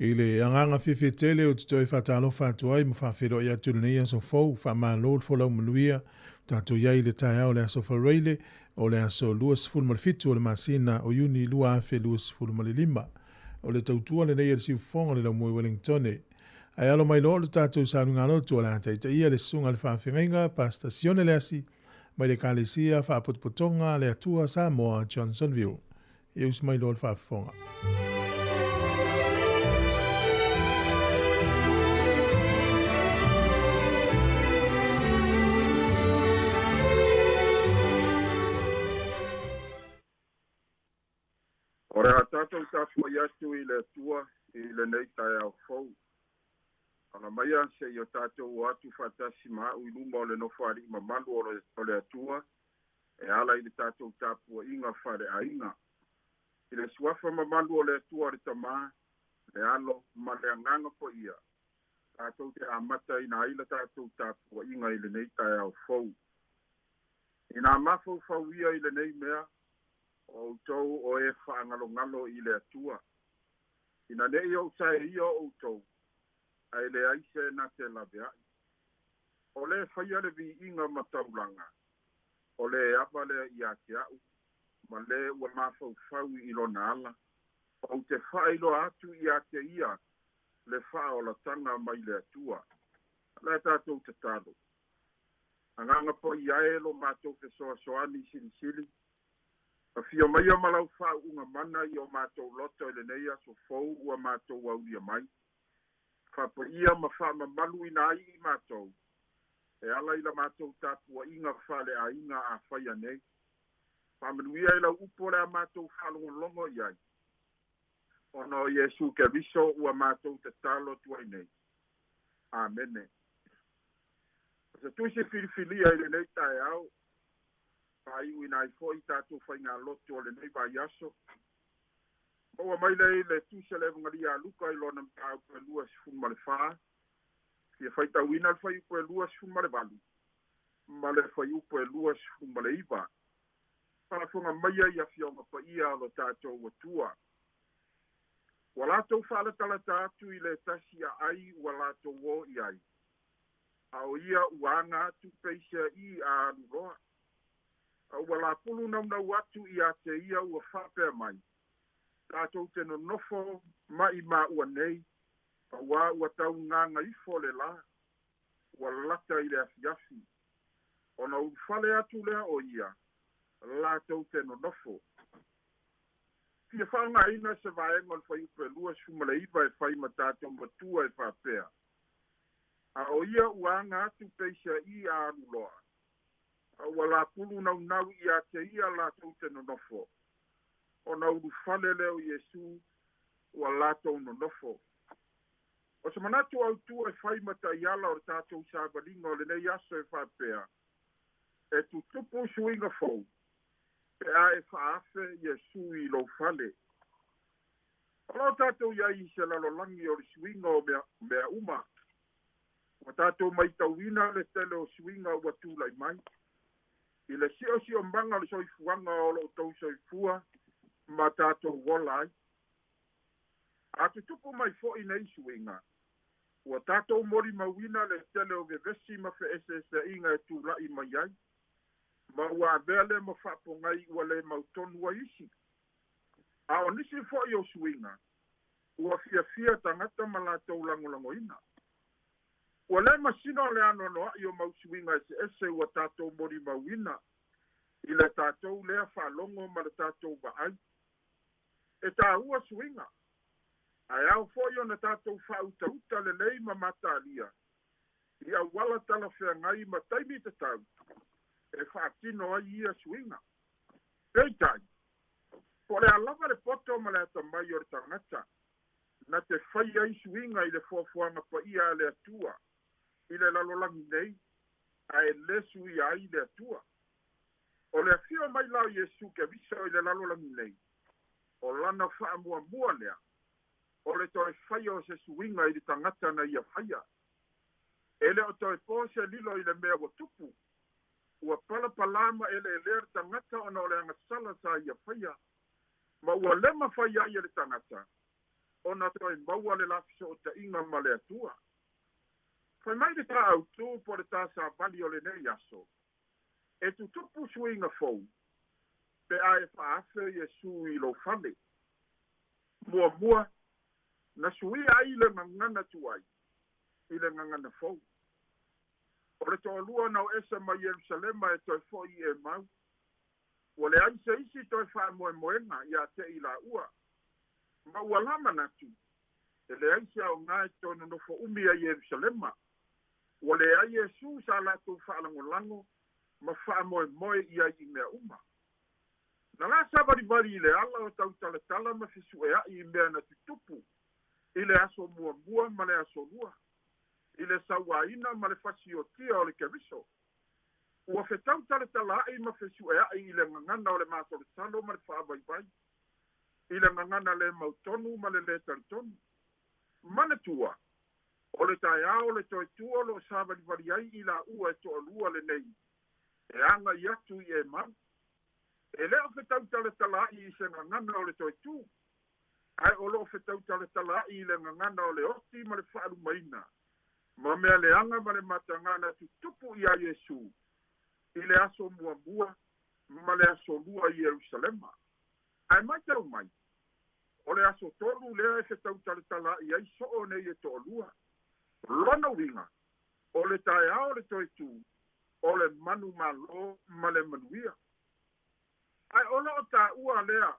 I le agaga fiafia tele ou te toe faatalofa atu ai ma faafeiloai atu i lenei aso fou, faamalo le folau manuia, ua tatou i ai i le taeao o le aso Faraile, o le aso 27 o le masina o Iuni 2025. O le tautua lenei a le siufofoga o le Laumoe Wellingtone. Ae alo mai loa le tatou saluga lotu o le a taitaia le susuga i le faafeagaiga Pastor Sione Leasi mai le Ekalesia Faapotopotoga a le Atua Samoa Johnsonville. E usu mai loa le faafofoga. O le a tatou tapuai atu i le Atua i lenei taeao fou. Ala maia seia o tatou o atu faatasi ma a'u i luma o le Nofoalii mamalu o le Atua e ala i le tatou tapuaiga faaleaiga. I le suafa mamalu o le Atua le Tamā, le Alo ma le Agaga Paia, tatou te amataina ai la tatou tapuaiga i lenei taeao fou. Ina mafaufau ia i lenei mea, o outou o e faagalogalo i le Atua. Ina ne'i ou saeia outou, ae leai se na te laveai. O le faia le viiga ma taulaga, o le ava lea ia te a'u, ma le ua mafaufau i lona ala, ou te faailoa atu ia te ia le faaolataga mai le Atua. O le a tatou tatalo. Agaga Paia e lo matou fesoasoani silisili, afio maia ma lau faauuga mana i o matou loto i lenei aso fou ua matou aulia mai. Faapaia ma faamamaluina ai i matou, e ala i la matou tapuaiga faaleaiga a faia nei. Faamanuia i lau upu o le a matou faalogologo i ai. Ona o Iesu Keriso ua matou tatalo atu ai nei. Amene. O se tusi filifilia i lenei taeao, faaiuina ai foi tatou faigalotu o lenei vaiaso. Maua mai lea i le tusi a le Evagelia a Luka i lona mataupu e 24, fia faitauina le fuaiupu e 28 ma le fuaiupu e 29. Faafofoga maia i afioga paia o lo tatou Atua. Ua latou faalatalata atu i le tasi aai ua latou o i ai, a o ia ua aga atu peiseai a alu loa. A ua lapulu naunau atu ia te ia ua faapea mai, tatou te nonofo mai maua nei, auā ua taugaga ifo le lā, ua lata i le afiafi. Ona ulufale atu lea o ia, latou te nonofo. Fia faaaogaina se vaega o le fuaiupu e 29 e fai ma tatou matua e faapea, a o ia ua aga atu peiseai a alu loa, a ua lapulu naunau ia te ia latou te nonofo. Ona ulufale lea o Iesu ua latou nonofo. O se manatu autu e fai ma taiala o le tatou savaliga o lenei aso e faapea, e tutupu suiga fou, pe a e faaafe Iesu i lou fale. O lo tatou iai i se lalolagi o le suiga o mea uma. Ua tatou maitauina le tele o suiga ua tulai mai. I le siosiomaga o le soifuaga o lo outou soifua ma tatou ola ai. A tutupu mai foi nei suiga, ua tatou molimauina le tele o vevesi ma feeseeseaiga e tulai mai ai, ma ua avea lea ma faapogai ua le mautonu ai isi. A o nisi foi o suiga, ua fiafia tagata ma latou lagolagoina. Ua le masino le anoanoai o mau suiga eseese ua tatou molimauina i le tatou lea faalogo ma le tatou vaai. E tāua suiga, ae ao foi ona tatou faautauta lelei ma matalia i auala talafeagai ma taimi tatau e faatino ai ia suiga. Peitai, po o le a lava le poto ma le atamai o le tagata, na te fai ai suiga i le foafoaga paia a le Atua i le lalolagi nei, ae le suia ai le Atua. O le afio mai la o Iesu Keriso i le lalolagi nei, o lana faamuamua lea, o le toe faia o se suiga i le tagata na ia faia. E le o toe po se lilo i le mea ua tupu, ua palapalā ma eleelea le tagata ona o le agasala sa ia faia, ma ua le mafai ai e le tagata Ona toe maua le la fesootaiga ma le Atua. Fai mai le tā autū po le tā savali o lenei aso. E tutupu suiga fou, pe a e faaafe Iesu i lou fale. Muamua, na suia ai le gagana tuai i le gagana fou. O le toalua na o ese mai Ierusalema e toe fo'i i Emau. Ua leai se isi toe faamoemoega ia te i laua. Ma ua la manatu, e leai se aoga e toe nonofo umi ai Ierusalema. Ua leai Iesu sa latou faalagolago ma faamoemoe i ai i mea uma. Na la savalivali i le ala o tautalatala ma fesueai i mea na tutupu i le aso muamua ma le aso lua, i le sauaina ma le fasiotia o le Keriso. Ua fetautalatalaai ma fesueai i le gagana o le masalosalo ma le faavaivai, i le gagana le mautonu ma le lē talitonu. Manatua, o le taeao o le toe tu o loo savalivali ai i laua e toalua lenei, e agai atu i Emau. E le o fetautalatalaai i se gagana o le toe tu, ae o loo fetautalatalaai i le gagana o le oti ma le faalumaina, ma mea leaga ma le matagana tutupu ia Iesu i le aso muamua ma le aso lua i Ierusalema. Ae matau mai, o le aso tolu lea e fetautalatalaai ai soo nei e toalua. Lona uiga, o le taeao o le toe tu, o le manumalo ma le manuia. Ae o loo taua lea,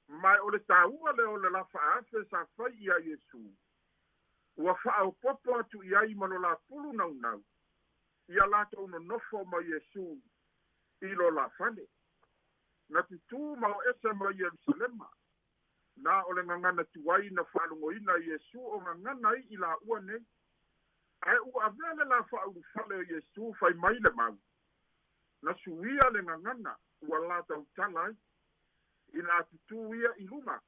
ma o le taua lea o le la faaafe sa fai ia Iesu. Ua faaopopo atu i ai ma lo la pulu naunau, ia latou nonofo ma Iesu i lo la fale. Na tutū ma o ese ma Ierusalema. Na o le gagana tuai na faalogoina Iesu o gagana ai i laua nei. Ae ua avea le la faaulufale o Iesu fai mai le mau. Na suia le gagana ua la tautala ai. Ina tutū ia i luga.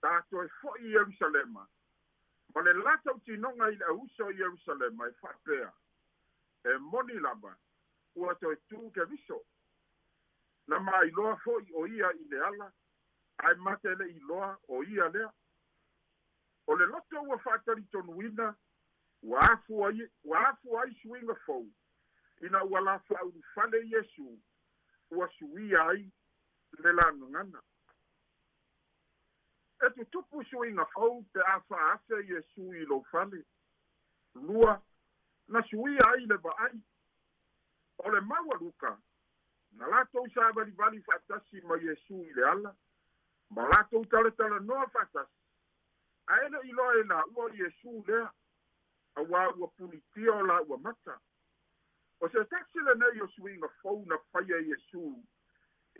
Ta toe fo'i i Ierusalema. Ma le la tautinoga i le auso o Ierusalema e faapea. E moni lava, ua toe tu Keriso. Na mailoa fo'i o ia i le ala, ae mate le iloa o ia lea. O le loto ua faatalitonuina, ua afu ai suiga fou, ina ua la faaulufale Iesu, ua suia ai le la gagana. E tutupu suiga fou pe a faaafe Iesu i lou fale. Lua, na suia ai le vaai. O le mau a Luka, na latou savalivali faatasi ma Iesu i le ala, ma latou talatalanoa faatasi. Ae le iloa e laua Iesu lea, auā ua punitia o laua mata. O se tasi lenei o suiga fou na faia Iesu,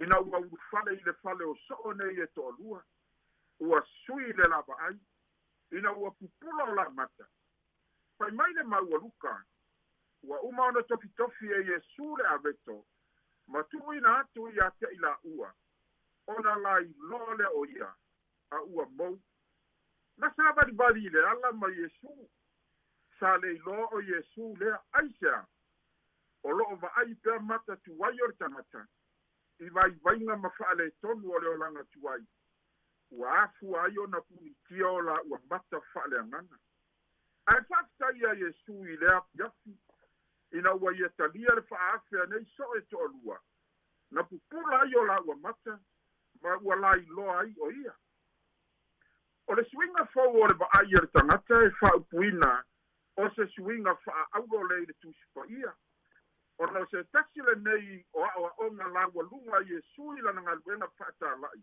ina ua ulufale i le fale o soo nei e toalua, ua sui le la vaai, ina ua pupula o la mata. Fai mai le mau a Luka, ua uma ona tofitofi e Iesu le aveto, ma tuuina atu ia te i laua, ona la iloa lea o ia, a ua mou. Na savalivali i le ala ma Iesu, sa le iloa o Iesu lea, aisea, o loo vaai pea mata tuai o le tagata, i vaivaiga ma faaletonu o le olaga tuai, ua afua ai ona punitia o laua mata faaleagaga. Ae faafetai ia Iesu i le afiafi, ina ua ia talia le faaafe anei soo e toalua, na pupula ai o laua mata, ma ua lailoa ai o ia. O le suiga fou o le vaai a le tagata e faaupuina o se suiga faaaulo lea i le Tusi Paia. Ona o se tasi lenei o aoaoga laualuga Iesu i lana galuega faatalai.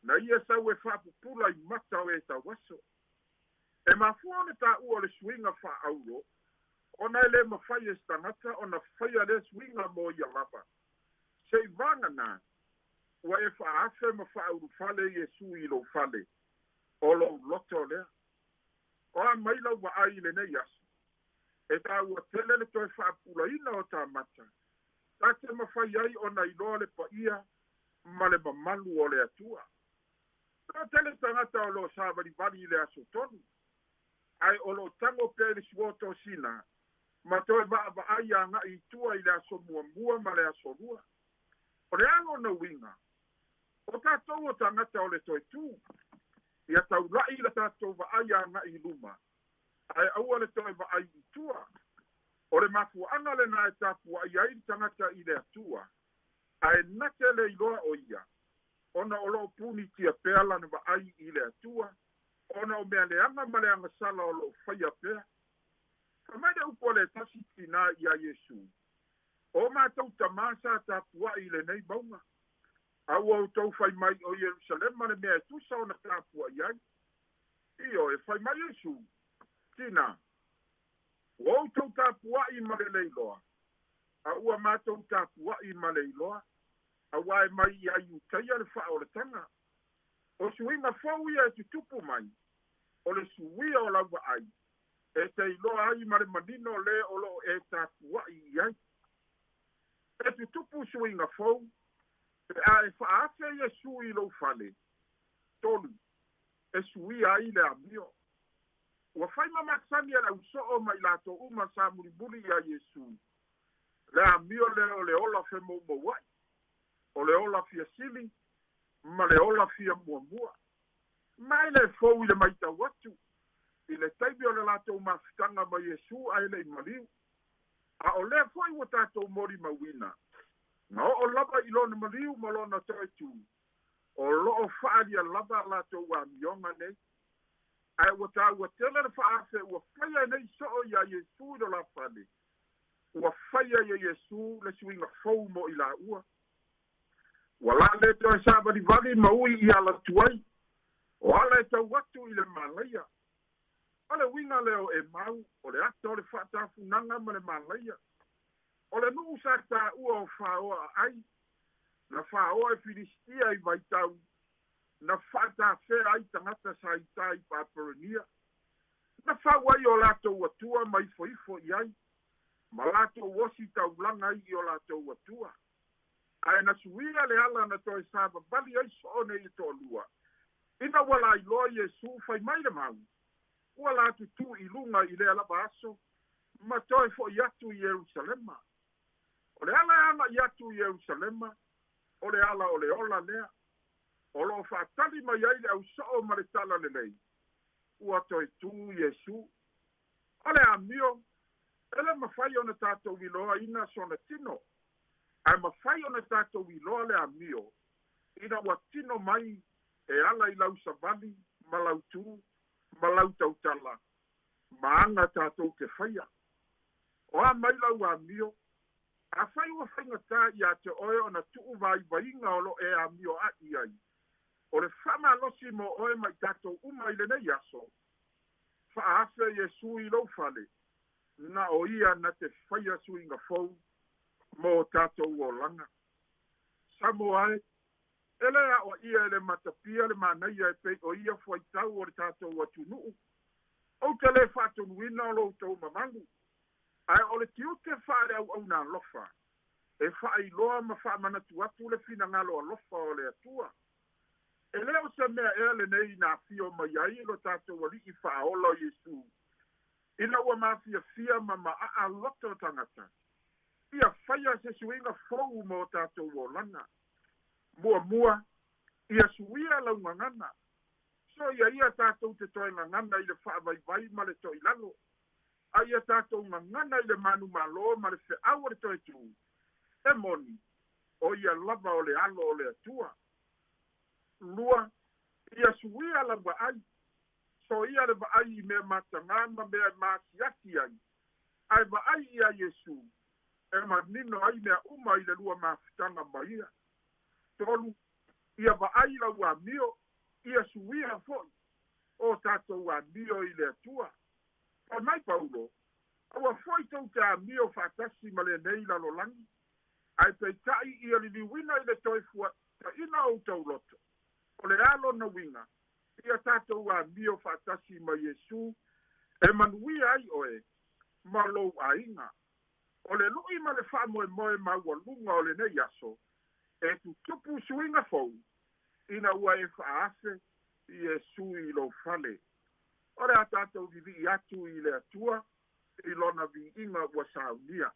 Na ia sau e faapupula i mata o e tauaso. E mafua ona taua o le suiga faaaulo, ona e le mafai e se tagata ona faia lea suiga mo ia lava. Se i vagana, ua e faaafe ma faaulufale Iesu i lou fale, o lou loto lea. O a mai lau vaai i lenei aso, e taua tele le toe faapupulaina o ta mata, ta te mafai ai ona iloa le paia ma le mamalu o le Atua. Toatele tagata o loo savalivali i le aso tolu, ae o loo tago pea i le suotosina, ma toe vaavaai agai i tua i le aso muamua ma le aso lua. O le a lona uiga, o tatou o tagata o le toe tu. Ia taula'i le tatou vaai aga'i i luma, ae aua le toe vaai i tua. O le mafuaʻaga lenā e tapuaʻi ai le tagata i le Atua, ae na te le iloa o ia, ona o loo punitia pea lana vaai i le Atua, ona o mea leaga ma le agasala o loo faia pea. Fai mai le upu a le tasi tinā iā Iesu, O matou tamā sa tapuaʻi i lenei mauga, a ua outou fai mai o Ierusalema le mea e tusa ona tapuaʻi ai. Ioe, fai mai Iesu, Tinā, ua outou tapuaʻi ma le le iloa, a ua matou tapuaʻi ma le iloa, auā e mai iā Iutaia le faaolataga. O suiga fou ia e tutupu mai, o le suia o lau vaai, e te iloa ai ma le manino le o loo e tapuaʻi i ai. E tutupu suiga fou, pe a e faaafe Iesu i lou fale. 3, e suia ai le amio. Ua fai ma masani e le ausoo ma i latou uma sa mulimuli iā Iesu, le amio lea o le ola femoumouaʻi, o le ola fia sili ma le ola fia muamua. Mai le fou i le maitau atu, i le taimi o le latou mafutaga ma Iesu ae le i maliu. A o lea foi ua tatou molimauina, na oo lava i lona maliu ma lona toe tu, o loo faaalia lava a latou amioga nei. Ae ua taua tele le faaafe ua faia e nei soo iā Iesu i lo la fale. Ua faia e Iesu le suiga fou mo i laua. Ua la le toe savalivali ma ui i ala tuai, o ala e tau atu i le malaia. O le uiga lea o Emau, o le ata o le faatafunaga ma le malaia. O le nuu sa taua o faoa aai, na faoa e Filisitia i vaitau, na faatafea ai tagata sa itā i Papelonia. Na fau ai o latou atua ma ifoifo i ai, ma latou osi taulaga ai i o latou atua. Ae na suia le ala na toe savavali ai soo nei e toalua. Ina ua lailoa Iesu, fai mai le mau, ua la tutū i luga i lea lava aso, ma toe foʻi atu i Ierusalema. O le ala e agaʻi atu i Ierusalema, o le ala o le ola lea. O loo faatali mai ai le ausoo ma le talalelei, ua toe tū Iesu. O le amio, e le mafai ona tatou iloaina sona tino, ae mafai ona tatou iloa le amio, ina ua tino mai e ala i lau savali ma lau tū ma lau tautala ma aga tatou te faia. O a mai lau amio, afai ua faigatā iā te oe ona tuu vaivaiga o loo e amioaʻi ai, o le faamalosi mo oe ma i tatou uma i lenei aso, faaafe Iesu i lou fale, na o ia na te faia suiga fou mo tatou olaga. Samoa e, e lē aoaʻia e le matapia le manaia e pei o ia fuaitau o le tatou atunuu. Ou te lē faatonuina o lo outou mamalu, ae o le tiute faaleauauna alofa, e faailoa ma faamanatu atu le finagalo alofa o le Atua. E lē o se mea ea lenei na afio mai ai lo tatou Alii Faaola o Iesu, ina ua mafiafia ma maaa loto tagata, ia faia se suiga fou mo tatou olaga. Muamua, ia suia lau gagana. Soia ia tatou te toe gagana i le faavaivai ma le toilalo, a ia tatou gagana i le manumalo ma le feau o le toe tū, e moni, o ia lava o le alo o le Atua. Lua, ia suia lau vaai. Soia le vaai i mea matagā ma mea e masiasi ai, ae vaai iā Iesu, e manino ai mea uma i le lua mafutaga ma ia. 3, ia vaai lau amio, ia suia foʻi o tatou amio i le Atua. Fai mai Paulo, aua foʻi tou te amio faatasi ma lenei lalolagi, ae peitaʻi ia liliuina i le toe fuataʻina o outou loto. O le a lona uiga, ia tatou amio faatasi ma Iesu, e manuia ai oe ma lou aiga. O le luʻi ma le faamoemoe maualuga o lenei aso, e tutupu suiga fou, ina ua e faaafe Iesu i lou fale. O le a tatou vivii atu i le Atua i lona viiga ua saunia.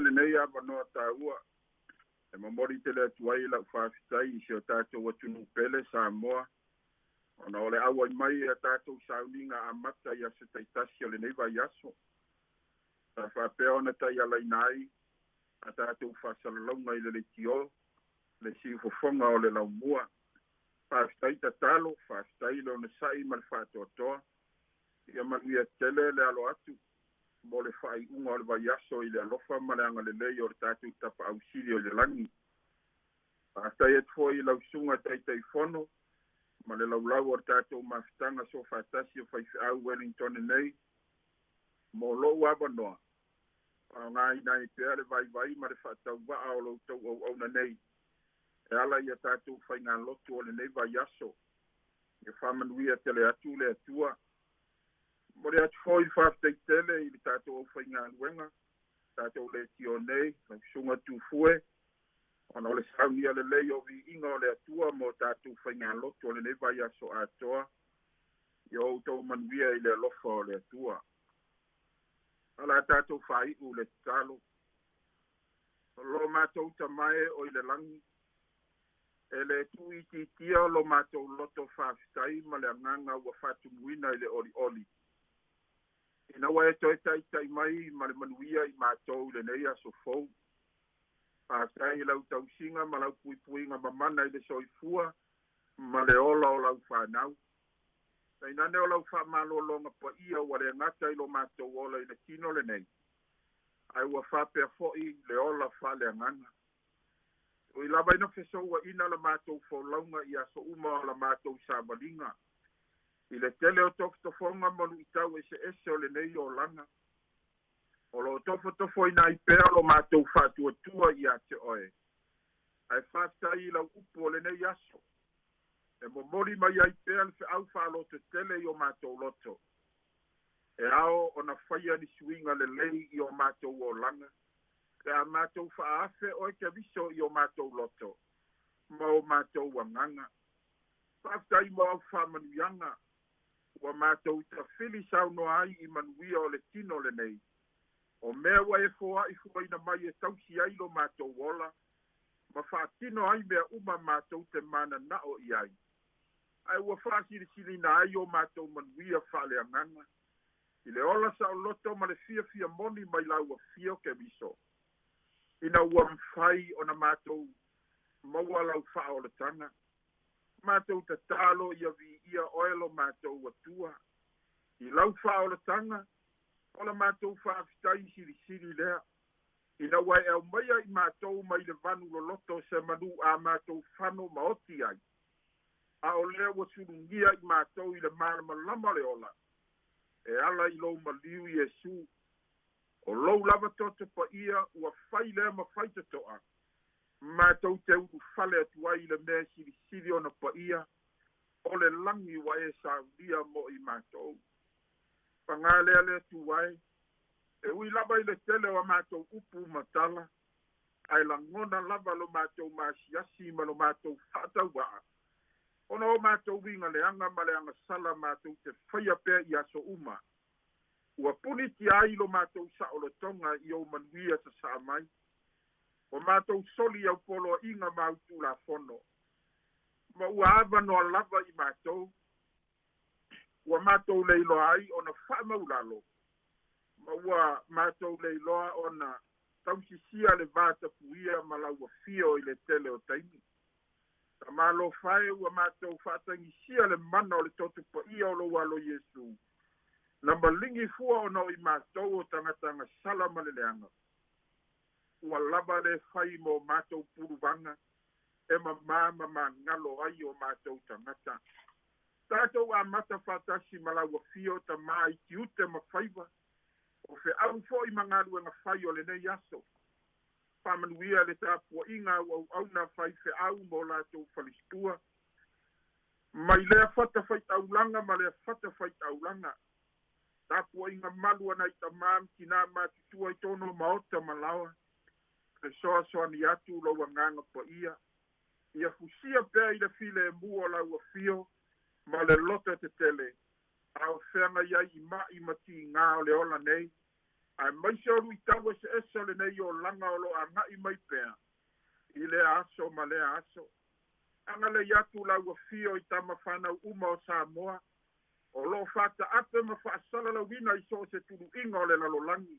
ia lenei avanoa taua e momoli tele atu ai lau faafetai i si o tatou atunuu pele Samoa ona o le auai mai ia tatou sauniga amata i aso taitasi o lenei vaiaso. Sa faapea ona taialaina ai a tatou faasalalauga i le leitio le siufofoga o le laumua. Faafetai tatalo, faafetai le onosai ma le faatoatoa. Ia manuia tele le alo atu mo le faaiuga o le vaiaso i le alofa ma le agalelei o le tatou Tapaau Sili o le lagi. Faafetai atu foi i lau susuga Taitaifono ma le laulau o le tatou mafutaga soofaatasi o faifeau Wellington nei mo lou avanoa. Faaaogaina ai pea le vaivai ma le faatauvaa o lo outou auauna nei e ala ia tatou faigalotu o lenei vaiaso. Ia faamanuia tele atu le Atua. Momoli atu foi le faafetai tele i le tatou aufaigaluega, tatou leitio nei, lau susuga Tufue, ona o le saunia lelei o viiga o le Atua mo tatou faigalotu o lenei vaiaso atoa. Ia outou manuia i le alofa o le Atua. O le a tatou faaiu le tatalo. O lo matou Tama e o i le lagi, e le tuuitiitia lo matou loto faafetai ma le agaga ua faatumuina i le olioli. Ina ua e toe taitai mai ma le manuia i matou i lenei aso fou. Faafetai i lau tausiga ma lau puipuiga mamana i le soifua ma le ola o lau fanau. Tainane o lau faamalologa paia ua le gata i lo matou ola i le tino lenei, ae ua faapea foi le ola faaleagaga. Ui lava ina fesouaina la matou folauga i aso uma o la matou savaliga, i le tele o tofotofoga ma luitau eseese o lenei olaga, o lo o tofotofoina ai pea lo matou faatuatua ia te oe. Ae faafetai i lau upu o lenei aso, e momoli mai ai pea le feau faalototele i o matou loto, e ao ona faia ni suiga lelei i o matou olaga, pe a matou faaafe oe Keriso i o matou loto ma o matou agaga. Faafetai mo au faamanuiaga ua matou tafili saunoa ai i manuia o le tino lenei, o mea ua e foai fuaina mai e tausi ai lo matou ola ma faatino ai mea uma matou te mananao i ai, ae ua faasilisilina ai o matou manuia faaleagaga i le ola saoloto ma le fiafia moni mai lau afio Keriso, ina ua mafai ona matou maua lau faaolataga. Matou tatalo ia viia oe lo matou Atua i lau faaolataga, o la matou faafetai silisili lea, ina ua e aumaia i matou mai le vanu loloto se manu a matou fano maoti ai, a o lea ua sulugia i matou i le malamalama o le ola, e ala i lou maliu Iesu. O lou lava toto paia ua fai lea ma fai totoa, matou te ulufale atu ai i le mea silisili ona paia, o le lagi ua e saunia mo i matou. Paga lea le Atua e, e ui lava i le tele o a matou upu ma tala, ae lagona lava lo matou maasiasi ma lo matou faatauvaa, ona o matou uiga leaga ma le agasala matou te faia pea i aso uma. Ua punitia ai lo matou saolotoga i ou manuia sasaa mai. Ua matou soli au poloaiga ma au tulafono, ma ua avanoa lava i matou, ua matou leiloa ai ona faamaulalo, ma ua matou leiloa ona tausisia le vatapuia ma lau afio i le tele o taimi. Tamalofa e, ua matou faatagisia le mana o le toto paia o lou alo Iesu, na maligi fua ona o i matou o tagata agasala ma le leaga. Ua lava le fai mo matou puluvaga, e mamā ma magalo ai o matou tagata. Tatou amata faatasi ma lau afio Tamā i tiute ma faiva, o feau foi ma galuega fai o lenei aso. Faamanuia le tapuaiga au auauna faifeau mo latou falestua, mai lea fata faitaulaga ma lea fata faitaulaga. Tapuaiga malu a nai tamā ma tinā matutua i tonu o maota ma laoa, fesoasoani atu lou agaga paia, ia fusia pea i le filemu o lau afio ma le loto tetele, a o feagai ai i mai ma tigā o le ola nei, Aemaise o luitau eseese o lenei olaga o loo aga'i mai pea i lea aso ma lea aso. Agalelei atu lau afio i tamafanau uma o Samoa o loo faataape ma faasalalauina i so o se tuluiga o le lalolagi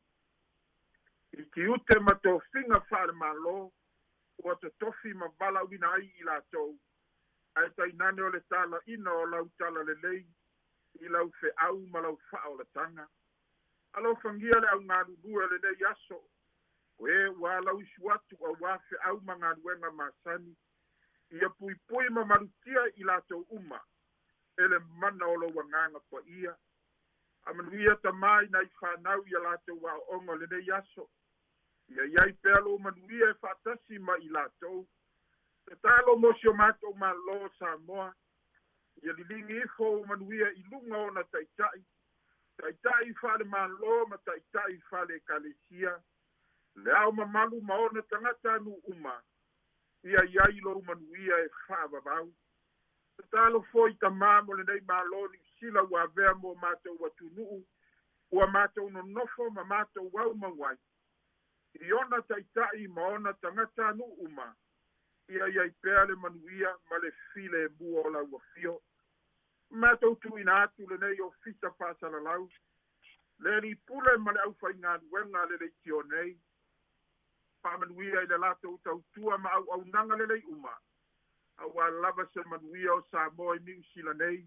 i tiute ma tofiga faale-Malo ua totofi ma valaauina ai i latou, ae tainane o le talaina o lau talalelei i lau feau ma lau faaolataga. Alofagia le augalulue o lenei aso, o e ua alauisu atu auā feau ma galuega masani, ia puipui ma malutia i latou uma e le mana o lou agaga paia. Faamanuia Tamā i nai fanau ia latou aooga o lenei aso, ia iai pea lou manuia e faatasi ma i latou. Tatalo mo si o matou Malo o Samoa, ia liligi ifo ou manuia i luga o ona taitai, taitai faale-Malo ma taitai faale-Ekalesia, le ao mamalu ma ona tagatanuu uma, ia iai lou manuia e faavavau. Tatalo foi Tamā mo lenei Malo o Niusila ua avea mo matou atunuu, ua matou nonofo ma matou aumau ai, i ona taitai ma ona tagatanuu uma, ia iai pea le manuia ma le filemu o lau afio. Matou tuuina atu lenei ofisa faasalalau, le alii pule ma le aufaigaluega a le leitio nei, faamanuia i le latou tautua ma auaunaga lelei uma, auā lava se manuia o Samoa i Niusila nei,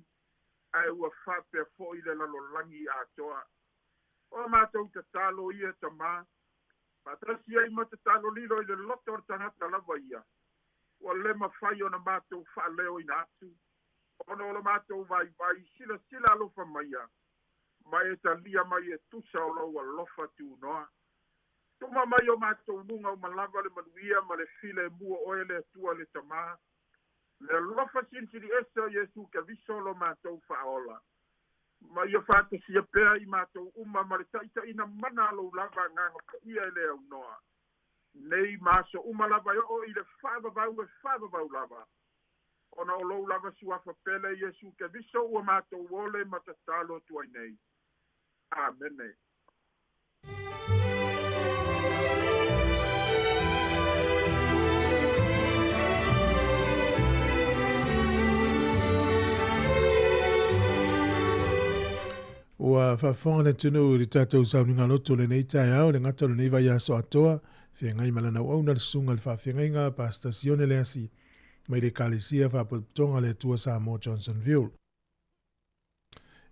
ae ua faapea foi le lalolagi atoa. O a matou tatalo ia Tamā, faatasi ai ma tatalo lilo i le loto o le tagata lava ia, ua le mafai ona matou faaleoina atu, ona o lo matou vaivai, silasila alofa maia, ma e talia mai e tusa o lou alofa tunoa. Tuma mai o matou luga uma lava le manuia ma le filemu o oe le Atua le Tamā, le alofa silisili ese o Iesu Keriso lo matou Faaola, ma ia faatasia pea i matou uma ma le taitaiina mana a lou lava Agaga Paia e le aunoa, nei ma aso uma lava e oo i le faavavau e faavavau lava, ona o lou lava suafa pele Iesu Keriso ua matou ole ma tatalo atu ai nei. Amene. Ua faafofoga le atunuu i le tatou sauniga loto o lenei taeao, le gata o lenei vaiaso atoa, feagai ma lana auauna le susuga i le faafeagaiga Pastor Sione Leasi mai le Ekalesia Faalapotopotoga a le Atua Samoa Johnsonville.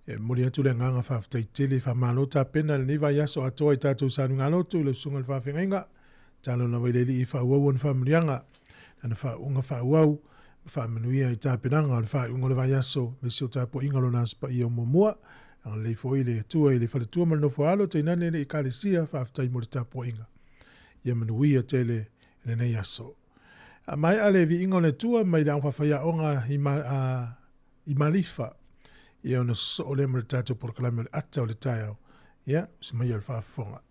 E momoli atu le agaga faafetai tele, faamalo tapena i lenei vaiaso atoa i tatou sauniga lotu i lau susuga i le faafeagaiga. Tatalo lava i le Alii e faaauau ana faamanuiaga, lana faauuga faaauau ma faamanuia i tapenaga o le faaiuga o le vaiaso, aemaise o tapuaiga o lona Aso Paia o muamua. Agalelei foi le Atua i le faletua ma le nofo a alo, tainane le Ekalesia, faafetai mo le tapuaiga. Ia manuia tele lenei aso. A maea le viiga o le Atua mai le Aoga Faafaiaoga i, ma, a, i Malifa, ia ona sosoo lea ma le tatou polokalame o le ata o le taeao. Ia, usi mai o le faafofoga.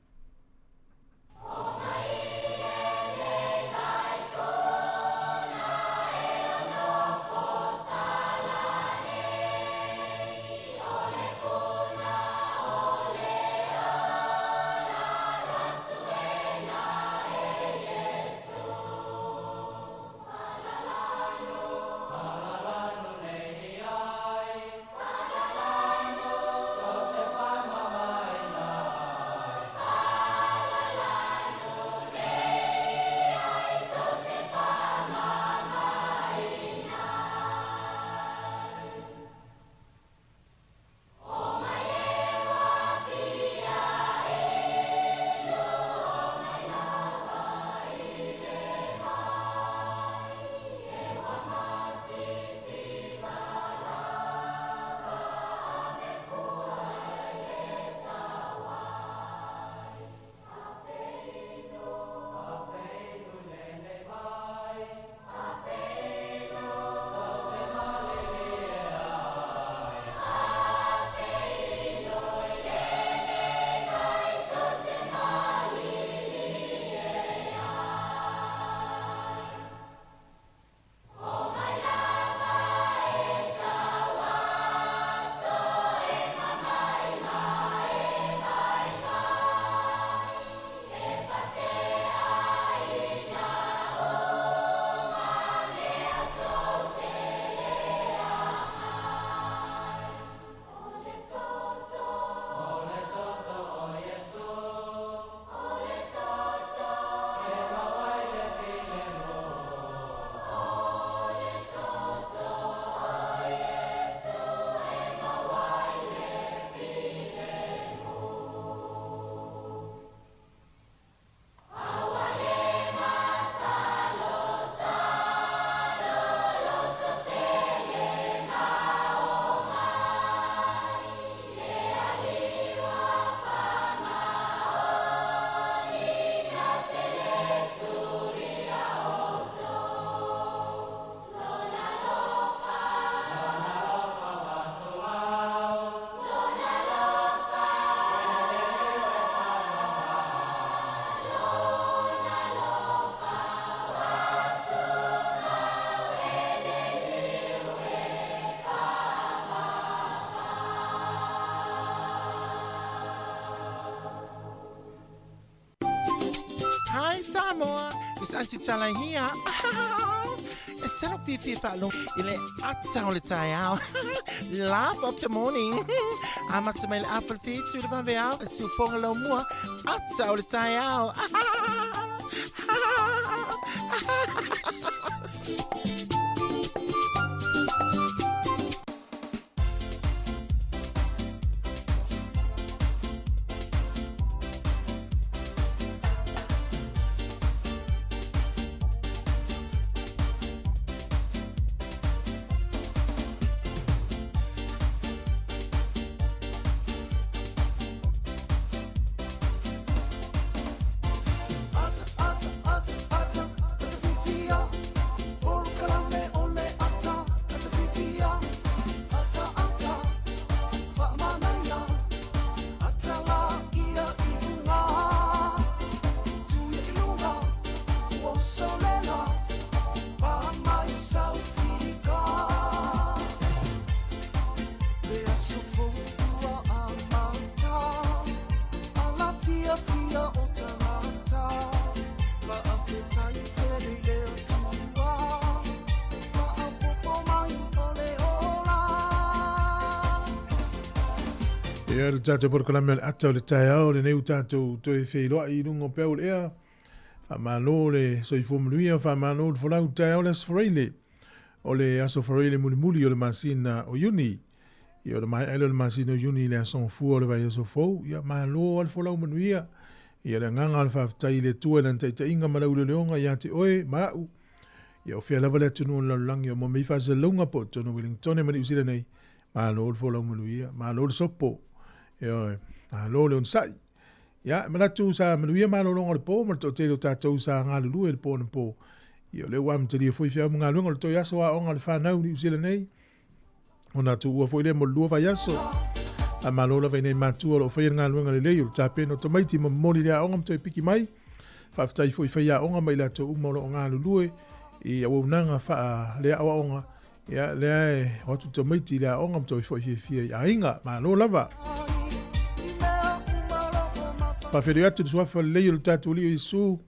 Hi Samoa, it's Auntie Tala here. It's talo fifi whaalo i le ata o le taeao. Laugh of the morning. Amata mai le afa le whitu le vave ao, siufoga lau mua, ata o le taeao. Ia le tātou porokalame o le ata o le taeao lenei ua tātou toe feiloai i luga o peau o le ea. Faamalo le soifua manuia, faamalo le folau taeao le Aso Faraile. O le Aso Faraile mulimuli o le masina o Iuni. Ia o le maea lea o le masina o Iuni i le aso Gafua o le vaiaso fou. Ia malo lava le folau manuia. Ia le agaga o le faafetai i le Atua i lana taitaiga ma lau leoleoga ia te oe ma au. Ia o fea lava le atunuu o le lalolagi o maua mai faasalalauga po o totonu o Wellingtone ma Niu Sila nei. Malo le folau manuia, malo le sopo. Ioe, malo le onosai. Ia, e manatu sa manuia malologa o le po ma le toatele o tatou sa galulue i le po anapo. Ia, o lea ua amatalia foi feau ma galuega o le toe aso aoga o le fanau i Niu Sila nei. Ona tuua foi lea mo le 2 vaiaso. Faamalo lava i nei matua o lo o faia le galuega lelei o le tapena o tamaiti ma momoli le aoga ma toe piki mai. Faafetai foi i faiaoga ma i latou uma o lo o galulue i auaunaga faaleaoaoga. Ia, lea e o atu tamaiti i le aoga ma toe foi fiafia i aiga. Malo lava. Faafeiloai atu i le suafa lelei o le tatou Alii o Iesu.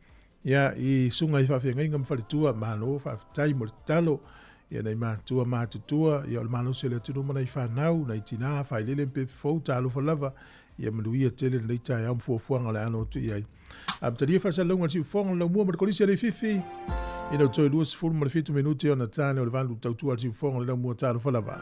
Ia, i susuga i faafeagaiga ma faletua, malo faafetai mo le tatalo. Ia, nai matua matutua, ia o le malosi o le atunuu ma nai fanau, nai tina, failele ma pepe fou, talofa lava. Ia manuia tele lenei taeao ma fuafuaga o le a alo atu i ai. Amatalia faasalalauga a le siufofoga o le laumua ma le kolisi a Leififi. Ina ua toe 27 minute ona ta lea o le 8 tautua a le siufofoga o le laumua, talofa lava.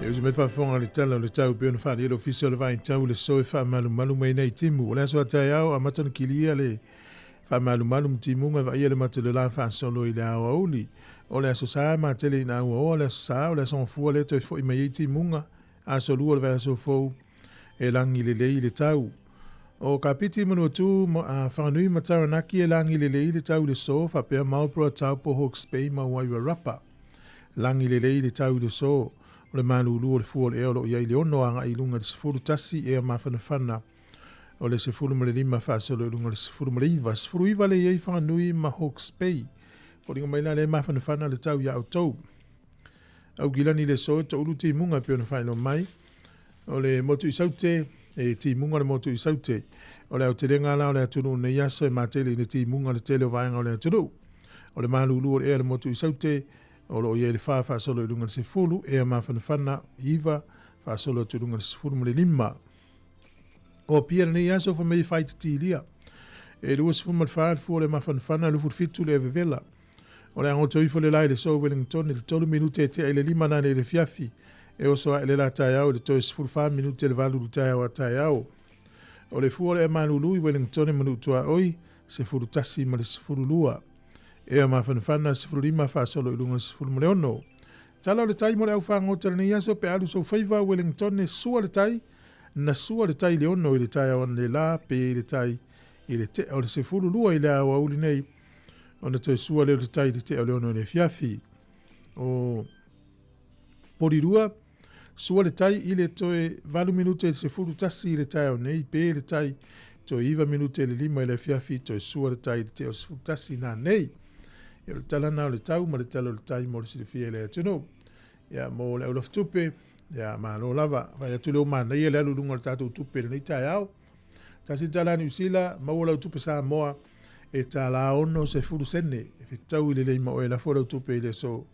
E usi mai faafofoga i le tala o le tau pei ona faaalia le Ofisa o le Vaitau i le so e faamalumalu mai nei timu. O le aso a taeao amata ona kilia le faamalumalu ma timuga e vaaia le mata o le la faasolo i le aoauli. O le aso Sa e matele ina auaoa le aso Sa, o le aso Gafua lea toe foi mai ai timuga, aso Lua o le vaiaso fou e lagi lelei le tau. O Kapiti, Manuatu, Whanganui ma Taranaki e lagi lelei le tau i le so, faapea Marlborough, Taupo, Hawke's Bay ma Wairarapa. Lagi lelei le tau i le so, o le malulu o le fua o le ea o lo o i ai i le 6 agai i luga i le 11 ea mafanafana o le 15 faasolo i luga o le 19. 19 le i ai Whanganui ma Hawke's Bay. Foliga mai la lea e mafanafana le tau iā outou. Aukilani le so e toulu timuga e pei ona faailoa mai. O le motu i Saute, e timuga le motu i Saute. O le aotelega la o le atunuu nei aso e matele i le timuga le tele o vaega o le atunuu. O le malulu o le ea le motu i Saute, o lo o i ai le 4 faasolo i luga le 10, ea mafanafana 9 faasolo atu i luga le 15. O Apia lenei aso fa mai e faititilia. E 24 le fua o le mafanafana, 27 le vevela. O le agoto ifo le la i le so Wellington i le 3 minute e tea i le 5 nane i le fiafi. E oso ae le la taeao i le toe 14 minute le 8 le taeao a taeao. O le fua o le ea malulu i Wellington e Manuutuaoi, 11 ma le 12. Ea mafanafana 15 faasolo i luga 16. Tala o le tai mo le au fagota lenei aso pe alu sou faiva Wellington e sua le tai, na sua le tai i le 6 i le taeao analeila pe i le tai i le tea o le 12 i le aoauli nei ona toe sua lea o le tai i le tea o le 6 i le afiafi. O Porirua, sua le tai i le toe 8 minute i le 11 i le taeao nei pe le tai toe 9 minute i le 5 i le afiafi toe sua le tai i le tea o le 11 nā nei. Ia o le tala na o le tau ma le tala o le tai mo le silafia i le atunuu. Ia mo le aulafu tupe, ia malo lava. Vai atu le o manaia le alu i luga o le tatou tupe i lenei taeao. Tasi tala Niu Sila, maua lau tupe Samoa e tālā 60 sene. E fetau i le lei ma oe lafo lau tupe i le aso.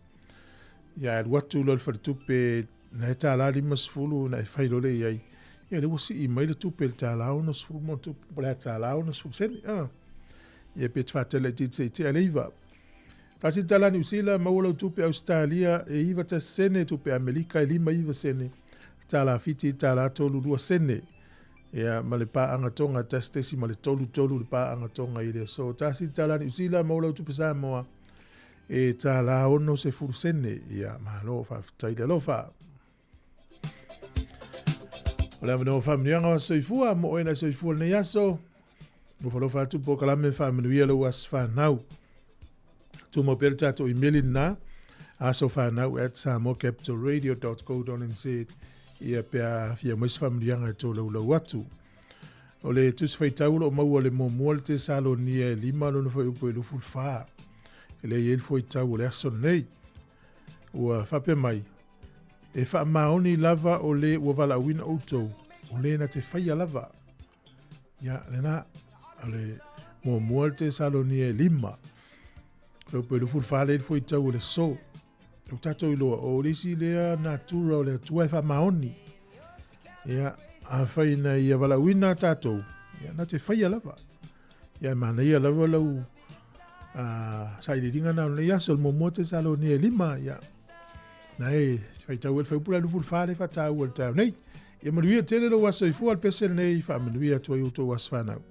Ia alu atu loa le faletupe na e tālā 50 na e fai loa le i ai. Ia le ua sii mai le tupe le tālā 60 mo tupe, po le a tālā 60 sene. Ia pe te whātele i te i te aleiva. Tasi tala Niu Sila, maua lau tupe Ausetalia e 91 sene, tupe Amelika e 59 sene, tālā Fiti, tālā 32 sene. Ia, ma le pāanga tonga, 1 ma le 33 le pāanga tonga i le aso. Tasi tālā Niu Sila, maua lau tupe Samoa e tālā 60 sene. Ia, malo, faafetai le alofa. O le avanoa faamanuiaga o soifua, mo oe na soifua lenei aso. Alofa atu po kalame faamanuia lou aso whanau. Tumau pea le tatou imeli lena, asofanau@samoacapitalradio.co.nz ia pe a fia mai se faamanuiaga e tolaulau atu. O le tusi faitau o lo o maua le muamua le Tesalonia e 5 lona fuaiupu e 24. E lea i ai le fuaitau o le aso lenei. Ua faapea mai, e faamaoni lava o le ua valaauina outou, o le na te faia lava. Ia, lena, o le muamua le Tesalonia e 5. Lou pe 24 le fuaitau o le aso. O tatou iloa, o le isi lea natura o le Atua e faamaoni. Ia, afai na ia valaauina tatou, ia, na te faia lava. Ia, e manaia lava lau sailiiliga na o lenei aso, le muamua Tesalonia e 5, ia, na e faitau e le fuaiupu la 24 le faataua i le taeao nei. Ia manuia tele lou aso soifua, le pese lenei faamanuia atu ai outou aso fanau.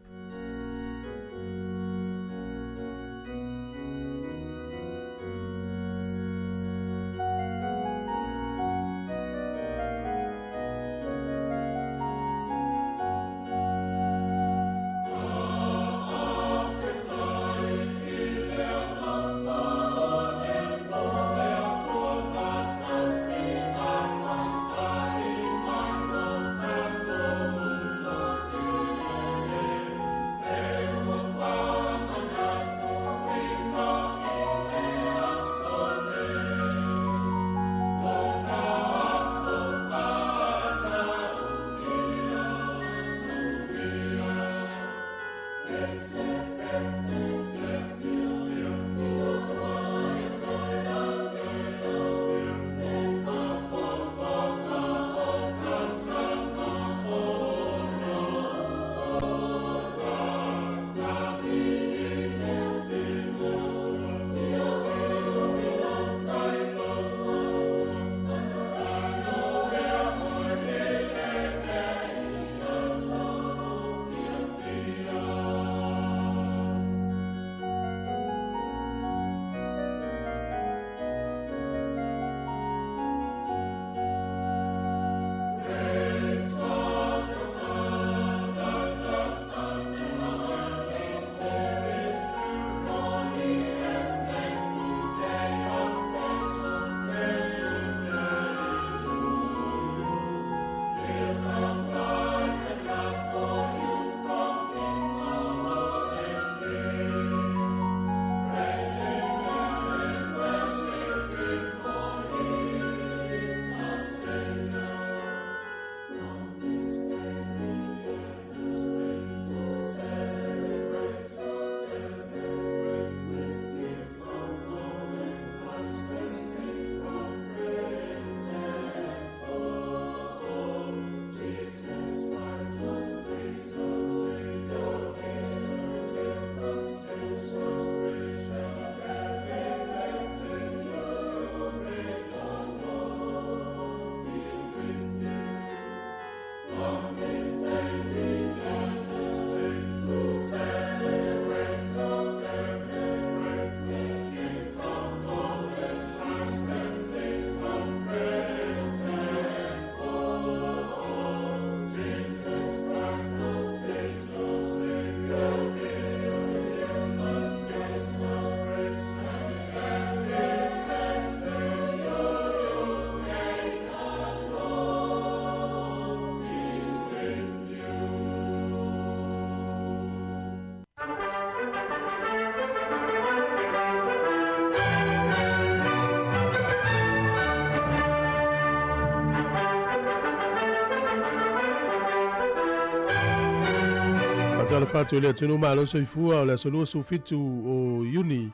Faatalofa atu i le atunuu malo soifua o le aso 27 o Iuni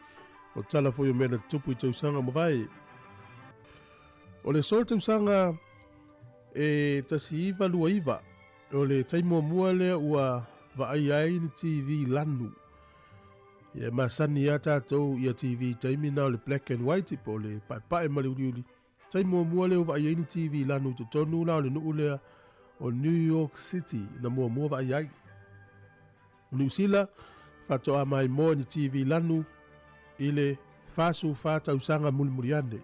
o tala foi o mea na tutupu i tausaga mavae. O le aso tausaga e 1929 o le taimi muamua lea ua vaaia ai ni TV lanu. Ia masani lava tatou ia TV taimi na o le black and white po o le paepae ma le uliuli. Taimi muamua lea ua vaaia ai ni TV lanu i totonu la o le nuu lea o New York City na muamua vaaia ai. O Niu Sila, faatoa maimoa ni TV lanu i le 44 tausaga mulimuli ane.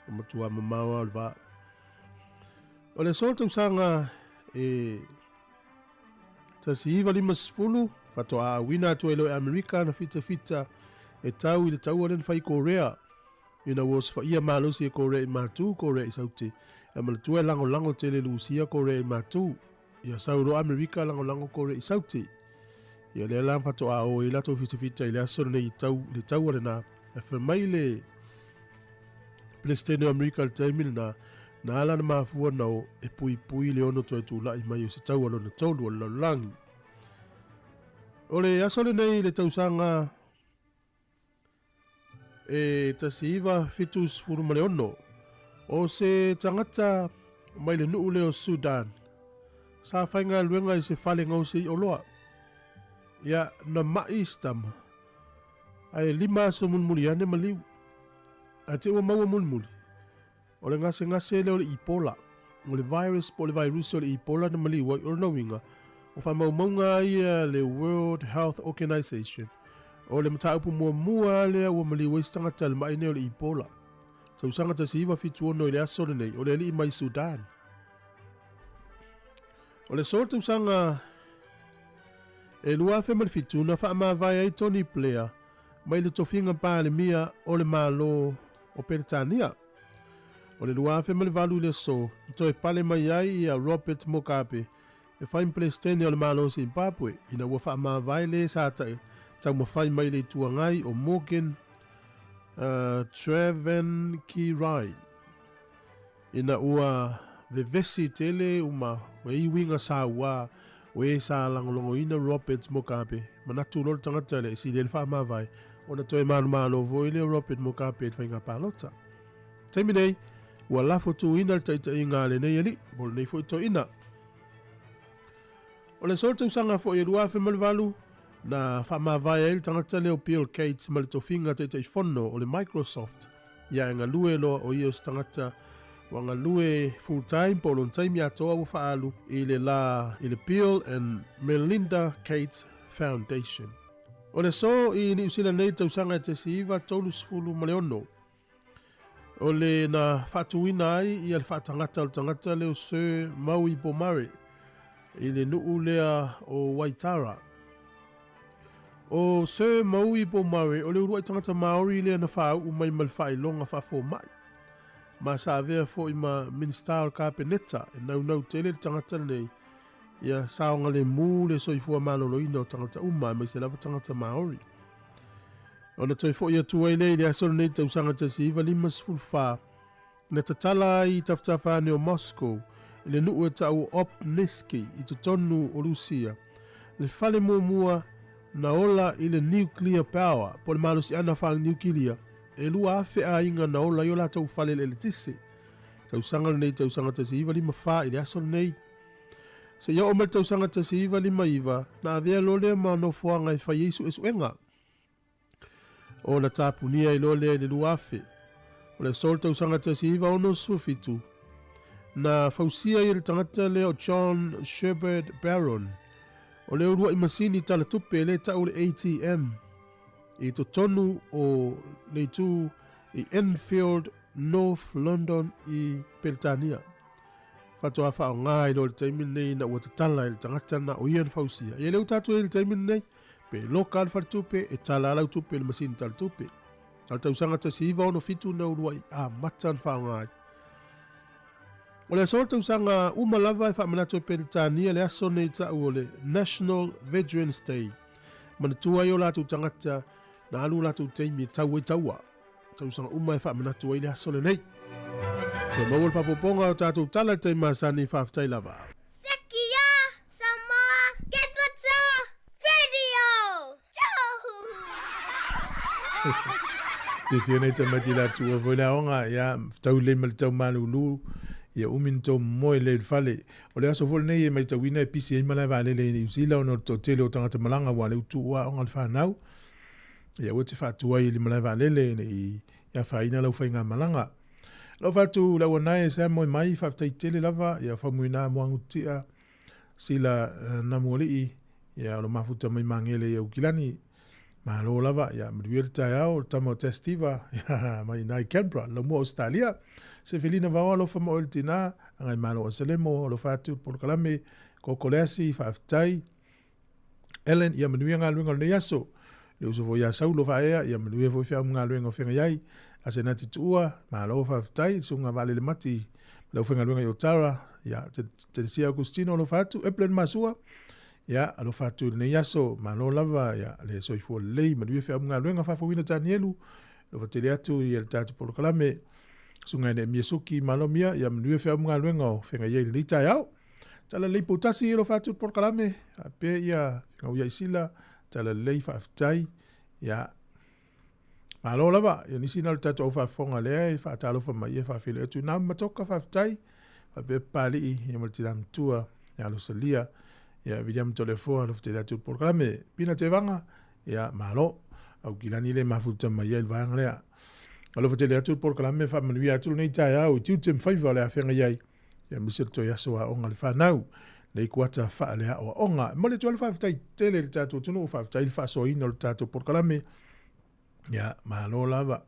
O matua mamao lava o le va. O le aso tausaga e 1950, faatoa auina atu ai loa e Amerika na fitafita e tau i le taua lea na fai i Korea. Ina ua osofaia malosi e Korea i Matu, Korea i Saute. E manatua e lagolago tele Lusia Korea i Matu. Ia sau loa Amerika lagolago Korea i Saute. Ia lea la faatoa o ai latou fitafita i le aso lenei i tau i le taua lena. E fai mai le Peresetene o Amerika i le taimi lena, na ala ona mafua ona o e puipui le ono toe tulai mai o se taua lona tolu o le lalolagi. O le aso lenei i le tausaga e 1976, o se tagata mai le nuu lea o Sudan, sa faigaluega i se fale gaosi oloa. Ia, na mai si tama, ae 5 aso mulimuli ane maliu. Ae te ua maua mulimuli, o le gasegase lea o le Ebola, o le virus po o le vairusi o le Ebola na maliu ai. O lona uiga, o faamaumauga a ia le World Health Organization, o le mataupu muamua lea ua maliu ai se tagata i le ma'i nei o le Ebola. Tausaga 1976 i le aso lenei, o le alii mai Sudan. O le aso tausaga e 2007 na faamavae ai Tony Blair mai le tofiga Palemia o le Malo o Peretania. O le 2008 i le aso, na toe pale mai ai ia Robert Mugabe e fai ma Peresetene o le Malo o Zimbabwe ina ua faamavae le sa taumafai mai le Itu Agai o Morgan Tsvangirai ina ua vevesi tele uma e i uiga sauā o e sa lagolagoina Robert Mugabe. Manatu loa le tagata lea e sili ai le faamavae ona toe manumalo foi lea o Robert Mugabe i le faiga palota. Taimi nei, ua lafo tuina le taitaiga a lenei alii mo lenei foi toeaina. O le aso tausaga foi e 2008, na faamavae ai le tagata lea o Bill Gates ma le tofiga Taitaifono o le Microsoft. Ia e galue loa o ia o se tagata ua galue full time po o lona taimi atoa ua faaalu i le la i le Bill and Melinda Gates Foundation. O le aso i Niu Sila nei tausaga e 1936, o le na faatuina ai ia le faatagata o le tagata lea o Sir Maui Pomare i le nuu lea o Waitara. O Sir Maui Pomare o le uluai tagata Māori lea na faauu mai ma le faailoga faafomai. Ma sa avea foi ma Minista o le Kapeneta e naunau tele le tagata lenei ia saogalemu le soifua maloloina o tagata uma aemaise lava tagata Māori. Ona toe foi atu ai lea i le aso lenei tausaga 1954, na tatala ai i tafatafa ane o Moscow i le nuu e tau o Obniski i totonu o Rusia, le fale muamua na ola i le nuclear power po o le malosiaga faaniukilia, e 2,000 aiga na ola i o latou fale i le eletise. Tausaga lenei tausaga 1954 i le aso lenei. Seia oo mai le tausaga 1959, na avea loa lea ma nofoaga e fai ai suesuega. Ona tapunia ai loa lea i le 2000. O le aso o le tausaga 1967, na fausia ai e le tagata lea o John Shepherd Barron, o le uluai masini talatupe lea e tau o le ATM, i totonu o le itu i Enfield, North London i Peretania. Faatoa faaaoga ai loa i le taimi lenei ina ua tatala e le tagata na o ia na fausia. Ia lea ua tatou i ai i le taimi lenei, pe loka le faletupe, e tala lau tupe i le masini talatupe. A o le tausaga 1967 na uluai amata ona faaaoga ai. O le aso o le tausaga uma lava e faamanatu e Peretania le aso nei tau o le National Veterans Day. Manatua ai o latou tagata na alu o latou taimi e tau ai taua. Tausaga uma e faamanatu ai le aso lenei. Toe maua le faaopoopoga o tatou tala i le taimi masani, faafetai lava. Sekia Samoa Capital Radio! Fiafia nei tamaiti la tuua foi le aoga, ia, tau lelei ma le tau malulu, ia umi ni tou moe lelei i le fale. O le aso foi lenei e matauina e pisi ai malae vaalele i Niu Sila ona o le toatele o tagata malaga ua le utu aoga le fanau. Ia aua te faatuai i le malae vaalele ne i afaina lau faigamalaga. Alofa atu le auanae e Samoe mai, faafetai tele lava, ia famuina Moagutia sila Namualii, ia o lo mafuta mai Magele i Aukilani. Malo lava, ia manuia le taeao, le tama o Testiva, ia mai ina i Canberra, laumua Australia. Se Felina Vaoa, alofa ma oe le tina, agai malo o Selemo, alofa atu le polokalame, Kokoleasi, faafetai. Ellen, ia manuia galuega o lenei aso. Le uso foi ia Saulo Faaea, ia manuia foi feau ma galuega o feagai ai. Asenati Tuua, malo faafetai, susuga Vaalele Mati, le aufaigaluega i Otara, ia Telesia Augustino alofa atu, Evelyn Masua, ia alofa atu i lenei aso, malo lava, ia le soifua lelei, manuia feau ma galuega, faafouina Tanielu, alofa tele atu i le tatou polokalame, susuga e Neemia Suki, malo mia, ia manuia feau ma galuega o feagai ai i lenei taeao. Talalelei poutasi alofa atu i le polokalame, a pea ia Fegauiai Sila, talalelei faafetai. Ia, malo lava. Ia nisi na o le tatou au faafofoga lea e faatalofa mai ia faafeiloai atu na matoka faafetai. Faapea Papalii ia ma le tina matua ia Losalia. Ia William Tolefoa alofa tele atu i le polokalame. Pina Tevaga, ia malo. Aukilani le mafuta mai ai le vaega lea. Alofa tele atu le polokalame faamanuia atu lenei taeao i tiute ma faiva o le afeaga i ai. Ia aemaise le toe aso aoga le fanau. Nei kuata faaleaoaoga. E momoli atu ai le faafetai tele i le tatou atunuu, faafetai le faasoaina o le tatou polokalame. Ia, malo lava.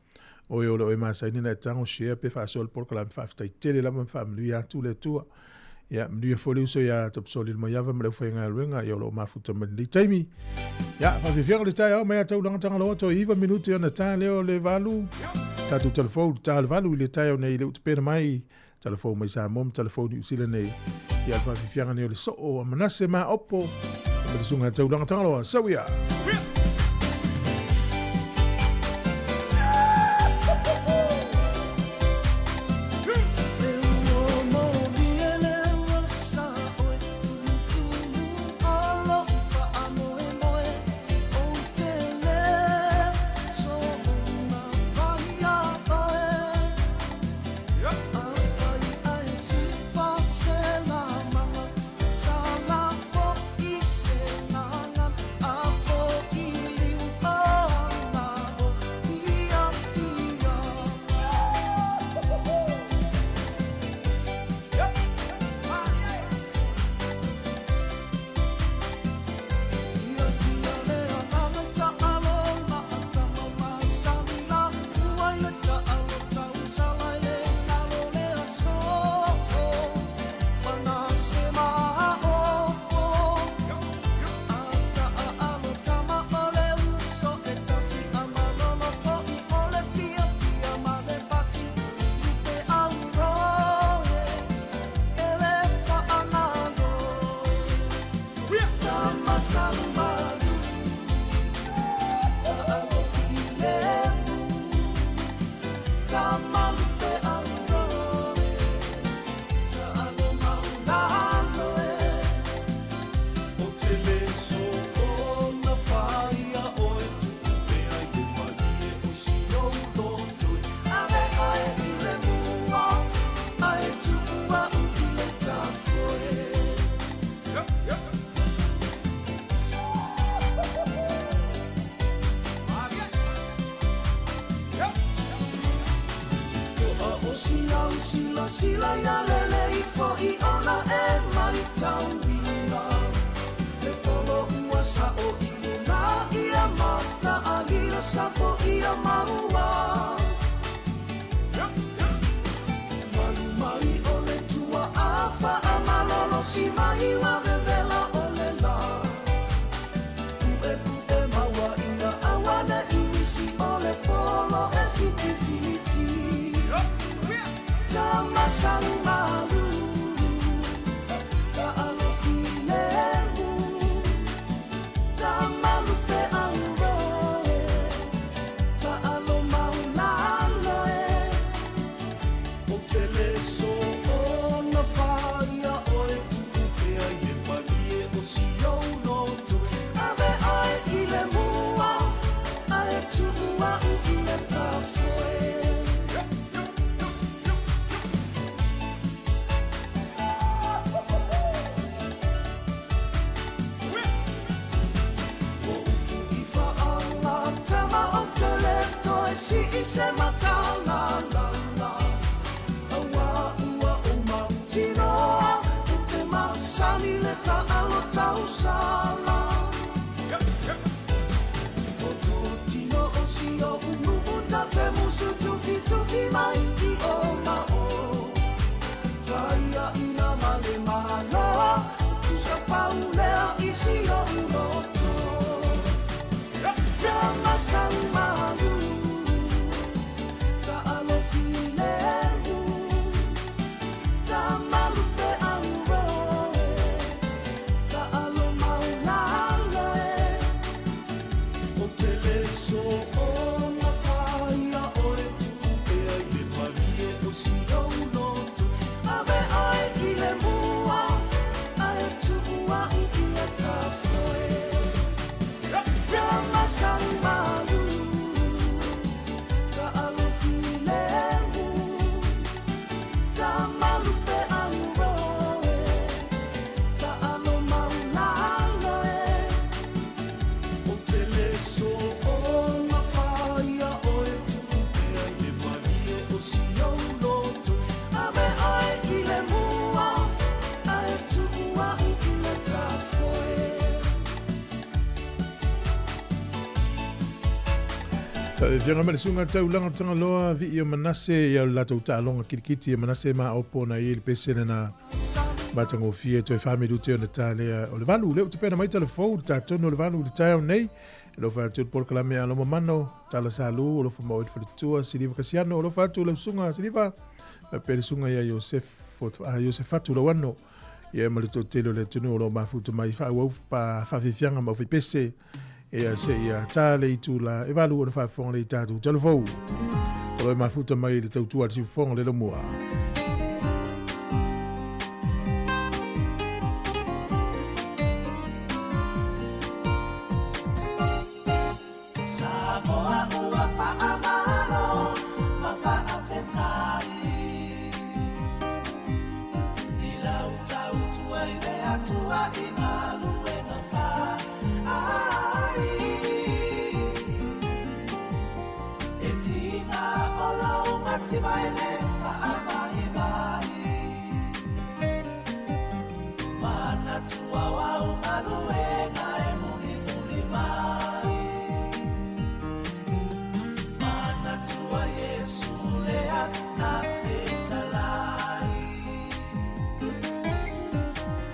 Oe o le oe masaini na e tago share pe faasoa le polokalame, faafetai tele lava ma faamanuia atu le Atua. Ia, manuia foi le uso ia Tapusoli le Maiava ma le aufaigaluega, ia o lo o mafuta mai lenei taimi. Ia, faafiafiaga le taeao mai a taulaga Tagaloa, toe 9 minute ona ta lea o le 8. Tatou talafou le ta le 8 i le taeao nei le utupena mai talafou mai Samoa ma talafou Niu Sila nei. Ia, le faafiafiaga nei o le soo a Manase Maopo ma le susuga Taulaga Tagaloa. So we are. Faafiafiaga ma le susuga taulaga Tagaloa Vii o Manase ia le latou taaloga kilikiti e Manase ma Opo na i le pese lena matagofie toe 4 minute ona ta lea o le 8. Lea ua tapena mai tala fou le tatonu o le 8 i le taeao nei. E alofa atu le polokalame a Lomamano Tala Salu, alofa ma oe le faletua Siliva Kasiano, alofa atu lau susuga Siliva faapea le susuga ia Iosefatu Lauano ia ma le toatele o le atunuu o lo o mafuta mai faaauau pa faafiafiaga ma aufaipese ia seia ta le itula e 8 ona faafofoga le i tatou tala fou o lo o mafuta mai le tautua a le siufofoga le lomua. Samoa ua faamalo ma faafetai i lau tautua i le Atua i galuega fai. E tiga o lou mativa e le faavaivai. Manatua au galuega e mulimuli mai. Manatua Iesu lea na fetalai.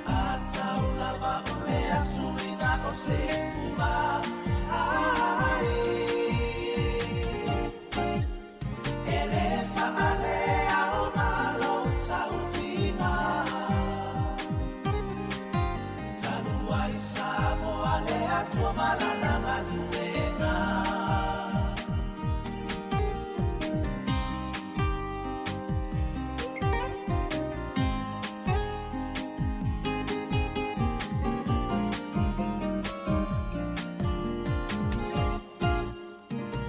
Atau lava o le asuina o se ai. E le faalea o malo tautiga. Talu ai Samoa le Atua ma lana galuega.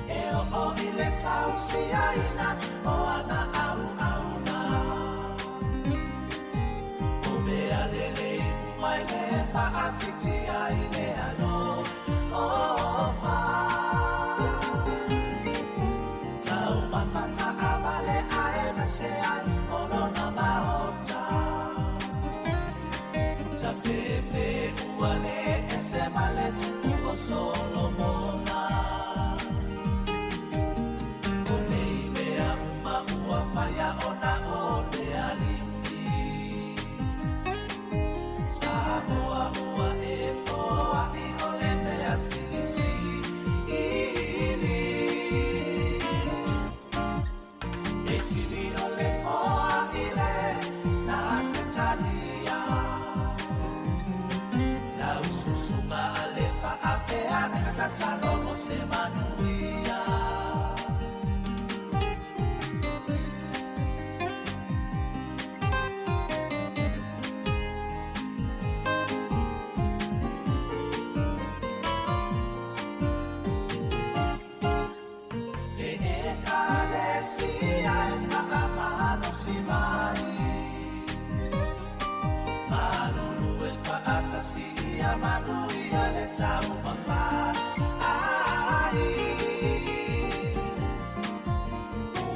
E oo i le tausiaina o ana auauna. O mea lelei uma i le faafitia i le alofa. Taumafa taavale aemaise ai o lona maota. Tafefe ua le ese ma le tupu o Solomona. O nei mea uma ua faia ona o le Alii. Samoa ua e foai o le mea silisili. E sili o le foai le na te talia. Lau susuga a le faafeaga tatalo mo se manuia. E ekalesia e faamalosi mai. Malulu e faatasi ia manuia le taumafa ai.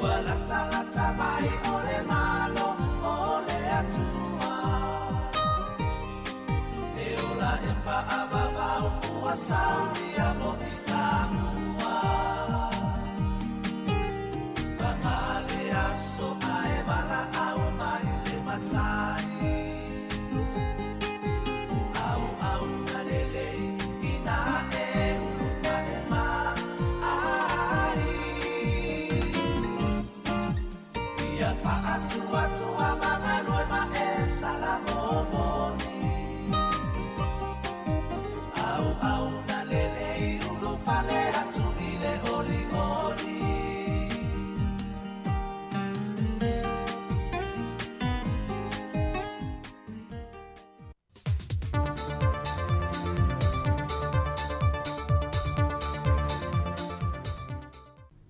Ua latalata mai o le malo o le Atua. E ola e faavavau ua saunia mo i tamua. Paga le aso ae valaau mai le Matai. Au au na lelei ina e ulufale mai. Ia faatuatua magalue ma e salamomoni. Au au na lelei ulufale atu i le olioli.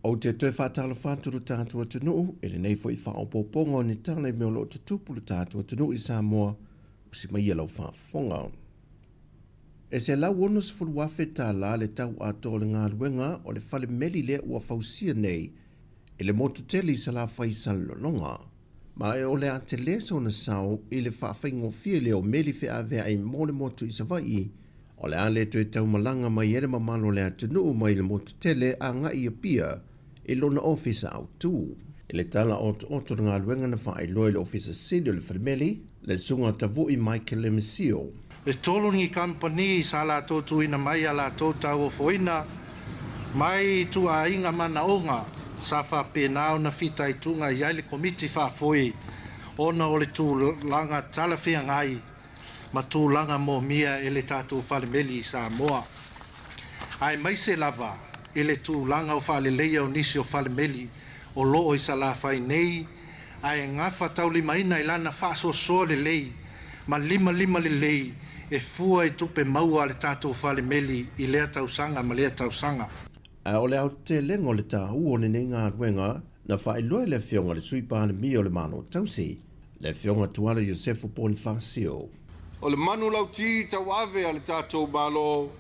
Ou te toe faatalofa atu lo tatou atunuu i lenei foi faaopoopoga o ni tala i mea o lo o tutupu lo tatou atunuu i Samoa, usi mai ia lau faafofoga. E $160,000 le tau atoa o le galuega o le fale meli lea ua fausia nei i le motu tele i Salafai i Salelologa. Ma e o le a tele sona sao i le faafaigofie lea o meli feaveai mo le motu i Savaii O le a le toe taumalaga mai ai le mamalu o le atunuu mai le motu tele agai i Apia i lona ofisa autu. I le tala otooto o le galuega na faailoa i le Ofisa Sili o le Falemeli, le Susuga Tavui Michael Lemesio. E tolu ni kamupani sa latou tuuina mai a latou tauofoina mai ituaiga manaoga sa faapena ona fitaituga i ai le Komiti Faafoe ona o le tulaga talafeagai ma tulaga moomia e le tatou falemeli i Samoa, aemaise lava i le tulaga o faaleleia o nisi o falemeli o loo i Salafai nei ae gafataulimaina i lana faasoasoa lelei ma limalima lelei e fua i tupe maua a le tatou falemeli i lea tausaga ma lea tausaga. Ae o le aotelega o le taua o lenei galuega na faailoa e le Afioga i le Sui Palemia o le Malo Tausi, le Afioga Tuala Iosefo Ponifasio. O le manulauti tauave a le tatou Malo,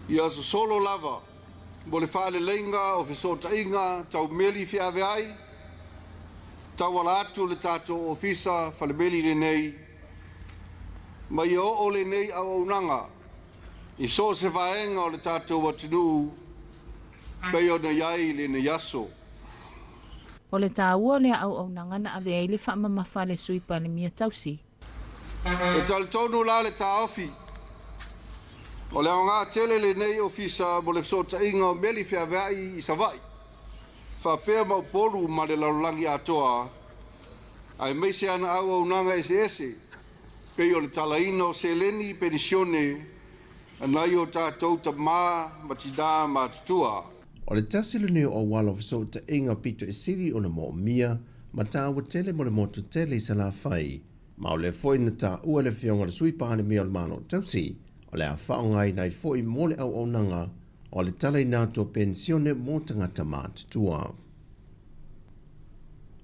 ia sosolo lava mo le faaleleiga o fesootaiga tau meli feaveai, tauala atu le tatou Ofisa Falemeli lenei, ma ia oo lenei auaunaga i so o se vaega o le tatou atunuu pei ona i ai lenei aso. O le taua o lea auaunaga na ave ai le faamamafa a le Sui Palemia tausi. E talitonu la le taofi, o le aoga tele lenei ofisa mo le fesootaiga o meli feaveai i Savaii, faapea ma Upolu ma le lalolagi atoa, aemaise ana auaunaga eseese pei o le talaina o seleni penisione a nai o tatou tamā ma tinā matutua. O le tasi lenei o auala o fesootaiga pito e sili ona moomia ma taua tele mo le motu tele i Salafai, ma o lea foi na taua e le Afioga i le Sui Palemia o le Malo Tausi, o le a faaaogaina ai foi mo le auaunaga o le talaina atu o penisione mo tagata matutua.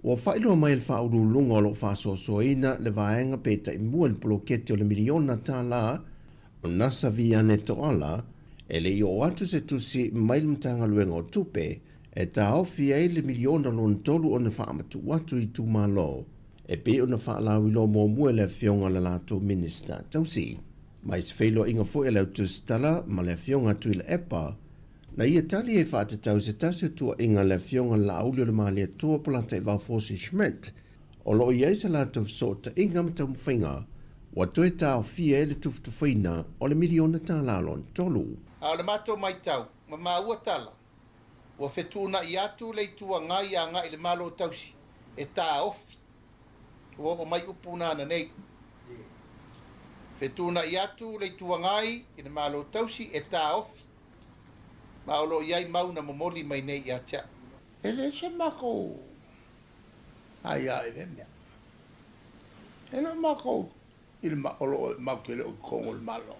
Ua faailoa mai e le Faauluuluga o lo o faasoasoaina le vaega pe taimua i le poloketi o le miliona tala o Nasa Viane Toala e le i oo atu se tusi mai le Matagaluega o Tupe e taofi ai le miliona lona tolu ona faamatuu atu i itumalo e pei ona faalauiloa muamua e le Afioga i le latou Minisita Tausi. Mai se feiloaiga foi a le Autusitala ma le Afioga Tuilaepa Na ia tali e faatatau se tasi o tuuaiga a le Afioga i le Laauli o le Malietoa Polataivao Fosi Schmidt, o lo o i ai se latou fesootaiga ma taumafaiga ua toe taofia ai le tufatufaina o le miliona tala lona tolu. A o le matou matau ma maua tala, ua fetuunai atu le Itu Agai agai i le Malo Tausi e taofi. Ua oo mai upu na ananei. Fetuunai atu le Itu Agai i le Malo Tausi e taofi. Ma o lo o i ai mau na momoli mai nei ia te au. E leai se makou aia i lea mea. E le o makou i le o lo o matou te le o i totonu o le Malo.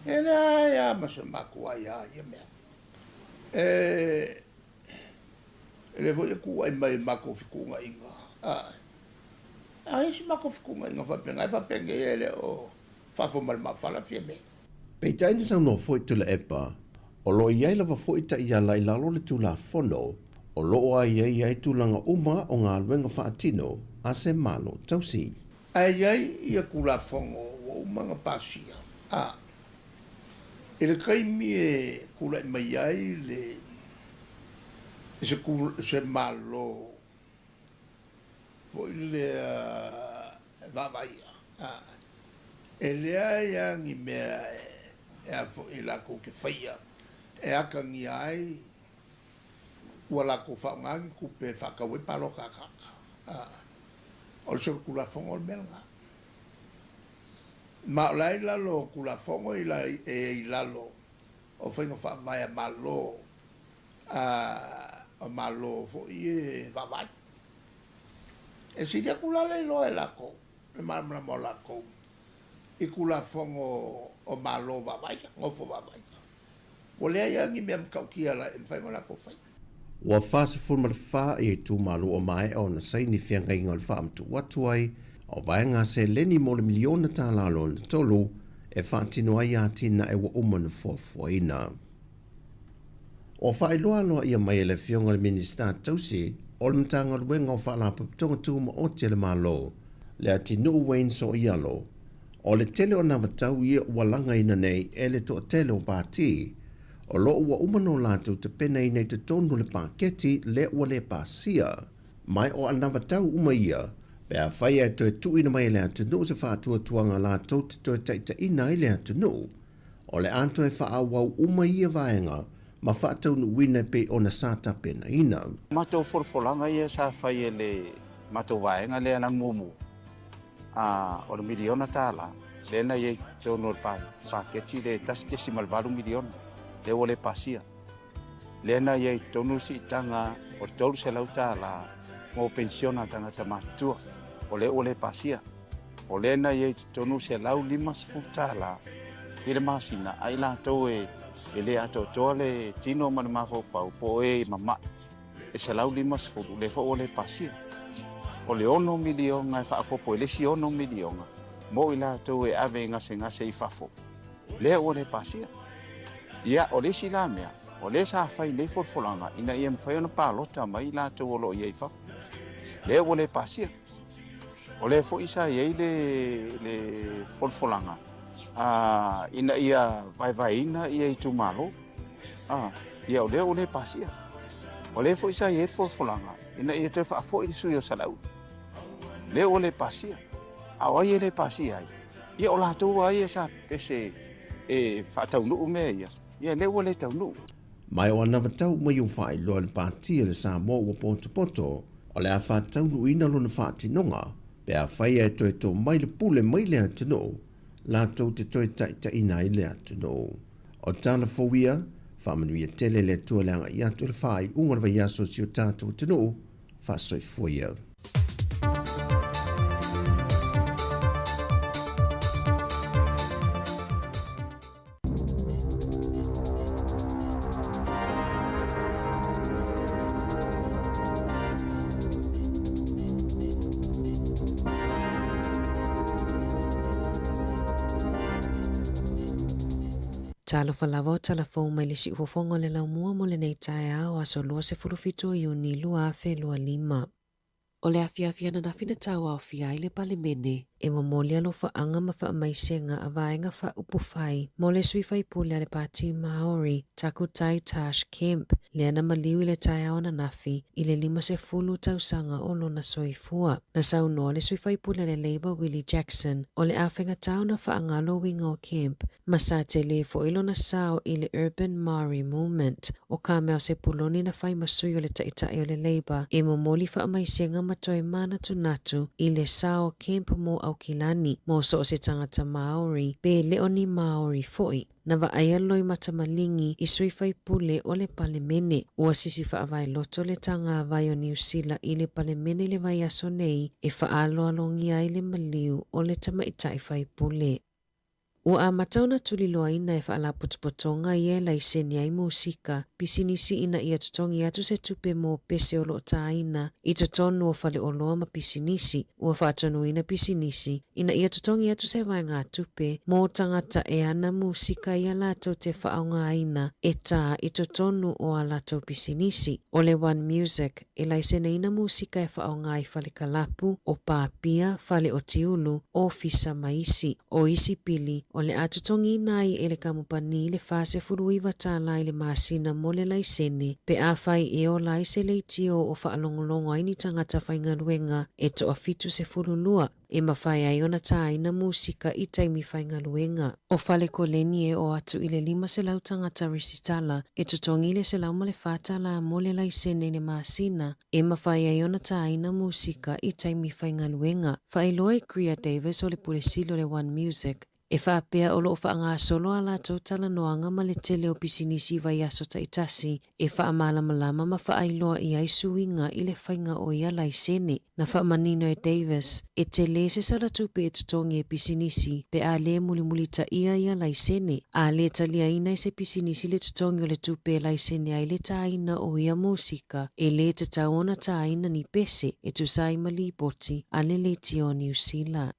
E leai lava ma se matou aia i ia mea. E le foi e kūʻai mai i matou fetuunaiga. A i ai se matou fetuunaiga faapena, e faapenei e le o fafo ma le maafala Fiamē. Peitai na saunoa foi Tuilaepa, o lo o i ai lava foi taiala i lalo o le Tulafono o lo o aiaia ai tulaga uma o galuega faatino a se Malo tausi. Ae i ai ia Tulafono ua uma ona pasia, a i le taimi e tulai mai ai le se se Malo foi lea e vaavaaia, e leai lava ni mea e a foi latou te faia e atagia ai ua latou faaaoga ni tupe e faatau ai palota a tagata. O le solitulafono le mea lena. Ma o la e i lalo o Tulafono e i lalo o faiga faavae a Malo a Malo foi e vaavaai. E sili atu la le iloa e latou, le malamalama o latou i Tulafono o Malo vaavaai, nofo vaavaai. Ua leai lava ni mea matautia e mafai ona latou faia. Ua 44 ia itumalo ua maea ona saini feagaiga o le faamatuu atu ai o vaega seleni mo le miliona tala lona tolu e faatino ai atinae ua uma ona fuafuaina. Ua faailoa aloaia mai e le Afioga i le Minisita Tausi o le Matagaluega o Faalapotopotoga Tumaoti a le Malo, Leatinuu Wayne Soialo, O le tele o anavatau ia ua lagaina nei e le toatele o pati, o lo o ua uma no latou tapenaina i totonu o le paketi lea ua le pasia. Ma o anavatau uma ia, pe afai ae toe tuuina mai e le atunuu se faatuatuaga latou te toe taitaiina ai le atunuu, o le a toe faaauau uma ia vaega ma faataunuuina e pei ona sa tapenaina. Matou folafolaga ia sa fai e le matou vaega lea na muamua, a o le miliona tala lea na i ai i totonu o le paketi le $1.8 miliona lea ua le pasia. Lea na i ai i totonu le siitaga o le $300 mo penisiona a tagata matutua, o lea ua le pasia. O lea na i ai i totonu le $150 i le masina a i latou e le atoatoa le tino ma le mafaufau po o e mama'i, e $150, lea foi ua le pasia. O le $6 miliona e faaopoopo i le isi $6 miliona mo i latou e ave i gasegase i fafo, lea ua le pasia. Ia, o le isi la mea, o lea sa fai nei folafolaga ina ia mafai ona palota mai i latou o lo o i ai i fafo, lea ua le pasia. O lea foi sa i ai le folafolaga ina ia vaevaeina ia itumalo, ia o lea ua le pasia. O lea foi sa i ai le folafolaga ina ia toe faafoi le sui o Salaua, lea ua le pasia. A o ai e le pasia ai? Ia o latou lava ia sa pese e faataunuu mea ia, ia lea ua le taunuu. Ma o anavatau mai ua faailoa le pati a le Samoa ua potopoto, o le a faataunuuina lona faatinoga, pe afai ae toe tō mai le pule mai le atunuu, latou te toe taitaiina ai le atunuu. O tala fou ia, faamanuia tele le Atua le agai atu i le faaiuga o le vaiaso o si o tatou atunuu, faasoifua ia. Talofa lava o tala fou mai le siufofoga o le laumua mo lenei taeao aso 27 o Iuni 2025. O le afiafi ananafi na tauaofia ai le Palemene e momoli alofaaga ma faamaisega a Vaega Faaupufai mo le sui faipule a le Pati Māori, Takutai Tarsh Kemp, lea na maliu i le taeao ananafi i le 50 tausaga o lona soifua. Na saunoa le sui faipule a le Labour Willie Jackson, o le a faigata ona faagalo uiga o Kemp ma sa tele foi lona sao i le Urban Māori Movement. O Carmel Sepuloni na fai ma sui o le Taitai o le Labour e momoli faamaisega ma toe manatunatu i le sao Kemp mo Aukilani, mo so o se tagata Māori, pe le o ni Māori foi. Na vaaia loimata maligi i sui faipule o le Palemene. Ua sisi faavae loto le tagavai o Niu Sila i le Palemene i le vaiaso nei e faaaloalogia ai le maliu o le tamaitai faipule. Ua amata ona tuliloaina e faalapotopotoga ia e laisene ai musika, pisinisi ina ia totogi atu se tupe mo pese o lo o tāina i totonu o faleoloa ma pisinisi. Ua faatonuina pisinisi ina ia totogi atu se vaegatupe mo tagata e ana musika ia latou te faaaogaina e tā i totonu o a latou pisinisi. O le One Music e laiseneina musika e faaaoga i fale kalapu, o pāpia, fale o tiulu, ofisa ma isi. O isi pili, o le a totogiina ai e le kamupani le $49 i le masina mo le laisene pe afai e ola ai se leitio o faalogologo ai ni tagata faigaluega e toa-72 e mafai ai ona tāina musika i taimi faigaluega. O fale koleni e oo atu i le 500 tagata resitala e totogi le $104 mo le laisene i le masina e mafai ai ona tāina musika i taimi faigaluega. Faailoa e Greer Davis o le Pule Sili o le One Music, e faapea o lo o faagasolo a latou talanoaga ma le tele o pisinisi i vaiaso taitasi e faamalamalama ma faailoa i ai suiga i le faiga o ia laisene. Na faamanino e Davis, e tele se sala tupe e totogi e pisinisi pe a le mulimulitaia ia laisene. A le taliaina e se pisinisi le totogi o le tupe e laisene ai le tāina o ia musika, e lē tatau ona tāina ni pese e tusa ai ma lipoti a le Leitio o Niu Sila.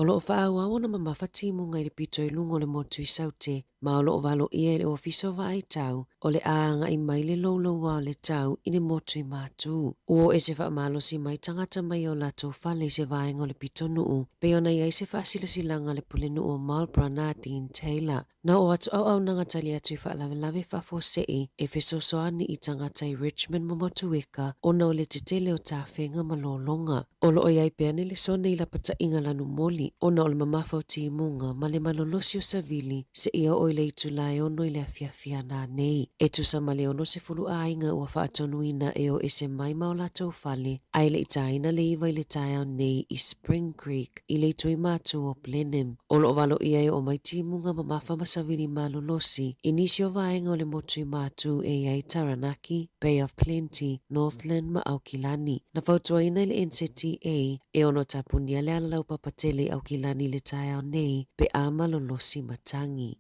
O lo o faaauau ona mamafa timuga i le pito i luga o le motu i Saute, ma o lo o valoia e le Ofisa o Vaai Tau o le a agai mai le louloua o le tau i le motu i Matu. Ua oo ese faamalosi mai tagata mai o latou fale i se vaega o le pitonuu, pei ona i ai se faasilasilaga a le Pulenuu o Marlborough Nadine Taylor. Na oo atu auaunaga tali atu i faalavelave faafuasei e fesoasoani i tagata i Richmond ma Motueka ona o le tetele o tafega ma lologa. O lo o i ai pea Nelesone i lapataiga lanumoli ona o le mamafa o timuga ma le malolosi o savili seia oo i le itula e 6 i le afiafi a nanei. E tusa ma le 60 aiga ua faatonuina e o ese mai ma o latou fale ae le i tāina le 9 i le taeao nei i Spring Creek i le itu i Matu o Blenheim. O lo o valoia e oo mai timuga mamafa ma savili malolosi i nisi o vaega o le motu i Matu e i ai Taranaki, Bay of Plenty, Northland ma Aukilani. Na fautuaina i le NZTA e ono tapunia le alalaupapa tele i Aukilani i le taeao nei pe a malolosi matagi.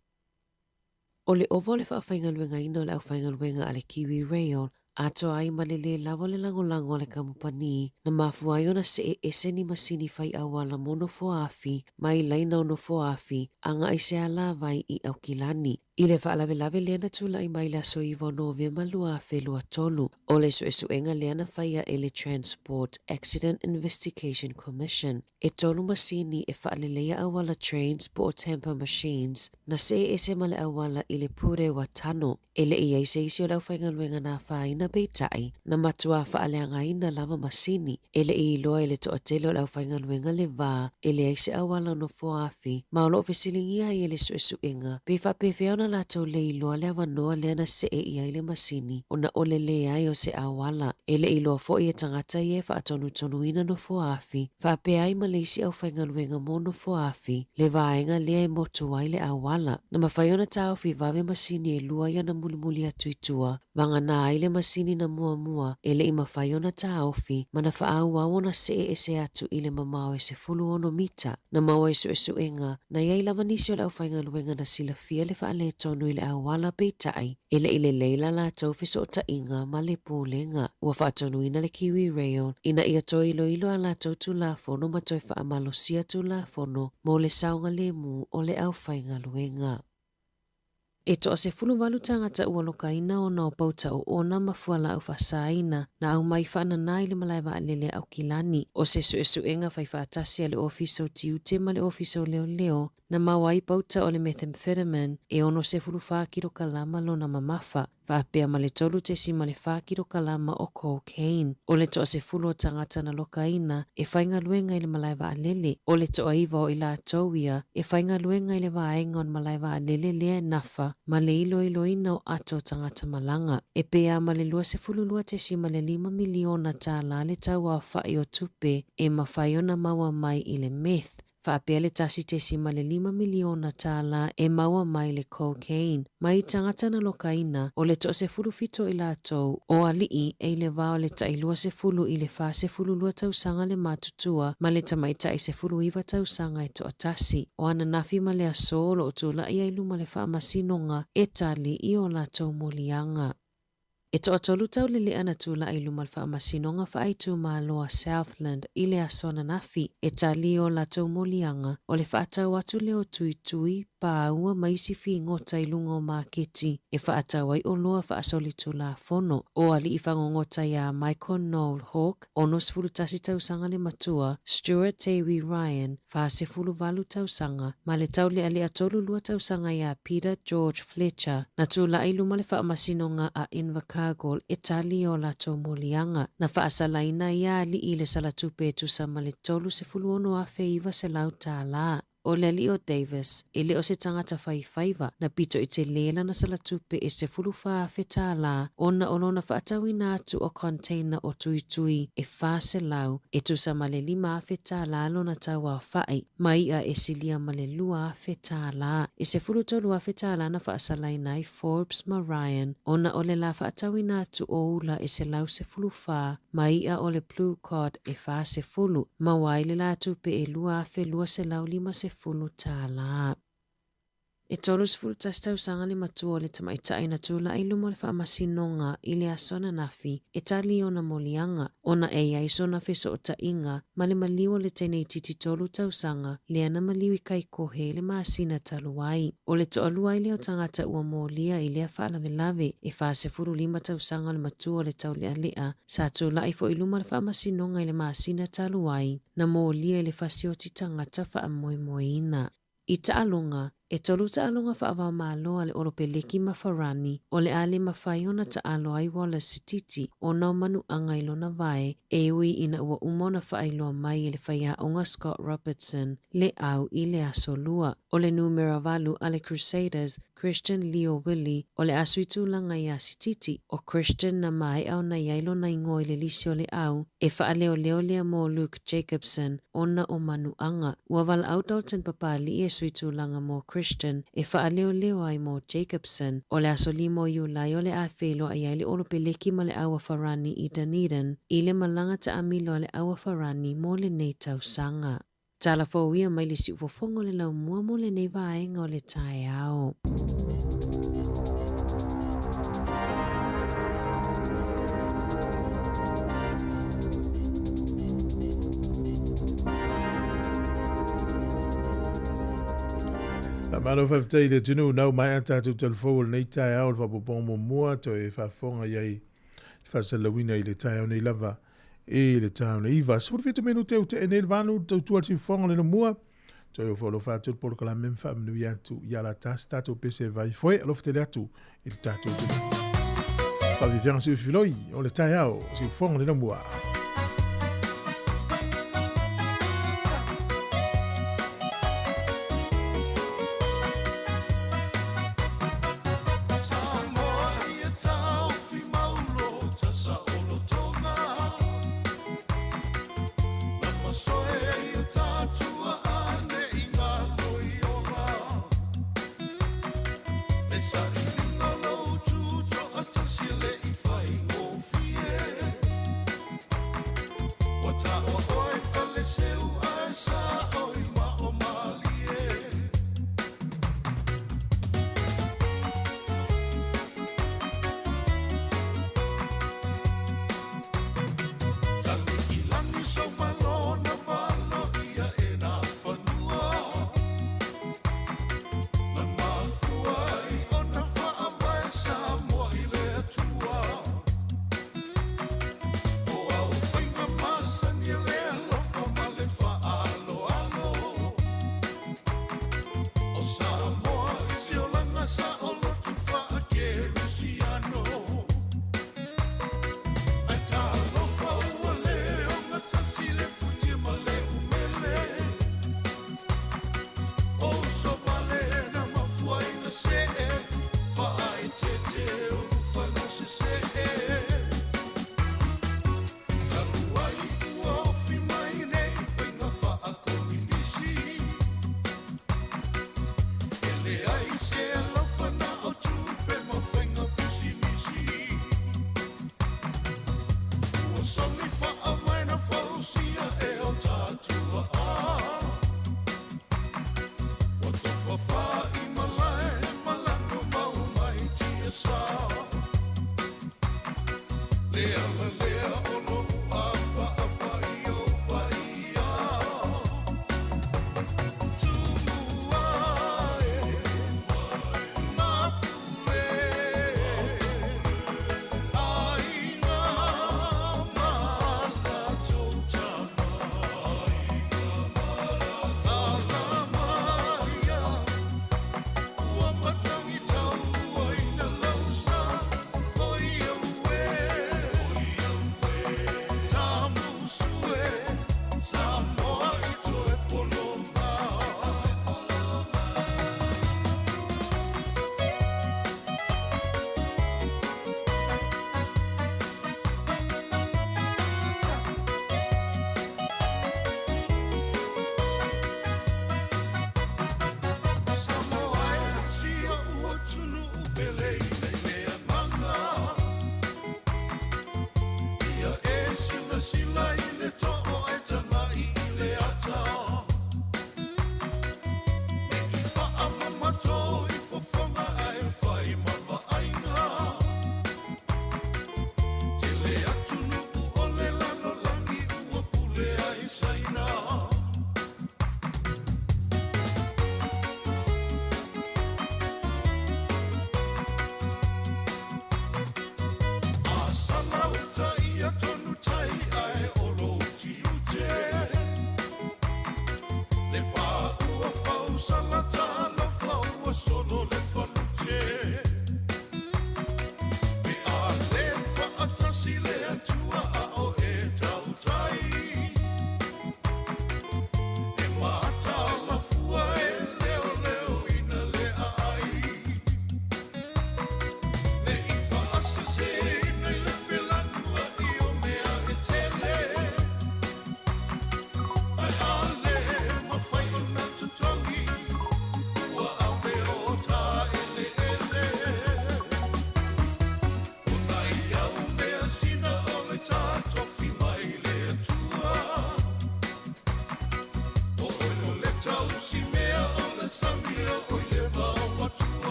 O le ova o le faafaigaluegaina o le aufaigaluega a le Kiwi Rail atoa ai ma le lē lava o le lagolago a le kamupani na mafua ai ona see ese ni masini fai auala mo nofoaafi mai laina o nofoaafi agai se alavai i Aukilani. I le faalavelave lea na tulai mai le aso 9 o Novema 2023, o le suesuega lea na faia e le Transport Accident Investigation Commission, e tolu masini e faaleleia auala trains po o tamper machines na see ese ma le auala i le Purewa Tano. E le i ai se isi o le aufaigaluega na afaina peitai, na matuā faaleagaina lava masini. E le i iloa e le toatele o le aufaigaluega le va e leai se auala o nofoaafi, ma o lo o fesiligia ai e le suesuega pe faapefea ona latou le iloa le avanoa lea na see i ai le masini ona o le leai o se auala. E le i iloa foi e tagata ia e faatonutonuina nofoaafi faapea ai ma le isi aufaigaluega mo nofoaafi le vaega lea e motu ai le auala. Na mafai ona taofi vave masini e lua ia na mulimuli atu i tua, vagana ai le masini na muamua e le i mafai ona taofi ma na faaauau ona see ese atu i le mamao e 16 mita. Na maua i suesuega, na i ai lava nisi o le aufaigaluega na silafia le faaletonu i le auala peitai e le i lelei la latou fesootaiga ma le Pulega. Ua faatonuina le Kiwi Rail ina ia toe iloilo a latou Tulafono ma toe faamalosia Tulafono mo le saogalemu o le aufaigaluega. E toa-18 tagata ua lokaina ona o pauta oona ma fualaau faasaina na aumai faanana i le malae vaalele a Aukilani. O se suesuega faifaatasi a le Ofisa o Tiute ma le Ofisa o Leoleo na maua ai pauta o le methamphetamine e 64 kilokalama lona mamafa, faapea ma le 3.4 kilokalama o cocaine. O le toa-10 o tagata na lokaina e faigaluega i le malae vaalele, o le toa-9 o i latou ia e faigaluega i le vaega o le malae vaalele lea e nafa ma le iloiloina o ato o tagata malaga. E pei lava ma le $22.5 miliona tālā le tauaofa'i o tupe e mafai ona maua mai i le meth, faapea le $1.5 miliona tālā e maua mai le cocaine mai tagata na lokaina, o le toa-17 i latou o ali'i e i le va o le tai 20 i le 42 tausaga le matutua ma le tamaitai 19 tausaga e toatasi. O ananafi ma le aso o lo o tula'i ai luma le faamasinoga e tali i o latou moliaga. E toatolu tau lelea na tula'i i luma le Faamasinoga Faaitumalo a Southland i le aso ananafi e tali i o latou moliaga o le faatau atu lea o tuitui, pāua ma isi figota i luga o maketi e faatau ai oloa faasolitulafono. O alii fagogota iā Michael Noel Hawke, 61 tausaga le matua, Stuart Tewi Ryan, 48 tausaga, ma le taulealea 32 tausaga iā Peter George Fletcher, na tula'i luma le faamasinoga a Invercargill e tali i o latou moliaga. Na faasalaina ia alii i le salatupe e tusa ma le $36,900. O le alii o Davis, e le o se tagata faifaiva, na pito i telē lana salatupe e $14,000 ona o lona faatauina atu o container o tuitui e 400, e tusa ma le $5,000 lona tauaofa'i, ma i'a e silia ma le $2,000. E $13,000 na faasalaina ai Forbes ma Ryan ona o le la faatauina atu o ula e 114 ma i'a o le blue cod e 40, maua ai le la tupe e $2,250. E 31 tausaga le matua o le tamaitai na tulai i luma o le faamasinoga i le aso ananafi e tali i ona moliaga ona e i ai sona fesootaiga ma le maliu o le teine itiiti tolu tausaga lea na maliu i Kaikohe i le masina talu ai. O le toalua ai lea o tagata ua molia i lea faalavelave, e 45 tausaga o le matua o le taulealea sa tulai foi i luma o le faamasinoga i le masina talu ai, na molia i le fasioti tagata faamoemoeina. I taaloga, e tolu taaloga faava-o-Malo a le Olopeleki ma Farani, o le a le mafai ona taalo ai Wallace Sititi ona o manuaga i lona vae, e ui ina ua uma ona faailoa mai e le faiaoga Scott Robertson le au i le Aso Lua. O le numera valu a le Crusaders, Christian Leo Willie, o le a sui tulaga iā Sititi, ʻO Christian na maea ona i ai lona igoa i le lisi o le au e faaleoleo lea mo Luke Jacobson ona o manuaga. Ua valaau Dalton Papali'i e sui tulaga mo Christian e faaleoleo ai mo Jacobson. O le aso lima o Iulai o le a feiloai ai le Olopeleki ma le Au a Farani i Dunedin i le malaga taamilo a le Au a Farani mo lenei tausaga. Tala fou ia mai le siufofoga o le laumua mo lenei vaega o le taeao. Faamalo faafetai i le atunuu nau maea tatou talafou o lenei taeao o le faaopoopoga muamua toe faafofoga i ai le faasalalauina i le taeao nei lava i le ta o le 9. 17 minute ua tea nei le 8, tautua le siufofoga o le Lomua. Toe ofo alofa atu le polokalame ma faamanuia atu ia la tasi tatou pese e vai foe. Alofa tele atu i le tatou atunuu. Faafiafiaga siufiloi o le taeao, siufofoga o le Lomua.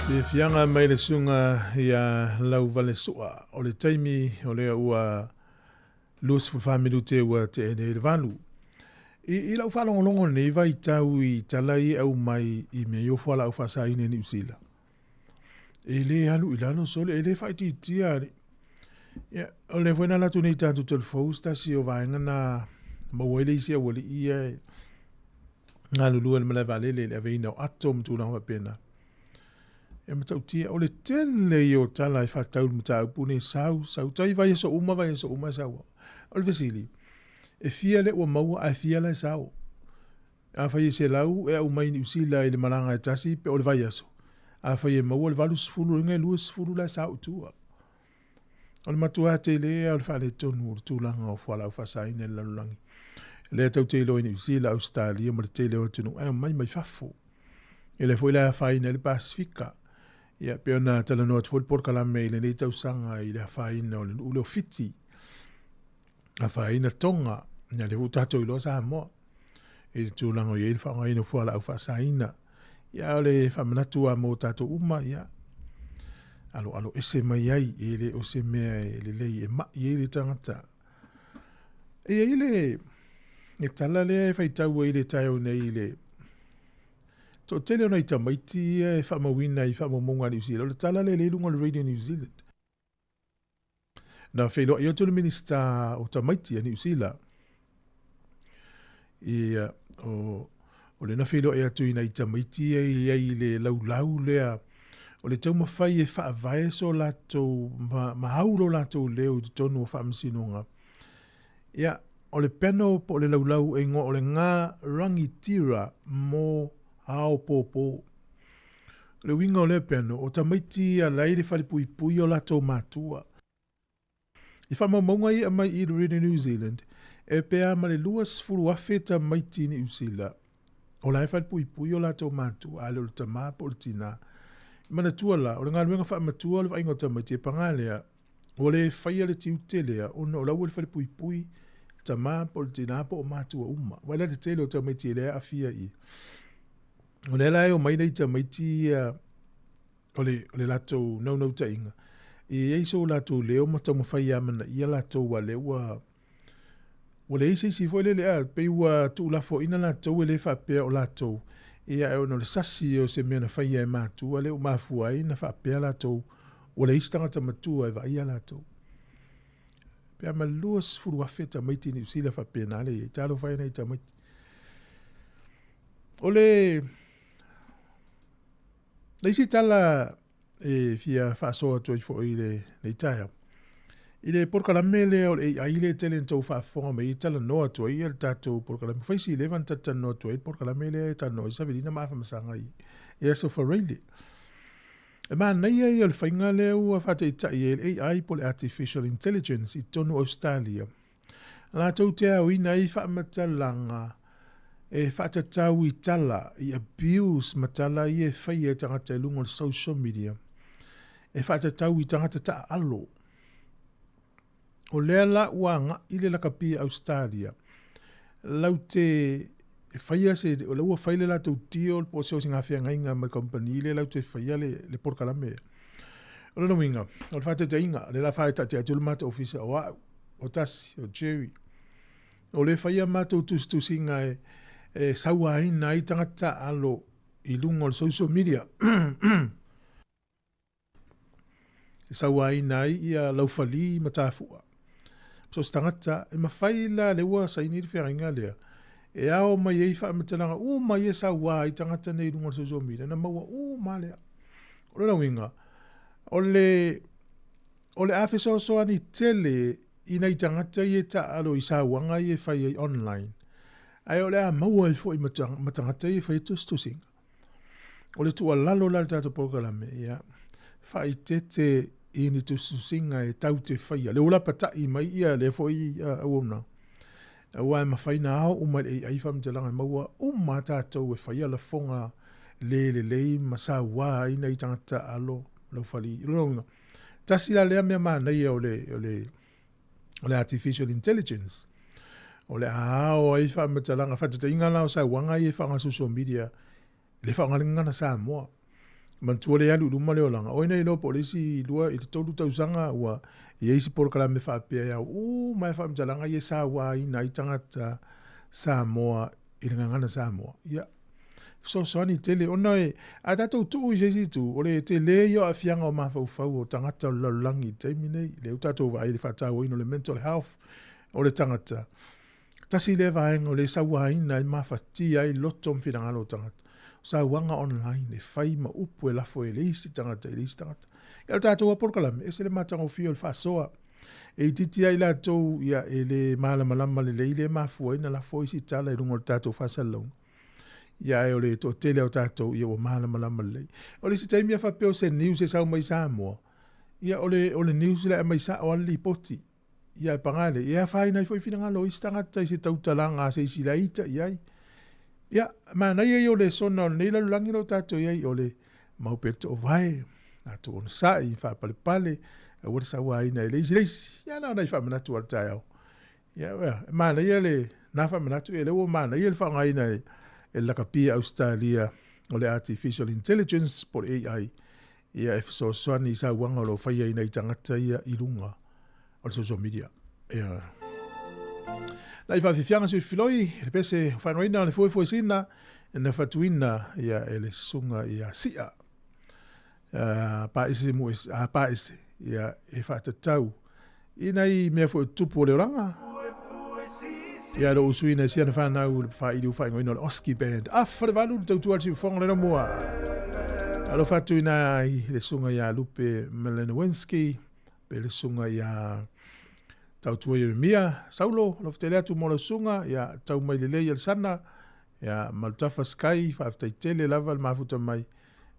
Fiafiaga mai le susuga ia Lauvalesoa o le taimi o lea ua 24 minute ua tea nei le valu. I, i lau faalogologo lenei vaitau i tala ia e aumai i mea i o fualaau faasaina i Niu Sila. E le alu i lalo sole, e le faaitiitia alii. Ia, o lea foi na alu atu nei i tatou telefou se tasi o vaega na maua ai le isi aualii ia e galulue i le malae vaalele i le aveina o ato ma tulaga faapena. E matautia, o le tele ia o tala e faatatau i le mataupu lenei, sau, sau tai vaiaso uma, vaiaso uma e sau ai. O le fesili, e fia lea ua maua ae fia la e sao? Afai e 100 e aumai i Niu Sila i le malaga e tasi pe o le vaiaso, afai e maua le 80 lona e 20 la e sao i tua. O le matua tele lava o le faaletonu o le tulaga o fualaau faasaina i le lalolagi. Lea tou te iloa i Niu Sila, Ausetalia ma le tele o atunuu ae omai mai fafo. Ia lea foi la e afaina ai le Pasefika. Ia pei ona talanoa atu foi le polokalame i lenei tausaga i le afaina o le nuu lea o Fiti. Afaina Tonga, ia lea foi ua tatou iloa Samoa i le tulaga o i ai le faaaogaina o fualaau faasaina. Ia o le faamanatu lava mo tatou uma, ia aloalo ese mai ai, e le o se mea e lelei e mai ai le tagata. E i ai le, le tala lea e faitau ai i le taeao nei i le toatele o nai tamaiti ia e faamauina i faamaumauga a Niu Sila. O le tala lea e i luga o le Radio New Zealand. Na feiloai atu le Minisita o Tamaiti a Niu Sila i o, o le na feiloai atu i nai tamaiti ia i ai le laulau lea o le taumafai e faavae so latou ma, ma au lo latou leo i totonu o faamasinoga. Ia, o le panel po o le laulau e igoa o le Ngā Rangitira mō Aopōpō. O le uiga o lea piano, o tamaiti ia la i le falepuipui o latou matua. I faamaumauga ia e aumai i Radio New Zealand, e pea ma le 20,000 tamaiti i Niu Sila o la e falepuipui o latou matua, a le o le tama po o le tina. Manatua la, o le galuega faamatua o le vaaiga o tamaiti e paga lea, Ua le faia le tiute lea ona o la ua i le falepuipui le tama po o le tina po o matua uma. Vaai la i le tele o tamaiti e le aafia i i. O lea la e omai nai tamaiti ia o le, o le latou naunautaiga, e i ai so latou leo ma taumafai e amanaia latou a lea ua ua leai se isi foi lele, a pei ua tuulafoaiina latou e le faapea o latou, ia ae ona o le sasi o se mea na faia e matua lea ua mafua ai na faapea latou ua leai se tagata matua e vaaia latou. Pe a ma 20,000 tamaiti i Niu Sila faapena le i ai. Talofa e nai tamaiti. O le le isi tala e fia faasoa atu ai foi i lenei taeao, i le polokalame lea o le AI lea e tele ina tou faafofoga mai ai e talanoa atu ai le tatou polokalame. Fai si leva na talatalanoa atu ai le polokalame lea e talanoa ai Savelina ma Afamasaga i aso Faraile. E manaia ia o le faiga lea ua faataitai ai le AI po o le Artificial Intelligence i totonu o Ausetalia. Latou te aoina ai faamatalaga e faatatau i tala, i abuse ma tala ia e faia e tagata i luga o le social media, e faatatau i tagata taaalo. O lea la ua agai le lakapi a Ausetalia, lau te faia se, o lea ua fai le latou deal po o se osigafeagaiga ma le kamupani lea lau te faia le polokalame. O lona uiga, o le faataitaiga, o lea o le a faataatia atu le matou ofisa o au, o Tasi, o Jerry. O lea e faia matou tusitusiga e sauaina ai tagata taaalo i luga o le social media. E sauaina ai ia laufali ma tafua. So se tagata, e mafai la lea ua saini le feagaiga lea, e ao mai ai faamatalaga uma ia e saua ai tagata nei i luga o le social media, na maua uma lea. O lona uiga, o le O le a fesoasoani tele i nai tagata ia e taaalo i sauaga ia e fai ai online, ae o le a maua ai foi ma tagata ia e faia tusitusiga. O le tuualalo la i le tatou polokalame, ia, faaeteete i ni tusitusiga e tau te faia. Lea ua lapatai mai ia lea foi auaunaga, aua e mafai ona ao uma i le AI faamatalaga e maua uma lava tatou e faia lafoga le lelei ma saua ai nai tagata taaalo laufali. O lona uiga, Tasi la lea mea manaia o le, o le, o le artificial intelligence, o le a ao ai faamatalaga, faataitaiga la o sauaga ia e faaaoga social media, le faaaoga le gagana Samoa. Manatua le alu i luma le olaga, oi nei iloa po o le isi 2 i le 3 tausaga ua i ai se polokalame faapea e ao uma ai faamatalaga ia e sauaina ai tagata Samoa i le gagana Samoa. Ia, fesoasoani tele ona e, a tatou tuu i se isi itu, o le tele ia o aafiaga o mafaufau o tagata o le lalolagi i le taimi nei, lea ua tatou vaai i le faatauaina o le mental health o le tagata. Tasi lea vaega o lea e sauaina ai, mafatia ai loto ma finagalo o tagata. O sauaga online e fai ma upu e lafo e le isi tagata i le isi tagata. Ia o le tatou lava polokalame, e ese le matagofie o le faasoa. E itiiti ai latou ia e le malamalama lelei lea e mafua ai ona lafo isi tala i luga o le tatou faasalalauga. Ia ae o le toatele o tatou ia ua malamalama lelei. O le isi taimi a faapea o se news e sau mai Samoa, ia o le, o le news la e aumai sao lava le lipoti. Ia ae paga lea, ia e afaina ai foi finagalo o isi tagata i se tautalaga a se isi la e ita i ai. Ia, manaia ia o lesona o lenei lalolagi o lo o tatou i ai, o le mau pea le toovae, tatou onosai, faapalepale, aua le sauaina e le isi le isi. Ia na ona i faamanatu lava o le taeao. Ia, e manaia le na faamanatu, ia lea ua manaia le faaaogaina e le lakapi a Ausetalia o le Artificial Intelligence po o le AI, ia e fesoasoani i sauaga o lo o faia i nai tagata ia i luga o le social media. Ia. Lai faafiafiaga sui filoi, le pese o faanoina o le fuefuesina, na fatuina ia e le susuga ia Sia. Paese mu a paese ia e faatatau i nai mea foi tupu o le olaga. Ia lo usuina e siana whanau le whaili u whaingoina o le Oski Band. Afa le valu le tautua le siufonga le romua. Alofa atu ina i le susuga ia Lupe Malinowinski, pe le susuga ia Tautua Ieremia Saulo, alofa tele atu mo lau susuga, ia tau mai lelei ia le sana, ia Malutafa Sky, faafetai tele lava le mafuta mai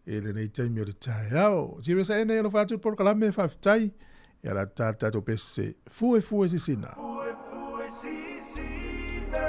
i lenei taimi o le taeao. Serious ae nei alofa atu le polokalame, faafetai, ia la tā tatou pese, fue fue sisina. Fue fue sisina.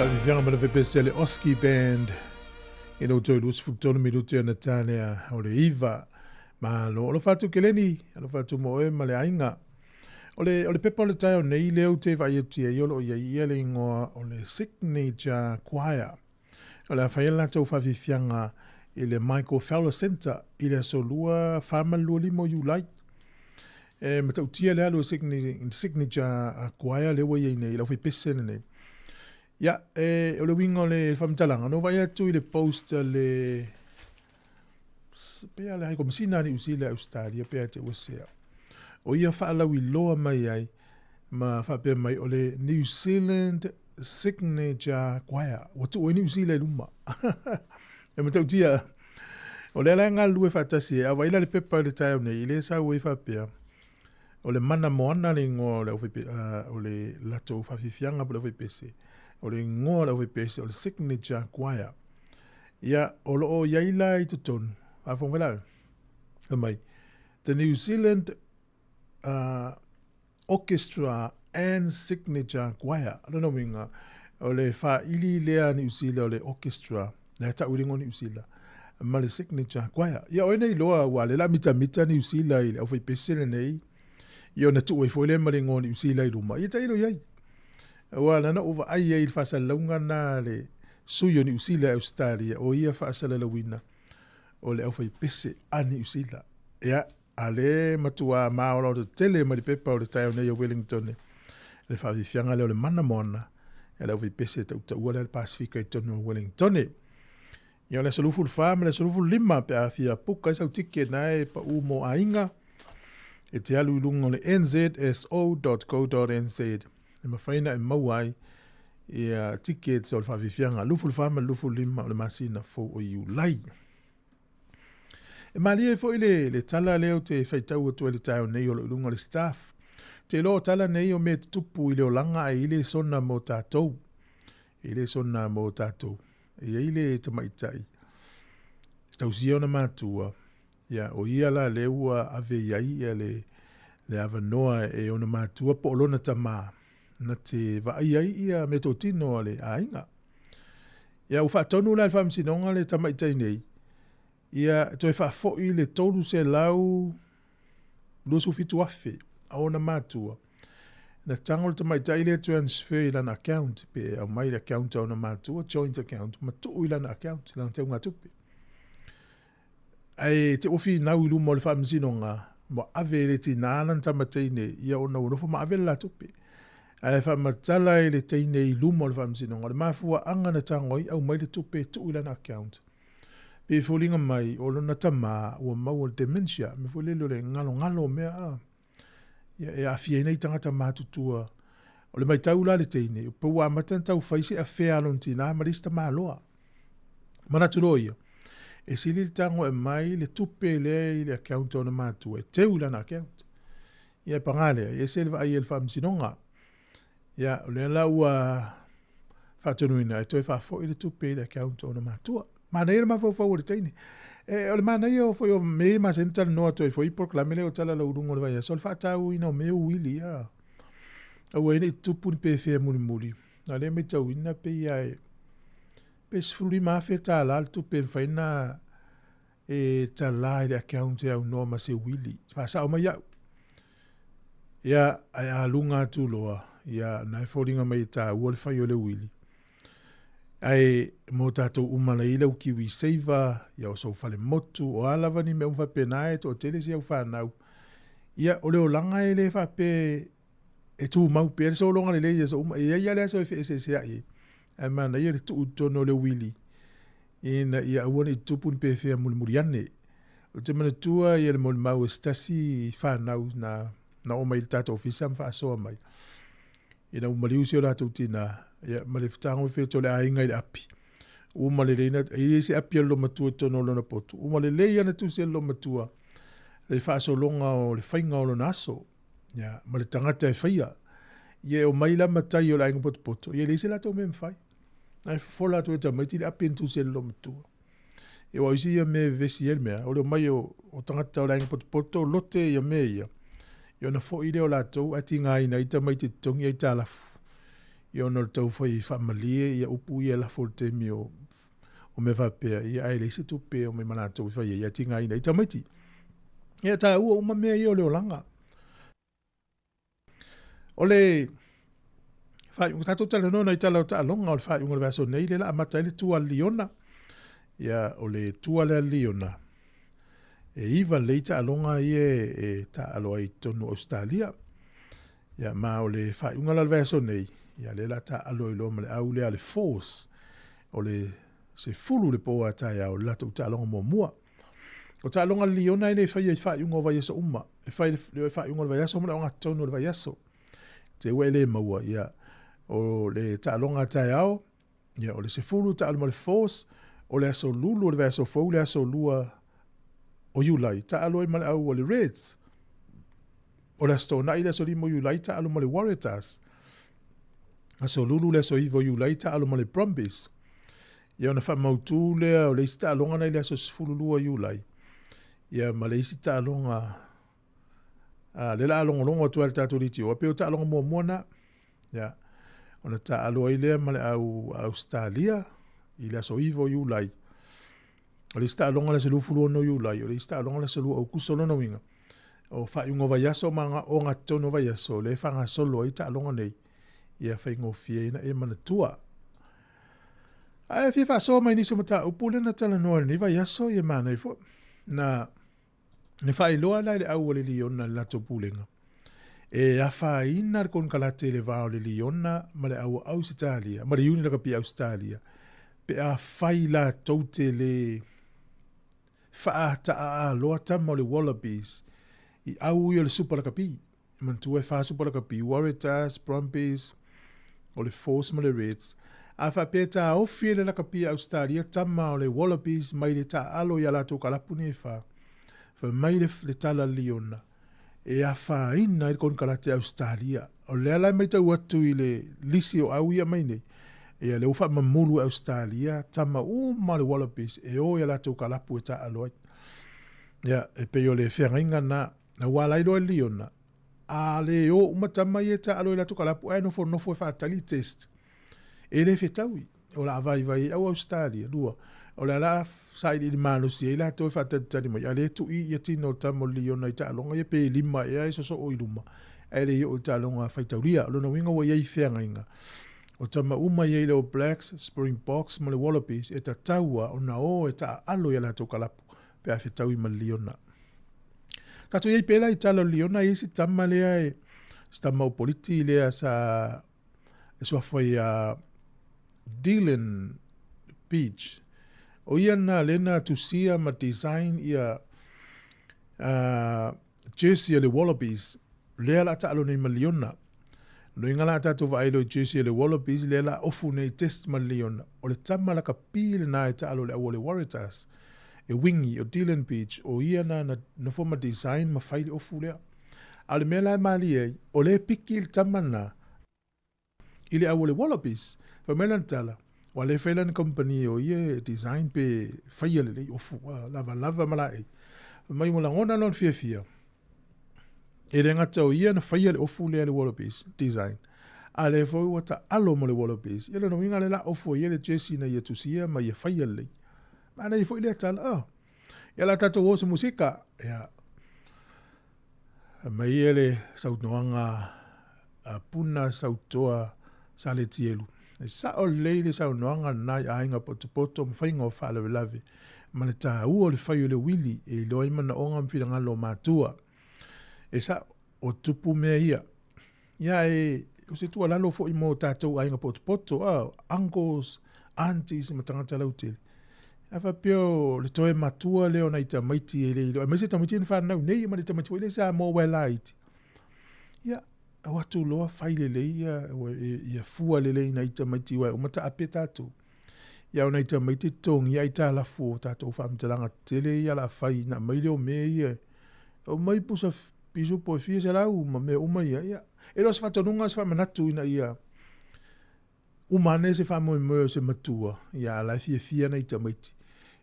Faafiafiaga ma le fepese a le Oski Band i le toe 23 minute ona talea o le 9. Malo. Alofa atu Keleni, alofa atu mo oe ma le aiga. O le, o le pepa o le taeao nei lea ou te vaai atu i ai o lo o i ai ia le igoa o le Signature Choir. O le a fai ai le latou faafiafiaga i le Michael Fowler Centre i le aso 2, 4 ma le 25 o Iulai. E matautia le alu o Signature Choir lea ua i ai nei, le aufaipese lenei. Ia, e, o le uiga o le faamatalaga, na ou vaai atu i le post a le pe a le High Commissioner a Niu Sila i Ausetalia pe a te ua sea. O ia faalauiloa mai ai ma faapea mai o le New Zealand Signature Choir. Ua tuu ai Niu Sila i luma. E matautia. O lea la e galulue faatasi ai, a vaai la le pepa i le taeao nei, i le sau ai faapea, o le Mana Moana le igoa o le aufaipe, o le latou faafiafiaga po o le aufaipese. O le igoa o le aufaipese o le Signature Choir. Ia, o lo o i ai la i totonu, faafofoga mai la, fai mai, The New Zealand Orchestra and Signature Choir. O lona uiga, o le faaili lea a Niu Sila o le orchestra, lea tau i le igoa o Niu Sila, ma le Signature Choir. Ia, o ai nei iloa, aua o lea o le a mitamita Niu Sila i le aufaipese lenei, ia ona tuu ai foi lea ma le igoa o Niu Sila i luma, ia tailo i ai. Aua na ona ou vaai ai i le faasalalauga lena a le sui o Niu Sila i Ausetalia, o ia faasalalauina o le aufaipese a Niu Sila. Ia, a lea e matua maolaola tele mai le pepa o le taeao nei o Wellington le faafiafiaga lea o le Mana Moana e le aufaipese e tautaua lea le Pasefika i totonu o Wellington. Ia o le aso 24 ma le aso 25 pe a fia puka ai sau ticket na e pau mo aiga e te alu i luga o le nzso.co.nz e mafai ona e maua ai ia tickets o le faafiafiaga 24 ma le 25 o le masina fou o Iulai. E malie ai foi le, le tala lea ou te faitau atu ai le taeao nei o lo o i luga o le staff. Te iloa o tala nei o mea e tutupu i le olaga ae i le sona mo tatou. E le sona mo tatou. E i ai le tamaitai e tausia ona matua, ia, o ia la lea ua ave i ai ia le, le avanoa e ona matua po o lona tamā na te vaai ai ia meatotino a le aiga. Ia, ua faatonu la e le Faamasinoga le tamaitai nei, ia toe faafoi le $327,000 a ona matua. Na tago le tamaitai lea transfer i lana account, pe aumai le account a ona matua, joint account, ma tuu i lana account, lana teugatupe. Ae te ua finau i luma o le Faamasinoga, ua ave e le tinā lana tama teine, ia ona ua nofo ma ave le la tupe. Ae faamatala e le teine i luma o le Faamasinoga, o le mafuaaga na tago ai aumai le tupe e tuu i lana account. Pei e foliga mai o lona tamā ua maua le dementia, mea foi lele o le ngalongalo o mea a. Ia, e aafia ai nai tagata matutua. O le matau la a le teine, pei ua amata ona tau fai se afea a lona tinā ma le isi tamaloa. Manatu loa ia, e sili le tago e aumai le tupe lea i le account a ona matua e teu i lana account. Ia, e paga lea, e ese le vaai a le Faamasinoga. Ia, o lea la ua faatonuina e toe faafoi le tupe i le account o ona matua. Manaia le mafaufau o le teine. E, o le manaia o foi o me masani ona talanoa atu ai foi i polokalame lea o Tala Lauuluga o le Vaiaso, o le faatauina o mea uili, a. Aua ai ne i tutupu ni pefea mulimuli. A o lea e matauina pei lava e, pe $15,000 le tupe e mafai ona e tala i le account e aunoa ma se uili. Faasao mai au. Ia, ae a luga atu loa, ia, na e foliga mai e tāua le fai o le uili. Ae mo tātou uma la i lau kiwi saver, ia o sou fale motu, o a lava ni mea uma faapena e toatele si au whanau. Ia, o le olaga e le faapea e tumau pea le sologa lelei i aso uma. E i ai lava le aso e feeseeseai ai. Ae manaia le tuu i totonu o le uili ina ia aua ne i tutupu ni pefea mulimuli ane. Ou te manatua ia le molimau e se tasi fanau na, na oo mai i le tatou ofisa ma faasoa mai. Ina ua maliu si o latou tinā, ia, ma le fetagofeto o le aiga i le api. Uma lelei na, e i ai se api a le loomatua i totonu o lona potu. Uma lelei ana tusi a le loomatua le faasologa o le faiga o lona aso. Ia, ma le tagata e faia. Ia e omai la matai o le aiga potopoto, ia e leai se latou mea e mafai. Ae fofola atu e tamaiti le api na tusi ai le loomatua. Ia aua o isi ia mea e vevesi ai le mea, o le omai o, o tagata o le aiga potopoto lote ia mea ia, ia ona foi lea o latou ae tigaina ai tamaiti e totogi aitalafu. Ia ona o le taufai faamalie ia upu ia e lafo i le taimi o o mea faapea, ia ae leai se tupe e omai ma latou e fai ai, ae tigaina ai tamaiti. Ia e taua uma mea ia o le olaga. O le faaiuga, tatou talanoa nai tala o taaloga o le faaiuga o le vaiaso nei, lea la amata ai le tua a le Liona. Ia, o le tua lea a le Liona, e iva lelei taaloga ia e taaalo ai i totonu o Ausetalia. Ia, ma o le faaiuga la o le vaiaso nei, ia lea la taaalo ai loa ma le au lea a le Force, o le 10 i le po a taeao le latou taaloga muamua. O taaloga a le Liona e le faia i faaiuga o vaiaso uma. E fai le faaiuga o le vaiaso ma le ogatotonu o le vaiaso. Te ua e le maua, ia, o le taaloga a taeao, ia, o le 10 taalo ma le Force, o le aso Lulu o le vaiaso fou, le aso 2 o Iulai, taalo ai ma le au o le Reds. O le aso Toonai, le aso 5 o Iulai, taalo ma le Waratahs. Aso Lulu, le aso 9 o Iulai, taalo ma le Brumbies. Ia ona faamautu lea o le isi taaloga na i le aso 12 o Iulai. Ia ma le isi taaloga a le la logologo atu ai le tatou litio, pei o taaloga muamua na. Ia ona taalo ai lea ma le au Australia i le aso 9 o Iulai. O le isi taaloga le aso 26 o Iulai, o le isi taaloga le aso 2 Aukuso lona uiga. O faaiuga o vaiaso ma ogatotonu o vaiaso, lea e faagasolo ai taaloga nei, ia faigofie ai ona e manatua. Ae fia faasoa mai nisi o mataupu lea na talanoa i lenei vaiaso, ia manaia foi. Na, na faailoa la i le au a le Liona i le latou pulega, e afaina le konekarate i le va o le Liona ma le au a Ausetalia, ma le Iuni Lakapi a Ausetalia, pe afai latou te le faataaaaloa tama o le Wallabies i au ia o le Supa Lakapi. E manatua e fa Supa Lakapi, Waratahs, Brumbies, o le Force ma le Reds. A faapea e taofi e le lakapi a Ausetalia tama o le Wallabies mai le taaalo i a latou kalapu nei e fa, fai mai le, le tala a le Liona, e afaina ai le konekarate a Ausetalia. O lea la e matau atu i le lisi o au ia mai nei, ia lea ua faamamulu e Ausetalia tama uma o le Wallabies e o i a latou kalapu e taaalo ai. Ia, e pei o le feagaiga na, na ua ala ai loa e Liona, a le o uma tama ia e taaalo i latou kalapu ae nofonofo e faatali test. E le fetaui, o le a vaivai ai au Ausetalia. Lua, o le a la sailiili malosi ai latou e faatalitali mai, a lea e tui ia tino o le tama o le liona i taaloga ia pe lima ea e sosoo i luma, ae le i oo i taaloga faitaulia. O lona uiga ua i ai feagaiga. O tama uma ia i le All Blacks, Springboks ma le Wallabies e tatau a ona o e taaalo i a latou kalapu pe a fetaui ma le liona. Tatou i ai pea la i tala o le liona, e i ai si tama lea e, si tama o Politi lea sa e suafa ia Dylan Beach. O ia na lea na tusia ma design ia jersey a le Wallabies lea la taalo nei ma Liona. Loiga la tatou vaai loa i jersey a le Wallabies lea la ofu nei test ma Liona. O le tama lakapi lena e taalo le au o le Waratahs. E wingi o Dylan Beach o ia na na nofo ma design ma fai le ofu lea. A o le mea la e malie ai, o lea e piki le tama lena i le au o le Wallabies. Fai mai lana tala, ua le fai lana company o ia e design pe faia lelei ofu lavalava ma laei. Fai mai ua lagona lona fiafia, e le gata o ia na faia le ofu lea le Wallabies design, a lea foi ua taalo mo le Wallabies. Ia lona uiga lea la ofu ai ia le jersey na ia tusia ma ia faia lelei. Manaia foi lea tala, oh. Ia la tatou o se musika. Ia, Mai ia le saunoaga a Puna Sautoa Saletielu. E sao lelei le saunoaga lena i aiga potopoto ma faiga o faalavelave ma le taua o le fai o le uili e iloa ai manaoga ma finagalo o matua. E sao, o tupu mea ia. Ia e, o se tuualalo foi mo tatou aiga potopoto, uncles, aunties ma tagata lautele. A faapea o le toe matua lea o nai tamaiti e le iloa, aemaise tamaiti na fanau nei ma le tamaiti foi lea Samoa ua e laiti. Ia, o atu loa fai lelei ia, ia fua lelei nai tamaiti ua e uma taape tatou. Ia o nai tamaiti totogi aitalafu o tatou faamatalaga tetele ia la fai na mai lea o mea ia. O mai pusa pisupo e fia selau ma mea uma ia. Ia, e le o se faatonuga se faamanatu ina ia uma ane se faamoemoe o se matua, ia a la e fiafia nai tamaiti.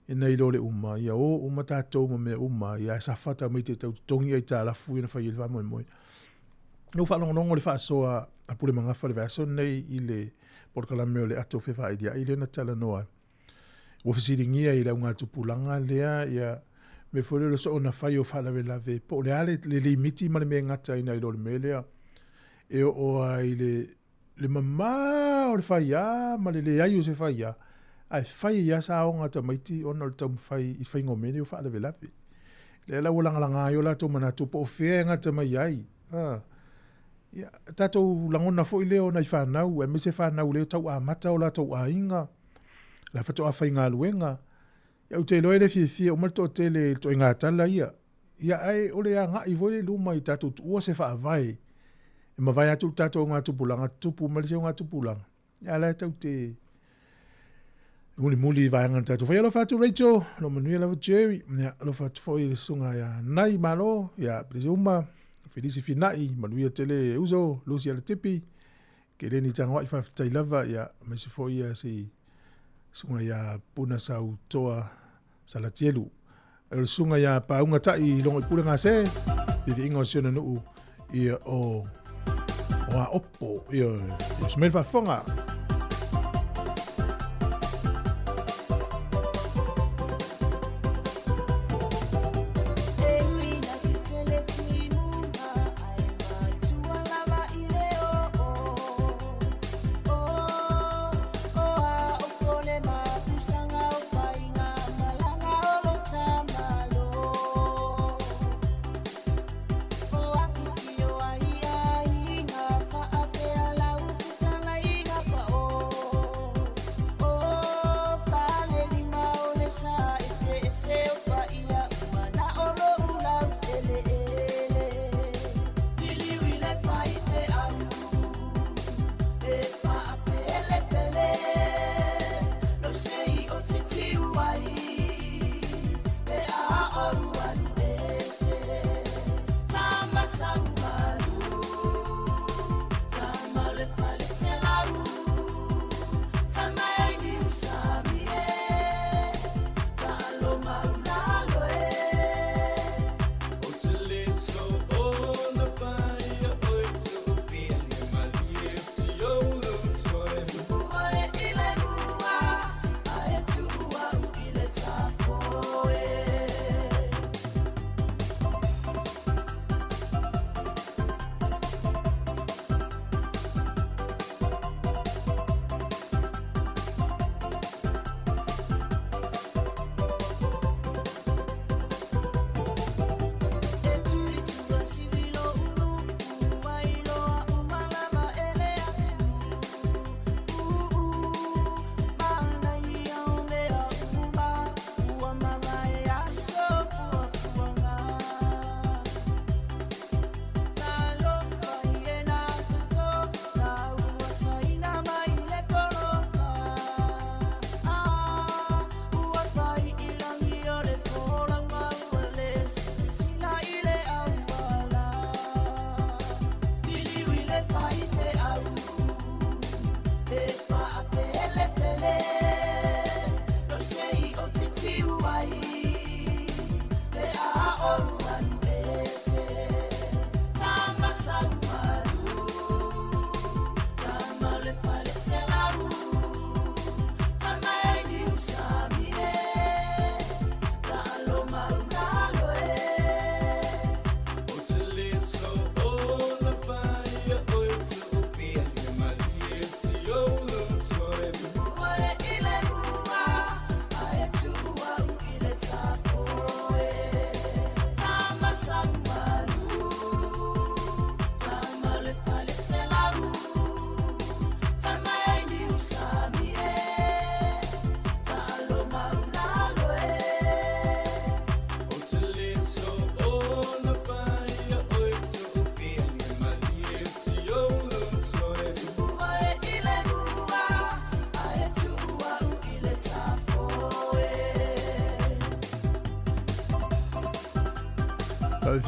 E nai lo le uma, ia o uma tatou ma mea uma, ia e safa tamaiti e tau totogi aitalafu ia na fai ai le faamoemoe. Na ou faalogologo i le faasoa a Pule Magafa i le vaiaso lenei i le polokalame o le Ato Fefailia'i lea na talanoa ai. Ua fesiligia i le augatupulaga lea ia mea foi lea o le soona fai o faalavelave po o le a le limiti ma le mea e gataina ai loa le mea lea e oo lava i le le mamao o le faiā ma le leai o se faiā, ae fai ai lava saoga a tamaiti ona o le taumafai i le faiga o mea nei o faalavelave. Lea la ua lagalaga ai o latou manatu po o fea e gata mai ai. A, ia, tatou lagona foi lea o nai fanau, aemaise fanau lea tau amata o latou aiga, la faatoa faigaluega. Ia, ou te iloa e le fiafia uma le toatele i le ituaiga tala ia. Ia, ae o le agai foi lea i luma i tatou tuua se faavae e mavae atu le tatou augatupulaga, tutupu mai le isi augatupulaga, ia a o la e tatou te mulimuli i vaega na tatou faia. Alofa atu Rachel, lo manuia lava Jerry, ia, alofa atu foi i le susuga ia Nai Malo, ia Pelisi Uma, Felisi Finai, manuia tele uso, Lucy Alatipi, Keleni Tagoai, faafetai lava, ia, aemaise foi ia si susuga ia Puna Sautoa Salatielu. O le susuga ia Pauga Tai i Logo i Pule Gase, viviiga o si ona nuu ia o o Aopo, ia o Smel Faafofoga.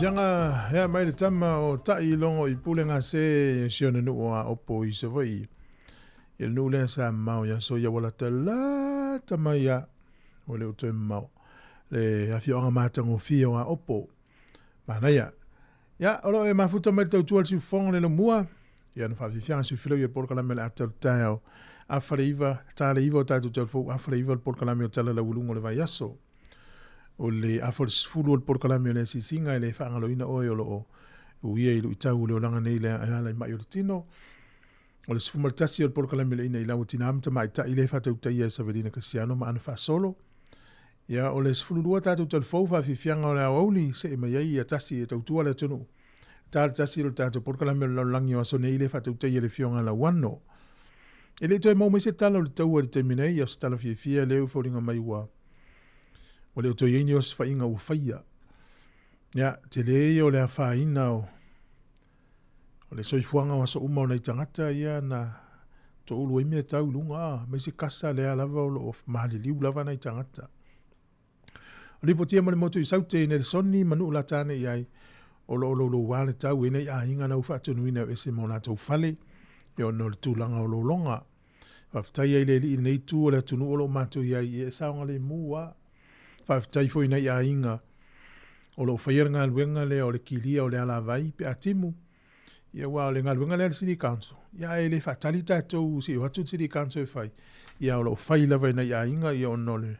Fiaga hea mai le tama o Tai Logo i Pulega se si ona nuu o Aopo i Savaii. Ia le nuu lea sa mamao ia so ia wala ta lata mai ia o le o toe mamao. Le afioaga matagofie o Aopo. Manaia. Ia, o lo o e mafuta mai le tautua le siufofoga le lomua. Ia na faafiafiaga siufilau ia polokalame o le ata o le taeao. Afa le iva, ta le iva o tatou taulafou, afa le iva o le polokalame o Tala Laualuga o le Vaiaso. O le afa o le 10 o le polokalame o le asiasiga e le faagaloina oe o lo o uia i luitau o le olaga nei lea e ala i mai o le tino. O le 11 o le polokalame o le ina i lau tina ma tamaitai le faatautaia e Savelina Kasiano ma ana faasolo. Ia, o le 12 tatou talifou faafiafiaga o le aoauli see mai ai ia tasi e tautua le atunuu. Ta le tasi o le tatou polokalame o le lalolagi o aso nei le faatautaia e le Afioga Lauano. E le i toe maua mai se tala o le taua i le taimi nei, o se tala fiafia lea ua foliga mai ua ua le o toe i ai ni osofaiga ua faia. Ia, tele ia o le afaina o o le soifuaga o aso uma o nai tagata ia na toulu ai mea tau i luga, aemaise kasa lea lava o lo o maliliu lava nai tagata. O lipotia ma le motu i Saute i Nelesoni ma Nuu Latane i ai, o lo o louloua le tau e nei aiga na ua faatonuina e ese ma o latou fale, e ona o le tulaga o lologa. Faafetai ai le Alii i lenei itu o le atunuu o lo o matou i ai, ia e saogalemu lava. Faafetai foi i nai aiga o lo o faia le galuega lea o le kilia o le alavai pe a timu. Ia aua o le galuega lea a le City Council, ia ae le faatali tatou se i o atu le City Council e fai, ia o lo o fai lava e nai aiga ia ona o le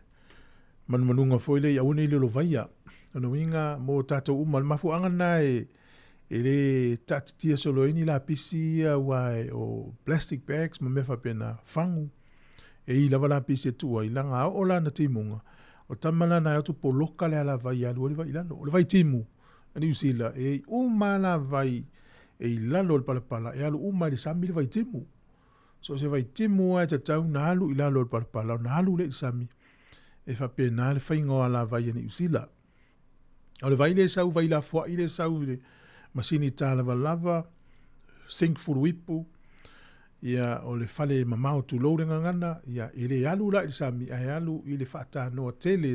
manumanuga foi lea ia aua ne i lolovaia. O lona uiga mo tatou uma, o le mafuaaga lena e e le taatitia solo ai ni lapisi ia aua o plastic bags ma mea faapena, fagu, e i lava lapisi e tuu ai, leaga a oo la ina timuga, o tama la na e o atu poloka le alavai e alu ai le vai i lalo. O le vaitimu a Niu Sila, e i uma lava alavai e i lalo o le palapala, e alu uma i le sami le vaitimu. So o se vaitimu lava e tatau ona alu i lalo o le palapala, ona alu lea i le sami, e faapena le faiga o alavai a Niu Sila. O le vai lea e sau, vai lafoai lea e sau i le masini tālavalava, sink fuluipu, ia, o le fale mamao tulou le gagana, ia, e le alu la i le sami, ae alu i le faatanoa tele,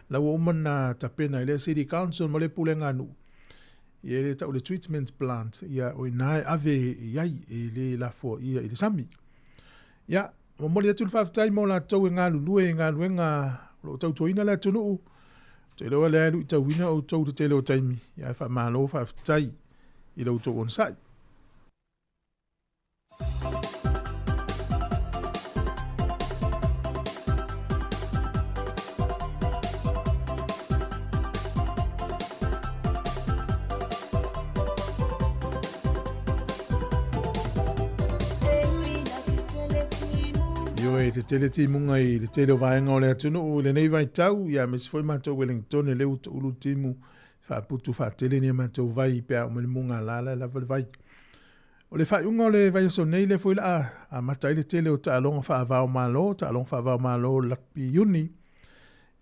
la ua uma ona tapena e lea City Council ma lea pulega a nuu, ia, e le tau le treatment plant, ia, o i ina e ave i ai, e le lafoaia i le sami. Ia, momoli atu le faafetai mo latou e galulue i galuega o lo o tautuaina le atunuu. Ou te iloa lea e luitauina outou i le tele o taimi, ae faamalo faafetai i lo outou onosai. Ioe, te tele timuga i le tele o vaega o le atunuu i lenei vaitau, ia aemaise foi matou Wellington e lea ua toulu le timu faaputu faatele ni a matou vai pe a oo mai le mugala la e lava le vai. O le faaiuga o le vaiaso nei lea foi la a amata ai le tele o taaloga faava-o-Malo, taaloga faava-o-Malo o le Rugby Iuni,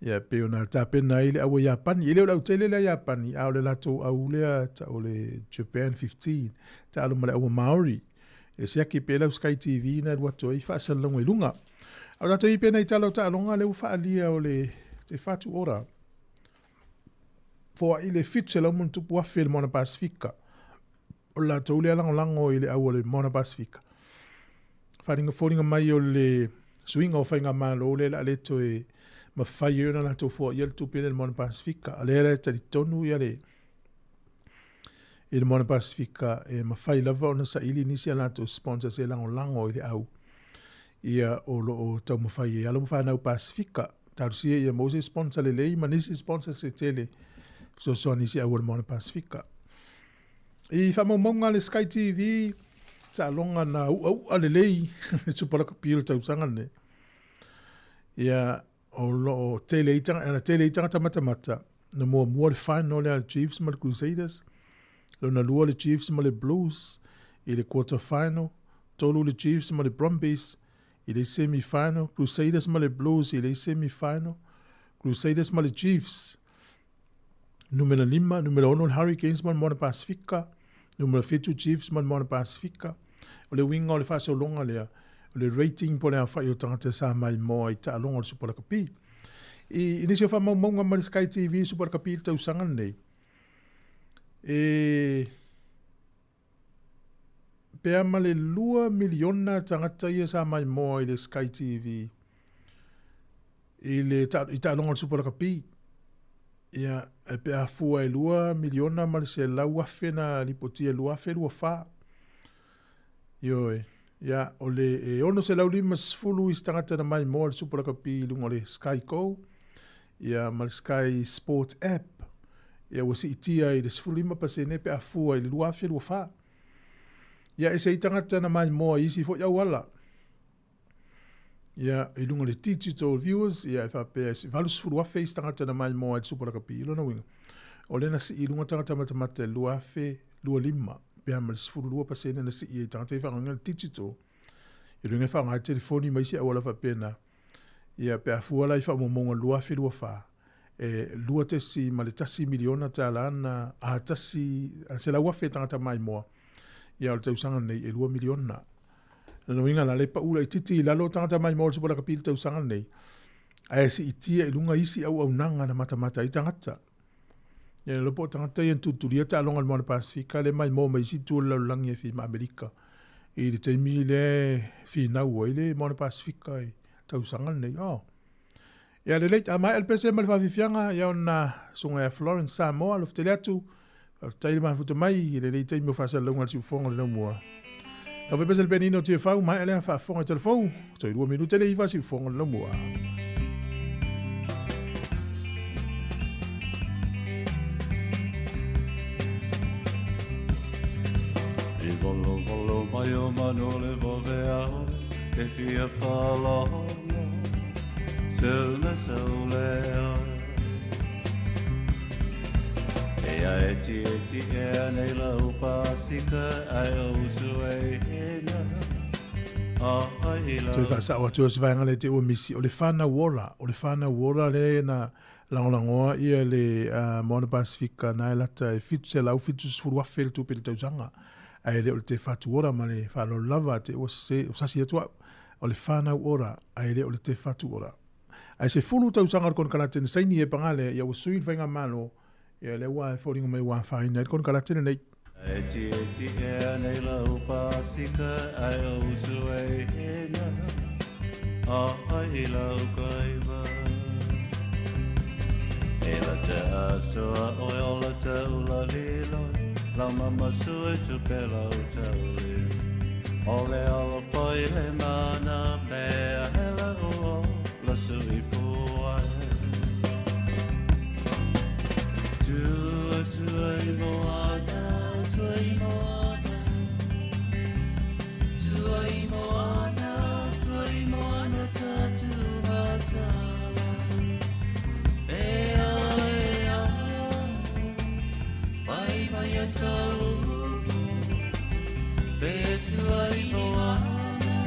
ia pei ona tapena ai le au a Iapani. E le o le au tele lea a Iapani, a o le latou au lea tau o le Japan 15, taalo ma le au a Maori. E siaki pea lau Sky TV na alu atu ai faasalalauga i luga. A o tatou i pea nei tala o taaloga lea ua faaalia o le Te Whatu Ora. Foai le 700 ma afe le Moana Pasifika. O le latou lea lagolago i le au o le Moana Pasifika. Faalinga foliga mai o le suiga o faigamalo lea o le a le toe mafai ai ona latou foaia le tupe lea i le Moana Pasifika. A lea la e talitonu ia le i le Moana Pasifika e mafai lava ona saili nisi a latou sponsors e lagolago i le au ia o lo o taumafai e alo ma fanau Pasifika. Talosia ia maua se sponsor lelei ma nisi sponsors se tele fesoasoani i se au o le Moana Pasifika. I faamaumauga a le Sky TV, taaloga na u'au'a lelei le Super Rugby o le tausaga lenei. Ia, o lo o tele ai tagata, na tele ai tagata matamata, na muamua le final lea a le Chiefs ma le Crusaders, lona lua le Chiefs ma le Blues i le quarter final, tolu le Chiefs ma le Brumbies i le semi final, Crusaders ma le Blues i le semi final, Crusaders ma le Chiefs Numera 5, numera 6 le Hurricanes ma le Moana Pasifika, numera 7 Chiefs ma le Moana Pasifika. O le uiga o le faasologa lea, o le rating po o le aofai o tagata sa maimoa i taaloga o le Super Lakapi. I, i nisi o faamaumauga ma le Sky TV Super Lakapi i le tausaga lenei, e pea ma le 2 miliona tagata ia sa maimoa i le Sky TV i le i taaloga o le Super Lakapi. Ia, e pe a fua e 2 miliona ma le 100,000 na lipotia 2024. Ioe, ia, o le e 650 isi tagata na maimoa le Supa Lakapi i luga o le Sky Go, ia, ma le Sky Sport App, ia, ua siitia i le 15% pe a fua i le 2024. Ia, ese ai tagata na maimoa i isi foi auala. Ia, i luga o le digital viewers, ia, e faapea, e 80,000 isi tagata na maimoa i le Supa Lakapi. I lona uiga, o lea na sii i luga tagata matamata i le 2025, pe a ma le 12% na sii ai i tagata i faaaogaina le digital. I luga e faaaoga ai telefoni ma isi auala faapena. Ia, pe a fua la i faamaumauga o le 2024, e $2.1 miliona tala na a tasi, a 100,000 tagata maimoa. Ia, o le tausaga lenei e 2 miliona. Lona uiga la, le pau laitiiti i lalo tagata maimoa o le Supa Lakapi i le tausaga lenei, ae siitia i luga isi auaunaga na matamata ai tagata. Ia le po o tagata ia na tulitulia taaloga i le Moana Pasefika le maimoa mai isi itu o le lalolagi e fia ma Amerika i le taimi lea e finau ai le Moana Pasefika i tausaga lenei. Oh. Ia lelei, a maea le pese ma le faafiafiaga, ia ona susuga ia Florence Samoa, alofa tele atu. Faafetai le mafuta mai i lenei taimi o faasalalauga a le siufofoga o le laumua. Lau fai pese le penina o Tiafau, maea lea faafofoga i telefou. Toe 2 minute le iva siufofoga o le laumua. I volo volo mai o manu le vove a oe, e fia whalongo, seu me seu le oe. E a eti eti e anei lau pasika, ai o usu e hina. A ai Toe lau. faasao atu o se vaega lea te ua misi, o le whanau ora, o le whanau ora lea na lagolagoa ia le Moana Pasefika na e lata e 770,000 le tupe i le tausaga. Ae le o le te whatu ora ma le whaalolo lava te ua se, o sasi atu au, o le whanau ora, ae le o le te whatu ora. Ae 10 tausaga o le konekarate na saini e paga lea, ia ua sui le faigamalo, ia lea ua e foliga mai ua afaina ai le konekarate lenei. Eti eti e anei lau pasika, ai o usu e hina, a ai lau kaiva. E la te asoa oe o la te ula liloi, lau mama sui tu pe lau taui. O le alo foi le mana mea hela o la sui puai. Tua sui moana, tui moana, tui moana, tui moana tatu matala. E a, e a, whai mai a sau, pe tuai moana,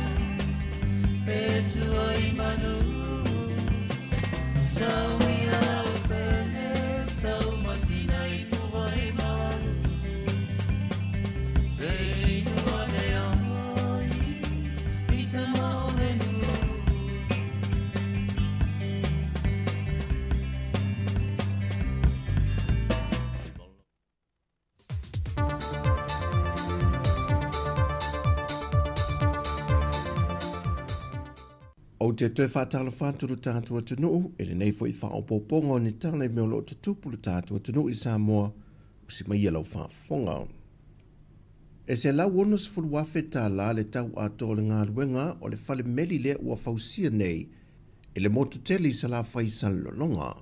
pe tuai manu, sau mi au pele, sau masina i puai malu. Se inua ne ai, i tama o le nu. Ou te toe whātalofa atu lo tātou atunuu, e lenei foi whaopoponga o ni tala i mea o loo tutupu lo tātou atunuu i Samoa, o si mai ia lau whaafonga. E $160,000 tālā le tau atoa o le galuega o le fale meli lea ua fausia nei e le motu tele i Salafai i Salelologa.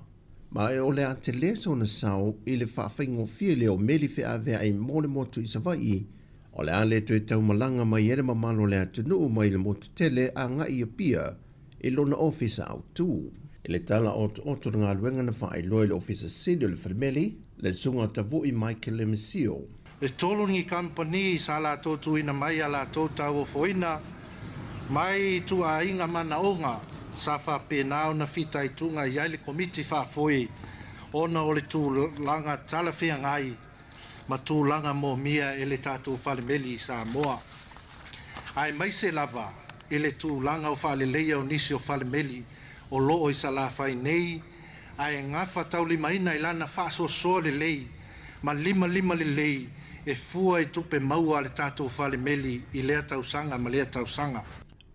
Ma e o le a telē sona sao i le faafaigofie lea o meli feaveai mo le motu i Savaii, o le a le toe taumalaga mai ai le mamalu o le atunuu mai le motu tele agai i Apia i lona ofisa autū. I le tala otooto o le galuega na faailoa i le Ofisa Sili o le Falemeli, le Susuga Tavui Michael Lemesio. E tolu ni kamupani sa latou tuuina mai a latou tauofoina mai ituaiga manaoga sa faapena ona fitaituga i ai le Komiti Faafoe ona o le tulaga talafeagai ma tulaga moomia e le tatou falemeli i Samoa, aemaise lava i le tulaga o faaleleia o nisi o falemeli o loo i Salafai nei ae gafataulimaina i lana faasoasoa lelei ma limalima lelei e fua i tupe maua a le tatou falemeli i lea tausaga ma lea tausaga.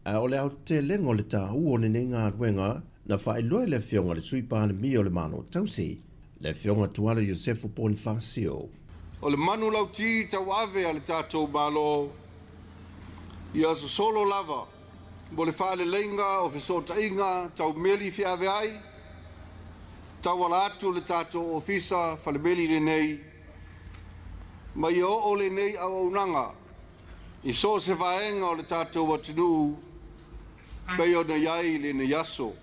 Ae o le aotelega o le taua o lenei galuega na faailoa e le Afioga i le Sui Palemia o le Malo Tausi, le Afioga Tuala Iosefu Ponifasio. O le manulauti tauave a le tatou Malo, I aso solo lava mo le faaleleiga o fesootaiga tau meli feaveai, tauala atu le tatou Ofisa Falemeli lenei, ma ia oo lenei auaunaga i so o se vaega o le tatou atunuu pei ona i ai lenei aso.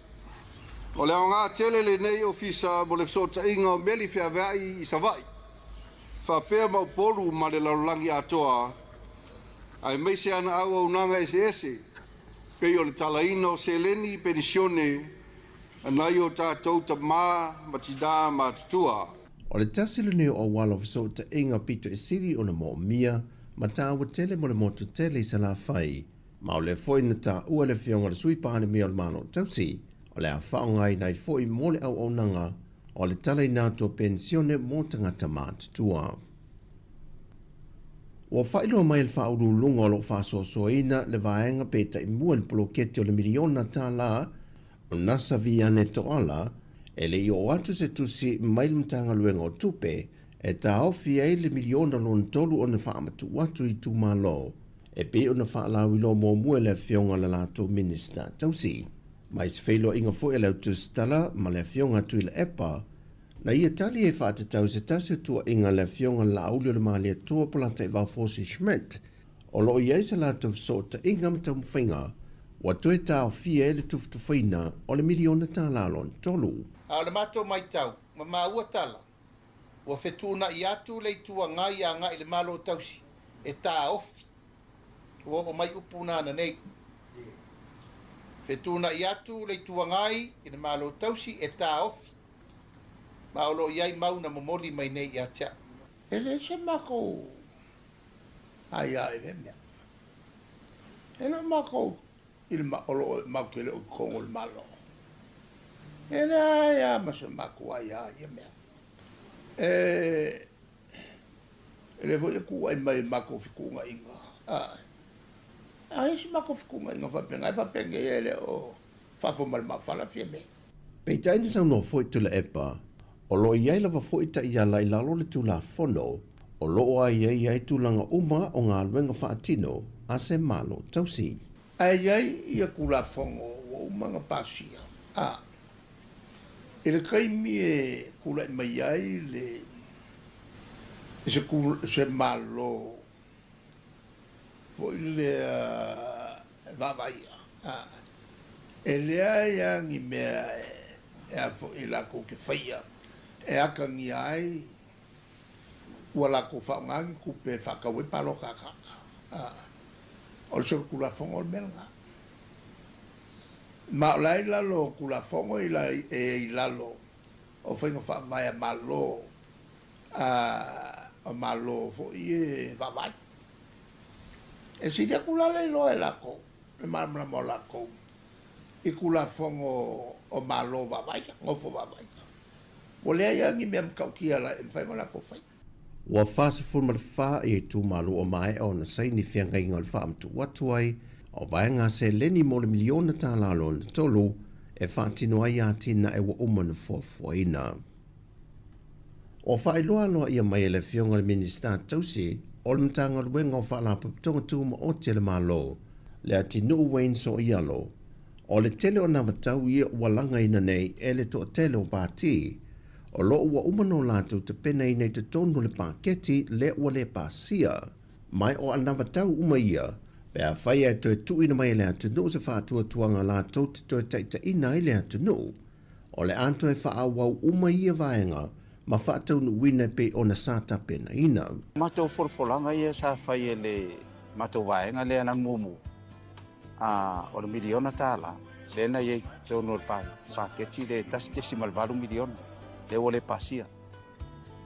O le aoga tele lenei ofisa mo le fesootaiga o meli feaveai i Savaii, faapea ma Upolu ma le lalolagi atoa, aemaise ana auaunaga eseese pei o le talaina o seleni penisione a nai o tatou tamā ma tinā matutua. O le tasi lenei o auala o fesootaiga pito e sili ona moomia ma taua tele mo le motu tele i Salafai, ma o lea foi na taua e le Afioga i le Sui Palemia o le Malo Tausi, o le a faaaogaina ai foi mo le auaunaga o le talaina atu o penisione mo tagata matutua. Ua faailoa mai e le Faauluuluga o lo o faasoasoaina le vaega pe taimua i le poloketi o le miliona tala o Nasa Viane Toala e le i oo atu se tusi mai le Matagaluega o Tupe e taofi ai le miliona lona tolu ona faamatuu atu i itumalo e pei ona faalauiloa muamua e le Afioga i le latou Minisita Tausi. Mai se feiloaiga foi a le Autusitala ma le Afioga Tuilaepa, na ia tali ai faatatau se tasi o tuuaiga a le Afioga Laauli o le Malietoa Polataivao Fosi Schmidt, o lo o i ai se latou fesootaiga ma taumafaiga ua toe taofia ai le tufatufaina o le miliona tala lona tolu. A o le matou matau ma maua tala, ua fetuunai atu le Itu Agai agai i le Malo Tausi e taofi. Ua oo mai upu na ananei. Fetuunai atu le Itu Agai i le Malo Tausi e taofi, ma o lo o i ai mau na momoli mai nei ia te au. E leai se makou aia i lea mea. E le o makou i le o lo o matou te le o i totonu o le Malo. E leai lava ma se matou aia i ia mea. E le foi e kūʻai mai i matou fetuunaiga. A i ai se matou fetuunaiga faapena, e faapenei e le o fafo ma le mafala Fiamē. Peitai na saunoa foi Tuilaepa, o lo o i ai lava foi taiala i lalo o le Tulafono o lo o aiaia ai tulaga uma o galuega faatino a se Malo tausi. Ae i ai ia Tulafono ua uma ona pasia, a i le taimi e tulai mai ai le se se Malo foi lea e vaavaaia, a e leai lava ni mea e a foi latou te faia e atagia ai ua latou faaaoga ni tupe e faatau ai palota a tagata. A o le solitulafono o le mea lena. Ma o la e i lalo o Tulafono e i lalo o faiga faavae a Malo, a Malo foi e vaavaai. E sili atu la le iloa e latou, le malamalama o latou i Tulafono o Malo vaavaai, nofo vaavaai. Ua leai lava ni mea matautia e mafai ona latou faia. Ua 44 ia itumalo ua maea ona saini feagaiga o le faamatuu atu ai o vaega seleni mo le miliona tala lona tolu e faatino ai atinae ua uma ona fuafuaina. Ua faailoa aloaia mai e le Afioga i le Minisita Tausi o le Matagaluega o Faalapotopotoga Tumaoti a le Malo, Leatinuu Wayne Soialo, o le tele o nā matau ia ua lagaina nei e le toatele o pati, o lo o ua uma nō lātou tapenaina i totonu o le paketi lea ua le pasia. Mai o anavatau uma ia, pe afai ae toe tuuina mai e le atunuu se faatuatuaga latou te toe taitaiina ai le atunuu, o le a toe faaauau uma ia vaega ma faataunuuina e pei ona sa tapenaina. Matou folafolaga ia sa fai e le matou vaega lea na muamua, a o le miliona tala lea na i ai totonu o le paketi le $1.8 miliona lea ua le pasia.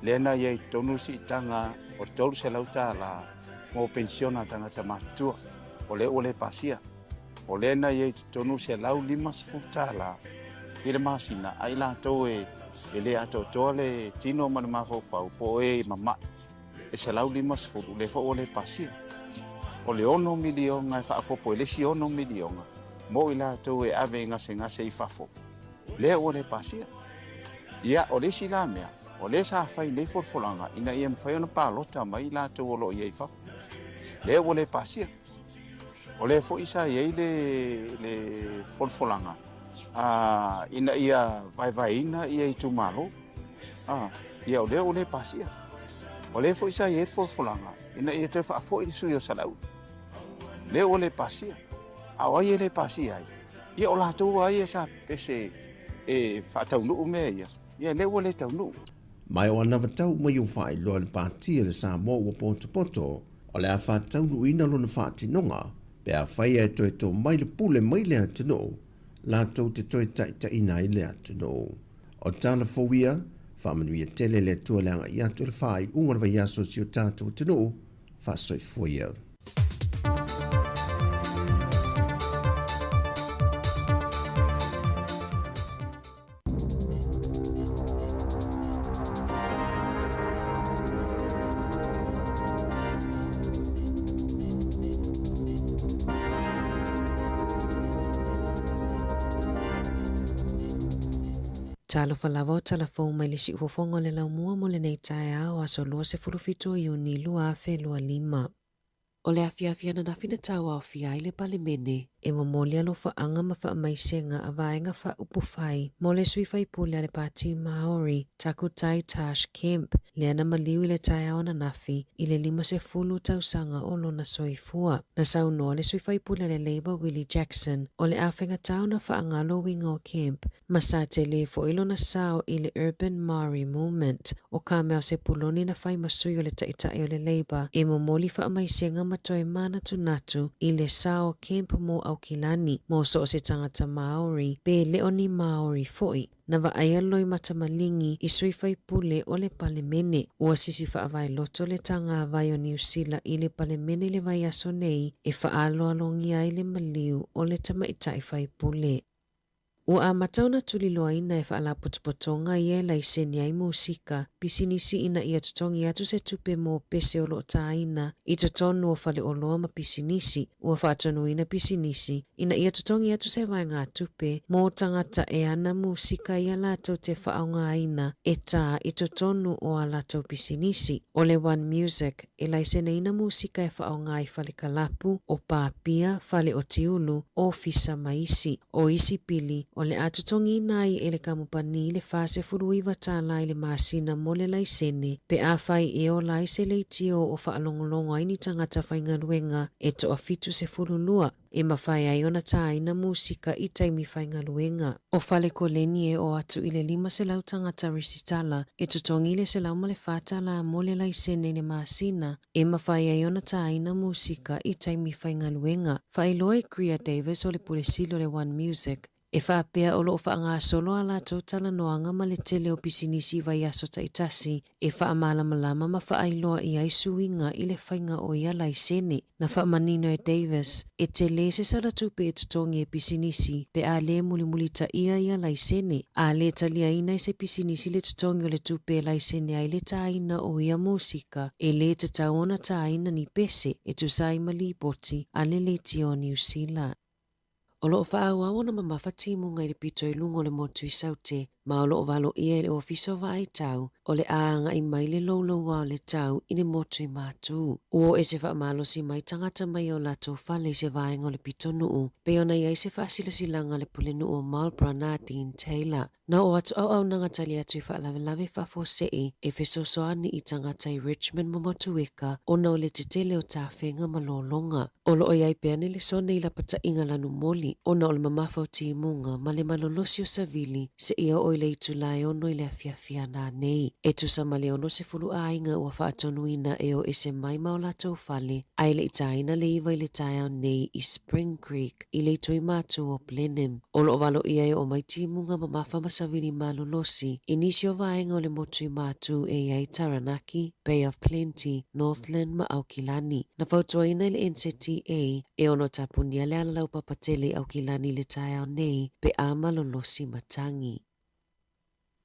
Lea na i ai totonu le siitaga o le $300 mo penisiona a tagata matutua, o lea ua le pasia. O lea na i ai totonu le $150 i le masina a i latou e le atoatoa le tino ma le mafaufau po o e mama'i, e $150 lea foi ua le pasia. O le $6 miliona e faaopoopo i le isi $6 miliona mo i latou e ave i gasegase i fafo, lea ua le pasia. Ia, o le isi la mea, o lea sa fai nei folafolaga ina ia mafai ona palota mai i latou o lo o i ai i fafo, lea ua le pasia. O lea foi sa i ai le le folafolaga a ina ia vaevaeina ia itumalo. A ia o lea ua le pasia. O lea foi sa i ai le folafolaga ina ia toe faafoi le sui o Salaua. Lea ua le pasia. A o ai e le pasia ai? Ia o latou lava ia sa pese e faataunuu mea ia, ia lea ua le taunuu. Ma e o anavatau mai ua faailoa le Pati a le Samoa ua potopoto, o le a faataunuuina lona faatinoga pe afai e toe tō mai le pule mai le atunuu, latou te toe taitaiina ai le atunuu. O tala fou ia, faamanuia tele le Atua le agai atu i le faaiuga o le vaiaso o si o tatou atunuu, faasoifua ia. Talofa lava o tala fou mai le siufofoga o le laumua mo lenei taeao aso 27 o Iuni 2025. O le afiafi ananafi na tauaofia ai le Palemene e momoli alofaaga ma faamaisega a Vaega Faaupufai mo le sui faipule a le Pati Māori, Takutai Tarsh Kemp, lea na maliu i le taeao ananafi i le 50 tausaga o lona soifua. Na saunoa le sui faipule a le Labour Willie Jackson, o le a faigata ona faagalo uiga o Kemp ma sa tele foi lona sao i le Urban Māori Movement. O Carmel Sepuloni na fai ma sui o le Taitai o le Labour e momoli faamaisega ma toe manatunatu i le sao o Kemp mo Aukilani, mo so o se tagata Māori, pe le o ni Māori foi. Na vaaia loimata maligi i sui faipule o le Palemene. Ua sisi faavae loto le Tagavai o Niu Sila i le Palemene i le vaiaso nei e faaaloalogia ai le maliu o le tamaitai faipule. Ua amata ona tuliloaina e faalapotopotoga ia e laisene ai musika, pisinisi ina ia totogi atu se tupe mo pese o lo o tāina i totonu o faleoloa ma pisinisi. Ua faatonuina pisinisi ina ia totogi atu se vaegatupe mo tagata e ana musika ia latou te faaaogaina e tā i totonu o a latou pisinisi. O le One Music e laiseneina musika e faaaoga i fale kalapu, o pāpia, fale o tiulu, ofisa ma isi. O isi pili, o le a totogiina ai e le kamupani le $49 tālā i le masina mo le laisene, pe afai e ola ai se leitio o faalogologo ai ni tagata faigaluega e toa-72 e mafai ai ona tāina musika i taimi faigaluega. O fale koleni e oo atu i le 500 tagata resitala e totogi le $104 tālā mo le laisene i le masina e mafai ai ona tāina musika i taimi faigaluega. Faailoa e Greer Davis o le Pule Sili o le One Music, e faapea o lo o faagasolo a latou talanoaga ma le tele o pisinisi i vaiaso taitasi e faamalamalama ma faailoa i ai suiga i le faiga o ia laisene. Na faamanino e Davis, e tele se sala tupe e totogi e pisinisi pe a le mulimulitaia ia laisene. A le taliaina e se pisinisi le totogi o le tupe e laisene ai le tāina o ia musika, e lē tatau ona tāina ni pese e tusa ai ma lipoti a le Leitio o Niu Sila. O lo o faaauau ona mamafa timuga i le pito i luga o le motu i Saute, ma o lo o valoia e le Ofisa o Vaai Tau o le a agai mai le louloua o le tau i le motu i Matū. Ua oo ese faamalosi mai tagata mai o latou fale i se vaega o le pitonuu, pei ona i ai se faasilasilaga a le Pulenuu o Marlborough Nadine Taylor. Na oo atu auaunaga tali atu i faalavelave faafuasei e fesoasoani i tagata i Richmond ma Motueka ona o le tetele o tafega ma lologa. O lo o i ai pea ni lesone i lapataiga lanumoli ona o le mamafa o timuga ma le malolosi o savili seia oo i le itula e 6 i le afiafi a nanei. E tusa ma le 60 aiga ua faatonuina e o ese mai ma o latou fale ae le i tāina le 9 i le taeao nei i Spring Creek i le itu i Matū o Blenheim. O lo o valoia e oo mai timuga mamafa ma savili malolosi i nisi o vaega o le motu i Matū e i ai Taranaki, Bay of Plenty, Northland ma Aukilani. Na fautuaina i le NZTA e ono tapunia le ala laupapa tele i Aukilani i le taeao nei pe a malolosi matagi.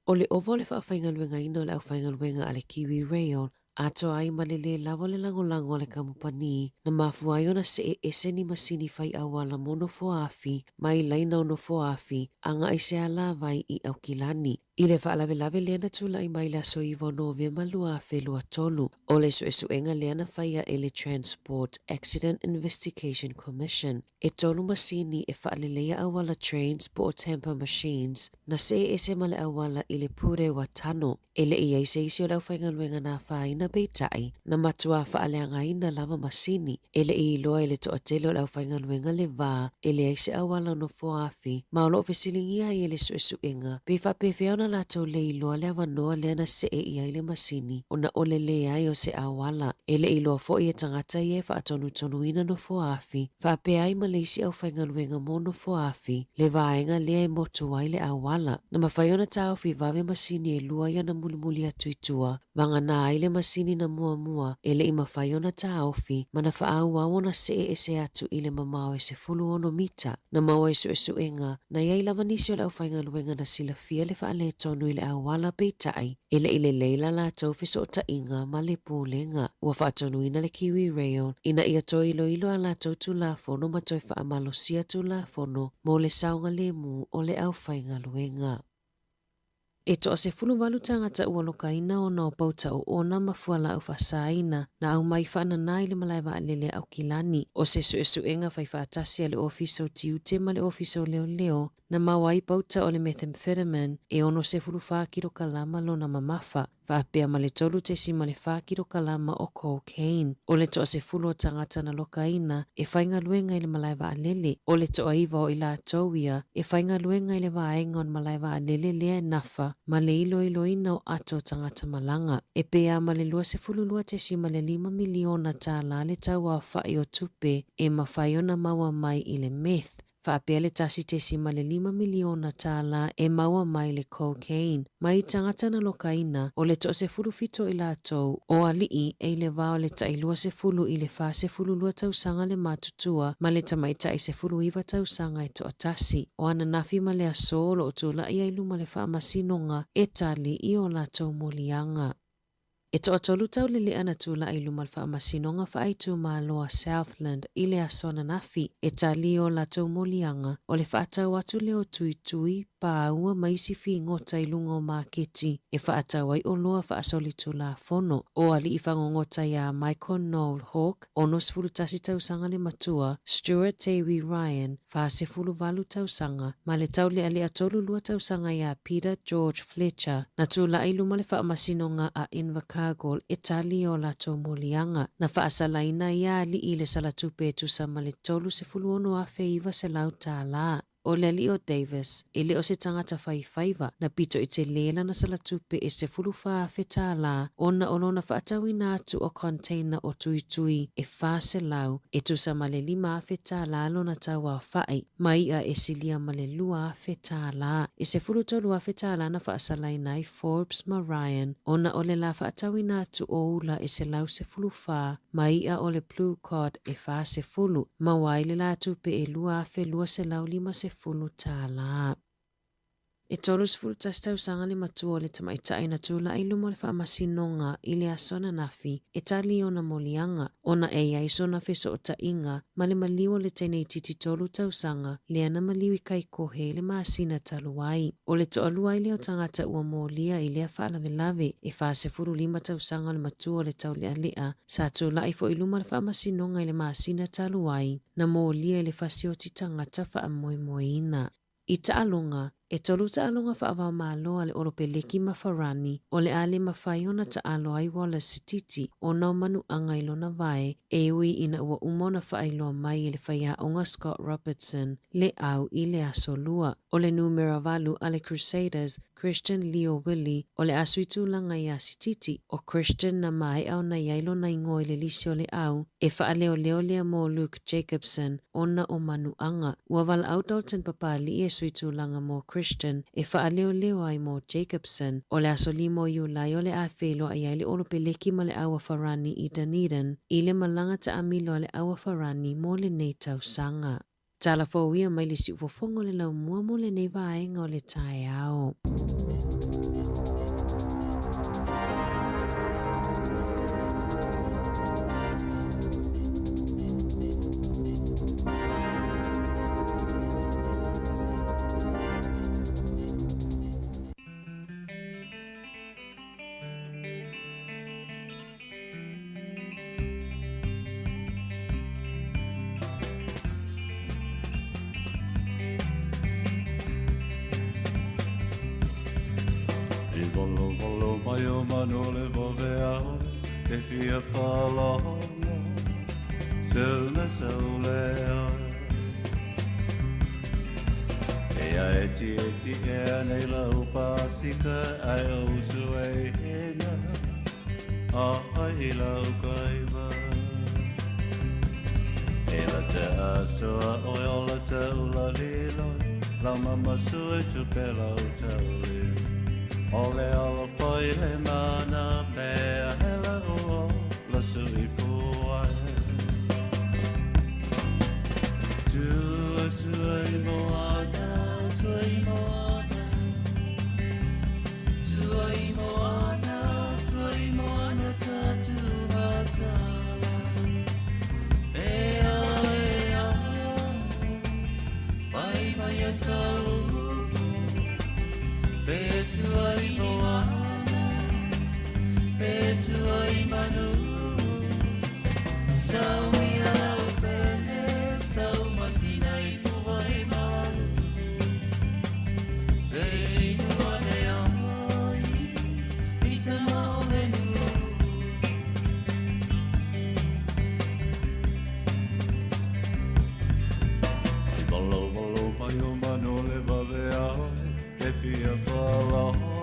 O le ova o le faafaigaluegaina o le aufaigaluega a le Kiwi Rail atoa ai ma le lē lava o le lagolago a le kamupani na mafua ai ona see ese ni masini fai auala mo Nofoaafi mai laina o Nofoaafi agai se alāwai i Aukilani. I le faalavelave lea na tulai mai i le aso 9 o Novema 2023, o le suesuega lea na faia e le Transport Accident Investigation Commission, e tolu masini e faaleleia auala trains po o tamper machines na see ese ma le auala i le Purewa Tunnel. E le i ai se isi o le aufaigaluega na afaina peitai, na matuā faaleagaina lava masini. E le i iloa e le toatele o le aufaigaluega le va e leai se auala o nofoa-afi, ma o lo o fesiligia ai e le suesuega pe faapefea ona latou le iloa le avanoa lea na see i ai le masini ona o le leai o se auala. E le i iloa foi e tagata ia e faatonutonuina nofoa-afi faapea ai ma le isi aufaigaluega mo nofoa-afi le vaega lea e motu ai le auala. Na mafai ona taofi vave masini e lua ia na mulimuli atu i tua, vagana ai le masini na muamua e le i mafai ona taofi ma na faaauau ona see ese atu i le mamao e 16 mita. Na maua i suesuega, na i ai lava nisi o le aufaigaluega na silafia le faaletonu i le auala peitai e le i lelei la latou fesootaiga ma le Pulega. Ua faatonuina le Kiwi Rail ina ia toe iloilo a latou Tulafono ma toe faamalosia Tulafono mo le saogalemu o le aufaigaluega. E toa-18 tagata ua lokaina ona o pauta oona ma fualaau faasaina na aumai faanana i le malae vaalele a Aukilani. O se suesuega faifaatasi a le Ofisa o Tiute ma le Ofisa o Leoleo na maua ai pauta o le methamphetamine e 64 kilokalama lona mamafa, faapea ma le 3.4 kilokalama o cocaine. O le toa-10 o tagata na lokaina e faigaluega i le malae vaalele, o le toa-9 o i latou ia e faigaluega i le vaega o le malae vaalele lea e nafa ma le iloiloina o ato o tagata malaga. E pei lava ma le $22.5 miliona tālā le tauaofa'i o tupe e mafai ona maua mai i le meth, faapea le $1.5 miliona tālā e maua mai le cocaine mai tagata na lokaina, o le toa-17 o i latou o alii e i le va o le tai 20 i le 42 tausaga le matutua ma le tamaitai 19 tausaga e toatasi. O ananafi ma le aso o lo o tulai ai luma le faamasinoga e tali i o latou moliaga. E toatolu taulelea na tulai i luma o le Faamasinoga Faaitumalo a Southland i le aso ananafi e tali i o latou moliaga o le faatau atu lea o tuitui, pāua ma isi figota i luga o maketi e faatau ai oloa faasolitulafono. O alii fagogota iā Michael Noel Hawke, 61 tausaga le matua, Stuart Tewi Ryan, 48 tausaga, ma le taulealea 32 tausaga iā Peter George Fletcher, na tulai i luma le faamasinoga a Invercargill e tali i o latou moliaga. Na faasalaina ia alii i le salatupe e tusa ma le $36,900 tālā. O le alii o Davis, e le o se tagata faifaiva, na pito i telē lana salatupe e $14,000 tālā ona o lona faatauina atu o container o tuitui e 400 e tusa ma le $5,000 tālā lona tauaofa'i, ma i'a e silia ma le $2,000 tālā. E $13,000 tālā na faasalaina ai Forbes ma Ryan ona o le la faatauina atu o ula e 114 ma i'a o le blue cod e 40, maua ai le la tupe e $2,250 tālā. E 31 tausaga le matua o le tamaitai na tulai i luma o le faamasinoga i le aso ananafi e tali i ona moliaga ona e i ai sona fesootaiga ma le maliu o le teine itiiti tolu tausaga lea na maliu i Kaikohe i le masina talu ai. O le toalua ai lea o tagata ua molia i lea faalavelave e 45 tausaga o le matua o le taulealea sa tulai foi i luma o le faamasinoga i le masina talu ai na molia i le fasioti tagata faamoemoeina. I taaloga, e tolu taaloga faava-o-Malo a le Olopeleki ma Farani o le a le mafai ona taalo ai Wallace Sititi ona o manuaga i lona vae e ui ina ua uma ona faailoa mai e le faiaoga Scott Robertson le au i le aso Lua. O le numera valu a le Crusaders, Christian Leo Willie, o le a sui tulaga iā Sititi. ʻO Christian na maea ona i ai lona igoa i le lisi o le au e faaleoleo lea mo Luke Jacobson ona o manuaga. Ua valaau Dalton Papali'i e sui tulaga mo Christian e faaleoleo ai mo Jacobson. O le aso 5 o Iulai o le a feiloai ai le Olopeleki ma le Aua Farani i Dunedin i le malaga taamilo a le Aua Farani mo lenei tausaga. Tala fou ia mai le siufofoga o le laumua mo lenei vaega o le taeao. mai o manu le vave a oe Te fia whalono Suna saule oe E a e ti e ti e anei lau pasika Ai o usu e hena A ai i lau kaiva E la te asoa oe o la te ula liloi Lau mama sui tu pe lau tauli O le alo foi le mana mea hela o la sui puai Tua sui moana, sui moana Tua moana, tua moana tatu matala Ea, ea, fai mai a saupu Pe tua i moana, pe tua i manu Sau mia lau pele, sau masina i puva e malu Se inua le ai, i tama o le nu I valo valo mai o manu le vave a oe Te fia whalono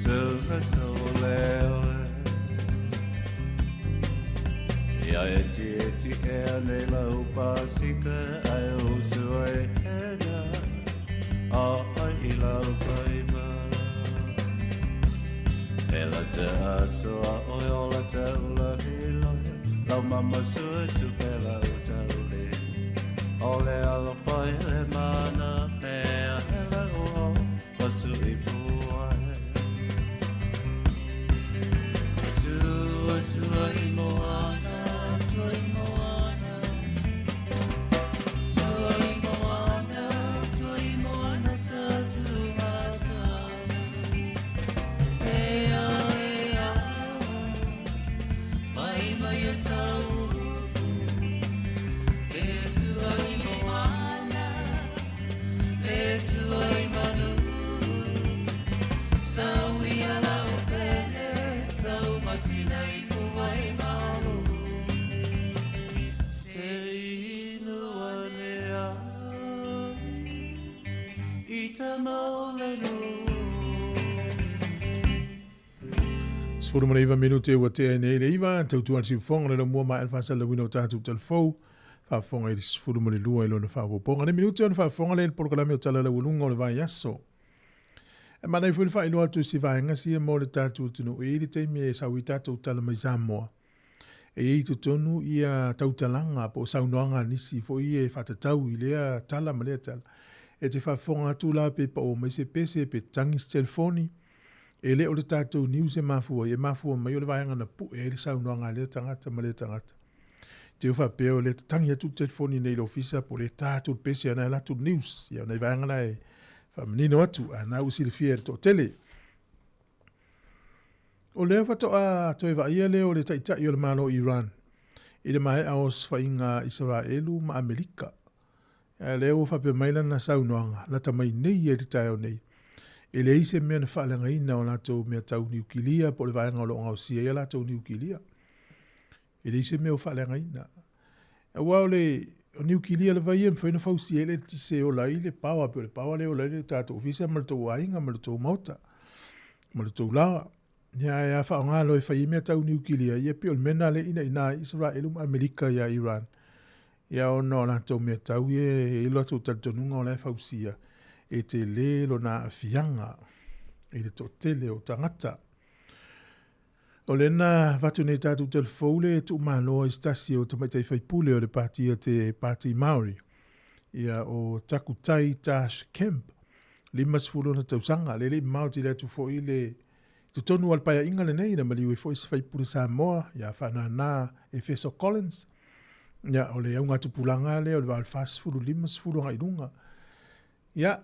Suna saule oe Ia e ti e ti e anei lau pasika Ai o usu e hena A ai i lau kaiva E la te asoa oe o la te ula liloi Lau mama sui tu pe lau tauli O le alo fai le mana mea hela o la sui puai Tua tua i moana, tua i moana Tua i moana, tua i moana tatu matala Ea, ea, mai mai a saupu E tua i moana, e tua i manu Sau ia lau pele, sau masina i puva e malu Se inua ne ai, i tama o le nu 19 minute ua tea nei le 9, tautua le siufoga le laumua ma le faasalalauina o tatou talafou, faafofoga i le 12 i lona faaopoopoga. Le minute ona faafofoga lea i le polokalame o Tala Laualuga o le Vaiaso. E manaia foi le faailoa atu i si vaega sia mo le tatou atunuu e i ai le taimi e sau ai tatou tala mai Samoa. E i ai i totonu ia tautalaga po o saunoaga a nisi foi e faatatau i lea tala ma lea tala. E te faafofoga atu la pe pao mai se pese pe tagi se telefoni, e le o le tatou news e mafua ai, e mafua mai o le vaega na pue ai le saunoaga a lea tagata ma lea tagata. Te o faapea o le tangi atu le telefoni nei i le ofisa po o le tā atu le pese ana e alu atu le news. Ia o nai vaega la e faamanino atu, a na ua silafia e le toatele. O lea faatoa toe vaaia lea o le taitai o le Malo o Iran i le maea o osofaiga a Isaraelu ma Amerika. A lea ua faapea mai lana saunoaga, lata mai nei ia i le taeao nei, e leai se mea na faaleagaina o latou mea tau niukilia po o le vaega o lo o gaosia ai a latou niukilia. E leai se mea o faaleagaina. Aua o le o niukilia lava ia e mafai ona fausia ai le eletise e ola ai le paoa, pei o le paoa lea e ola ai le tatou ofisa ma le tou aiga ma le tou maota ma le tou laoa. Ia ae a faaaoga loa e fai ai mea tau niukilia, ia pei o le mea lena lea e inaina ai Isaraelu ma Amerika ia Iran. Ia ona o latou mea tau ia e i ai lo latou talitonuga o la e fausia, e tele lona aafiaga i le toatele o tagata. O lea na avatu nei tatou telefou le tuumalo ai se tasi o tamaitai faipule o le pati a te Pāti Māori, ia o Takutai Tash Kemp, 50 ona tausaga, le le i mamao tele atu foi le totonu o le paeaiga lenei na maliu ai foi se faipule Samoa ia Faanana Efeso Collins. Ia, o le augatupulaga lea o le va o le 40, 50 agai i luga. Ia,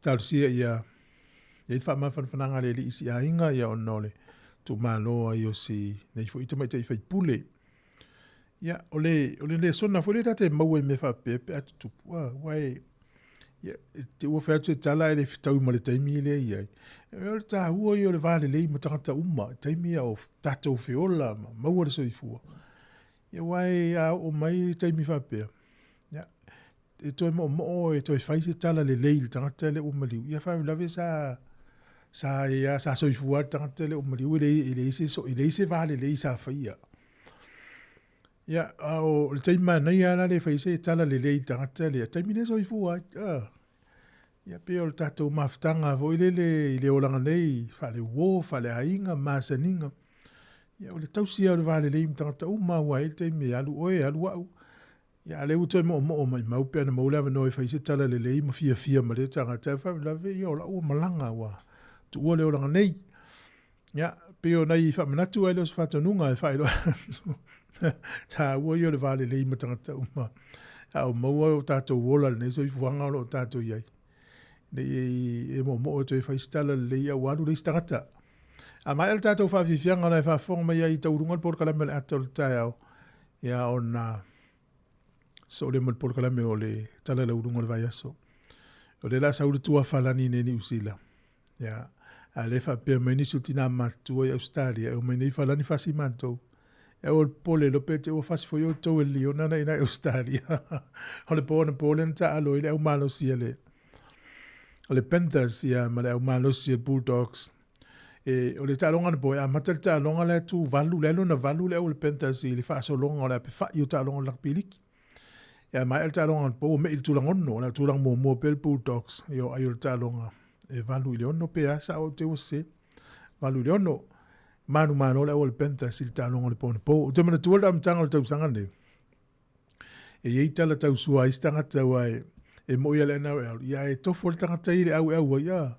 talosia ia i ai le faamafanafanaga a le alii i si aiga, ia ona o le tuumalo ai o si nei foi tamaitai faipule. Ia, o le, o le lesona foi lea ta te maua i mea faapea pe a tutupu, a, ua e, ia, te ua fai atu se tala e le fetaui ma le taimi lea i ai. O le tāua ia o le va lelei ma tagata uma i taimi a o tatou feola ma maua le soifua. Ia aua a oo mai le taimi faapea, ia, e toe moomoo e toe fai se tala lelei i le tagata lea ua maliu. Ia faalavelave sa sa ia sa soifua le tagata lea ua maliu e leai se e leai se va lelei sa faia. Ia, a o le taimi manaia lava la lea e fai se tala lelei i le tagata lea, taimi lea e soifua ai. Ia pei o le tatou mafutaga foi lele i le olaga nei, faale-uo, faale-aiga, masaniga. Ia o le tausi lava o le va lelei ma tagata uma aua e i ai le taimi e alu oe, alu au. Ia a o lea ua toe moomoo maimau pe ana maua le avanoa e fai se tala lelei ma fiafia ma lea tagata, ae faalavelave ia o lau ua malaga ua tuua le olaga nei. Ia, pei o nai faamanatu ae le o se faatonuga e faailoa atu. Taua ia o le va lelei ma tagata uma. A o maua o tatou ola i lenei soifuaga o lo o tatou i ai. Ne i e moomoo e toe fai se tala lelei a ua alu le isi tagata. A maea le tatou faafiafiaga ona e faafofoga mai ai i tauuluga le polokalame o le ata o le taeao, ia ona soo lea ma le polokalame o le tala lauuluga o le vaiaso. O lea o le a sau le tuafalani nei i Niu Sila. Ia, a lea e faapea mai nisi o tina matutua i Ausetalia, e omai nei falani fasi matou. E aua le popole iloa pe te ua fasi foi outou e le liona na ina i Ausetalia. O le po anapo lea na taaalo ai le au malosi a le o le Panthers ia ma le au malosi a le Bulldogs. E, o le taaloga anapo e amata le taaloga la e tu valu, le lona valu le au o le Panthers i le faasologa o le apefa'i o taaloga o le rugby league. Ia maea le taaloga anapo ua me'i i le tulaga ono, o le tulaga muamua pea le Bulldogs ia o ai o le taaloga e 8-6 pe a sao ou te ua sese. 8-6. Manumalo le au a le Panthers i le taaloga o le po anapo. Ou te manatua le amataga o le tausaga lenei. E i ai tala tausua a isi tagata aua e, e moi a le NRL, ia e tofu le tagata i le au e au ai, a.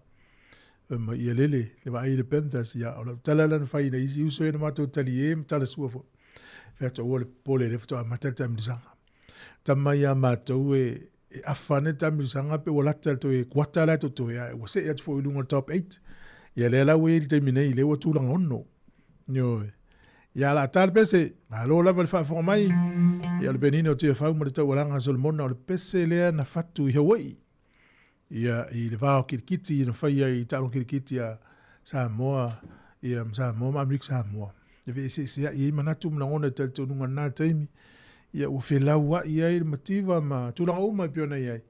Fai mai, ia lele, le vaai i le Panthers, ia, o lau tala la na fai i isi uso ia na matou taliē ma tala sua foi. Fai atu, aua le popole, lea faatoa amata le taamilosaga. Tama ia matou e, e afa ane le taamilosaga pe ua lata le toe kuata la e totoe, ae ua see atu foi i luga o le top 8. Ia lea la ua i ai i le taimi nei, lea ua tulaga ono. Ioe. Ia la ta le pese, malo lava le faafofoga mai. Ia o le penina o Tiafau ma le taualaga a Solomona o le pese lea na fatu i Hawaii. Ia i le va o kirikiti na fai ai i taaloga kirikiti a Samoa ia ma Samoa ma Amerika Samoa. E feeseesea'i ai manatu ma lagona i talitonuga i lena taimi. Ia ua felaua'i ai le mativa ma tulaga uma e pei ona i ai.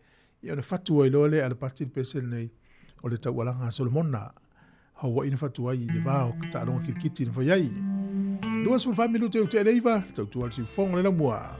Ia ona fatu ai loa lea e Alapati le pese lenei o le taualaga a Solomona. Hawaii na fatu ai i le va o taaloga kirikiti na fai ai. 24 minute ua tea le 9, tautua le siufogo le laumua.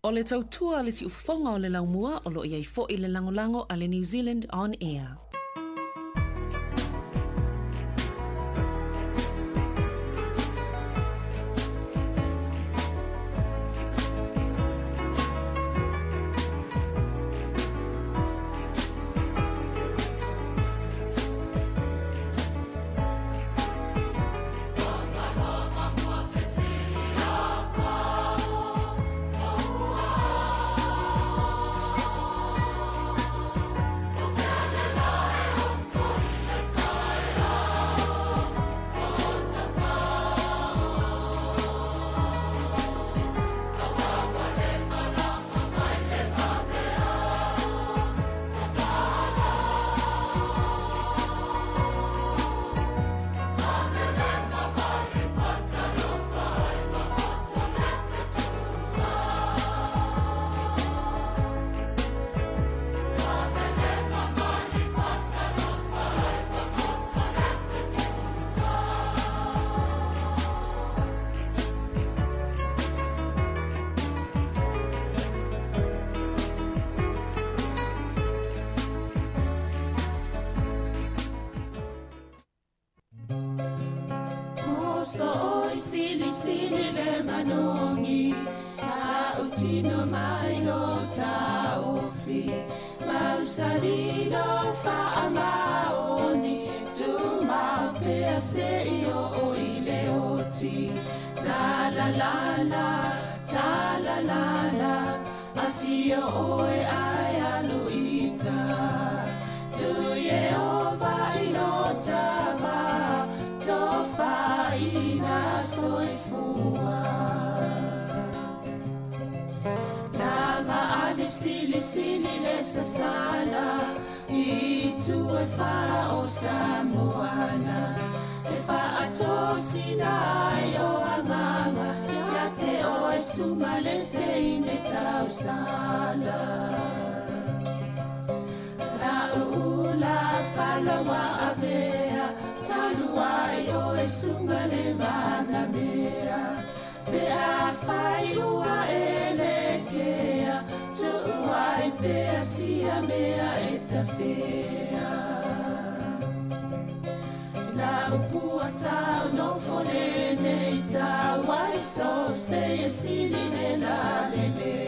O le tautua le siufofoga o le laumua o loo iai fo'i le lagolago a le New Zealand On Air. oso oi sili sili le manogi Ta'utino mai lo ta'ofi Mausali lo fa'amaoni Tumau pea se'i o'o i le oti Ta la la la, ta la la la Afio oe ai alu ita Tu Yehova i lo tava Tofaina soifua Langa ali sili sili le sasala I tu e wha o Samoana E wha atosina ai o anganga Ia te o e sunga le te ine tausala La ula falawa avea Talua i o e sunga le mana mea Pe a whai ua e le kea Tuuai pea sia mea e tawhea La upua tau no fole nei tau Wai so se e sili le la le le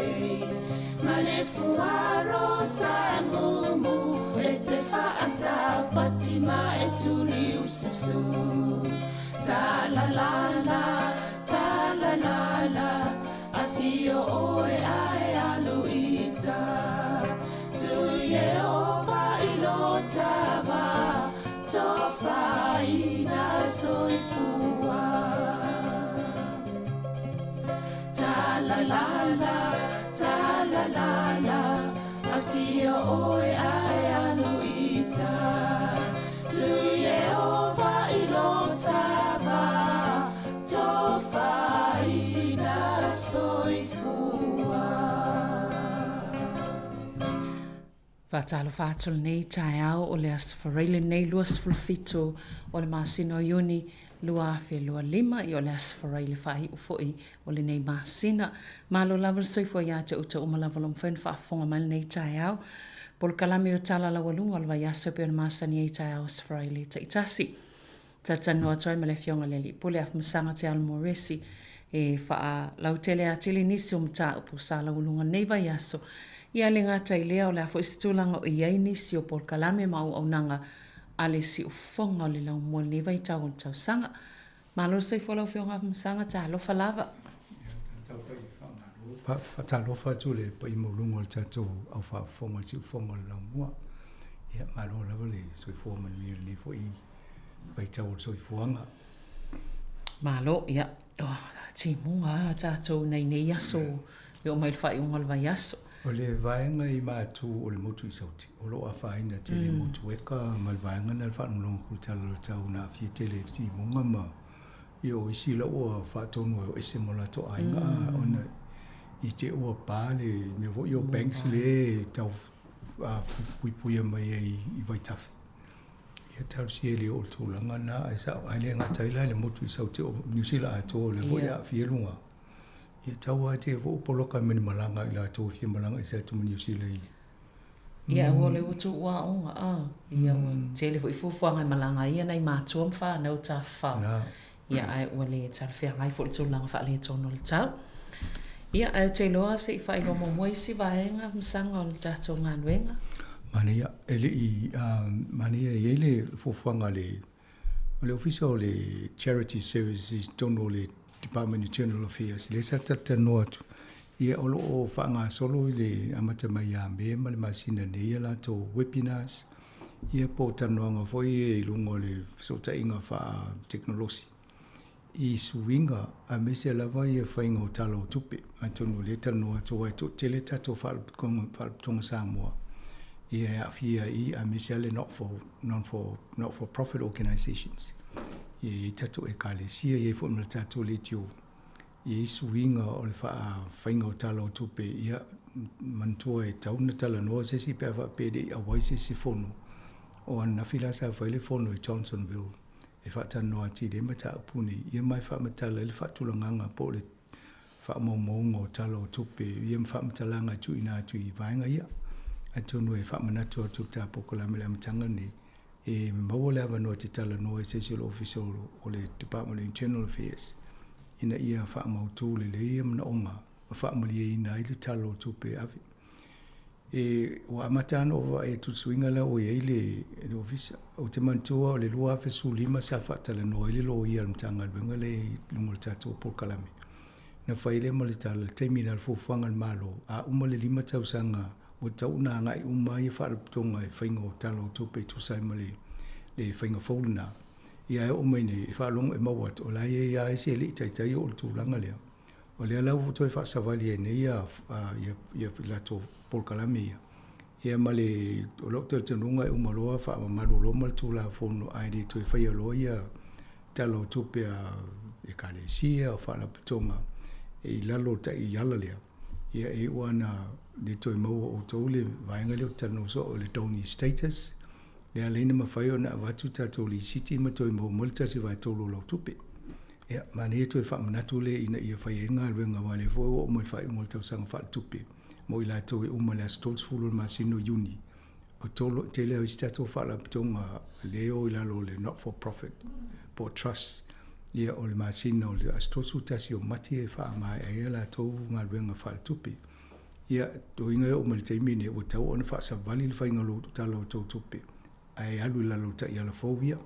Ma le fuaro sa mumu E te whaatau pati ma e tuli usasu Ta la la la, ta la la la Afio oe ae alu ita Tu Yehova i lo tava Tofaina soifua Ta la la la, ta la la la Afio oe ae alu ita Tu Yehova i lo tava Tofaina soifua Faatalofa atu lenei taeao o le Aso Faraile lenei 27 o le masina o Iuni 2025 i o le Aso Faraile faaiu fo'i o lenei masina. Malo lava le soifua ia te outou uma lava o lo o mafai ona faafofoga mai lenei taeao. Polokalame o Tala Laualuga o le vaiaso e pei ona masani ai i taeao Aso Faraile taitasi. Talatalanoa atu ai ma le Afioga i le Alii Pule Afamasaga Te Alo Moresi e faalautele atili nisi o mataupu sa laualuga lenei vaiaso. Ia le gata i lea, o le a foi se tulaga o i ai nisi o polokalame ma auaunaga a le siufofoga o le laumua i lenei vaitau o le tausaga. Malo le soifua lau Afioga Afamasaga, talofa lava. Faatalofa atu i le paia maualuga o le tatou au faafofoga o le siufofoga o le laumua. Ia, malo lava le soifua manuia i lenei foi vaitau o le soifuaga. Malo, ia, oh, timuga a tatou nei nei aso e oo mai le faaiuga o le vaiaso. O le vaega i matu o le motu i Sauti, o lo o afaina tele motu eka ma le vaega na le faalogologo atu i le tala o le tau na aafia tele i le timuga ma ia o isi la ua faatonu ai o ese ma o latou aiga ona i te ua pa le mea foi o banks le tau puipuia mai ai i vaitafe. Ia talosia e le oo i le tulaga lena ae sao ae le gata ai la i le motu i Saute o Niu Sila atoa o lea foi e aafia i luga. Ia tau lava te ua poloka mai ni malaga i latou e fia malaga ese atu ma Niu Sila i Ia ua le ua tuu aoga a ia ua tele foi fuafuaga e malaga ai ia nai matua ma fanau tafafao. Ia ae ua le talafeagai foi le tulaga faaletonu o le tau. Ia ae ou te iloa se i faailoa muamua isi vaega masaga o le tatou galuega. Manaia, e le i, manaia e i ai le fuafuaga a le, o le Ofisa o le Charity Services i totonu o le Department of Internal Affairs, lea sa talatalanoa atu, ia o lo o faagasolo i le amata mai ia Me ma le masina nei a latou webinars, ia po o talanoaga foi ia i luga o le fesootaiga faatekonolosi i suiga aemaise lava ia faiga o tala o tupe. Atonu o lea e talanoa atu aua e toatele tatou faalapotopotoga Samoa ia e aafia ai aemaise lava le not for, non for, not for profit organisations. Ia e i ai tatou ekalesia, e i ai foi ma le tatou leitio E i ai suiga o le faafaiga o tala o tupe, ia, manatua e tatau ona talanoa se isi pe a faapea e le i auai se isi fono. O ananafi la sa fai le fono i Johnsonville e faatalanoa atili ai mataupu nei, ia ma e faamatala ai le faatulagaga po o le faamaumauga o tala o tupe, ia ma faamatalaga e tuuina atu i vaega ia. Atonu e faamanatu atu i le ta polokalame i le amataga lenei, E maua le avanoa e te talanoa i se isi o le Ofisa o le Department of Internal Affairs ina ia faamautū lelei ia manaoga ma faamalieina ai le Tala o Tupe e ave. E ua amata lava ona ou vaai atu i le suiga lea ua i ai le le Ofisa. Ou te manatua o le 2015 sa faatalanoa ai le Loia a le Matagaluega lea i luga o le tatou polokalame. Na fai lea ma le tala i le taimi lena o le fuafuaga a le Malo, a uma le lima tausaga ua tatau ona agai uma ia faalapotopotoga i faiga o Tala o Tupe e tusa ai ma le le faiga fou lena. Ia ae oo mai nei, e faalogo e maua atu, o la e i ai lava isi e le i taitai oo i le tulaga lea. O lea la ua toe faasavali ai nei ia ia latou polokalame ia. Ia ma le o lou talitonuga e uma loa faamamalu loa ma le Tulafono ae le toe faia loa ia Tala o Tupe a Ekalesia, o faalapotopotoga i lalo o taiala lea, ia e iu lava ina le toe maua outou le vaega lea ou te talanoa soo o le donee status, lea ala ai ona mafai ona avatu tatou lisiti ma toe maua mai le 1/3 o lau tupe. Ia, manaia toe faamanatu lea ina ia fai ai le galuega aua o lea foi ua oo mai i le faaiuga o le tausaga faaletupe mo i latou e uma i le aso 30 o le masina o Iuni. O tolu, tele o isi tatou faalapotopotoga lea e o i lalo o le not for profit po o trust, ia o le masina o le aso 31 o Mati e faamaea ai a latou galuega faaletupe. Ia, uiga e oo mai i le taimi lenei ua tatau ona faasavali le faiga o tala o tou tupe ae alu i lalo o taiala fou ia.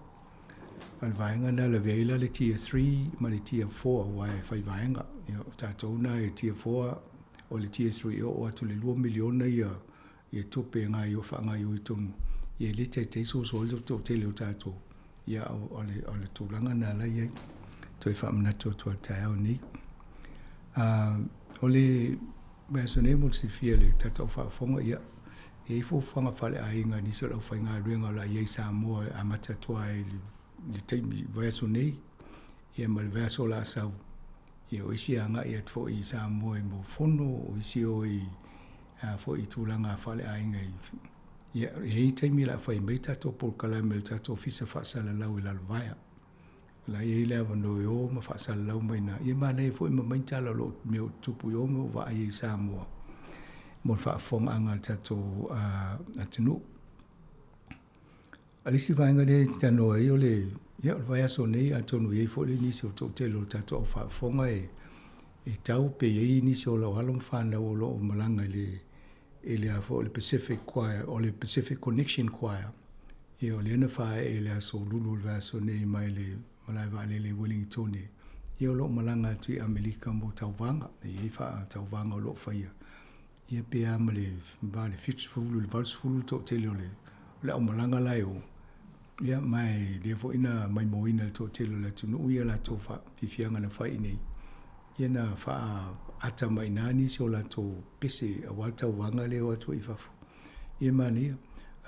O le vaega lena e lavea ai la le Tier 3 ma le Tier 4 aua e fai vaega. Ia, o tatou na e Tier 4, o le Tier 3 e oo atu i le $2 miliona ia ia tupe e gaio faagaioia tonu. Ia e le taitai soso ai le toatele o tatou. Ia o le, o le tulaga lena la i ai. Toe faamanatu atu ai le taeao nei. O le vaiaso nei mo le silafia e le tatou faafofoga, ia, e i ai fuafuaga faaleaiga a nisi o le aufaigaluega o le a i ai i Samoa e amata atu lava i le taimi vaiaso nei, ia ma le vaiaso o le a sau. Ia, o isi e agai atu foi i Samoa i mo fono, o isi o i a foi i tulaga faaleaiga i ia, e i ai taimi o le a fai mai tatou polokalame a le tatou Ofisa Faasalalau i Lalovaea. O la e i ai le avanoa e o ma faasalalau mai i ina. Ia manaia foi ma aumai tala o lo o mea o tutupu i o ma vaai ai i Samoa mo le faafofogaaga a le tatou atunuu. A le isi vaega lea e talanoa ai o le, ia, o le vaiaso nei atonu e i ai foi le nisi o toatele o le tatou au faafofoga e, e tau pe i ai nisi o lau alo ma fanau o lo o malaga i le, i le a foi o le Pacific Choir, o le Pacific Connection Choir. Ia o lea na faaee i le aso Lulu o le vaiaso nei mai le malae vaalele i Wellingtone. Ia o lo o malaga atu i Amerika mo tauvaga, e i ai faatauvaga o lo o faia. Ia pe a ma le va le 70 i le 80 le toatele o le o le aumalaga la e o. Ia ma e lea foi na maimoaina e le toatele o le atunuu ia latou faafiafiaga na fai i inei. Ia na faaata mai i ina nisi o latou pese aua le tauvaga lea e o atu ai i fafo. Ia manaia.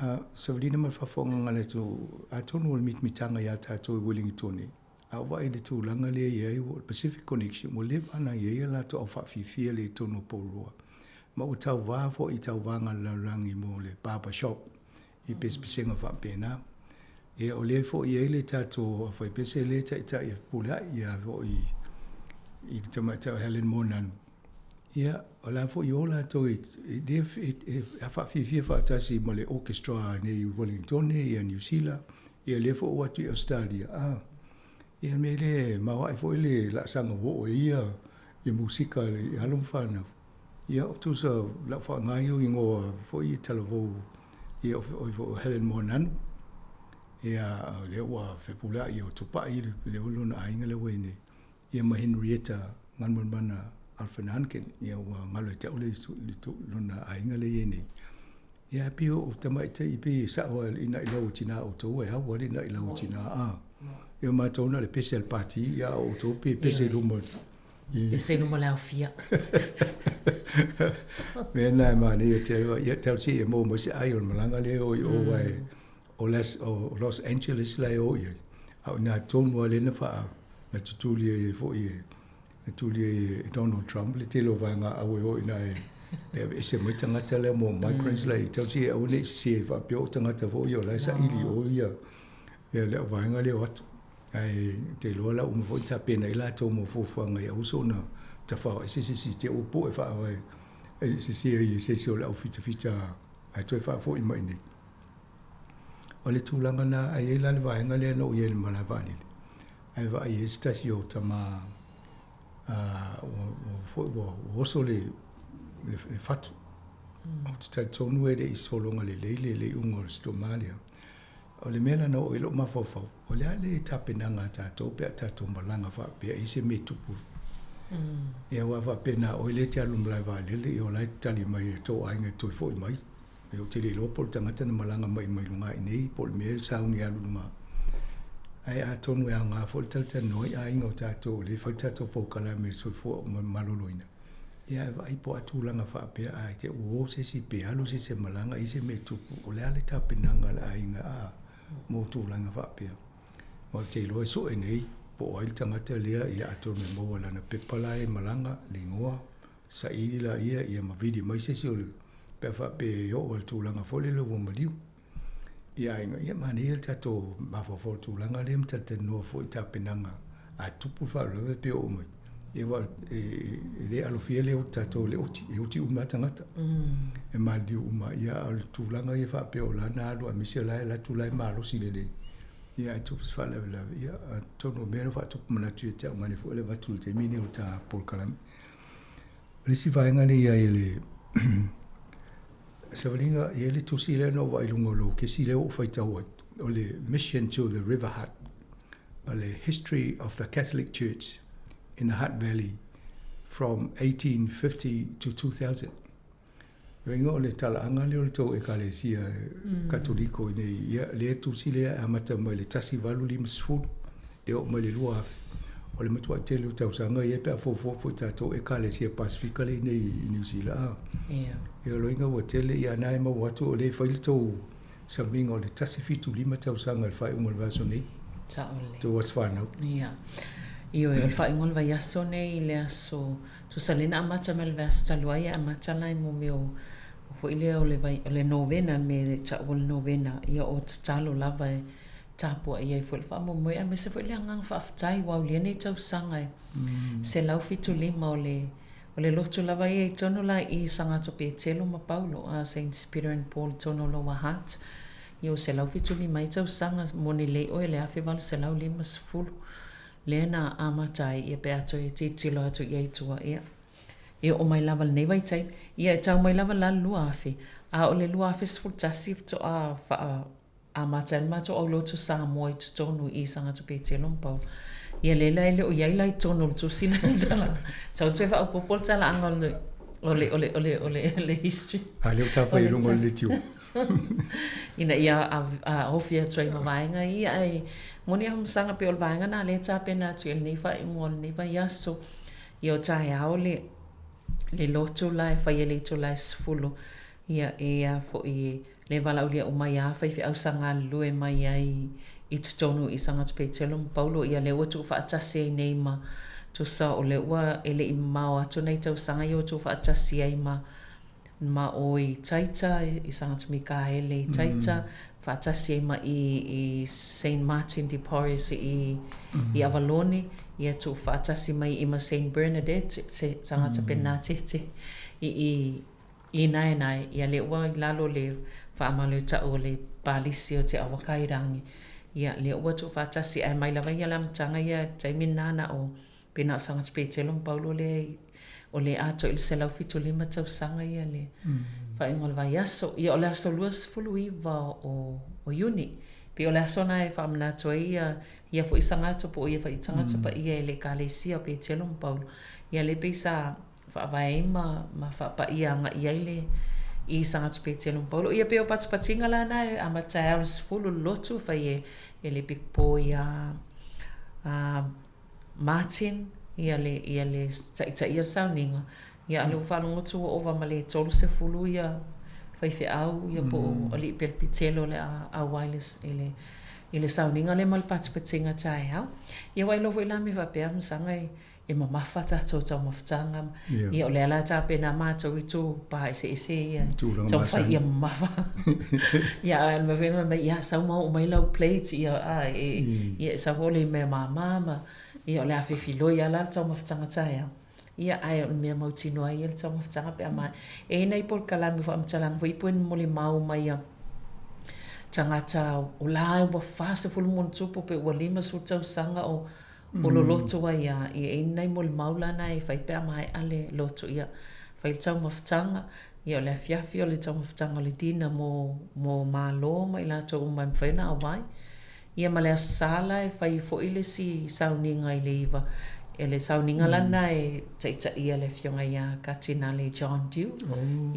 A savalina ma le faafofogaaga a le atunuu, atonu o le mitamitaga ia tatou i Uelingitone, a ou vaai i le tulaga lea e i ai, ua o le Pacific Connection, ua leva ona i ai a latou au faafiafia lea i totonu o Porirua. Ma ua tauva foi i tauvaga a le lalolagi mo le barber shop i pesepesega faapena. Ia o lea foi e i ai le tatou aufaipese lea e taitai e Fepuleai, ia foi i le tamaitai o Helen Moananu. Ia, o la foi o latou e faafiafia faatasi ma le orchestra nei i Wellingtone, ia Niu Sila, ia lea foi ua atu i Ausetalia, a, ia mea lea e maoae foi le laasaga ua oo ai ia ia musika i alo ma fanau. Ia o tusa lau faaaoga ia o igoa foi ia talavou ia o foi o Helen Moananu. Ia o lea ua fepuleai o Tupai le lona aiga lea ua i nei. Ia ma Henrietta Galumalemana Alfred Hunkin, ia ua galo ia te au le lona aiga lea e i ai nei. Ia pei o tamaitai pei e sao lava ina i lau tina outou e au ale ina i lau tina a. Ia matou na o le pese a le pati ia a o outou pe pese i luma i pese i luma o le aofia. Mea na e manaia tele ia tau si e maua mai se ai o le malaga lea o i o wae o Los Angeles la e o i ai. A o ina tonu lava lea na faa na tutuli ai foi e na tuli ai e Donald Trump le tele o vaega au e o i ina e e aveese mai tagata lea mo migrants la i tau si e aua ne i sese ai faapea o tagata foi ia o la e saili i o ia ia le auvaega lea o atu. Ae te iloa la uma foi tapena ai latou mo fuafuaga ia aua soona tafao ese se isi te ua poe faavae e sese ai e se isi o le au fitafita ae toe faafoi mai i inei. O le tulaga lena, ae i ai la le vaega lea na ou i ai i le malae vaalele, ae vaai ai se tasi o tama ua foi ua oso le le fatu. Ou te talitonu e le i sologa lelei le le iuga o le stoma lea. O le mea la na oo i ai lou mafaufau, o le a le tapenaga a tatou pe a tatou malaga faapea i se mea e tupu. Ia aua a faapea na o oe lea e te alu i le malae vaalele, ia o la e tali mai e tou aiga e toe foi mai. Ia ou te le iloa po o le tagata na malaga mai mai luga i nei po o le mea e sauni e alu i luga. Ae atonu e aoga foi le talatalanoa i aiga o tatou o lea e fai le tatou polokalame i le soifua maloloina. Ia ae vaai po o a tulaga faapea a te i ua o se isi pe alu se isi e malaga i se mea e tupu, o le a le tapenaga a le aiga a mo tulaga faapea. Aua ou te iloa e sue nei po o ai le tagata lea, ia atonu e maua i lana pepa la e malaga le igoa, saili laia ia ma vili mai se isi o le pe a faapea e oo i le tulaga foi lele ua maliu. Ia aiga, ia manaia le tatou mafaufau i le tulaga lea ma talatalanoa foi i tapenaga a tupu le faalavelave pe oo mai. Ia aua e e le alofia le tatou le oti, e oti uma lava tagata. E maliliu uma, ia a o le tulaga ia faapea o la na alu aemaise o la e alu atu o la e malosi lelei. Ia ae tupu se faalavelave, ia atonu o mea na faatupu manatu ia te au manaia foi le avatu i le taimi lenei o le ta polokalame. O le isi vaega lea i ai le savaliga, e i ai le tusi lea na ou vaai i luga o lou kesi lea ua ou faitau ai, o le Mission to the River Hutt, o le History of the Catholic Church in the Hutt Valley from 1850 to 2000. Loiga o le talaaga lea o le tou Ekalesia Katoliko i nei, ia, lea tusi lea e amata mai le 1850 e oo mai le 2000. O le matuai tele o tausaga ia pe a fuafua foi tatou Ekalesia Pasifika lea i nei i Niu Sila. A. Ia. Ia, o loiga ua tele, ia na e maua atu o lea e fai le tou samiga o le 175 tausaga i le faaiuga o le vaiaso nei. Sao lelei. Tou aso fanau. Ia. Ioe, o le faaiuga o le vaiaso nei i le aso Tusa lea na amata mai le vaiaso talu ai e amata la i mo mea o foi lea o le vai o le novena le mea e ta'u o le novena ia o tatalo lava e tapua'i ai foi le faamoemoe aemaise foi le agaga faafetai ua aulia nei tausaga e 175 o le o le lotu lava ia i tonu la i Sagato Petelo ma Paulo a Saints Peter and Paul i tonu o Lower Hutt ia ua 175 ai tausaga moni lelei oe le 1850 lea na amata ai ia pe a toe tilotilo atu i ai i tua, ia, e oo mai lava i lenei vaitaimi, ia e tau mai lava la le 2000, a o le 2011 faatoa faa amata ai le matou aulotu Samoa i totonu i Sagata Petelo ma Paulo. Ia lea la e le o i ai la i totonu o le tusi la le tala, sau toe faaopoopo le talaaga o le o le o le o le o le le history. A lea ua tafa i luga o le leitio. Ina ia ofi atu ai ma vaega ia, ae moni a Masaga pei o le vaega lena lea e tapena atu i lenei faaiuga o lenei vaiaso. Ia o taeao le le lotu la e fai e le itula e 10, ia e a foi le valaaulia uma ai a faifeau sa galulue mai ai i totonu i Sagata Petelo ma Paulo, ia lea ua tuufaatasi ai nei ma tusa o lea ua e le i mamao atu nai tausaga ia ua tuufaatasi ai ma ma o i Taita, i Sagata Mikaele i Taita, faatasi ai ma i i Saint Martin de Porres i i Avalone, ia tuufaatasi mai i ma Saint Bernadette, se Sagata Penatete i i i naenae, ia lea ua i lalo o le faamalu e ta'u o le Palisi o Te Awakairangi, ia lea ua tuufaatasi ae mai lava ia le amataga ia i le taimi lena na o Pe na o Sagata Petelo ma Paulo lea i o le atoa i le 175 tausaga ia le faaiuga o le vaiaso. Ia o le aso 29 o o Iuni. Pei o le aso na e faamanatu ai ia ia foi Sagata po o ia foi tagata paia e le Ekalesia o Petelo ma Paulo. Ia lea pei sa faavae ai ma ma faapaia agai ai le i Sagata Petelo ma Paulo. Ia pei o patipatiga la na e amata ai le 10 le lotu fai e e le piko ia a Martin, ia le, ia le taitaia le sauniga, ia a lea ua faalogo atu ua ova ma le 30 ia faifeau ia po o alii pelepitelo o le a auai i le, i le, i le sauniga lea ma le patipatiga taeao. Ia ua iloa foi la mea faapea masaga e, e mamafa tatou taumafataga, ia o lea la e tapena matou i tu pa eseese ia taumafai ia mamafa. Ia a mea foi fai mai, ia sau ma oo mai lau plate ia a e ia e sau foi le mea mama ma ia o le a fefiloi lava la le taumafataga taeao. Ia ae o le mea mautinoa ia le taumafataga pe a ma e i ai nai polokalame faamatalaga foi po o ni molimau mai a. tagata o la ua 40 ma ona tupu pe ua 50 tausaga o o loloto ai a, ia e i ai ni nai molimau la na e fai pe a maea le lotu ia fai le taumafataga, ia o le afiafi o le taumafataga o le dinner mo mo malo ma i latou uma e mafai ona auai. Ia ma le Aso Sa la e fai ai foi le isi sauniga i le 9, o le sauniga la lena e taitaia e le Afioga ia Katinale John Dew.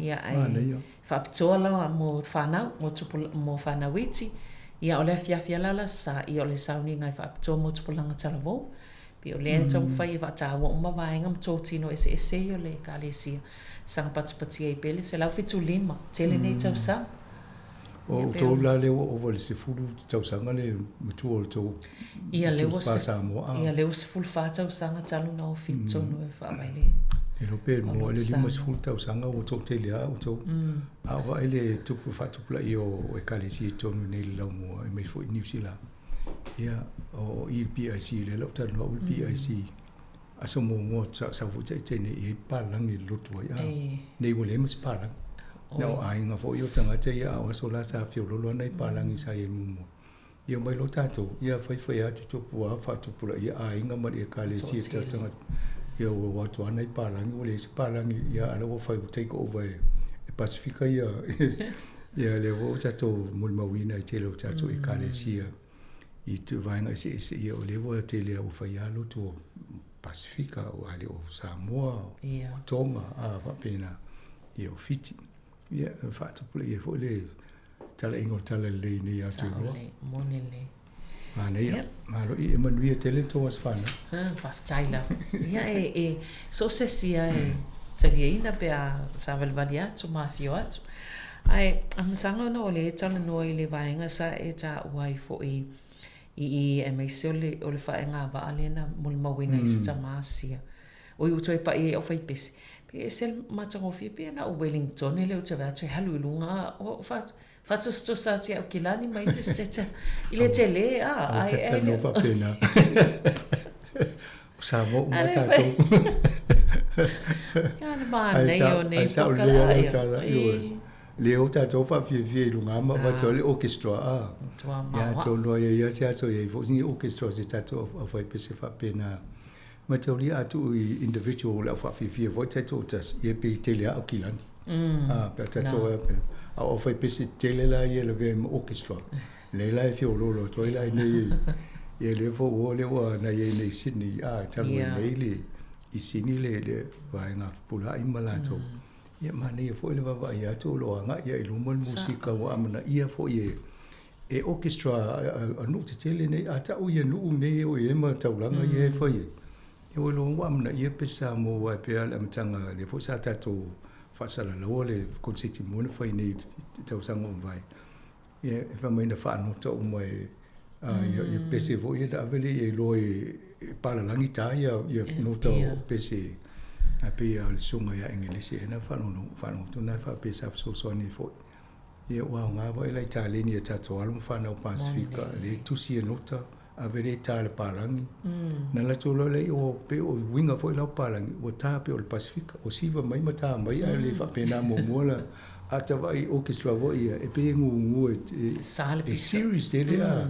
Ia ae faapitoa la mo fanau, mo tupu, mo fanau iti. Ia o le afiafi lava la o le Aso Sa, ia o le sauniga e faapitoa mo tupulaga talavou. Pei o lea e taumafai e faataua uma vaega ma totino eseese ia o le Ekalesia. Saga patipati ai pea le 175, tele nei tausaga. O outou la lea ua ova i le 10 tausaga le matua o le tou Ia lea ua Samoa. Ia lea ua 14 tausaga talu ona ofi i totonu e faavae le. E iloa pe mua i le 50 tausaga ua toatele lava outou. A o vaai le tupu faatupulaia o Ekalesia i totonu nei i le laumua aemaise foi i Niu Sila. Ia o i le PIC lea la ua talanoa au i le PIC. Aso muamua sa sau foi taitai nei i ai palagi i le lotu ai a. Nei ua leai ma se palagi. Na o aiga foi o tagata ia a o aso la sa feololo ana i palagi sa iai muamua. Ia omai loa tatou, ia faifai atu tupu a faatupulaia aiga ma le ekalesia i tagata. Ia ua o atu ana i palagi ua leai se palagi ia a la ua fai ua take over e e Pasifika ia ia lea foi ua tatou molimauina i tele o tatou ekalesia. I te vaega eseese ia o lea ua tele lava ua fai lava lotu o Pasifika o a le o Samoa, o Tonga, a faapena, ia o Fiti. Ia e faatupulaia ai foi le talaiga o le talalelei nei ia Aotearoa. Sao lelei, moni lelei. Manaia, malo i e manuia tele le tou aso fanau. Faafetai lava. Ia e, e so o se isi lava e taliaina pe a savalivali atu ma afio atu. Ae, masalo ona o lea e talanoa i le vaega sa e taua ai foi i i aemaise o le, o le faegavaa lea na molimauina i se tama Asia. Oi ua toe paʻi ai au faipese. Pe ese le matagofie pe na o Wellington lea ou te vaai atu e alu i luga o faatusatusa atu i Aukilani ma isi sitete i le tele a ai ai. Talanoa faapena. O Samoa uma tatou. Ka le manaia o nei pokala ia. Le o tatou faafiafia i luga ma avatu ai le orchestra a. Ia atonu ai ia se aso i ai foi ni orchestra se tatou au faipese faapena. Mataulia a tuu i individual le au faafiafia foi taitoatasi ia pei tele lava Aukilani. A pe a tatou pe a o au faipese tetele la ia lavea ai ma orchestra. Lea la e feoloolo atu ai la i nei ia lea foi ua lea ua na i ai nei i Sydney a talu ai nei le i Sydney le le vaega fepulaai ma latou. Ia manaia foi le vaavaai atu o lo o agai lava i luma le musika ua amanaia foi e e orchestra a nuu tetele nei a tau ia nuu nei e o i ai ma taulaga ia e fai ai. Ia ua iloa ua amanaia pe Samoa aua e pei lava o le amataga lea foi sa tatou faasalalaua le konseti mua na fai nei i le tausaga ua mavae. Ia e fai mai na faanota uma e ia ia pese foi ia na ave lea i ai loa e palalagi ta ia ia nota o pese ae pei lava o le susuga ia Engelesi ea na faalogo na faapea sa fesoasoani ai foi. Ia ua aoga foi la i taleni a tatou alo ma fanau Pasifika lea e tusi e nota ave lea e ta i le palagi. Na latou iloa lea o pei o uiga foi la o palagi ua ta pei o le Pasifika ua siva mai ma ta mai ae le faapena muamua la a ta vaai i orchestra foi ia e pei e gugu e serious tele a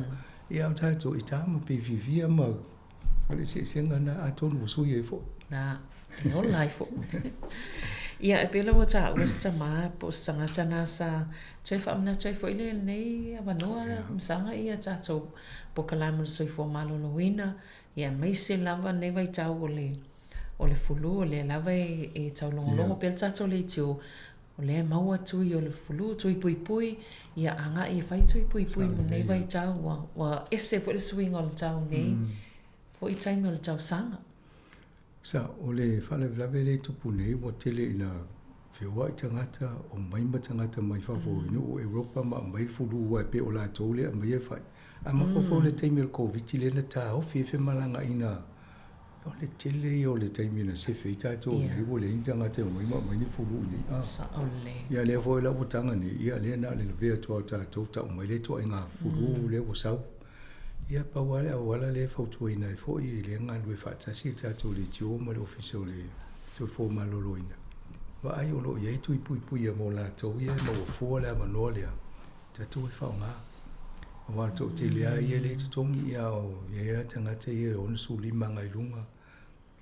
ia o tatou e ta ma pei fiafia ma o le eseesega lena atonu ua sui ai foi. Na, e ola ai foi. Ia, e pei la ua taua se tama po o se tagata na sa toe faamanatu ai foi le lenei avanoa masaga ia tatou polokalame o le soifua maloloina, ia aemaise lava lenei vaitau o le o le fulu, o lea lava e taulogologo pea le tatou leitio, o lea e maua tui o le fulu, tui puipui, ia agai e fai tui puipui mo lenei vaitau, ua, ua ese foi le suiga o le tau nei foi taimi o le tausaga. Sa, o le faalavelave lea e tupu nei ua tele ina feoai tagata, omai ma tagata mai fafo i nuu o Europa ma aumai le fulu aua e pei o latou lea e aumaia e fai. A mafaufau i le taimi o le Koviti lea na taofi ai femalagaaiga O le tele ia o le taimi na sefe ai tatou nei ua leai ni tagata e omai ma aumai ni fulu i nei. A. Sao lelei. Ia lea foi la ua taga nei, ia lea na o le lavea atu lava o tatou tau mai lea ituaiga fulu lea ua sau. Ia pau lava le auala lea e fautuaina ai foi lea e galulue faatasi le tatou leitio ma le Ofisa o le Soifua Maloloina, vaai o lo o i ai tui puipuia mo latou ia e maua fua le avanoa lea, tatou e faaaoga. Aua o le toatele lava ia lea e totogi, ia o i ai lava tagata ia e 65 agai i luga,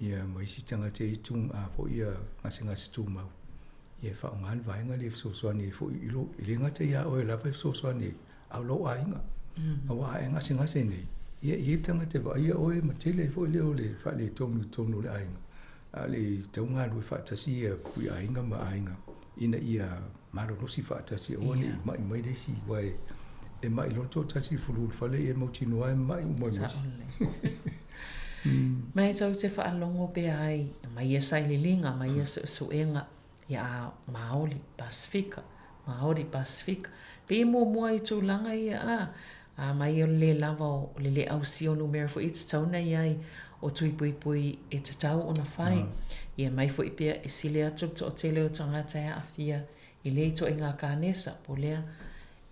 ia ma isi tagata e i ai tu, a foi ia gasegase tumau, ia e faaaoga le vaega lea e fesoasoani ai foi i lou, e le gata ia oe lava e fesoasoani ai, a o lou aiga. Aua a e gasegase nei, ia e i ai le tagata e vaaia oe ma tele ai foi lea o le faaletonu i totonu o le aiga. A o le tau galulue faatasi ia aiga ma aiga ina ia malolosi faatasi aua ne i mai mai le isi aua e mai loa le toatasi i le fulu i le fale ia e mautinoa e mai uma ai ma isi. Ma e tou te faalogo pea ai ma ia sailiiliga ma ia suesuega ia Māori, Pasifika, Māori, Pasifika. Pei e muamua i tulaga ia a, a mai o le lē lava o le lē ausia o numera foi e tatau ona i ai o tui puipui e tatau ona fai. Ia mai foi pea e sili atu le toatele o tagata e aafia i lea ituaiga kanesa po o lea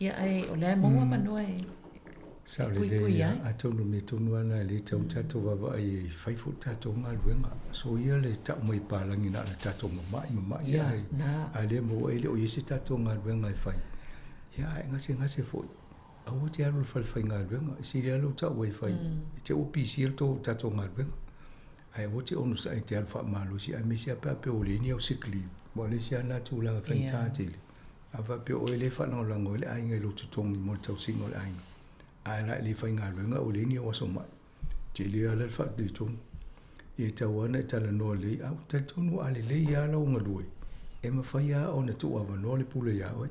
Ia ae o lea e maua avanoa e Sao lelei puipui ai. Atonu o mea tonu lava na e le tatau ona tatou vaavaai ai e fai foi le tatou galuega. Soia le tau mai palagi na o le tatou mamai mamai Ia, ae na. a lea maua e le o i ai se tatou galuega e fai. Ia ae gasegase foi, aua te alu i le fale faigaluega, e sili lava lou tau ai e fai, e te ua pisia le tou tatou galuega. Ae aua te onosai e te alu faamalosi aemaise lava pe a pei ua leai ni au sick leave. Aua o le isi lava lena tulaga faigata tele. A faapea o oe lea e faalagolago ai le aiga i lou totogi mo le tausiga o le aiga, ae la e le faigaluega ua leai ni au aso mai, tele lava la le faaletonu. Ia e tatau lava ona e talanoa lelei, a ua talitonu a lelei lava lau galue, e mafai lava ona tuuavanoa le pule ia oe.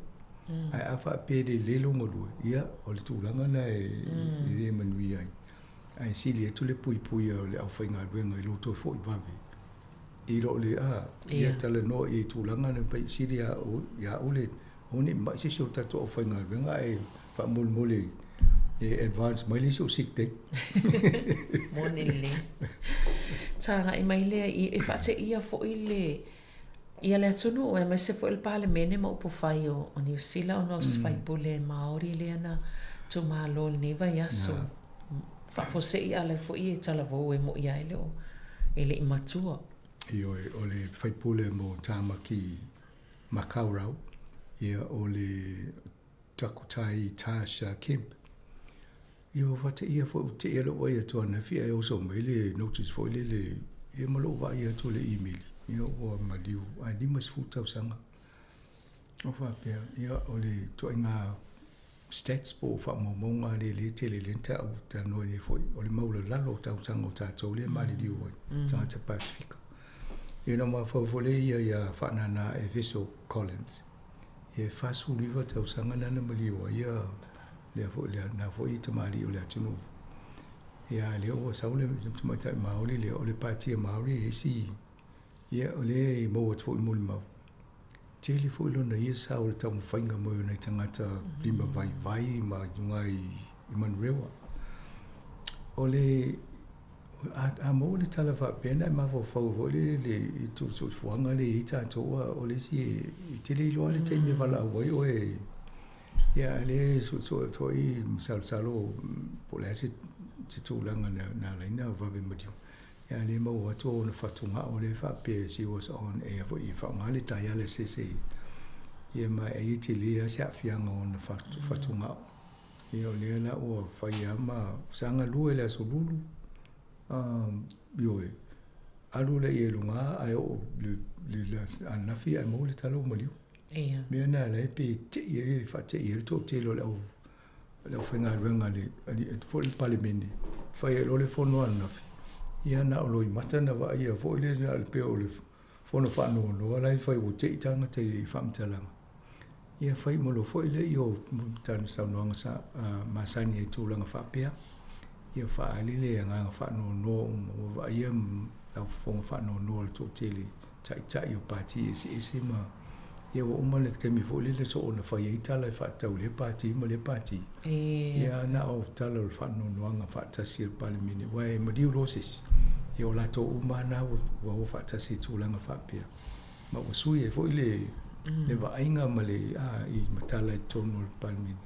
Ae a faapea e le lelei lou galue, ia o le tulaga lena e le manuia ai. Ae sili atu le puipuia o le aufaigaluega i lou toe foi vave i lo le a ia talanoa i tulaga na pai sili ia ia ule aua ne i ma'i se isi o tatou aufaigaluega ae faamolemole e advance mai le isi o sick day. Moni lelei. Tagai mai lea i e faateia foi le ia le atunuu aemaise foi le Palemene ma upufai o Niu Sila ona o se faipule Māori lea na tuumalo i lenei vaiaso. Faafuasei a la foi e talavou e mo'i a e le o e le i matua. Ioe, o le faipule mo Tāmaki Makaurau, ia o le Takutai Tasha Kemp. Ia ua faateia foi ua teia lou vaai atu ananafi ae oso mai le notice foi lele ia ma lou vaai atu i le email, ia ua maliu ae 50 tausaga. O faapea, ia o le ituaiga stats po o faamaumauga lea lea e tele lea na taua talanoa nei foi, o le maulalalo o tausaga o tatou lea e maliliu ai, tagata Pasifika. Ia na mafaufau foi lea ia ia Faanana Efeso Collins, ia e 49 tausaga na na maliu ai ia lea foi lea na foi tamalii o le atunuu. Ia a lea ua sau le tamaitai Māori lea, o le Patia Māori e isi Ia, o lea e maua atu foi molimau, tele foi lona ia sao i le taumafaiga mai o nai tagata lima vaivai ma luga i Manurewa. O le, a, a maua le tala faapea na e mafaufau foi le, le i soifuaga lea e i ai tatou, a o le isi e, e te le iloa le taimi e valaau ai oe. Ia, a lea e suesue atu foi masalosalo po o le a se, se tulaga na, na ala ai ona vave maliu. Ia lea maua atu ona fatugao lea faapea she was on air foi i faaaoga le dialysis e ia ma e tele lava se aafiaga o ona fatugao. Ia o lea la ua fai lava ma sa galue i le Aso Lulu, ioe, alu lea i luga ae oo i le ananafi ae maua le tala ua maliu. Mea na ala ai pe tei ai, faatei ai le toatele o le au le aufaigaluega a le alii foi le Palemene, fai ai loa le fono ananafi, ia na o loimata na vaaia foi lea na o le pei o le fono faanoanoa la e fai ua tei tagata i faamatalaga. Ia fai uma loa foi lea o tana saunoaga sa masani ai i tulaga faapea. Ia faaali le agaga faanoanoa uma ua vaaia lau fofoga faanoanoa i le toatele taitai o pati eseese ma ia ua uma le taimi foi lele soona fai ai tala e faatatau i lea pati ma lea pati. Ia na o tala o le faanoanoaga faatasi a le Palemene aua e maliu loa se isi. Ia o latou uma lava na ua o faatasi i tulaga faapea. Ma ua sui ai foi le le vaaiga ma le a i matala i totonu o le Palemene.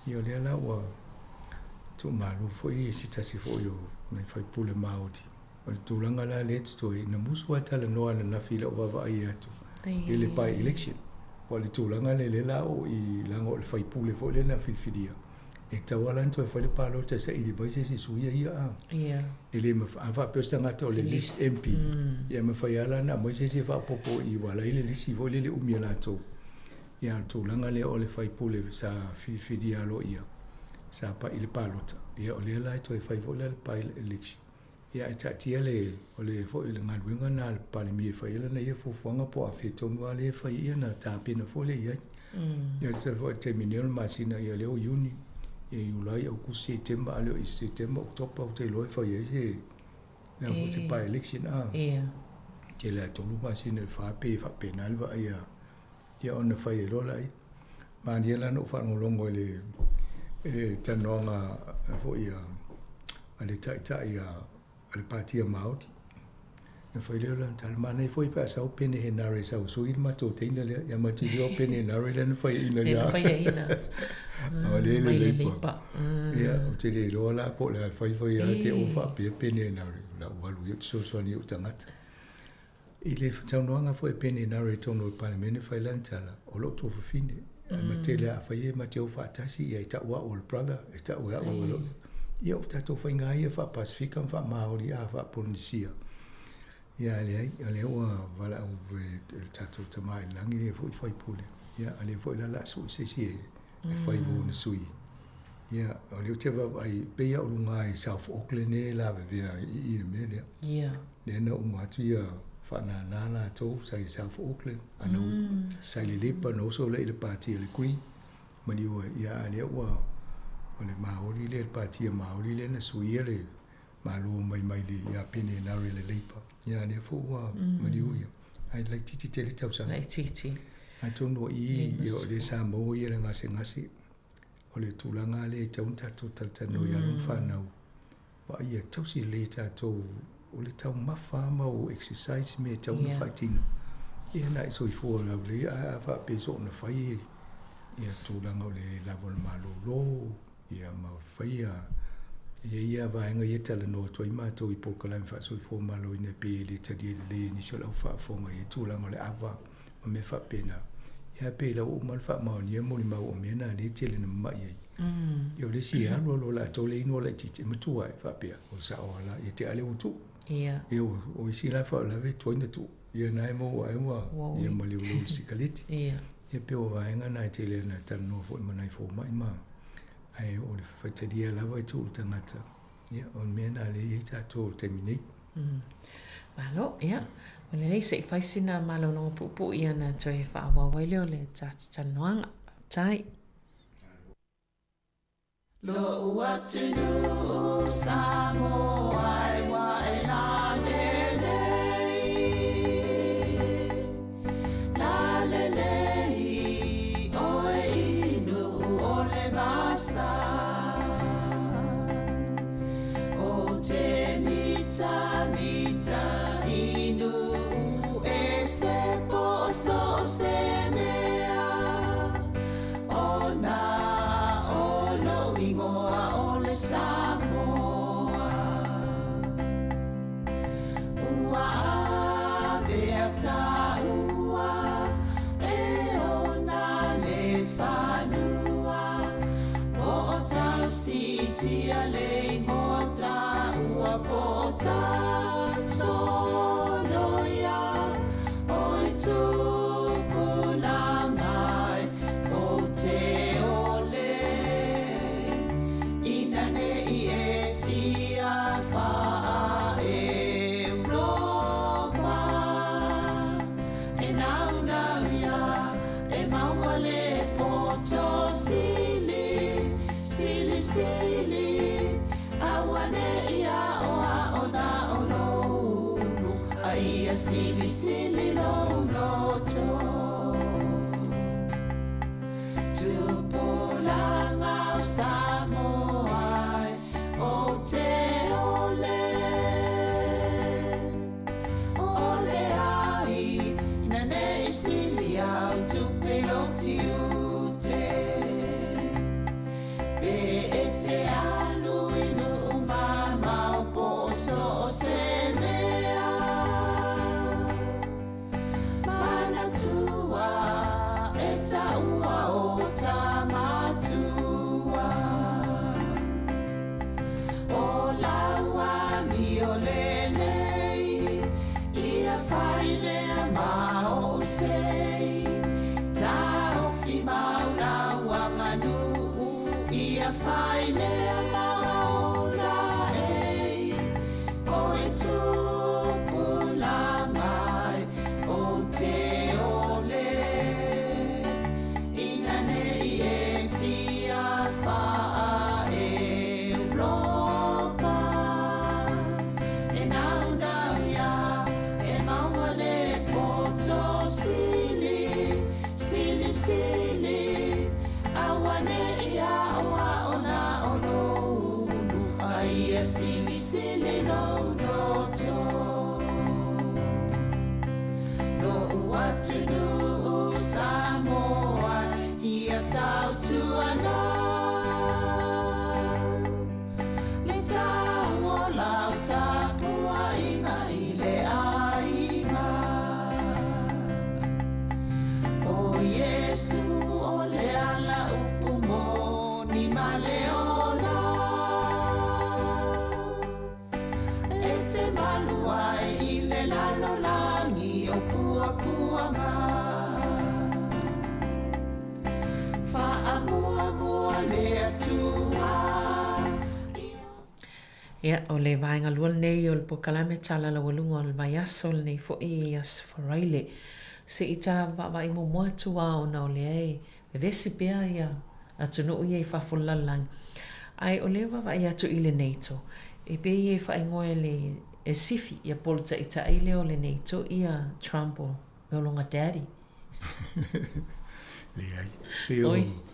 Ia o lea la ua tuumalo foi se tasi foi o nai faipule Māori. O le tulaga la lea e totoe, na musu lava talanoa ananafi i lau vaavaai atu i le by-election. Aua o le tulaga lea, lea la o i, leaga o le faipule foi lea na filifilia. E tatau lava la ona toe fai le palota e saili mai se isi sui ia a. Ia. E le mafai, a faapea o se tagata o le list MP, ia e mafai lava la ona aumai se isi e faaopoopo i i aua o la e i le lisi foi lele umi a latou. Ia a o le tulaga lea o le sui usufono sa filifilia aloaia sa pai i le palota, ia o lea la e toe fai foi la le by-election. Ia ae taatia le, o le foi le galuega lena a le Palemia e fai ai lana ia fuafuaga po o afea tonu lava lea e fai ai ona tapena foi lea i ai. Ia tusa foi i le taimi nei o le masina ia lea ua Iuni, ia Iulai, Aokuso, Setema, a le o i Setema, Oketopa ou te iloa e fai ai se lea foi se by-election a. Ia. Tele lava 3 masina i le 4 pei e faapena le vaai a ia ona fai ai loa laia. Malie la na ou faalogologo i le i le talanoaga foi a a le taitai a a le Pātia Māori. Na fai lea o lana tala, manaia foi pe a sau Pene Henare e sau e sui le matou teina lea. Ia ma te iloa o Pene Henare lea na faiaina ia. Na faiaina. O lea le Leipa. Ia, ou te le iloa la po o le a fai fai a te o faapea Pene Henare. La ou alu ia ou te fesoasoani i ou tagata. I le saunoaga foi a Peeni Henare i totonu o le Palemene, fai lana tala, o lou tuafafine, ae ma tele a fai e ma te o faatasi, ia e tau au o le brother, e tau e au o lou... Ia o tatou faiga ia faa-Pasefika ma faa-Māori a faa-Polenisia. Ia leai, o lea ua valaau e le tatou Tama i le Lagi lea foi faipule. Ia a lea foi la o le a sui se isi e fai mo ona sui. Ia, o lea ou te vaavaai, pei lava o luga i South Auckland e lavevea i i le mea lea. Ia. Lea na uma atu ia faanānā latou sa i South Auckland, a na sa i le Labour, na oso lea i le pāti a le Green, maliu ai, ia a lea ua, o le Māori lea, le pāti a Māori lea na suia le Malo mai mai le ia Pene Henare le Labour. Ia a lea foi ua maliu ia. Ae laitiiti tele tausaga. Laitiiti. Atonu o i, ia o lea sa maua ia le gasegase. O le tulaga lea e tatau ona tatou talatalanoa i alo ma fanau, vaaia tausi lelei e tatou o le taumafa ma o exercise mea e tatau ona faatino. Ia na e soifua laulelei ae a faapea soona fai ia tulaga o le lava o le malolo ia ma faia ia ia vaega ia e talanoa atu ai matou i polokalame faasoifua maloloina e pei e le talia lelei e nisi o le au faafofoga i tulaga o le ava ma mea faapena. Ia pei la ua uma ona faamaonia molimau o mea na lea e tele na mamai ai. Ia o le isi e alu alu o latou le inu o laitiiti e matua ai faapea o sao lava la ia te ale ua tuu. Ia. Ia o isi la faalavelave tuai na tuu. Ia na e maua ai ua ia ma le ulu o sikaleti. Ia. Ia pei o vaega na e tele ana talanoa foi ma nai fomai ma ae o le faitalia lava e tuu le tagata. Ia o le mea na lea e i ai tatou i le taimi nei. Malo, ia. Ua lelei se i fai sina malologa puupuu ia ona toe faaauau ai lea o le talanoaga. Tai. Lo'u atunuu Samoa e ua e lalelei, lalelei oe i Nu'u o le vasa. O te mitamita i Nu'u e se po so o se mea Ona o lo'u igoa o le Samoa Ua avea tāua e ona le fanua Po o tausitia le igoa tāua Po o tausoloia oi tupulaga e o te ole Ina nei e fia faa Europa E naunau ia e maua le poto sili, sili, sili Auane'i aʻoaʻo na o lou ulu A ia silisili lou loto Tupulaga o Samoa e ou te ole Ole ai ina nei sili au tupe lou tiute Pe e te alu i Nu'u mamao po o so o se mea Manatua. sei Taofi mau lau aganuu Ia fai lea ma ola e O e tupulaga e ou te ole Ina nei e fia faa Europa E naunau ia e maua le poto sili Sili sili Auane'i aoao na o lou ulu A ia silisili lou loto Lo'u atunuu Samoa ia tautuana Le tau o lau tapuaiga i le aiga O Iesu o le ala upu moni ma le ola E te malu ai i le lalolagi o puapuaga Faamuamua le Atua. Ia, o le vaega lua lenei o le polokalame Tala Laualuga o le Vaiaso lenei foi Aso Faraile. Se i ta vaavaai muamua atu lava ona o lea e vevesi pea ia atunuu ia i fafo o le lalolagi. Ae o lea e vaavaai atu i le NATO, e pei e faaigoa e le e Sifi ia po o le taitai lea o le NATO ia Trump o mea o lona daddy. Leai, pei o,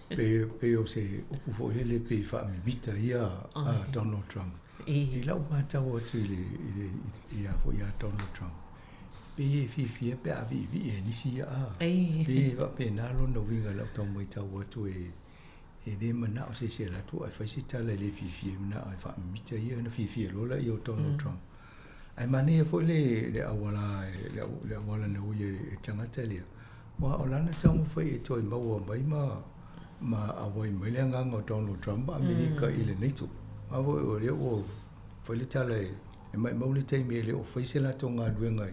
pei, pei o se upu foi lele pei faamimita ia a Donald Trump. I lau matau atu i le, i le, i a foi ia Donald Trump, pei e fiafia pe a viivii e nisi ia a. Pei e faapena lona uiga i lau tau matau atu e, e le manao se isi e alu atu ae fai se tala e le fiafia ai manao e faamimita ia ona fiafia loa laia o Donald Trump. Ae manaia foi le, le auala, le, le auala na ui e tagata lea, aua o lana taumafai e toe maua mai ma, ma auai mai le agaga o Donald Trump ma Amerika i le NATO. Aua foi o lea ua fai le tala e, e maimau le taimi e le o fai se latou galuega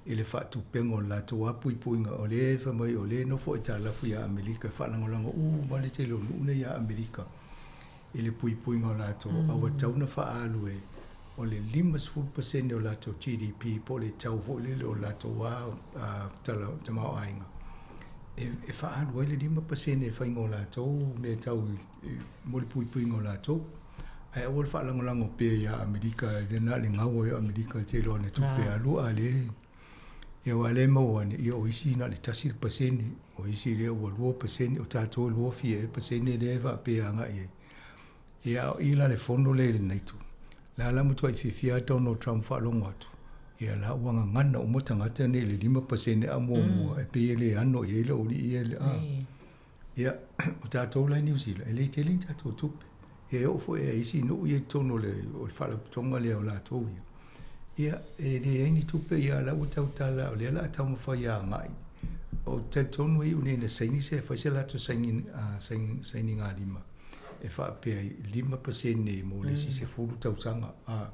i le faatupega o le latou lava puipuiga, o lea e fai mai o lea e nofo aitalafu ia Amerika e faalagolago uma le tele o nuu nei ia Amerika i le puipuiga o latou, a ua tatau ona faaalu e o le 50% o latou GDP po o le tau foi lele o latou lava tala tamaoaiga e, e faaalu ai le 5% e faiga o latou mea tau mo le puipuiga o latou. Ae aua le faalagolago pea ia Amerika, e na o le gau ai o Amerika i le tele o ana tupe alu, a le, ia aua o lea e maua ane, ia o isi na o le 1%, o isi lea ua 2%, o tatou e lua fia ea pasene lea e faapea e agai i ai. Ia a o i la le fono lea i le NATO, la la matuai fiafia lava Donald Trump faalogo atu, ia la ua gagana uma tagata nei i le 5% a muamua, e pei e le ano i ai le aualii ia, a. Ia, o tatou la i Niu Sila, e le tele ni tatou tupe. Ia e oo foi i isi nuu ia i totonu o le, o le faalapotopotoga lea o latou ia. Ia, e leai ni tupe, ia la ua tautala, o lea o le a taumafai e agai. Ou te talitonu e iu nei ina saini se, fai se latou saini, saini, sainigalima e faapea ai, 5% mo le isi 10 tausaga. A,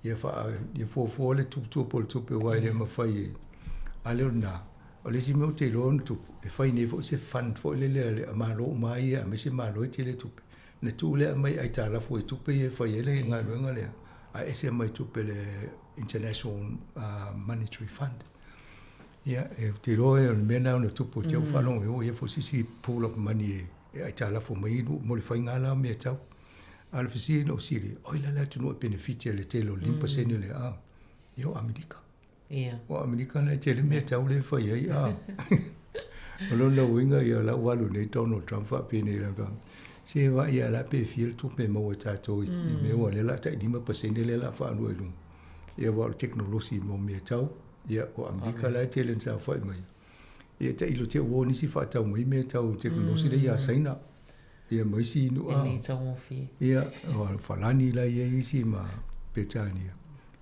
ia faa, ia fuafua le tuputupu o le tupe aua e le mafai e, a le o lena. O le isi mea ou te iloa ona tupu, e fai nei foi se fund foi lele a le Malo uma lava ia aemaise Malo e tele tupe, ona tuu lea aumai aitalafu e tupe ia e fai ai le galuega lea, ae ese mai tupe le International Monetary Fund. Ia, ou te iloa o le mea lena ona tupu, te au faalogo ua i ai foi se isi pool of money e aitalafu mai ai mo le faiga la o mea tau. A o le fesili na ou fesili, oi la le atunuu e penefiti ai i le tele o le 5% lea, a, ia o Amerika. Ia. O Amerika na e tele mea tau lea e fai ai, a. O lona uiga, ia o la ua alu nei Donald Trump faapenei lana faa, se vaai ia la pe fia le tupe e maua e tatou i mea ua lea o le a tai 5% lea o le a faaalua i luga. Ia aua o le tekonolosi mo mea tau, ia o Amerika la e tele ina saofai mai. Ia tailo te ua o nisi faatau mai mea tau tekonolosi lea ia Saina. Ia ma isi nuu a. E le taugofie. Ia, o Falani la e i ai isi ma Peretania.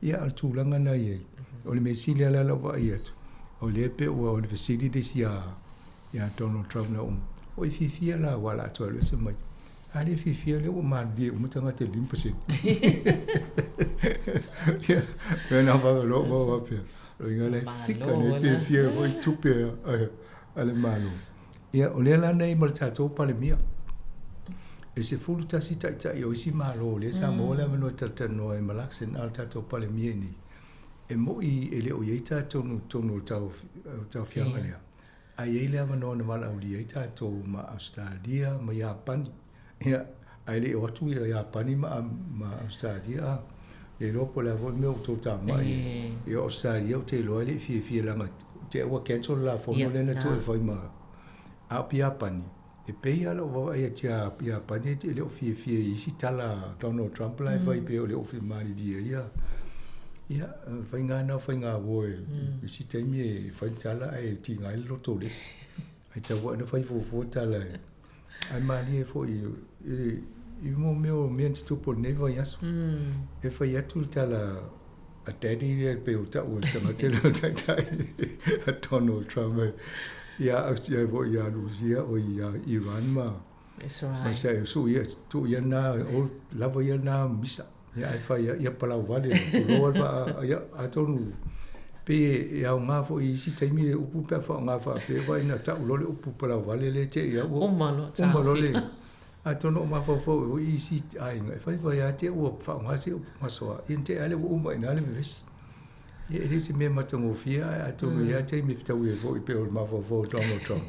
Ia, a o le tulaga lena e i ai. O le mea sili lava lau vaai atu, o lea pei ua o le fesili le isi ia Donald Trump na uma, oi fiafia la aua o le a toe alu ese mai. A le fiafia lea ua malilie uma tagata i le 5%. Ia, mea na faapea, loa faapea. Loiga le fika nei pe fia foi tupe a le Malo. Ia, o lea la nei ma le tatou Palemia. E 11 taitai o isi Malo lea sa maua le avanoa e talatalanoa ai ma Luxon, a o le tatou Palemia i inei. E moi e le o i ai tatou i totonu o le tauaofiaga lea, ae i ai le avanoa na valaaulia ai tatou ma Ausetalia ma Iapani. Ia, ae le i o atu ia Iapani ma Ausetalia, a, le iloa po o le a foi le mea ua outou tamai ai. Ia, o Ausetalia ou te iloa e le i fiafia leaga te i ua cancel le la fono lea na toe fai ma, a o Iapani, e pei lava lou vaavaai atu ia Iapani e le o fiafia i isi tala a Donald Trump la e fai pei o le o malilie ai ia. Ia, faiga lava na o faiga uo e isi taimi e fai le tala ae tiga ai le loto o le isi. Ae tau ina fai fuafua tala e ae malie foi i i mo mea o mea na tutupu o lenei vaiaso. E fai atu le tala a daddy lea pei o ta'u e le tagata lea o le taitai a Donald Trump e ia ia foi ia Rusia o ia Iran ma Israel. Ma Israel su ia tu ia na o lava ia na misa. Ia ae fai ia palau vale tuloa le vaa ia atonu pe e aoga foi i isi taimi le upu pe a faaaoga faapea vaai na ta'u loa le upu palau vale lea te i au ua Uma loa uma loa le atonu o mafaufau ai foi isi aiga e fai fai lava te ua faaaoga se upu masoa ia na te i lava lea ua uma i ina le vevesi. Ia e le o se mea matagofie ae atonu e i ai lava taimi e fetaui ai foi pei o le mafaufau o Donald Trump.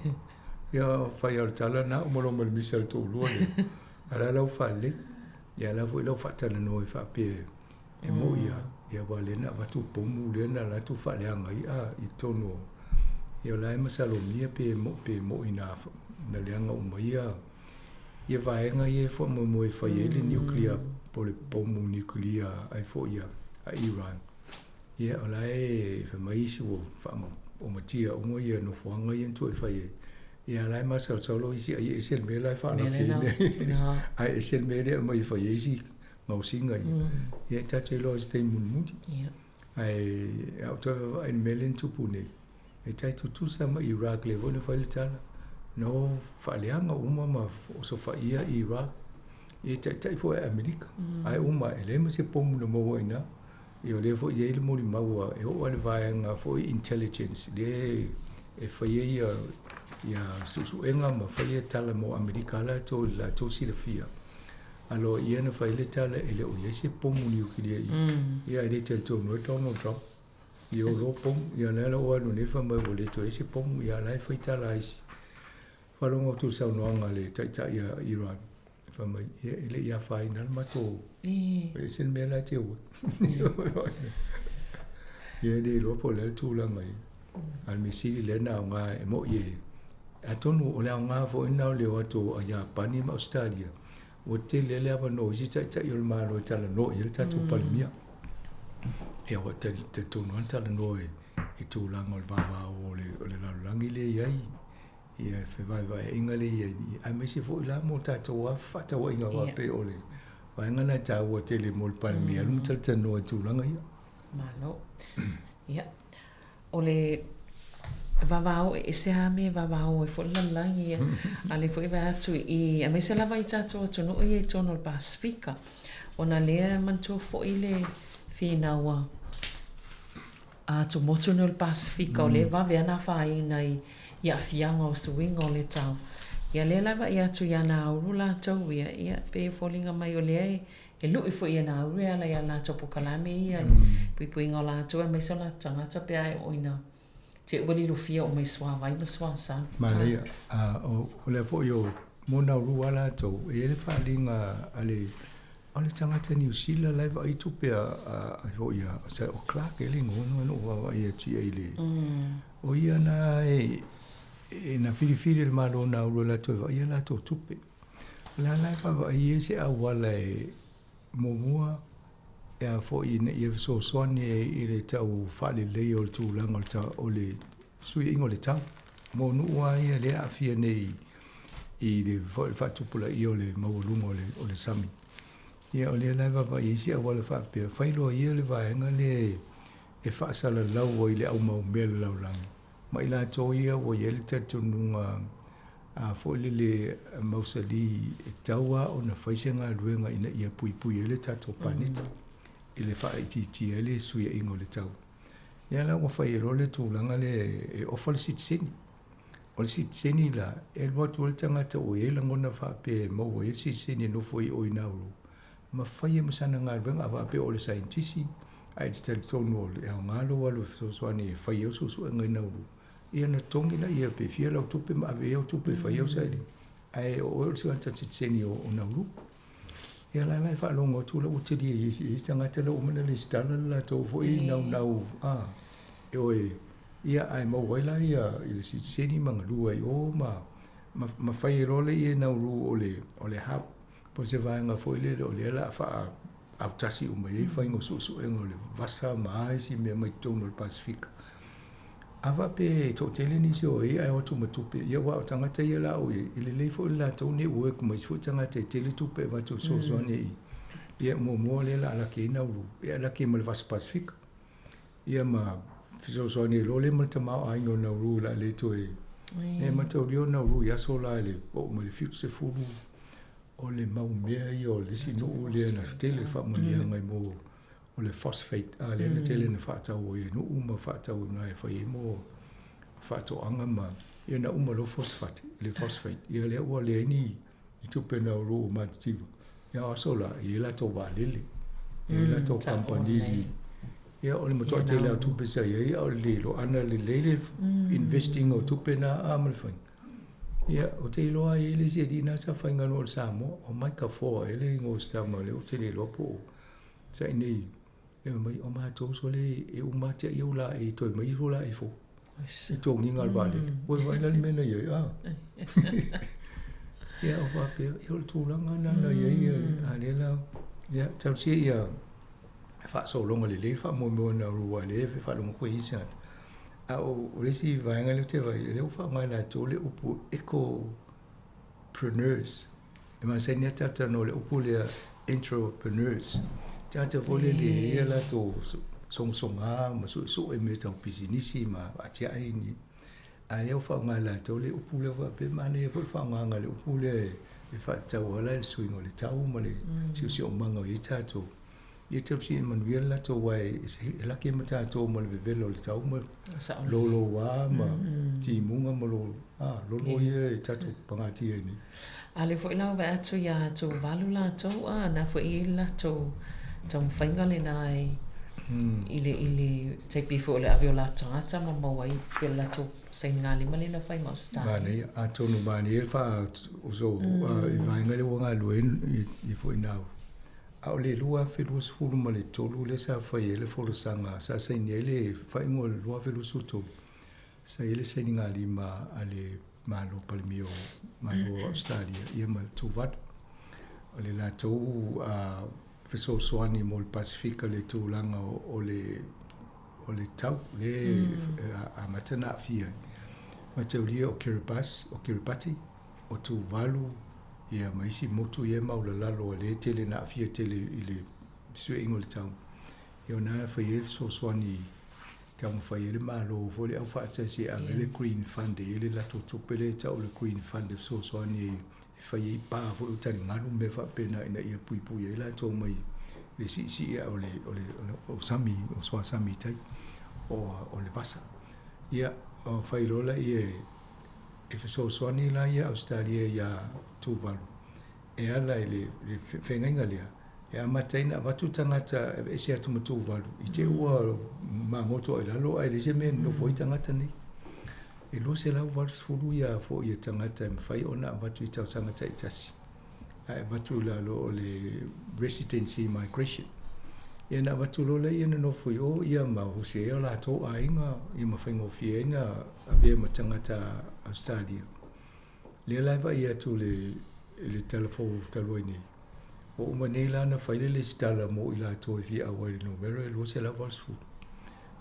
Ia fai lava o le tala na uma loa ma le misa a le toalua lea a o le a la ua faalelei. Ia la foi lau faatalanoa e faapea e mo'i a, ia aua lea na avatu pomu lea na alu atu faaleaga ai a i totonu o, ia o la e masalomia pe mo pe mo'i na na leaga uma ia ia vaega ia e faamoemoe e fai ai le nuclear po le pomu nuclear ai foi a a Iran. Ia o la e fai mai isi ua faaomatia uma ia nofoaga ia na tuu e fai ai. Ia la e masalosalo isi ai e ese le mea la e faalafia ai nei. Ae ese le mea lea e aumai e fai ai isi gaosiga ia. Ia e tatou iloa i se taimi mulimuli. Ae a ou toe vaavaai i le mea lea na tupu nei, e tai tutusa ma Iraq lea foi na fai le tala. Na o faaleaga uma ma osofaia Iraq. Ia e taitai foi e Amerika. Ae uma ae leai ma se pomu na maua i ina. Ia o lea foi e i ai le molimau e oo lava i le vaega foi intelligence lea e faia ia ia suesuega ma faia tala mo Amerika lava latou i le latou silafia. Aloaia na fai le tala e le o i ai se pomu niukilia i i. Ia e le talitonu ai Donald Trump. Ia o lo pomu, ia lea la ua alu nei fai mai ua le toe i ai se pomu, ia la e fai tala ai isi. Faalogo atu i le saunoaga a le taitai a Iran, fai mai, ia e le i afaina le matou, e ese le mea la e te o ai. Ia e le iloa po o le a le tulaga i a le mea sili lea na aoga e mo'i e atonu o le aoga foi lena o le o atu a Iapani ma Ausetalia, ua tele ai le avanoa o isi taitai o le Malo e talanoa i ai le tatou Palemia. Ia ua talitonu lava na talanoa i tulaga o le vavao o le lalolagi lea e i ai ia fevaevaeaiga lea i ai, aemaise foi la mo tatou lava fefaatauaiga faapea o le vaega lena e taua tele mo le Palemia alu ma talatalanoa i tulaga ia. Malo. Ia, o le vavao e ese lava mea e vavao ai foi le lalolagi ia. A o lea foi e vaai atu i, aemaise lava i tatou atunuu ia i totonu o le Pasefika, ona lea e manatua foi le finau a atumotu nei o le Pasefika, o lea e vave lava ona afaina i aafiaga o suiga o le tau. Ia lea la e vaai atu ia Nauru latou ia, ia pei e foliga mai o lea e lui foi e Nauru e ala i a latou polokalame ia, le puipuiga o latou aemaise o latou tagata pe a e oo ina te i ua lilofia uma i suavai ma suasami. Manaia. O lea foi o mo Nauru lava latou, e i ai le faaaliga a le O le tagata Niu Sila la e vaai tupe a foi a o Clark e le igoa na ou vaavaai atu i ai i le o ia na e na filifili e le Malo Nauru e latou e vaai a latou tupe. O le a la e vaavaai ai se auala e muamua e a foi ina ia fesoasoani ai i le tau faaleleia o le tulaga o le fesuiaiga o le tau. Mo nuu lava ia lea e aafia nei i le faatupulaia o le maualuga o le sami. Ia o lea la e vaavaai ai se auala faapea, fai loa ia le vaega lea e faasalalau ai i le au maumea o le lalolagi ma i latou ia ua i ai le talitonuga a foi lele mausali e tatau lava ona fai se galuega ina ia puipui ai le tatou paneta i le faaitiitia ai le suiaiga o le tau. Lea la ua fai ai loa le tulaga lea e ofa le sitiseni. O le sitiseni la, e alu atu ai le tagata ua i ai lagona faapea e maua ai le sitiseni e nofo ai i o i Nauru, ma fai ai ma sana galuega a faapea o le saienitisi, ae e te talitonu o le aoga lou alu e fesoasoani e fai ai au suesuega i Nauru, ia ona totogi laia pe fia lau tupe ma ave ai au tupe e fai ai au sailiga, ae o oe o le tagata sitiseni o Nauru. Ia la la e faalogo atu la ua tele i isi tagata la ua uma ona resitala le latou foi naunau a e o e ia ae maua ai la ia i le sitiseni ma galue ai i o ma ma fai ai loa lea i Nauru o le o le hub po o se vaega foi lele o lea o le a faa autasi uma i ai faiga o suesuega o le vasa ma a isi mea mai totonu o le Pasefika. A faapea e toatele nisi o ai ae o atu ma tupe, ia aua o tagata ia la o i ai, e lelei foi le latou network ma isi foi tagata e tele tupe e avatu e fesoasoani i ia muamua lea o le a laki ai Nauru, e laki ai ma le Vasa Pasefika. Ia ma fesoasoani ai loa lea ma le tamaoaiga o Nauru o le a le toe e mataulia o Nauru i aso la i le oo mai i le 70 o le mau mea ia o le isi nuu lea na tele faamanuiaga i mo o le phosphate a lea na tele na faatau ai e nuu ma faatau i ina e fai ai mo faatoaga ma ia na uma loa phosphate le phosphate ia lea ua leai ni tupe na o Matitiva ia o aso la e i ai latou vaalele e i ai latou kamupani ia o le matuai tele lava o tupe sa i ai a o le le iloa lelei le invest ina o tupe na a ma le faiga ia ou te iloa e i ai le isi alii na sa faigaluega o le Samoa o Mike Afoa ea le igoa o si tama lea ou te le iloa po o Sa i nei, e mai, o matou sole e uma atu ia au laei, toe mai ifo laei fou. I togiga o le vaalele. Ua vaai la le mea na i ai, ah. Ia, o faapea, ia o le tulaga lena na i ai, a lea la, ia, talosia ia faasologa lelei le faamoemoe na rua lea e faalogo koe i isi tagata. A o le isi vaega lea ou te vaai, lea ua faaaoga e latou le upu eco-preneurs. E masani lava talatalanoa i le upu lea entrepreneurs. Tagata foi lele e i ai latou sogasoga ma suesue mea tau pisinisi ma atiae ni. A lea ua faaaoga e latou le upu lea faapea, manaia foi le faaaogaina o le upu lea e faatatau ala i le suiga o le tau ma le siosiomaga o i ai tatou. Ia tausia ia manuia le latou aua e laki ai ma tatou ma le vevela o le tau ma louloua ma timuga ma lolo ia e tatou pagatia ai nei. A lea foi la ua vaai atu ia Tuvalu latou a na foi e i ai le latou taumafaiga lena e i le i le tai pei foi o le ave o latou tagata ma maua ai pei o le latou sainigalima lea na fai ma Ausetalia. Manaia, atonu manaia le faa o i vaega lea ua galulue ai i foi Nauru. A o le 2023 lea sa fai ai le folasaga, sa saini ai le faaiuga o le 2023, sa i ai le sainigalima a le Malo Palemia o Malo o Ausetalia ia ma Tuvalu. O le latou fesoasoani mo le Pasefika i le tulaga o le o le tau lea e amata ona aafia ai. Mataulia o Kiribati, o Kiribati, o Tuvalu, ia ma isi motu ia e maulalalo lea e tele ina aafia tele i le fesuiaiga o le tau. Ia o na e fai ai fesoasoani taumafai ai le Malo foi le aufaatasi e ave le Green Fund e i ai le latou tupe lea e tau o le Green Fund e fesoasoani ai e fai ai pa foi o taligalu ma mea faapena ina ia puipui ai latou mai le siisii ae o le o le o sami o suasami i tai o le vasa. Ia fai loa lea e E fesoasoani la ia Ausetalia iā Tuvalu e ala i le feagaiga lea e amata ai ona avatu tagata e aveese atu ma Tuvalu i te ua magoto ai lalo ae leai se mea e nonofo ai tagata nei. E 280 ia foi ia tagata e mafai ona avatu i tausaga taitasi ae avatu i lalo o le residency migration. Ia na avatu loa lea nonofo i o ia ma osi ai o latou aiga ia ma faigofie ai na avea ma tagata Ausetalia. Lea la e vaai atu i le tala fou talu ai nei, ua uma nei la ona fai le lesitala mo i latou e fia auai i le numera e 280.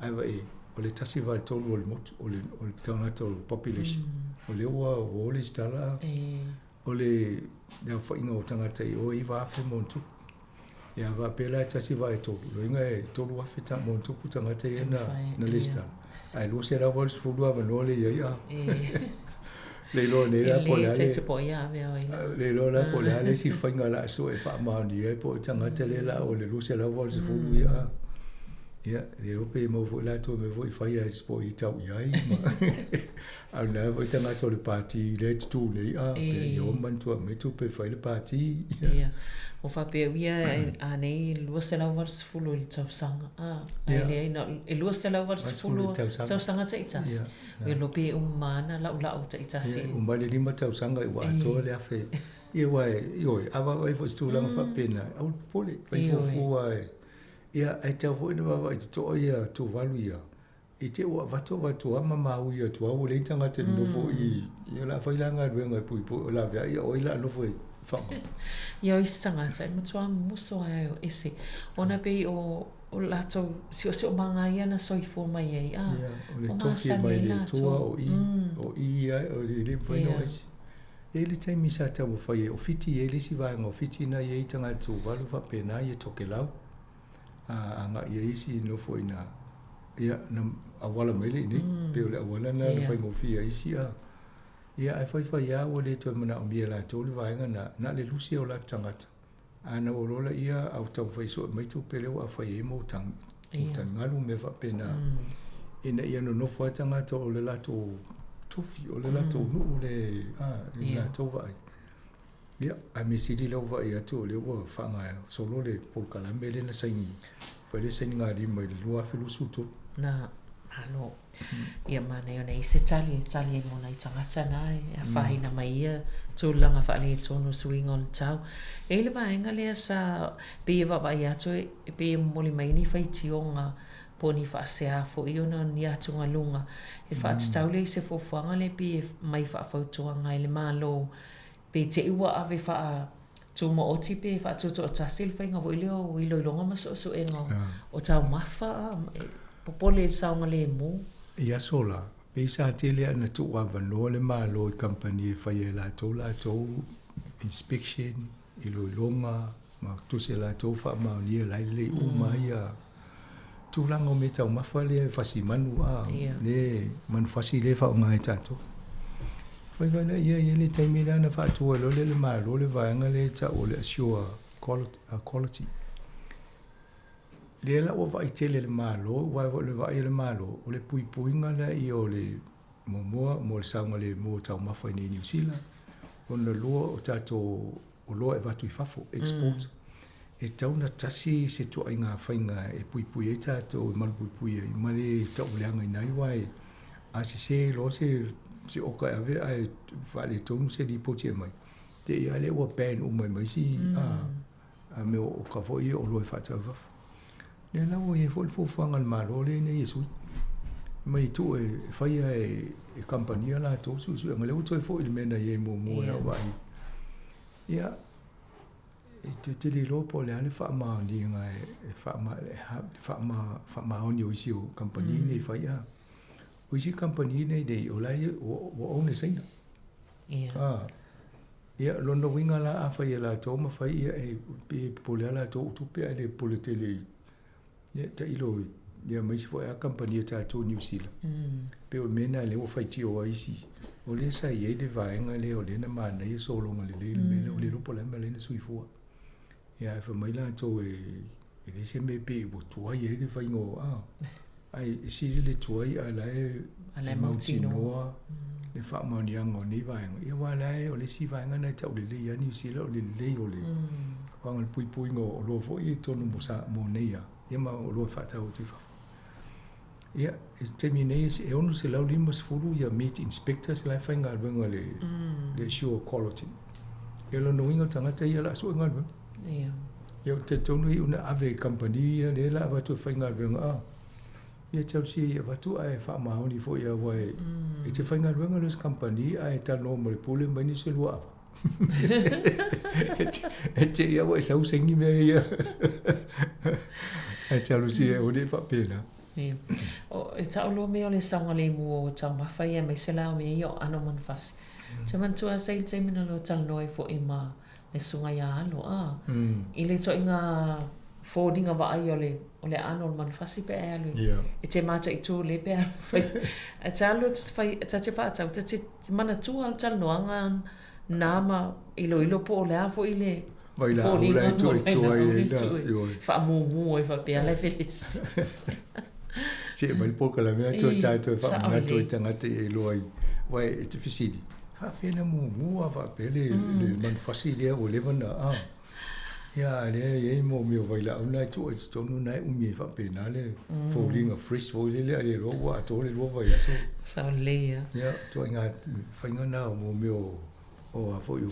Ae vaai, o le 1/3 o le motu, o le tagata o le population, o lea ua o lesitala, o le aofaiga o tagata i o e 9,000 ma ona tupu. Ia faapea la e 1/3, lona uiga e 3,000 ma ona tupu tagata ia na lesitala. Ae 280 avanoa lea e i ai a. Le iloa nei la po o le a le, le iloa la po o le a le isi faiga o le a sue e faamaonia ai po o le tagata lea la o le 280 ia a. Ia, le iloa pe maua foi latou i mea foi e fai ae po o i tau i ai ma a o lena foi tagata o le pati lea e tutū nei a pe ia o manatua mai tupe e fai le pati. Ia, ua faapea ia a nei 280 i le tausaga a, ae leai na e 280 tausaga taitasi. Ia lo pe uma ana laulau taitasi. Ia, uma le 5 tausaga ua atoa le 1000. Ia aua ioe, a vaavaai foi i se tulaga faapena, aua le popole, fai fuafua e. Ia, ae tatau foi ona vaavaai totoa ia Tuvalu ia, i te i ua avatu avatu lava ma maui atu lava ua leai ni tagata e nonofo i, ia o le a fai la galuega e puipui, o laveai ia o ai o le a nofo e faaaoga. Ia o isi tagata e matua musu lava e o ese, ona pei o o latou siosiomaga ia na soifua mai ai, a Ia, o le tofi e mai le Atua, o i, o i ia, o le le mafai ona o ese. E i ai le taimi sa taumafai ai, o Fiti e i ai le isi vaega o Fiti na i ai tagata Tuvalu faapena ia Tokelau, a agai ai isi nofo i ina, ia, na auala mai lea i inei, pei o le auala lena na faigofie ai isi a. Ia, ae faifai lava ua le toe manaomia e latou le vaega lena, na o le lusi o latou tagata. A na ua loa laia a ua taumafai e sue mai tupe lea ua fai ai mo taligalu ma mea faapena, ina ia nonofo ai tagata o le latou tofi, o le latou nuu le, a, i le latou vaai. Ia, ae mea sili lea ua vaai atu o lea ua faagasolo le polokalame lea na saini, fai le sainigalima i le 2023. Na, malo. Ia manaia ona i ai se tali e tali ai mo nai tagata na e afaina mai ia tulaga faaletonu suiga o le tau. E i ai le vaega lea sa pei e vaavaai atu e pei e momoli mai ni faitioga po o ni faasea foi ona o ni atugaluga e faatatau lea i se fuafuaga lea pei e mai faafautuaga e le Malo pe te i ua ave faa tumaoti pe faatutoatasi le faiga foi lea o iloiloga ma suesuega o taumafa a popole i le saogalemu. I aso la, pei sa tele lava ona tuu avanoa le Malo i kamupani e fai ai latou latou inspection, iloiloga ma tusi e latou faamaonia la e lelei uma ai ia tulaga o mea taumafa lea e fasi manu a le manufasi lea e faaaoga e tatou. Faifai lea ia i le taimi lea na faatu ai loa lea e le Malo le vaega lea e tau o le Assure Quality. Lea la ua vaai tele le Malo, aua foi o le vaai a le Malo, o le puipuiga lea ia o le muamua mo le saogalemu o taumafa i inei i Niu Sila, lona lua o tatou oloa e avatu i fafo, export. E tatau ona tasi se ituaiga faiga e puipui ai tatou, e malupuipui ai ma le tauleagaina ai, aua a sese loa se oka e ave ae faaletonu se lipoti e aumai, te i lava lea ua ban uma ai ma isi mea o oka foi ia oloa e faatau i fafo. Lea la ua i ai foi le fuafuaga a le Malo lea ina ia sui mai tuu e faia e kamupani a latou suesuega. Lea ua toe foi i le mea na i ai muamua i lau vaai. Ia, e te te le iloa po o le a le faamaoniga e faamaoni o isi o kamupani nei e fai a. O isi kamupani nei nei, o la e ua own e Saina. Ia. Ia, lona uiga la afai e latou ma fai ia e pei e popole lava latou o tupe ae le popole tele i ia tailo i ia ma isi foi lava kamupani a tatou i Niu Sila. Pei o le mea lena lea ua faitio ai isi, o lea sa i ai le vaega lea o lea na manaia sologa lelei le mea lea, ua le iloa po o le a le mea la e na sui fua. Ia ae fai mai latou e leai se mea pei ua tuai ai le faiga o a, ae e sili le tuai ae la e mautinoa le faamaoniaga o nei vaega. Ia aua la e o le isi vaega lena e tau lelei lava Niu Sila o le lelei o le vaega o le puipuiga o oloa foi ia i totonu mo nei lava, ia ma oloa e faatau atu i fafo. Ia, i le taimi nei e 650 ia meat inspectors la e faigaluega i le assure quality. Ia o lona uiga o tagata ia o le a sue galuega. Ia. Ia ou te talitonu e iu ina ave i kamupani ia lea o le a avatu e faigaluega a. Ia talosia ia avatu ae faamaoni foi aua e te faigaluega loa i se kamupani ae talanoa ma le pule mai nisi e lua ava. E te i a ua e sau saini mea ia. Ae talosia e aua ne i faapena. Ia. O, e tau loa mea o le saogalemu o taumafa ia aemaise la o mea ia o aano o manufasi. Ou te manatua sa i le taimi na lua talanoa ai foi ma le susuga ia Alo, a, i le ituaiga foliga vaai o le, o le aano o le manufasi pe a e alu e te mataitu lelei pe a fai. Ae ta alu e te fai, ta te faatau, ta te manatua le talanoaga na ma iloilo po o le a foi le. Vailaau la e tuu i tua i ai la, ioe. Faamumu ai faapea la e felesi. Se i aumai le polokalame lea toe tae toe faamanatu ai tagata ia iloa ai, aua e te fesili, faapefea ona mumu lava faapea le manufasi lea ua leva ona, a. Ia a lea e i ai mo mea o vailaau na e tuu ai i totonu na e umi ai faapena le foliga fresh foi lele a le iloa ua atoa le 2 vaiaso. Sao lelei lava. Ia, ituaiga faiga na o mo mea o o a foi o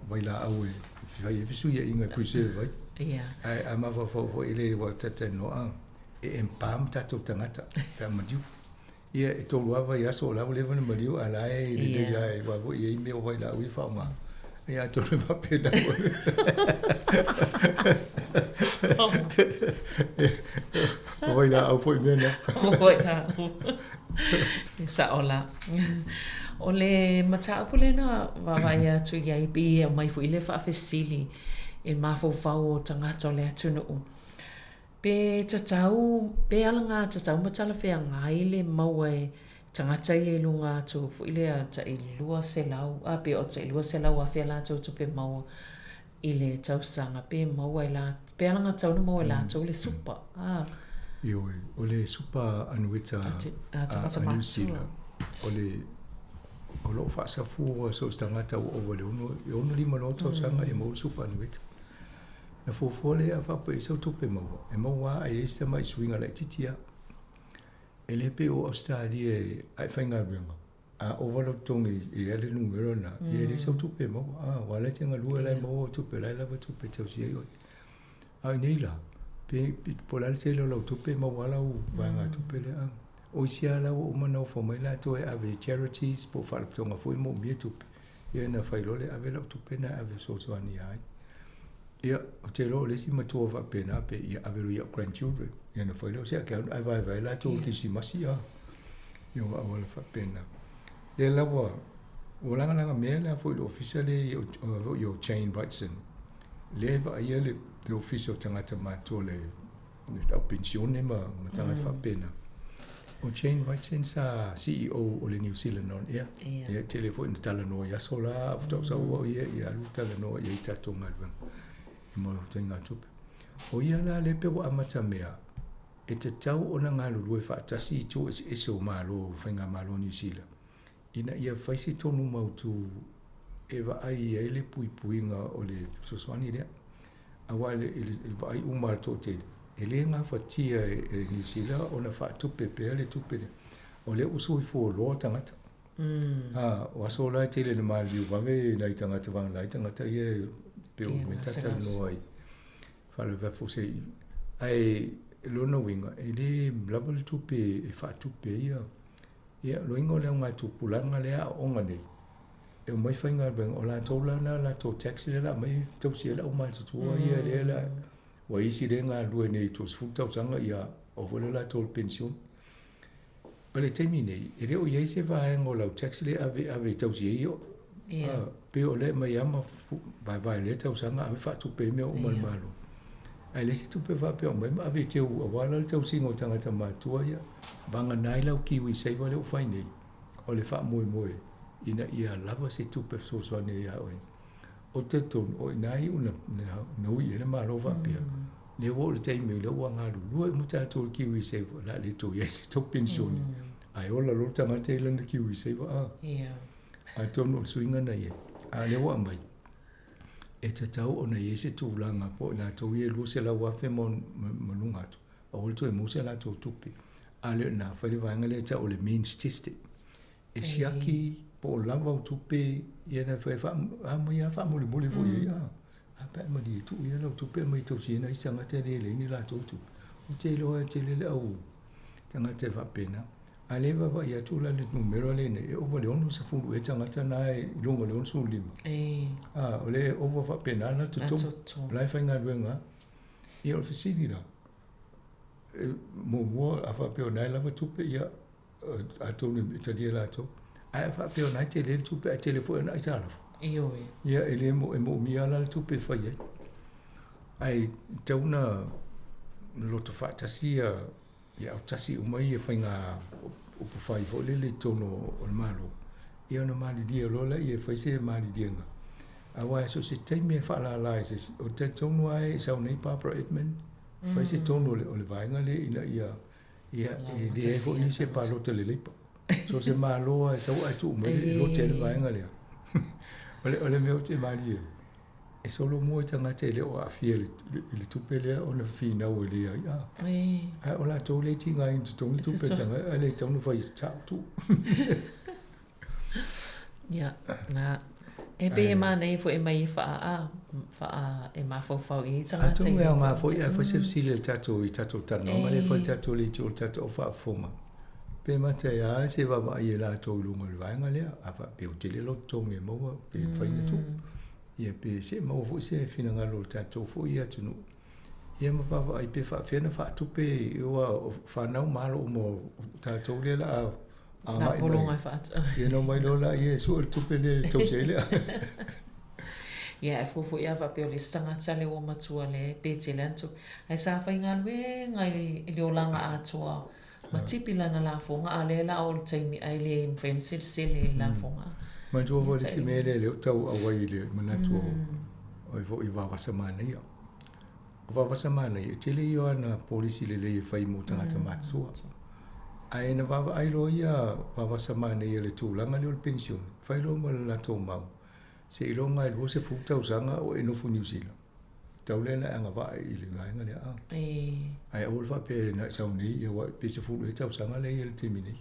vailaau e fai ai fesuiaiga e preserve ai. Ia. Ae a mafaufau foi le ua talanoa e embalm tatou tagata pe a maliu. Ia e tolu lava vaiaso o la ua leva ona maliu a o la e lelei lava aua foi e i ai mea o vailaau ia e faaaoga. Ia atonu e faapena foi. O vailaau foi mea na. O vailaau. E sao la. O le mataupu lea na vaavaai atu i ai pei e aumai foi le faafesili i le mafaufau o tagata o le atunuu. Pe tatau, pe alagatatau ma talafeagai le maua e tagata ia i luga atu foi lea tai 200, a pe o tai 200,000 a latou tupe maua i le tausaga, pe maua e latou, pe alagatatau ona maua e latou le supa, a. Ioe, o le supa anueta a Niu Sila, o le, o lo o faasafua so o se tagata ua ova i le 65 loa tausaga e maua le supa anueta. Na fuafua lea a faapea i sau tupe maua, e maua lava ae i ai si tamai suiga laitiiti lava. E le pei o Ausetalia a e faigaluega, a ova lou totogi e i ai le numera lena, ia e leai sau tupe e maua. A, aua o la e te galue o la e maua au tupe, o la e lava tupe e tausia ai oe. A o i inei la, pe po o le a le tele o lau tupe, e maua lava lau vaegatupe lea. A o isi lava la ua uma ona ofo mai latou e ave i charities po o faalapotopotoga foi e moomia tupe, Ia na fai loa lea, ave lau tupe lena e ave e fesoasoani ia ai. Ia, ou te iloa o le isi matua faapena pe ia ave loa i au grandchildren. Ia ona fai lea o se account ae vaevae latou i le Kerisimasi a. Ia ua auala faapena. Lea la ua ua lagalaga mea la foi i le ofisa lea i o Jane Wrightson. Lea e vaaia le ofisa o tagata matutua le le au penisione ma ma tagata faapena. O Jane Wrightson sa CEO o le New Zealand On Air. Ia, tele foi ina talanoa i aso la, a faatoa sau au ia, ia alu talanoa i ai i tatou galuega i mo taigatupe. O ia la lea pei ua amata mea, e tatau ona galulue faatasi itu eseese o Malo, Faigamalo o Niu Sila, ina ia fai se tonu mautu e vaai ai le puipuiga o le fesoasoani lea. Aua i le vaai uma a le toatele, e le gafatia e Niu Sila ona faatupe pea le tupe lea. O lea ua soifua loa tagata. O aso la e tele ina maliliu vave nai tagata vagana ai tagata ia e pei o mea ta talanoa ai. Faalavelave foi se i. Ae lona uiga, e le lava le tupe e faatupe ai ia. Ia, loiga o le augatupulaga lea aooga nei, e omai faigaluega, o latou la na latou tax lea la aumai tausi ai le aumatutua ia lea la ua isi lea galulue nei i 30 tausaga ia oo foi lea latou i le penisione. O le taimi nei, e le o i ai se vaega o lau tax lea e ave ave e tausi ai ia yeah. Pei o lea e aumai lava ma vaevae lea tausaga ave faatupe ai mea uma a le Malo. Ae leai se tupe faapea o aumai ma ave e teu aua la le tausiga o tagata matutua ia. Vagana ai lau Kiwi Saver lea ua fai nei, o le faamoemoe ina ia lava se tupe fesoasoani ai ia oe. Ou te talitonu, o i ina e iu na ui ai le Malo faapea, lea ua oo i le taimi lea ua galulue uma tatou i le Kiwi Saver, o le a le toe i ai se tou penisione, ae ola loa le tagata i lana Kiwi Saver, a. Atonu o le suiga na i ai, a o lea ua aumai, e tatau ona i ai se tulaga po o i latou ia e 200,000 ma luga atu, aua le toe maua se latou tupe. A le o lena, fai le vaega lea e tau o le means tested. E siaki po o lava au tupe ia na fai aumai lava faamolemole foi i ai, a, a pe a malie tuu ia lau tupe aumai e tausia ai nai isi tagata e le leai ni latou tupe. Ou te iloa e tele le au tagata e faapena. A lea e vaavaai atu la le numera lenei, e ova i le 60 ea tagata na e i luga o le 65. A, o lea e ova faapena la totogi. O la e faigaluega lava. Ia o le fesili la, e muamua a faapea o lena e lava tupe, ia atonu e talia latou. Ae a faapea o lena e tele le tupe ae tele foi ana aitalafu. Ioe. Ia e le mo, e moomia lava la le tupe e fai ai. Ae tatau ona loto faatasi ia ia autasi uma ia faiga upufai foi lele i totonu o le Malo, ia ona malilie loa lea e fai se maliliega. Aua e so se taimi e faalālā i se isi. Ou te talitonu lava e sau nei Barbara Edmond, fai se tonu o le vaega lea ina ia, ia e leai foi nisi e palota i le Labour. So se Malo lava e sau ae tuu mai e lote ai le vaega lea. O le, o le mea ou te malie ai, e solomua i tagata e le o aafia i le tupe lea ona finau e le ai a. Ae o latou lea e tigaina i totogi tupe a tagata ae le tatau ona fai sao tuu. Ia, na, e pei e manaia foi e mai e faa, faa, e mafaufau i ai tagata. Atonu e aoga foi ae fai se fesili a le tatou i tatou talanoaga lea e fai le tatou leitio i le tatou au faafofoga. Pe mata e a se vaavaai e latou i luga o le vaega lea, a faapea ua tele lou totogi e maua pe mafai ona tuu. Ia pe se maua foi se finagalo o le tatou foi atunuu. Ia ma vaavaai pe faapefea ona faatupe aua o fanau ma alo uma o tatou lea o le a agai mai. Ia ona omai loa lea e sue le tupe lea e tausi ai le Ia, e fua foi a faapea o le isi tagata lea ua matua lea pe tele atu. Ae sa faigaluega i le olaga atoa ma tipi lana lafoga, a o lea la o le taimi ae le mafai ona selesele i le lafoga. Manatua foi le isi mea lea lea ua tau auai i le manatu o oe foi Vavasa Manaia. O Vavasa Manaia, e tele ia o ana polisi lelei e fai mo tagata matutua. Ae na vaavaai loa ia Vavasa Manaia i le tulaga lea o le penisione, fai loa ma le latou mau, seiloga e 20 tausaga o e nofo Niu Sila, tau lea ona e agavaa i le vaega lea. A. Ae aua le faapea na e sau nei, ia aua pe 10 ea tausaga lea e i ai i le taimi nei.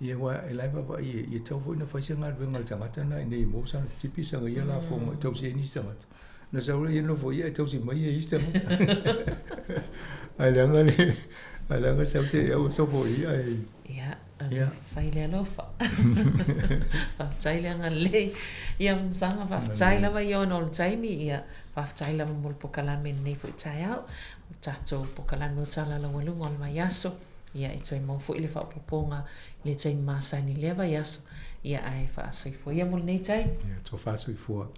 Ia aua e la e vaavaai e, ia tatau foi ona fai se galuega a le tagata na i inei mo sana tipi sana ia lafoga e tausi ai nisi tagata. Na sau lea ia nofo ia e tausi mai e isi tagata. Ae leaga le, ae leaga sau te au e sofo i ae. Ia, ia. Fai le alofa. Faafetai le agalelei. Ia Masaga, faafetai lava ia ona o le taimi, ia faafetai lava mo le pokalame i lenei foi taeao. O le tatou pokalame o Tala Laualuga o le vaiaso. Ia e toe maua foi le faaopoopoga i le taimi masani i lea vaiaso. Ia ae faasoifua ia mo lenei taimi. Ia tofa soifua.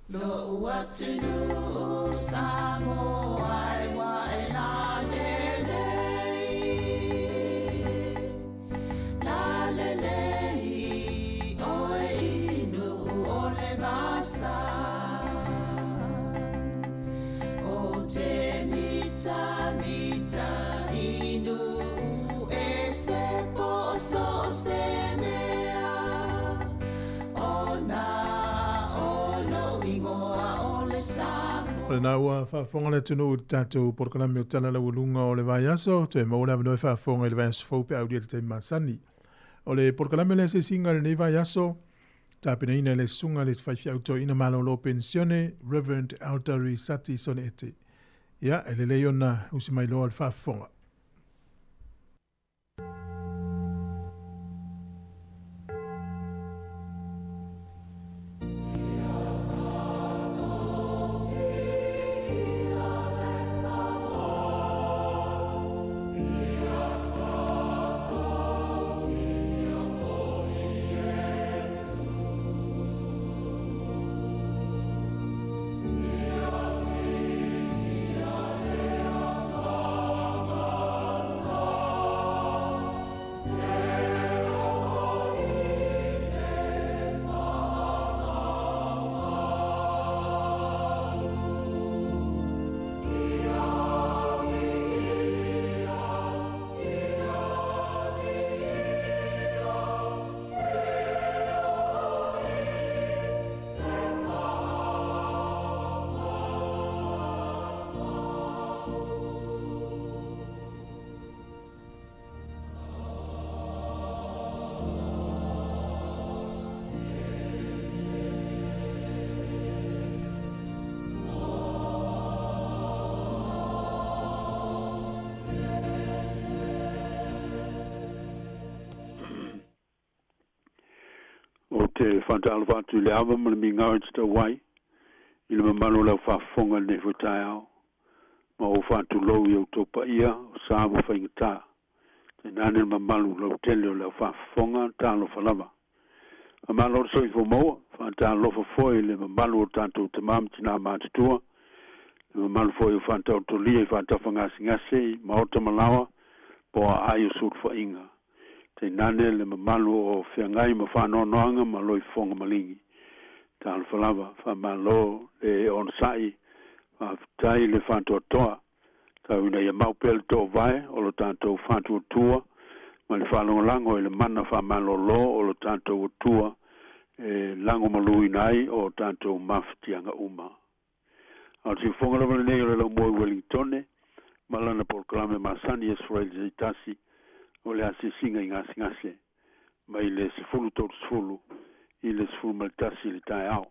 Lo'u atunuu Samoa e ua e lalelei, lalelei oe i nuu o le vasa. O te mita mita i nuu e se po so se mea ona o lo'u igoa o le Samoa. O lena ua faafofoga le atunuu i le tatou polokalame o Tala Laualuga o le Vaiaso, toe maua le avanoa e faafofoga i le vaiaso fou pe a aulia i le taimi masani. O le polokalame o le asiasiga i lenei vaiaso, Tapenaina e le Susuga i le Faifeau Toeaina Malolo Penisione, Rev. Aldari Sati Soneete. Ia, e lelei ona usi mai loa le faafofoga. Ou te faatalofa atu i le ava ma le migao e tatau ai i le mamalu o le au faafofoga i lenei foi taeao, ma ou faatulou i outou paia o sa ma faigata, tainane le mamalu lautele o le au faafofoga, talofa lava. Faamalo le soifua maua, faatalofa foi i le mamalu o tatou tama ma tina matutua, le mamalu foi o faataotolia i faatafa gasegase i maota ma laoa po o aai o sulufaiga, tainane le mamalu o feagai ma faanoanoaga ma loifofoga maligi. Talofa lava, faamalo le onosai, faafetai le faatoatoa. Tau ina ia mau pea le toovae o lo tatou faatuatua ma le faalagolago i le mana faamalōlō o lo tatou Atua e lagomaluina ai o tatou mafatiaga uma. A o le siufofoga lava lenei o le laumua i Wellingtone ma lana polokalame masani e Aso tasi o le asiasiga i gasegase mai le 10:30 i le 11 i le taeao.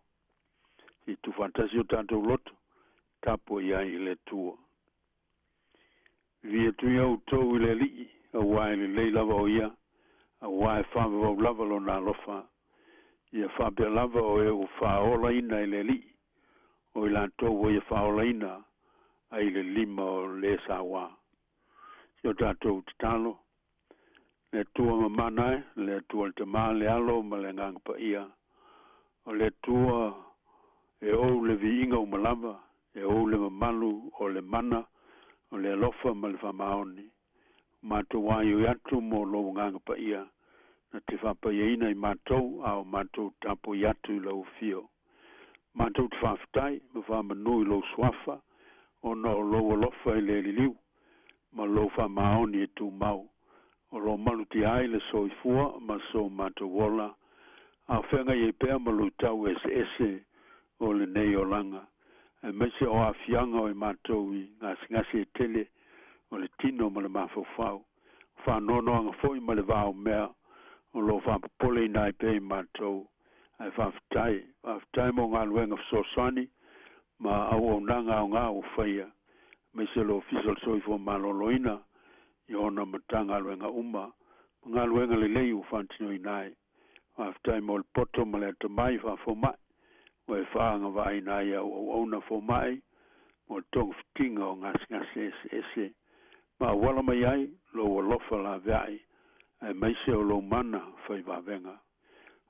I tuufaatasi o tatou loto tapu i ai i le Atua. Via tu ia outou i le Alii, auā e lelei lava o ia, auā e faavavau lava lona alofa. Ia faapea lava o e ua faaolaina e le Alii, o i latou ua ia faaolaina ai le lima o le sauā. Si o tatou tatalo, le Atua mamana e, le Atua le Tamā, le Alo ma le Agaga Paia, o le Atua e ou le viiga uma lava, e ou le mamalu o le mana, o le alofa ma le faamaoni. Matou aioi atu mo lou Agaga Paia, na te faapaiaina i matou, a o matou tapuai atu i lau afio. Matou te faafetai ma faamanu i lou suafa, ona o lou alofa e le liliu, ma lou faamaoni e tumau. O lo malutia ai le soifua ma so matou ola, a o feagai ai pea ma luitau eseese o lenei olaga. Aemaise o aafiaga o i matou i gasegase e tele o le tino ma le mafaufau. Faanoanoaga foi ma le vaomea o lo o faapopoleina ai pea i matou. Ae faafetai, faafetai mo galuega fesoasoani ma auaunaga aogā ua faia, aemaise o le Ofisa o le Soifua Maloloina i ona Matagaluega uma, ma galuega lelei ua faatinoina ai. Faafetai mo le poto ma le atamai faafomai, ua e faaagavaaina ai au auauna fomai mo le togafitiga o gasegase eseese, ma auala mai ai lou alofa laveai, aemaise o lou mana faivavega.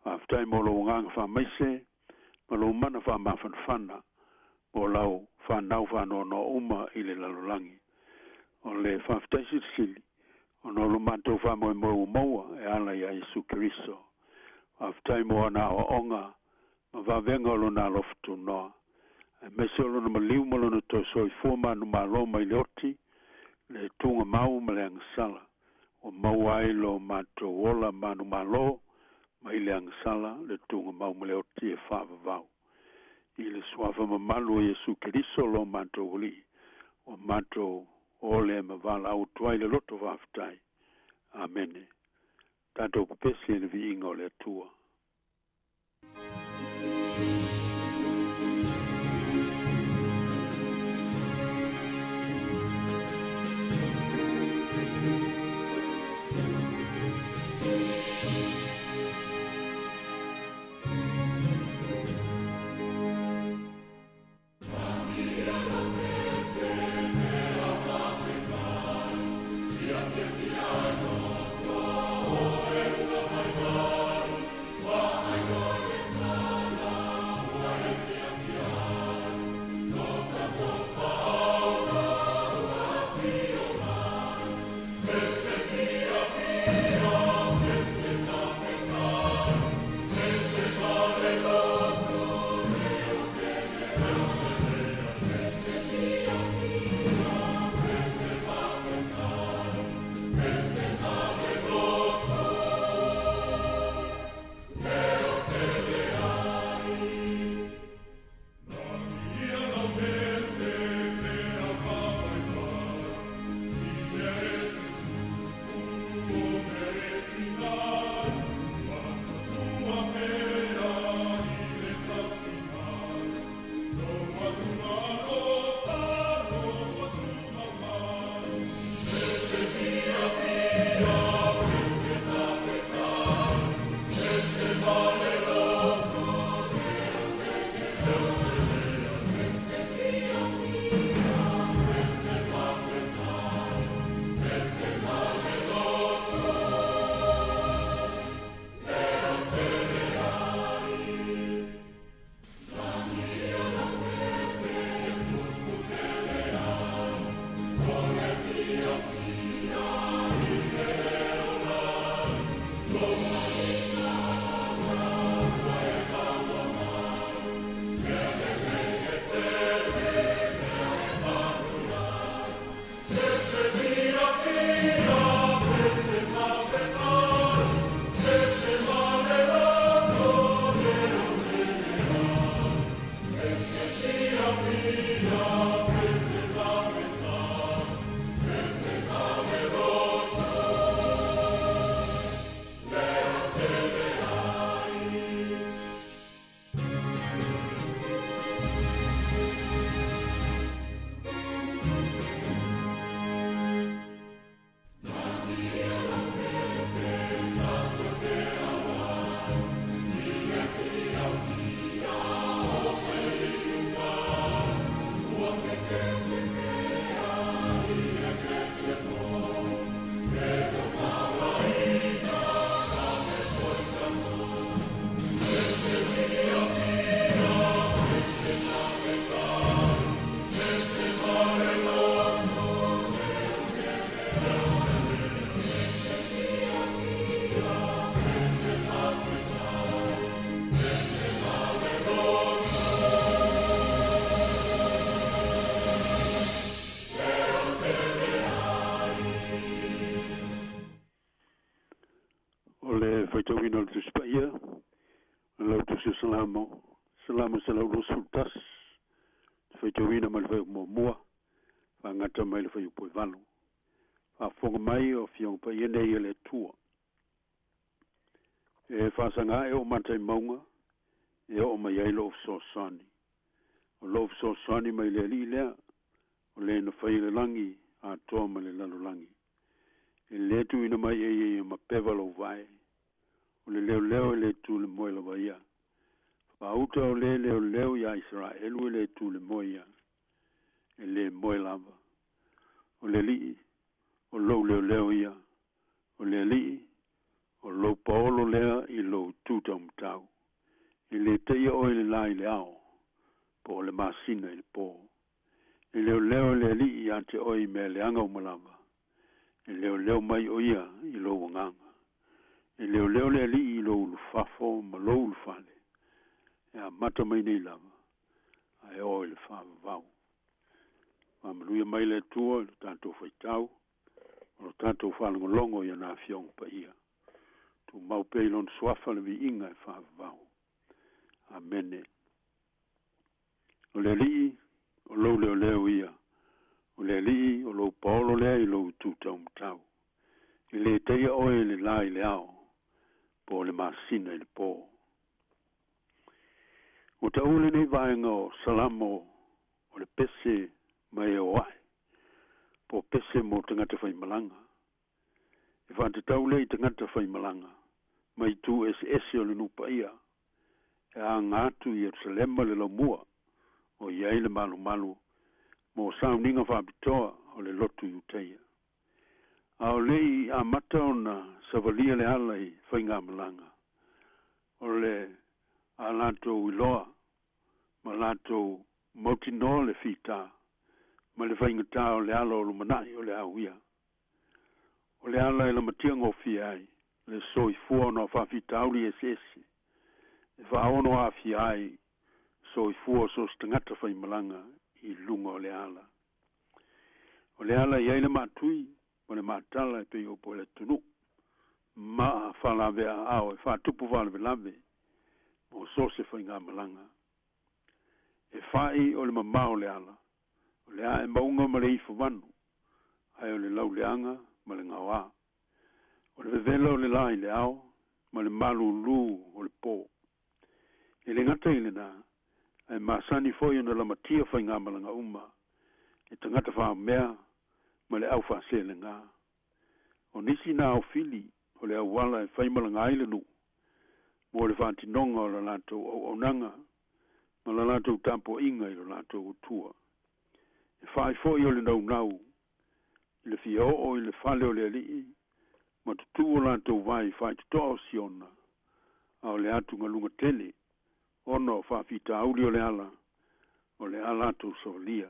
Faafetai mo lou agaga faamaise ma lou mana faamafanafana mo lau fanau faanoanoa uma i le lalolagi. O le faafetai silisili ona o lo matou faamoemoe ua maua e ala iā Iesu Keriso. Faafetai mo ana aoaoga ma vavega o lona alofa tunoa, aemaise o lona maliu ma lona toe soifua manumalo mai le oti, le tugamau ma le agasala, ua maua ai lo matou ola manumalo mai le agasala, le tugamau ma le oti e faavavau. I le suafa mamalu o Iesu Keriso lo matou Alii, ua matou ole ma valaau atu ai le loto faafetai. Amene. Tatou pepesi i le viiga o le Atua. faitauina o le Tusi Paia, o lau Tusi o Salamo, Salamo 121, le faitauina mai le fuaiupu muamua, faagata mai le fuaiupu e valu. Faafofoga mai o Afioga Paia nei a le Atua. E faasaga ae ou mata i mauga, e oo mai ai lou fesoasoani. O lou fesoasoani mai le Alii lea, o le na faia le lagi atoa ma le lalolagi. E lē tuuina mai e ia ia mapeva lou vae, o le leoleo e lē tu le moe lava ia. Faauta o lē leoleo iā Isaraelu e lē tu le moe ia, e lē moe lava. O le Alii, o lou leoleo ia, o le Alii, o lou paolo lea i lou itu taumatau. E lē taia oe i le lā i le ao, po o le masina i le pō. E leoleo le Alii iā te oe i mea leaga uma lava, e leoleo mai o ia i lou agaga. E leoleo le Alii i lou ulufafo ma lou ulufale, e amata mai nei lava, ae oo i le faavavau. Faamanuia mai le Atua i lo tatou faitau, ma lo tatou faalogologo i ana Afioga Paia. Tumau pea i Lona Suafa le viiga e faavavau. Amene. O le Alii, o lou leoleo ia, o le Alii, o lou paolo lea i lou itu taumatau. E lē taia oe i le lā i le ao, po o le masina i le pō. Ua taua lenei vaega o Salamo o le pese ma e o ae, po o pese mo tagata faimalaga. E faatatau lea i tagata faimalaga mai itu eseese o le nuu paia e aga atu i Ierusalema le laumua o i ai le malumalu mo sauniga faapitoa o le lotu Iutaia. A o le i amata ona savalia le ala i faigamalaga, o le a latou iloa ma latou mautinoa le fita ma le faigata o le ala o lumanai o le a uia. O le ala e lamatia gofie ai le soifua ona o faafitauli eseese e faaono aafia ai soifua o so o se tagata faimalaga i luga o le ala. O le ala e i ai le maatui ma le maatala e pei o upu o le atunuu ma faalaveaaao e faatupu faalavelave mo so o se faigamalaga. E fai o le mamao o le ala, o le ae mauga ma le ifovanu, ae o le lauleaga ma le gaoā. O le vevela o le lā i le ao ma le malūlū o le pō. E lē gata i lenā, ae masani foi ona lamatia faigamalaga uma e tagata faamea ma le au faaselegā. O nisi na aofili o le auala e faimalaga ai le nuu mo le faatinoga o la latou auaunaga ma la latou tapuaiga i lo latou Atua. E faai foi o le naunau i le fia oo i le fale o le Alii ma tutū o latou vae i faitotoa o Siona, a o le atugaluga tele ona o faafitauli o le ala o le a latou savalia.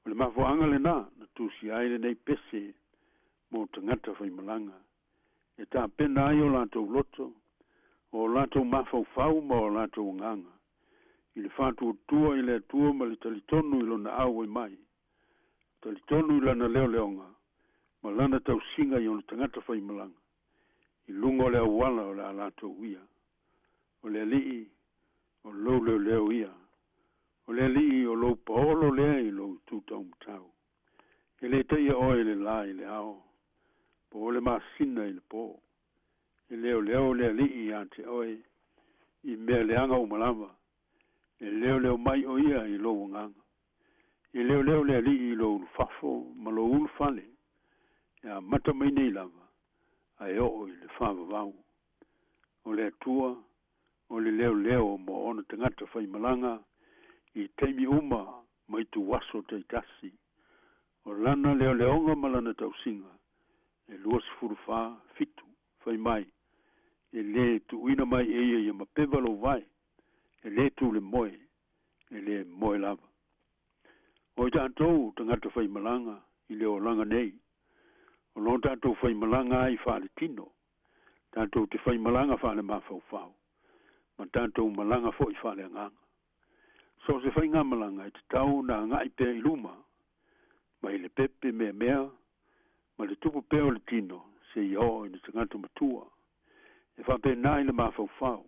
O le mafuaaga lenā na tusia ai lenei pese mo tagata faimalaga, e tapena ai o latou loto, o o latou mafaufau ma o latou agaga i le faatuatua i le Atua ma le talitonu i Lona auai mai, talitonu i Lana leoleoga ma Lana tausiga i ona tagata faimalaga i luga o le auala o le a latou uia. O le Alii, o lou leoleo ia. O le Alii, o lou paolo lea i lou itu taumatau. E lē taia oe i le lā i le ao, po o le masina i le pō. E leoleo le Alii iā te oe i mea leaga uma lava. E leoleo mai o ia i lou agaga. E leoleo le Alii i lou ulufafo ma lou ulufale, e amata mai nei lava, ae oo i le faavavau. O le Atua, o le leoleo mo ona tagata faimalaga i taimi uma ma ituaso taitasi. O lana leoleoga ma lana tausiga e 24 fitu, fai mai, e lē tuuina mai e ia ia mapeva lou vae, e lē tu le moe, e lē moe lava. O i tatou tagata faimalaga i le olaga nei, o lo tatou faimalaga ai faaletino, tatou te faimalaga faalemafaufau, ma tatou malaga foi faaleagaga. So o se faigamalaga e tatau ona agai pea i luma, mai le pepe meamea ma le tupu pea o le tino seia oo i le tagata matua. E faapenā i le mafaufau,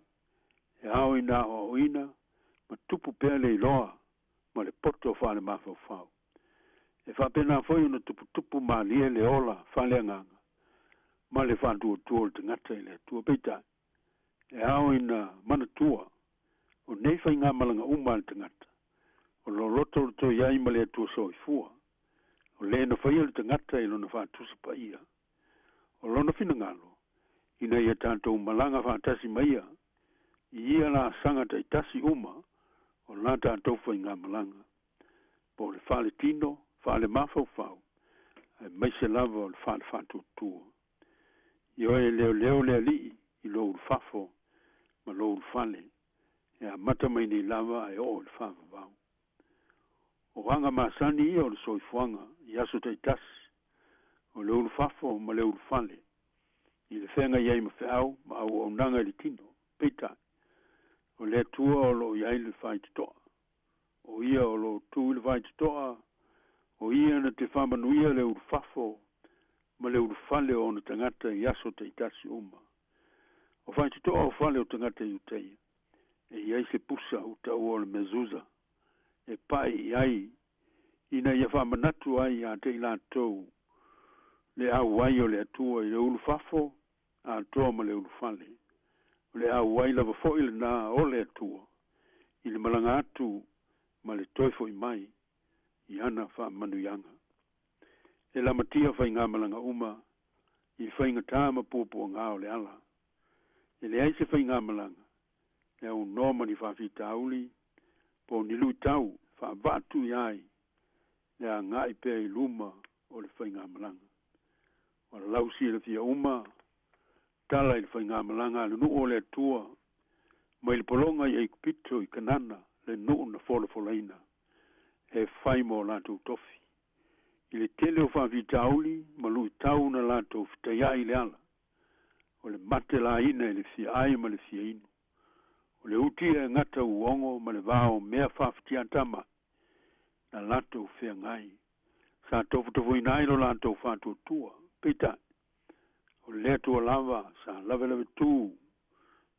e ao ina aoaoina ma tupu pea le iloa ma le poto faalemafaufau. E faapena foi ona tuputupu malie le ola faaleagaga ma le faatuatua o le tagata i le Atua. Peitai, e ao ina manatua o nei faigamalaga uma a le tagata, o loloto o le toe i ai ma le Atua soifua, o lē na faia le tagata i lona faatusa paia. O lona finagalo, ina ia tatou malaga faatasi ma ia, i ia laasaga taitasi uma o la tatou faigamalaga, po o le faaletino, faalemafaufau, aemaise lava o le faalefaatuatua. Ioe, e leoleo le Alii i lou ulufafo ma lou ulufale, e amata mai nei lava ae oo i le faavavau. O aga masani ia o le soifuaga i aso taitasi, o le ulufafo ma le ulufale, i le feagai ai ma feau ma auaunaga i le tino. Peitai, o le Atua o loo i ai le faitotoa. O ia o loo tu i le faitotoa, o ia na te faamanuia le ulufafo ma le ulufale o ona tagata i aso taitasi uma. O faitotoa o fale o tagata Iutaia, e i ai se pusa ua taua o le mezuza, e pa'i i ai ina ia faamanatu ai ia te i latou le auai o le Atua i le ulufafo atoa ma le ulufale. O le auai lava foi lenā o le Atua i le malaga atu ma le toe fo'i mai i ana faamanuiaga. E lamatia faigamalaga uma i faigatā ma puapuagā o le ala. E leai se faigamalaga e aunoa ma ni faafitauli po o ni luitau e faavaatuia ai le agai pea i luma o le faigamalaga. Ua lausilafia uma tala i le faigamalaga a le nuu o le Atua mai le pologa i Aikupito i Kanana, le nuu na folafolaina e fai mo latou tofi. I le tele o faafitauli ma luitau na latou fetaiai i le ala, o le mate laina i le fia ai ma le fia inu, o le utia e gata uogo ma le va o mea faafitiatama na latou feagai, sa tofotofoina ai lo latou faatuatua. Peitai, o le Atua lava sa lavelave tū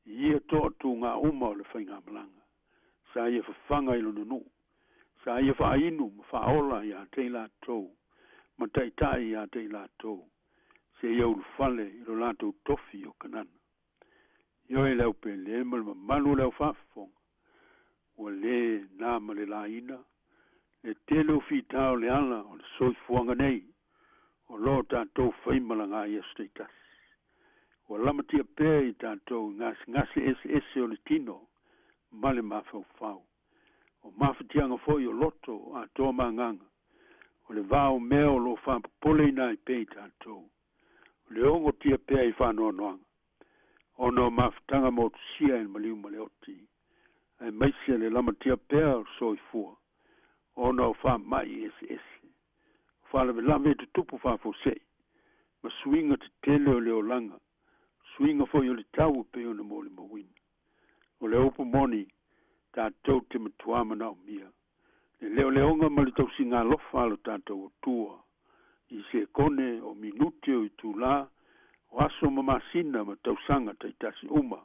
i ia toatuga uma o le faigamalaga. Sa ia fafaga i lona nuu, sa ia faainu ma faaola iā te i latou, ma taitai iā te i latou, seia ulufale i lo latou tofi o Kanana. Ioe, le aupēlē ma le mamalu o le aufaafofoga, ua lē na ma le laina le tele o fitā o le ala o le soifuaga nei o loo tatou faimalaga i aso taitasi. Ua lamatia pea i tatou i gasegase eseese o le tino ma le mafaufau. O mafatiaga foi o loto atoa ma agaga, o le va o mea o loo faapopoleina ai pea i tatou. O le ogotia pea i faanoanoaga, ona o mafutaga motusia e le maliu ma le oti, aemaise le lamatia pea o le soifua, ona o faama'i eseese. O faalavelave e tutupu faafuasei, ma suiga tetele o le olaga, suiga foi o le tau e pei ona molimauina. O le upu moni, tatou te matuā manaomia le leoleoga ma le tausiga alofa a lo tatou Atua i sekone o minute o itulā o aso ma masina ma tausaga taitasi uma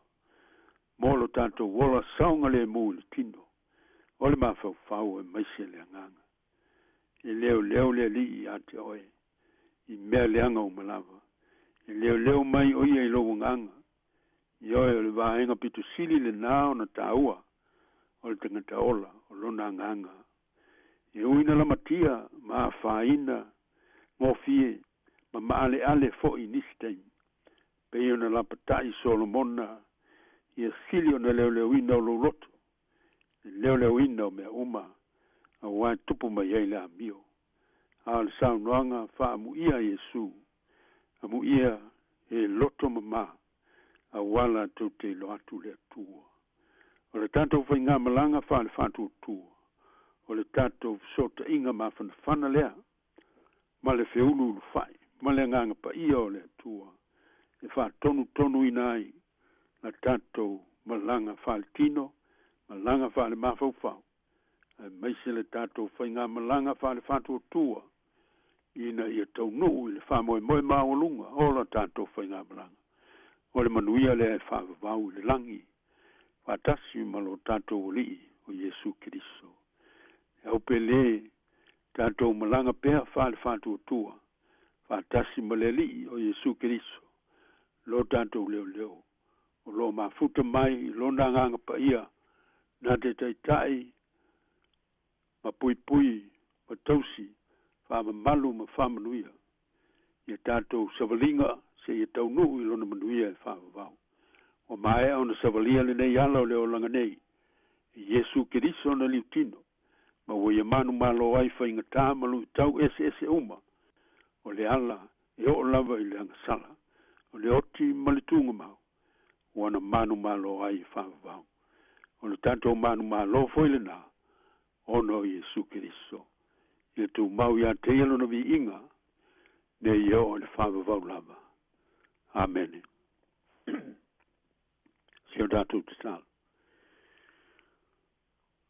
mo lo tatou ola saogalēmū i le tino, o le mafaufau aemaise le agaga. E leoleo le Alii ia te oe i mea leaga uma lava. E leoleo mai o ia i lou agaga. Ioe, o le vaega pito sili lenā ona taua o le tagata ola, o lona agaga. E ui ina lamatia ma afaina gofie ma maaleale foi i nisi taimi, pei ona lapata'i Solomona, ia sili ona leoleoina o lou loto, le leoleoina o mea uma, auā e tupu mai ai le amio. A o le saunoaga faaamuia a Iesu, Amuia e loto mamā, auā latou te iloa atu le Atua. O le tatou faigamalaga faale-faatuatua, o le tatou fesootaiga mafanafana lea ma le feuluulufa'i ma le Agaga Paia o le Atua e faatonutonuina ai la tatou malaga faaletino, malaga faalemafaufau, aemaise le tatou faigamalaga faale-faatuatua ina ia taunuu i le faamoemoe maualuga o la tatou faigamalaga. O le manuia lea e faavavau i le lagi, faatasi ma lo tatou Alii o Iesu Keriso. E au pe lē, tatou malaga pea faale-faatuatua, faatasi ma le Alii o Iesu Keriso, lo tatou leoleo, o loo mafuta mai i lona Agaga Paia, na te taitai ma puipui ma tausi faamamalu ma faamanuia ia tatou savaliga seia taunuu i lona manuia e faavavau. Ua maea ona savalia lenei ala o le olaga nei e Iesu Keriso na liutino, ma ua ia manumalo ai faigatā ma luitau eseese uma o le ala e oo lava i le agasala, o le oti ma le tugamau, ua na manumalo ai e faavavau. O le tatou manumalo foi lenā ona o Iesu Keriso. Ia tumau iā te ia lona viiga, nei e oo i le faavavau lava. Amene. Si o tatou tatalo.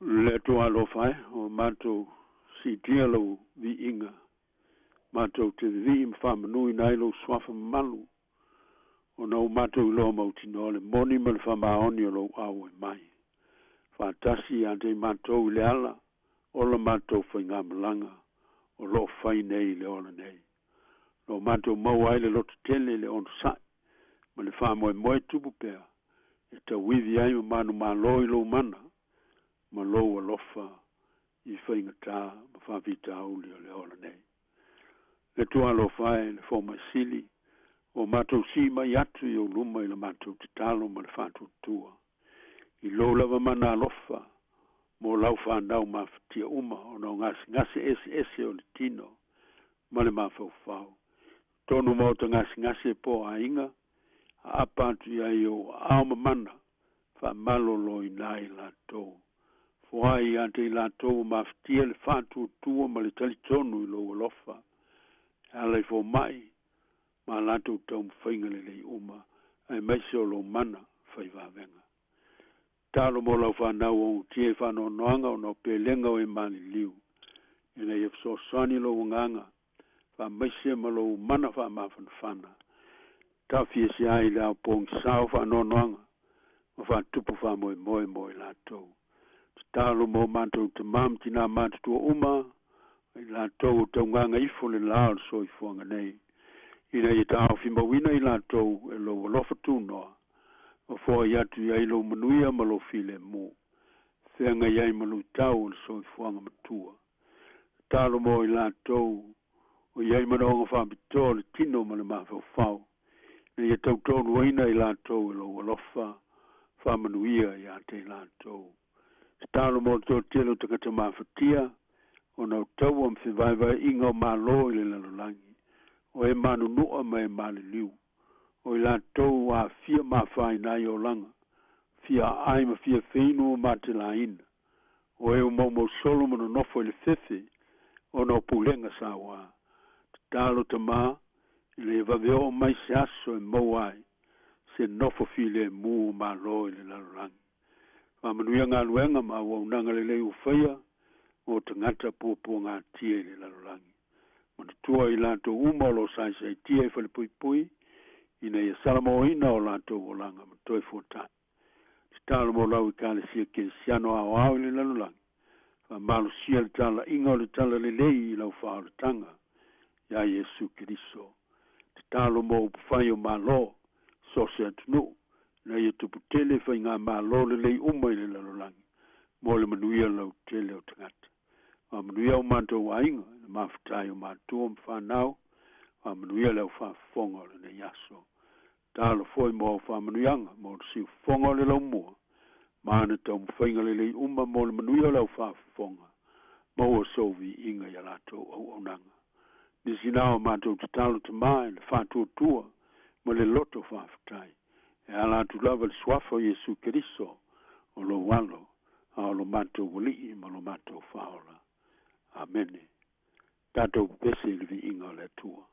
Le Atua alofa e, ua matou siitia lou viiga, matou te vivii ma faamanuina ai lou suafa mamalu, ona ua matou iloa mautinoa le moni ma le faamaoni o lou auai mai. Faatasi ia te i matou i le ala o la matou faigamalaga o loo fai nei i le ola nei. Lo matou maua ai le lototele i le onosai ma le faamoemoe tupu pea e tauivi ai ma manumalo i lou mana ma lou alofa i faigatā ma faafitauli o le ola nei. Le Atua alofa e, le Fomai Sili, ua matou sii mai atu i ou luma i la matou tatalo ma le faatuatua, i lou lava mana alofa mo lau fanau mafatia uma ona o gasegase eseese o le tino ma le mafaufau. Totonu maota gasegase po o aiga, aapa atu i ai i ou aao mamana, faamaloloina ai latou. Foai ia te i latou ua mafatia le faatuatua ma le talitonu i lou alofa, e ala i fomai ma a latou taumafaiga lelei uma, aemaise o lou mana fai vavega. Tatalo mo lau fanau ua ugutia i faanoanoaga ona o pelega o e maliliu, ina ia fesoasoani lou agaga faamaise ma lou mana faamafanafana, taofiese ai i le ao pogisā o faanoanoaga ma faatupu faamoemoe mo i latou. Tatalo mo matou tamā ma tinā matutua uma, ma i latou o taugaga ifo le lā o le soifuaga nei, ina ia taofimauina i latou e lou alofa tunoa, ma foai atu i ai lou manuia ma lou filemu, feagai ai ma luitau o le soifuaga matua. Tatalo mo i latou o i ai manaoga faapitoa o le tino ma le mafaufau, ina ia tautoaluaina i latou e lou alofa faamanuia iā te i latou. Tatalo mo le toatele o tagata mafatia, ona o taua ma fevaevaeaiga o Malo i le lalolagi, o e manunua ma e maliliu, o i latou ua aafia ma afaina ai olaga, fia aai ma fia feinu ma matelaina, o e ua maumausolo ma nonofo i le fefe ona o pulega sauā. Tatalo Tamā, ina ia vave oo mai se aso e maua ai se nofo filemu o Malo i le lalolagi. Faamanuia galuega ma auaunaga lelei ua faia mo tagata puapuagatia i le lalolagi. Manatua i latou uma o lo o saisaitia i falepuipui ina ia salamoina o latou olaga ma toe fuatai. Tatalo mo lau Ekalesia Kerisiano aoao i le lalolagi, faamalosia le talaiga o le talalelei i lau faaolataga iā Iesu Keriso. Tatalo mo upufai o Malo, so o se atunuu, ina ia tupu tele faigamalo lelei uma i le lalolagi mo le manuia lautele o tagata. Faamanuia o matou aiga, i le mafutai o matua ma fanau, faamanuia le au faafofoga o lenei aso. Tatalo foi mo au faamanuiaga mo le siufofoga o le laumua, ma ana taumafaiga lelei uma mo le manuia o le au faafofoga, maua sou viiga i a latou auaunaga. Nisi na o matou tatalo Tamā i le faatuatua ma le loto faafetai, e ala atu lava i le suafa o Iesu Keriso, o lou Alo, a o lo matou Alii ma lo matou Faaola. Amene. Tatou pepese i le viiga o le Atua.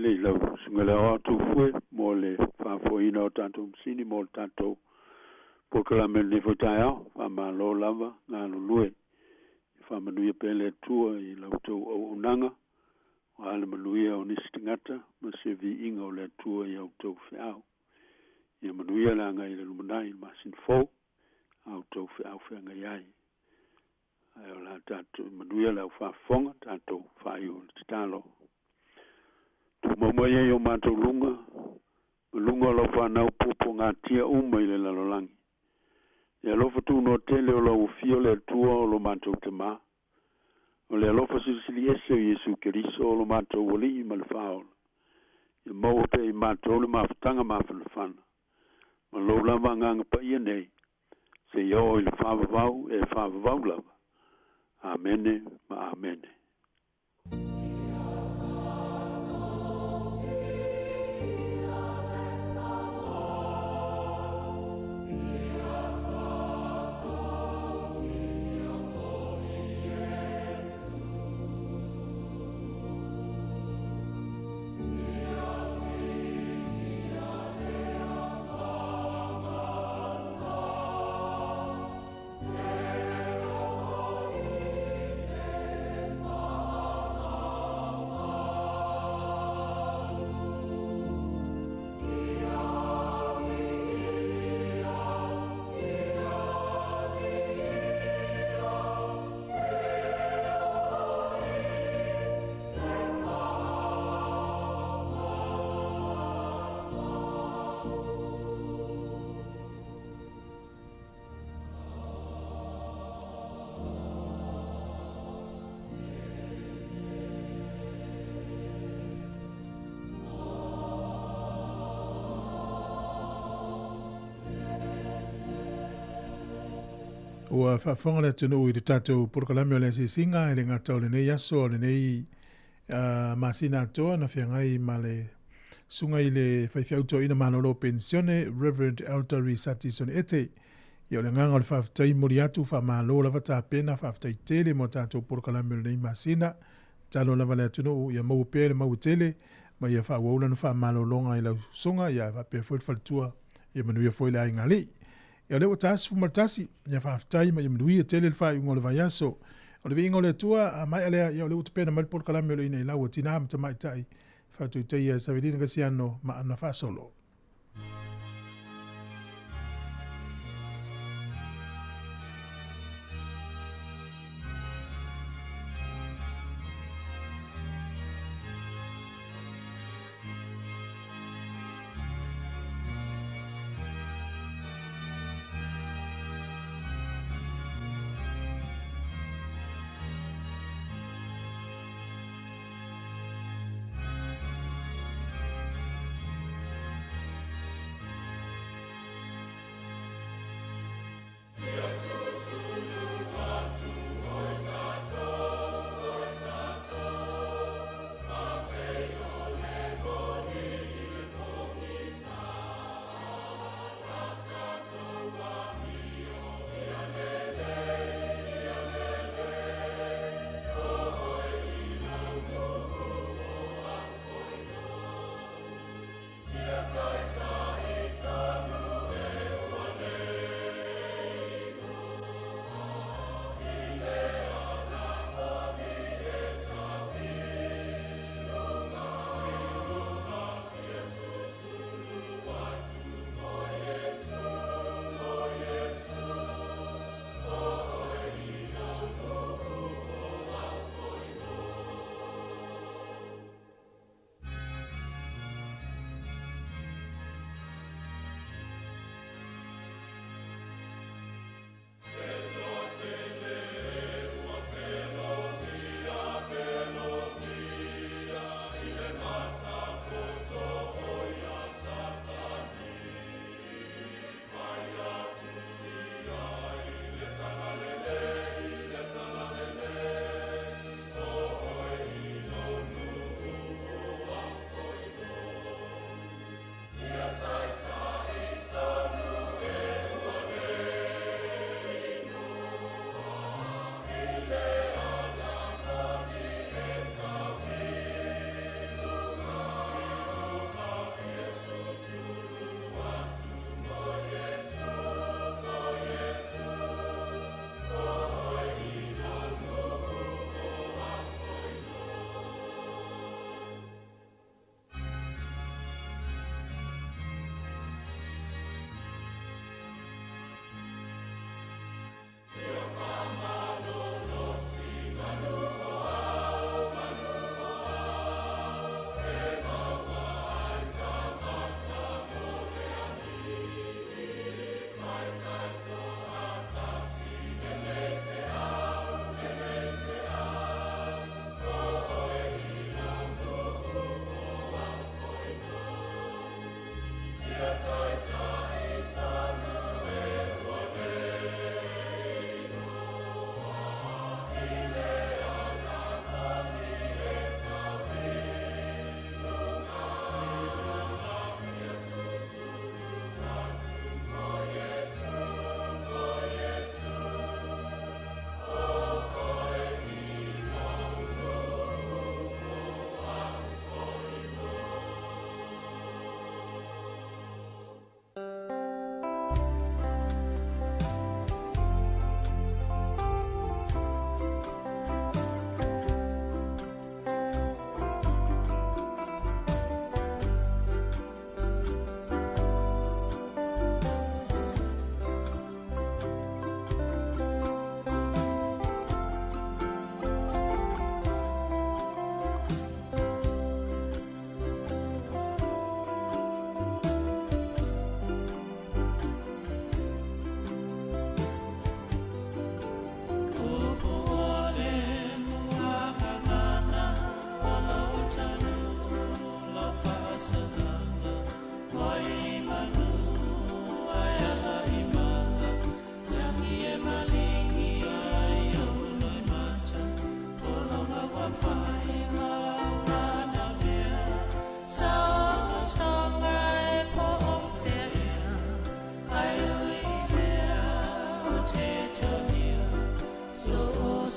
tele i lau susuga i le Aoao Tufue mo le faafoeina o tatou masini mo le tatou polokalame i lenei foi taeao. Faamalo lava galulue. Ia faamanuia pea le Atua i la outou auaunaga, aua le manuia o nisi tagata ma se viiga o le Atua i a outou feau. Ia manuia le agai i le lumanai i le masina fou a outou feau feagai ai. Ae o le a tatou manuia le au faafofoga, tatou faaiu i le tatalo. Tumau mai ai o matou luga, ma luga o lau fanau puapuagatia uma i le lalolagi. Le alofa tunoa tele o lau Afio le Atua o lo matou Tamā, o le alofa silisili ese o Iesu Keriso o lo matou Alii ma le Faaola, ia maua pea i matou le mafutaga mafanafana, ma lou lava Agaga Paia nei, seia oo i le faavavau e faavavau lava. Amene ma Amene. Ua faafofoga le atunuu i le tatou polokalame o le asiasiga e le gata o lenei aso o lenei masina atoa na feagai ma le susuga i le faifeau toeaina malolo o penisione Reverend Elder Risati Soniete. Ia o le agaga o le faafetai momoli atu faamalo lava tapena faafetai tele mo tatou polokalame o lenei masina. Tatalo lava le atunuu ia maua pea le maua tele ma ia faaauau lana faamalologa i lau susuga ia faapea foi le faletua ia manuia foi le aiga alii. Ia o lea ua ta 11, ia faafetai ma ia manuia tele le faaiuga o le vaiaso. O le viiga o le Atua, a maea lea, ia o lea ua tapena mai le polokalame o le ina i lau a tinā ma tamaitai, faatuitaia e Savelina Kasiano ma Ana Faasolo.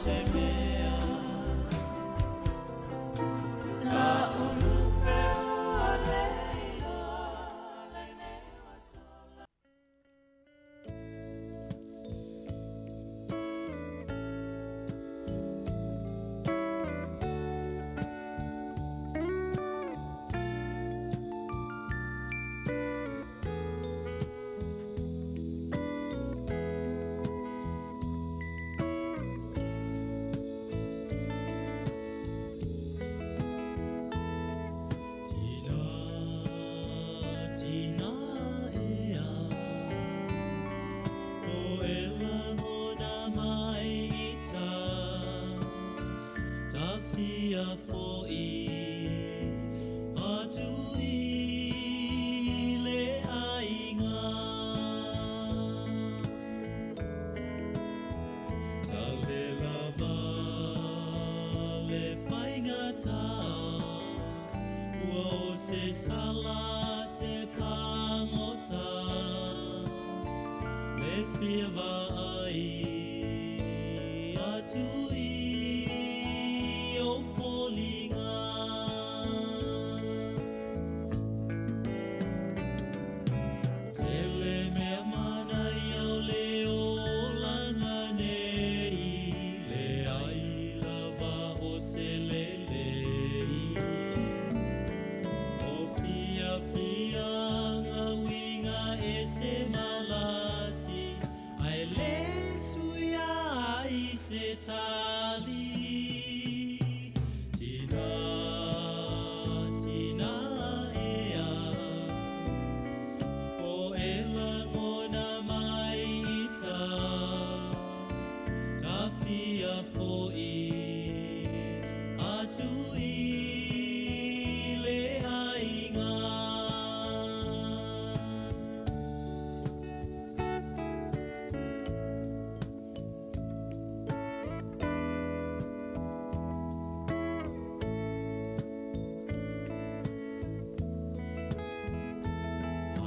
se mea. Ka ulupe ua leiloa lenei ua sola. Tina, tina ea, o e lagona mai i ta, tawhia fo'i atu i le aiga. Tale lava le faigata, ua o se sala se pagota, le fia vaai atu i ou foliga. Tele mea manaia o le olaga nei, leai lava o se lelei. O fiafiaga uiga ese malasi, ae le suia ai se tali. Tina, tina ea, o e lagona mai i ta, tawhia fo'i atu i le aiga.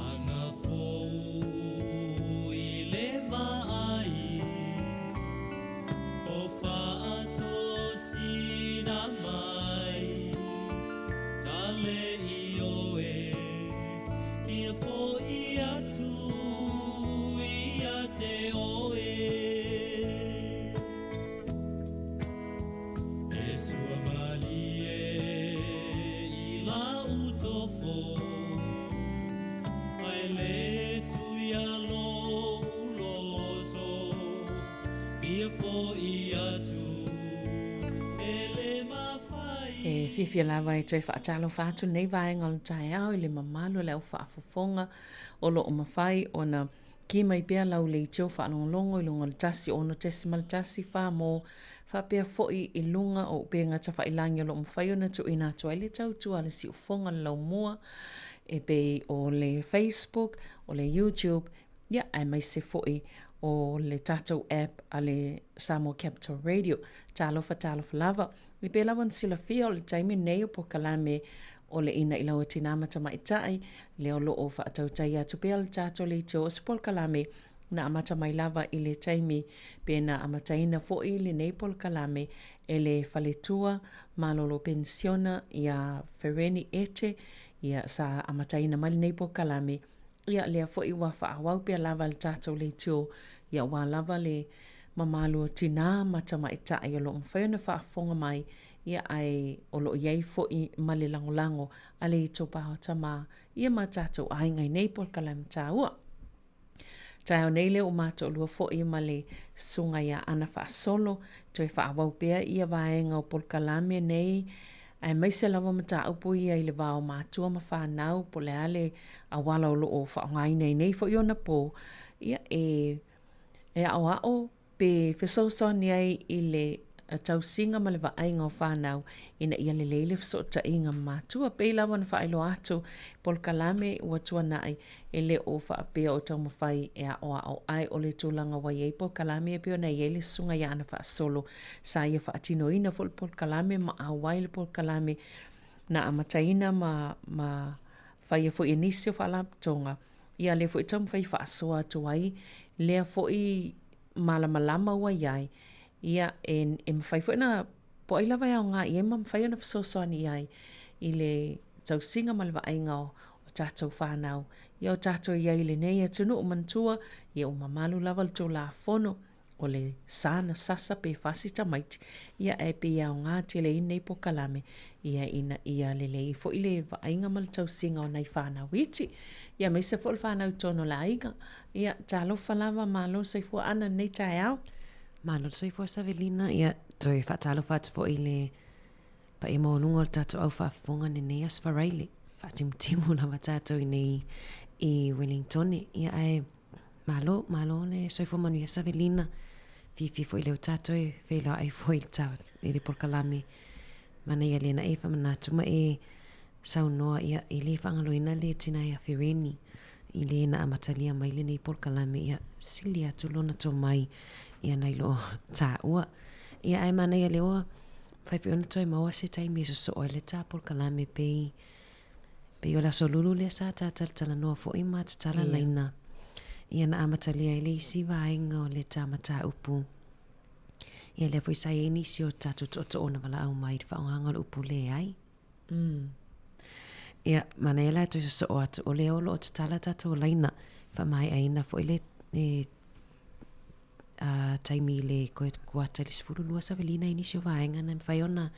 Ana fou i le vaai, o faatosina mai, tale i oe, fia fo'i atu ia te oe. E sua malie i lau tofo, ae le suia lou loto, fia fo'i atu e le mafai. E fiafia lava e toe faatalofa atu lenei vaega o le taeao i le mamalu o le au faafofoga o lo o mafai ona ki mai pea lau leitio faalogologo i luga o le 106.1 fa mo faapea foi i luga o upega tafailagi o lo o mafai ona tuuina atu ai le tautua a le siufofoga o le laumua e pei o le Facebook, o le YouTube, ia aemaise foi o le tatou app a le Samoa Capital Radio. Talofa, talofa lava. E pei lava ona silafia o le taimi lenei o polokalame o le Ina'i Lau o Tinā ma Tamaitai, lea o lo o faatautai atu pea le tatou leitio o se polokalame na amata mai lava i le taimi pe na amataina foi lenei polokalame e le Faletua Malolo Penisiona ia Fereni Ete, ia sa amataina mai lenei polokalame. Ia, lea foi ua faaauau pea lava le tatou leitio, ia aua lava le mamalu o tinā ma tamaitai o lo o mafai ona faafofoga mai, ia ae o lo o i ai foi ma le lagolago a le itupa o tama, ia ma tatou aiga i nei polokalame taua. Taeao nei lea ua matoolua foi ma le susuga ia Ana Faasolo, toe faaauau pea ia vaega o polokalame nei, aemaise lava mataupu ia i le va o matua ma fanau, po o le a le auala o lo o faaaogaina i nei foi ona pō, ia e e aoao pe fesoasoani ai i le tausiga ma le vaaiga o fanau ina ia lelei le fesootaiga ma matua. Pei lava ona faailoa atu polokalame ua tuanai e le o faapea o taumafai e aoao ae o le tulaga ua i ai polokalame e pei ona i ai le susuga ia Ana Faasolo sa ia faatinoina foi le polokalame ma auai le polokalame na amataina ma ma faia foi e nisi o faalapotopotoga ia lea foi taumafai faasoa atu ai lea foi malamalama ua i ai. Ia, e, e mafai foi ona, po o ai lava e aoga i ai ma mafai ona fesoasoani i ai i le tausiga ma le vaaiga o, o tatou whānau. Ia o tatou i ai i lenei atunuu manatua, ia ua mamalu lava le Tulafono o le sa na sasa pe fasi tamaiti, ia ae pei e aoga tele ai lenei polokalame, ia ina ia lelei foi le vaaiga ma le tausiga o nai fanau iti, ia aemaise foi o le fanau i totonu o le aiga. Ia, talofa lava, malo le soifua Ana i lenei taeao. Malo le soifua Savelina, ia toe faatalofa atu foi i le paia maualuga o le tatou au faafofoga i lenei Aso Faraile. Faatimutimu lava tatou i nei i Wellingtone. Ia ae malo, malo le soifua manuia Savelina. Fiafia foi lea ua tatou e feiloai foi i le tau i le polokalame. Manaia lea na e faamanatu ma e saunoa, ia, e le faagaloina le tina ia Fereni i le na amatalia mai lenei polokalame, ia, sili atu lona tomai, ia, nai lo taua. Ia, ae manaia lea ua mafai foi ona toe maua se taimi e sosoo ai le ta polokalame pei, pei o le aso lulu lea sa ta talatalanoa foi ma tatala laina, ia, na amatalia ai le isi vaega o le ta mataupu. Ia, lea foi sa i ai nisi o tatou tootoo na valaau mai i le faaaogaina o le upu leai. Mm. Ia, manaia la e toe sosoo atu, o lea o lo o tatala tatou laina, faamaeaina foi le, le taimi i le koe kuata i le 12 savelina i nisi o vaega na e mafai ona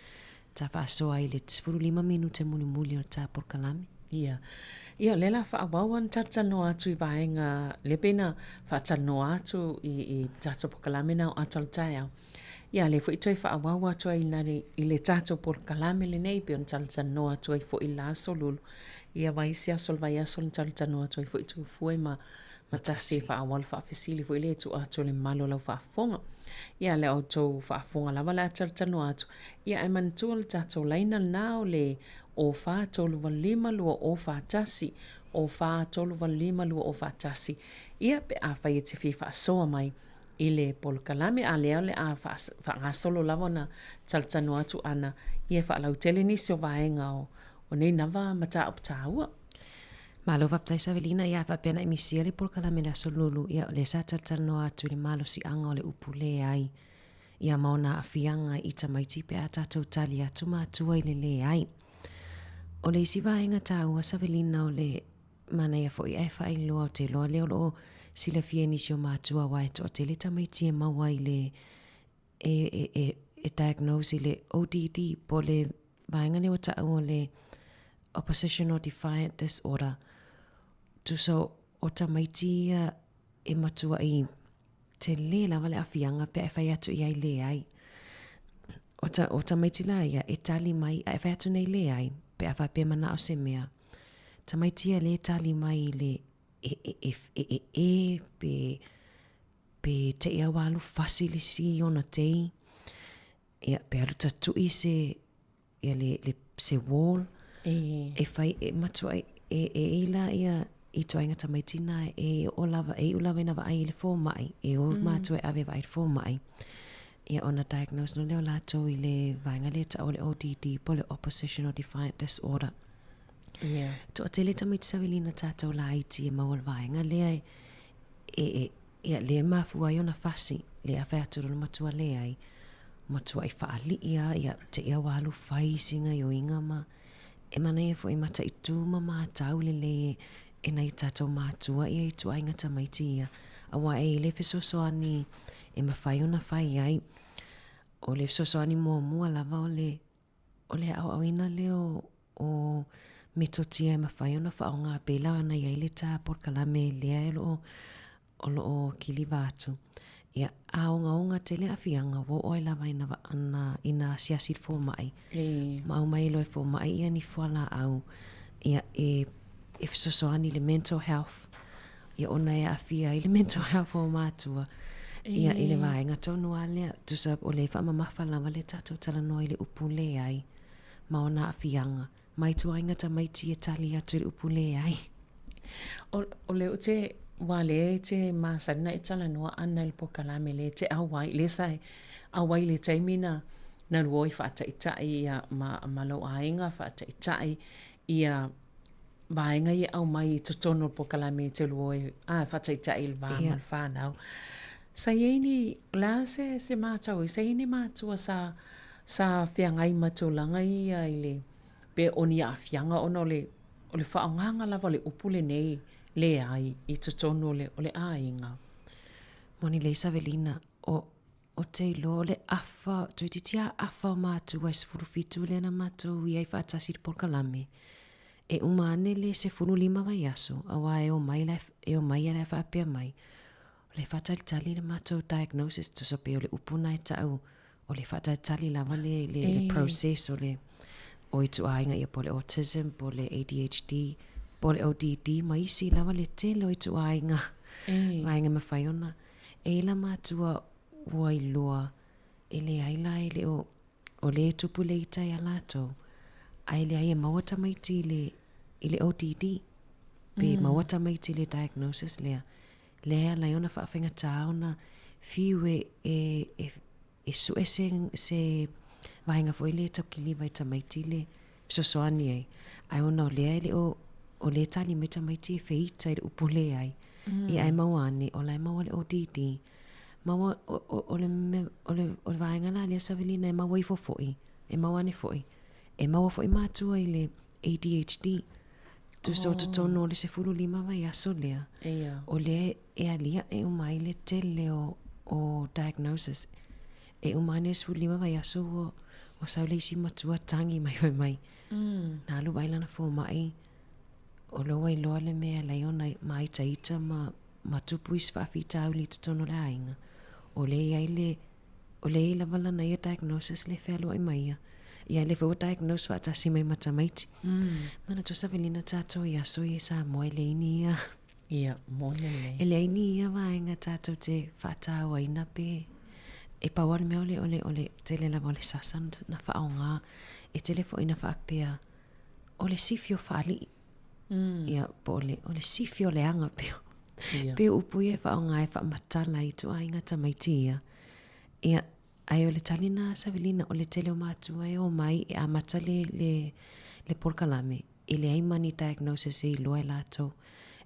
ta faasoa i le 15 minute mulimuli o le ta polokalame. Ia. Ia, o lea la faaauau ona talatalanoa atu i vaega, lea pei na faatalanoa atu i, i tatou polokalame na o ata o le taeao. Ia, lea foi toe faaauau atu ai i le tatou polokalame lenei pei ona talatalanoa atu ai foi i le la Aso Lulu. Ia, ma isi aso o le vaiaso na talatalanoa atu ai foi Tufue ma ma Tasi e faaauau le faafesili foi lea e tuu atu i le mamalu o lau faafofoga. Ia, le outou faafofoga lava o le a talatalanoa atu. Ia, ae manatua le tatou laina lena o le 04 385 2041, 04 385 2041. Ia, pe afai e te fia faasoa mai i le polokalame, a lea o le a faagasolo lava ona talatalanoa atu ana ia e faalautele nisi o vaega o, o nei lava mataupu taua. Malo faafetai Savelina, ia a faapea na e misia le polokalame i le Aso Lulu, ia o lea sa talatalanoa atu i le malosiaga o le upu leai, ia ma ona aafiaga i tamaiti pe a tatou tali atu matua i le leai. O le isi vaega taua Savelina o le Manaia foi ae faailoa, ou te iloa lea o lo o silafia e nisi o matua aua e toatele tamaiti e maua i le e, e, e, e diagnose i le ODD po o le vaega lea ua taua o le Oppositional Defiant Disorder. Tusa o tamaiti ia e matuai tele lava le aafiaga pe a e fai atu i ai leai. O, ta, o tamaiti la ia e tali mai a e fai atu nei leai pe a faapea manao se mea. Tamaiti ia lea e tali mai i le e e e e e e pe pe te i ua alu fasi le si ona tei ia pe alu tatui se ia le le se wall e e fai e matua e e e i la ia i ituaiga tamaiti na e o lava e iu lava ina vaai i le fomai e o mm. matua e ave vaai i le fomai ia ona diagnose no lea o latou i le vaega lea tau o le ODD po o le oppositional defiant disorder. Yeah. Toatele tamaiti Savelina tatou laiti e maua le vaega lea e, e, e ia lea e mafua ai ona fasi, lea a fai atu lona matua leai, matuai faalii a ia te ia ua alu fai isi gaioiga ma e manaia foi mataitu ma matau lelei e e nai tatou matua ia ituaiga tamaiti ia aua e i le fesoasoani e mafai ona fai ai. O le fesoasoani muamua lava o le o le aoaoina lea o, o metotia e mafai ona faaaoga pei la ona i ai le ta polokalame lea e lo o, o lo o kiliva atu. Ia, a ogaoga tele aafiaga, ua oo ai lava ina, ina, ina asiasi i le fomai. E. Ma aumai loa e fomai ia ni fualaau, ia, e, e fesoasoani i le mental health, ia ona e aafia ai le mental health o matua. Ia, i le vaega tonu lava lea, tusa o lea e faamamafa lava le tatou talanoa i le upu leai ma ona aafiaga. Mai ituaiga tamaiti e tali atu i le upu leai. O, o le o te, ua lea e te masani na e talanoa ana i le polokalame lea e te auai, lea sa e auai i le taimi na, na lua o i faataitai ia ma, ma lou aiga, faataitai ia vaega ia e aumai i totonu o le polokalame e te lua o e, a, faataitai i le va ma le fanau. Sa i ai ni, o le a se, se matau ai, sa i ai ni matua sa, sa feagai ma tulaga ia i le, pe o ni aafiaga ona o le, o le faaaogaga lava o le upu lenei leai i totonu o le, o le aiga. Moni lelei Savelina, o, ou te iloa o le afa, toeitiiti lava afa o matua e 17 lea na matou i ai faatasi i le polokalame, e uma ane le 15 vaiaso, aua e omai la, e omai la e faapea mai, o le faatalitali le matou diagnosis, tusa pei o le upu lena e tau, o le faatalitali lava le, le, le process o le o ituaiga ia po o le autism, po o le ADHD, po o le ODD ma isi lava le tele o ituaiga vaega e mafai ona e i la matua ua iloa e leai la e le o o lea e tupu le ita ia latou ae leai e maua tamaiti i le i le ODD pe maua tamaiti i le diagnosis lea lea e ala ai ona faafaigata ona fiu e e e e sue se se vaega foi lea e tau kiliva i tamaiti le fesoasoani ai ae ona o lea e le o o lea e tali mai tamaiti e feita i le upu leai ia ae maua ane o la e maua le ODD maua o, o, o le mea o le, o le vaega la lea Savelina e maua ifo foi e maua ane foi e maua foi matua i le ADHD tusa o totonu o le 15 vaiaso lea o lea e aliae uma ai le tele o, o diagnosis. E uma ane le 15 vaiaso ua, ua sau le isi matua tagi mai fai mai. Na alu vaai lana fomai, o lea ua iloa le mea e ala ai ona māitaita ma, ma tupu isi faafitauli i totonu o le aiga. O lea e i ai le o lea e i ai lava lana ia diagnosis lea e fealuai mai ia. Ia lea foi ua diagnose faatasi mai ma tamaiti. Manatua Savelina tatou i aso ia i Samoa e leai ni ia Ia, moni lelei. E leai ni ia vaega tatou te faatauaina pe e pau lava le mea o le, o le, o le tele lava o le sasa na faaaoga. E tele foi ina faapea o le sifi o faalii. Ia, po o le, o le sifi o leaga pe o, Ia. pe o upu ia e faaaoga e faamatala ai ituaiga tamaiti ia. Ia, ae o le tali lena Savelina, o le tele o matua e omai e amata le, le, le polokalame e leai ma ni diagnosis e iloa e latou.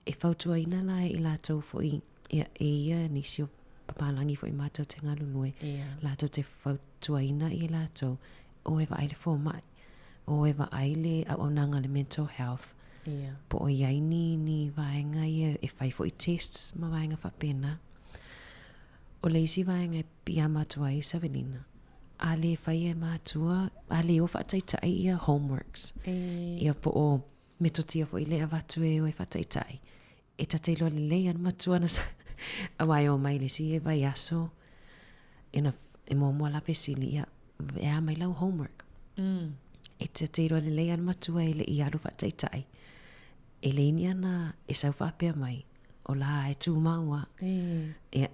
E fautuaina la e i latou foi, ia, e ia nisi o papalagi foi matou te galulue, latou te fautuaina i latou, o e vaai le fomai, o e vaai le auaunaga le mental health, po o i ai ni, ni vaega ia e fai foi tests ma vaega faapena. O le isi vaega e piiama atu ai Savelina, a le fai e matua, a le o faataitai ia homeworks. Ia po o metotia foi lea e avatu e o e faataitai. E ta te iloa lelei lava le matua na sa, aua e omai i le isi vaiaso, e na, e muamua la fesili, ia, e a mai lau homework? E ta te iloa lelei lava le matua e le i alu faataitai. E leai ni ana e sau faapea mai, o la e tumau lava. Ia,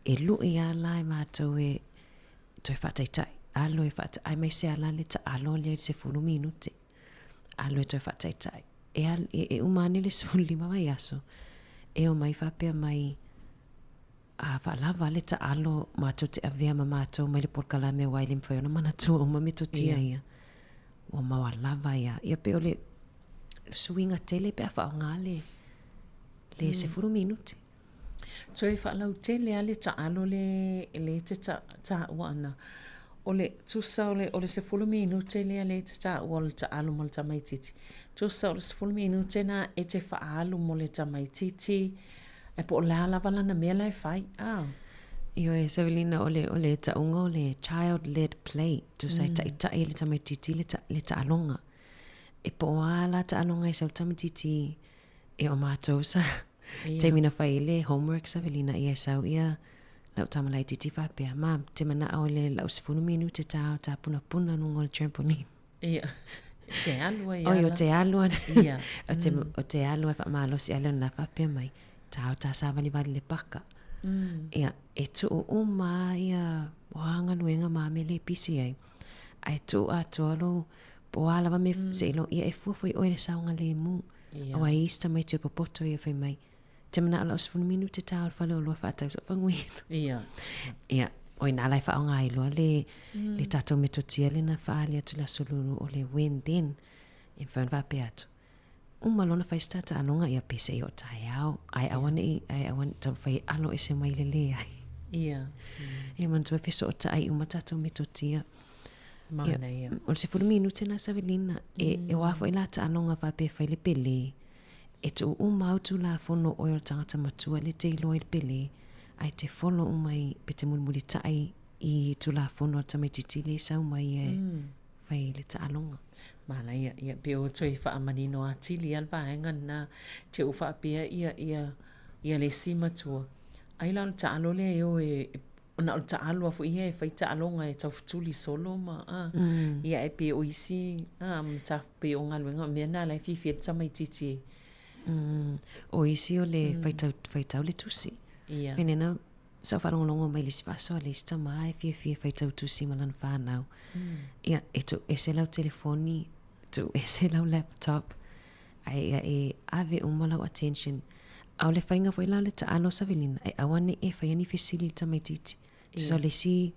e lui lava la e matou e toe faataitai, alu e faataitai, aemaise lava la le taalo lea i le 10 minute, alu e toe faataitai. E, e, e uma ane le 15 vaiaso, e omai faapea mai, a faalava le taalo matou te avea ma matou mai le polokalame aua e le mafai ona manatua uma metotia ia. Ua maualava ia. Ia pei o le suiga tele pe a faaaoga le, le 10 minute. Toe faalautele lava le taalo le le e te taua ana. O le tusa o le o le 10 minute lea le e te taua o le taalo mo le tamaitiiti. Tusa o le 10 minute na e te faaalu mo le tamaitiiti ae po o le a lava lana mea la e fai, a? Ioe, Savelina, o le, o le tauga o le child led play, tusa e taitai e le tamaitiiti le, ta, le taaloga. E po o a la taaloga e sau le tamaitiiti E o matou sa taimi na fai ai le homework Savelina ia e sau ia lau tama laitiiti faapea, Ma, te manao i le lau 10 minute ta ta punapuna luga o le trampoline. Ia, te alu ai Oi, o te alu ai. Ia. O te, o te alu ai faamalosi ale ona faapea mai, ta o ta savalivali le paka. Ia, e tuu uma ia o a galuega ma mea le pisi ai. Ae tuu atoa lou, po o a lava mea seilo, ia e fua foi oe i le saogalemu. Ia. Aua e i isi tamaiti o le popoto ia fai mai, te manao lau 10 minute ta o le fale oloa faatau sau faguina. Ia. Ia, o ina la e faaaoga ai loa le, le tatou metotia lea na faaali atu i le aso lulu o le when then. E mafai ona faapea atu, uma loa ona fai se ta taaloga, ia pe se i oo taeao, ae aua ne i, ae aua ne i taumafai e alo ese mai le leai. Ia. Ia manatua e fesootaʻai uma tatou metotia. Manaia. O le 10 minute na Savelina, e, e o a foi la taaloga faapea e fai le pele, e tuu uma au tulafono o oe o le tagata matua le te iloa i le pele, ae te follow uma i, pe te mulimulitai i tulafono a le tamaititi lea e sau mai e fai le taaloga. Manaia, ia, pe o toe faamanino atili lava le vaega lena, te u faapea ia, ia, ia le isi matua, ai la o le taalo lea e o e, na o le taalo lava foi ia e fai taaloga e taufetuli solo ma, a, ia ae pei o isi, a, mataupu pei o galuega, o mea na la e fiafia ai le tamaititi e. O isi o le faitau, faitau le tusi. Ia. Penina, sa ou faalogologo mai i le isi faasoa a le isi tama e fiafia e faitau tusi ma lana fanau. Ia, e tuu ese lau telefoni, tuu ese lau laptop, ae ia e ave uma lau attention. A o le faiga foi la o le taalo Savelina, e aua ne i e faia ni fesili i le tamaitiiti. Tusa o le isi,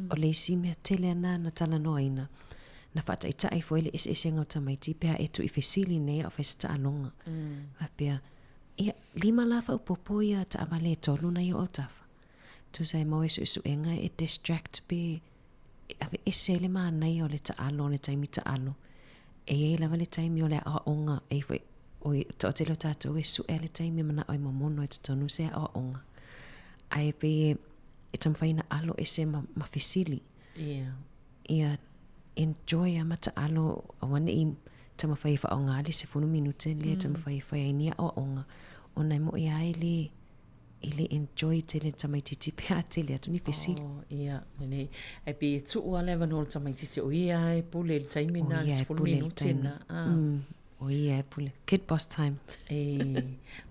o le isi mea tele ana na talanoaina, na faataitai foi le eseesega o tamaiti pe a e tuu i fesili nei a o fai se taaloga. Faapea, Ia, lima la faaopoopo ia taavale e tolu na i ou autafa. Tusa e maua i suesuega e distract pe e aveese ai le manaia o le taalo o le taimi taalo. E i ai lava le taimi o le aoaoga e i foi oi toatele o tatou e sue le taimi e manao e momono i totonu se aoaoga. Ae pei e e taumafai ina alo ese ma, ma fesili. Ia. Ia enjoy a ma taalo aua ne i taumafai e faaaoga le 10 minute lea taumafai e fai ai ni aoaoga ona e moʻi lava e le e le enjoy tele le tamaititi pe a tele atu ni fesili. Oh, ia, lelei. Ae pei e tuu lava le avanoa i le tamaititi o ia lava e pule i le taimi lena, le 10 minute lena. Ah. O ia e pule. Kid boss time. E,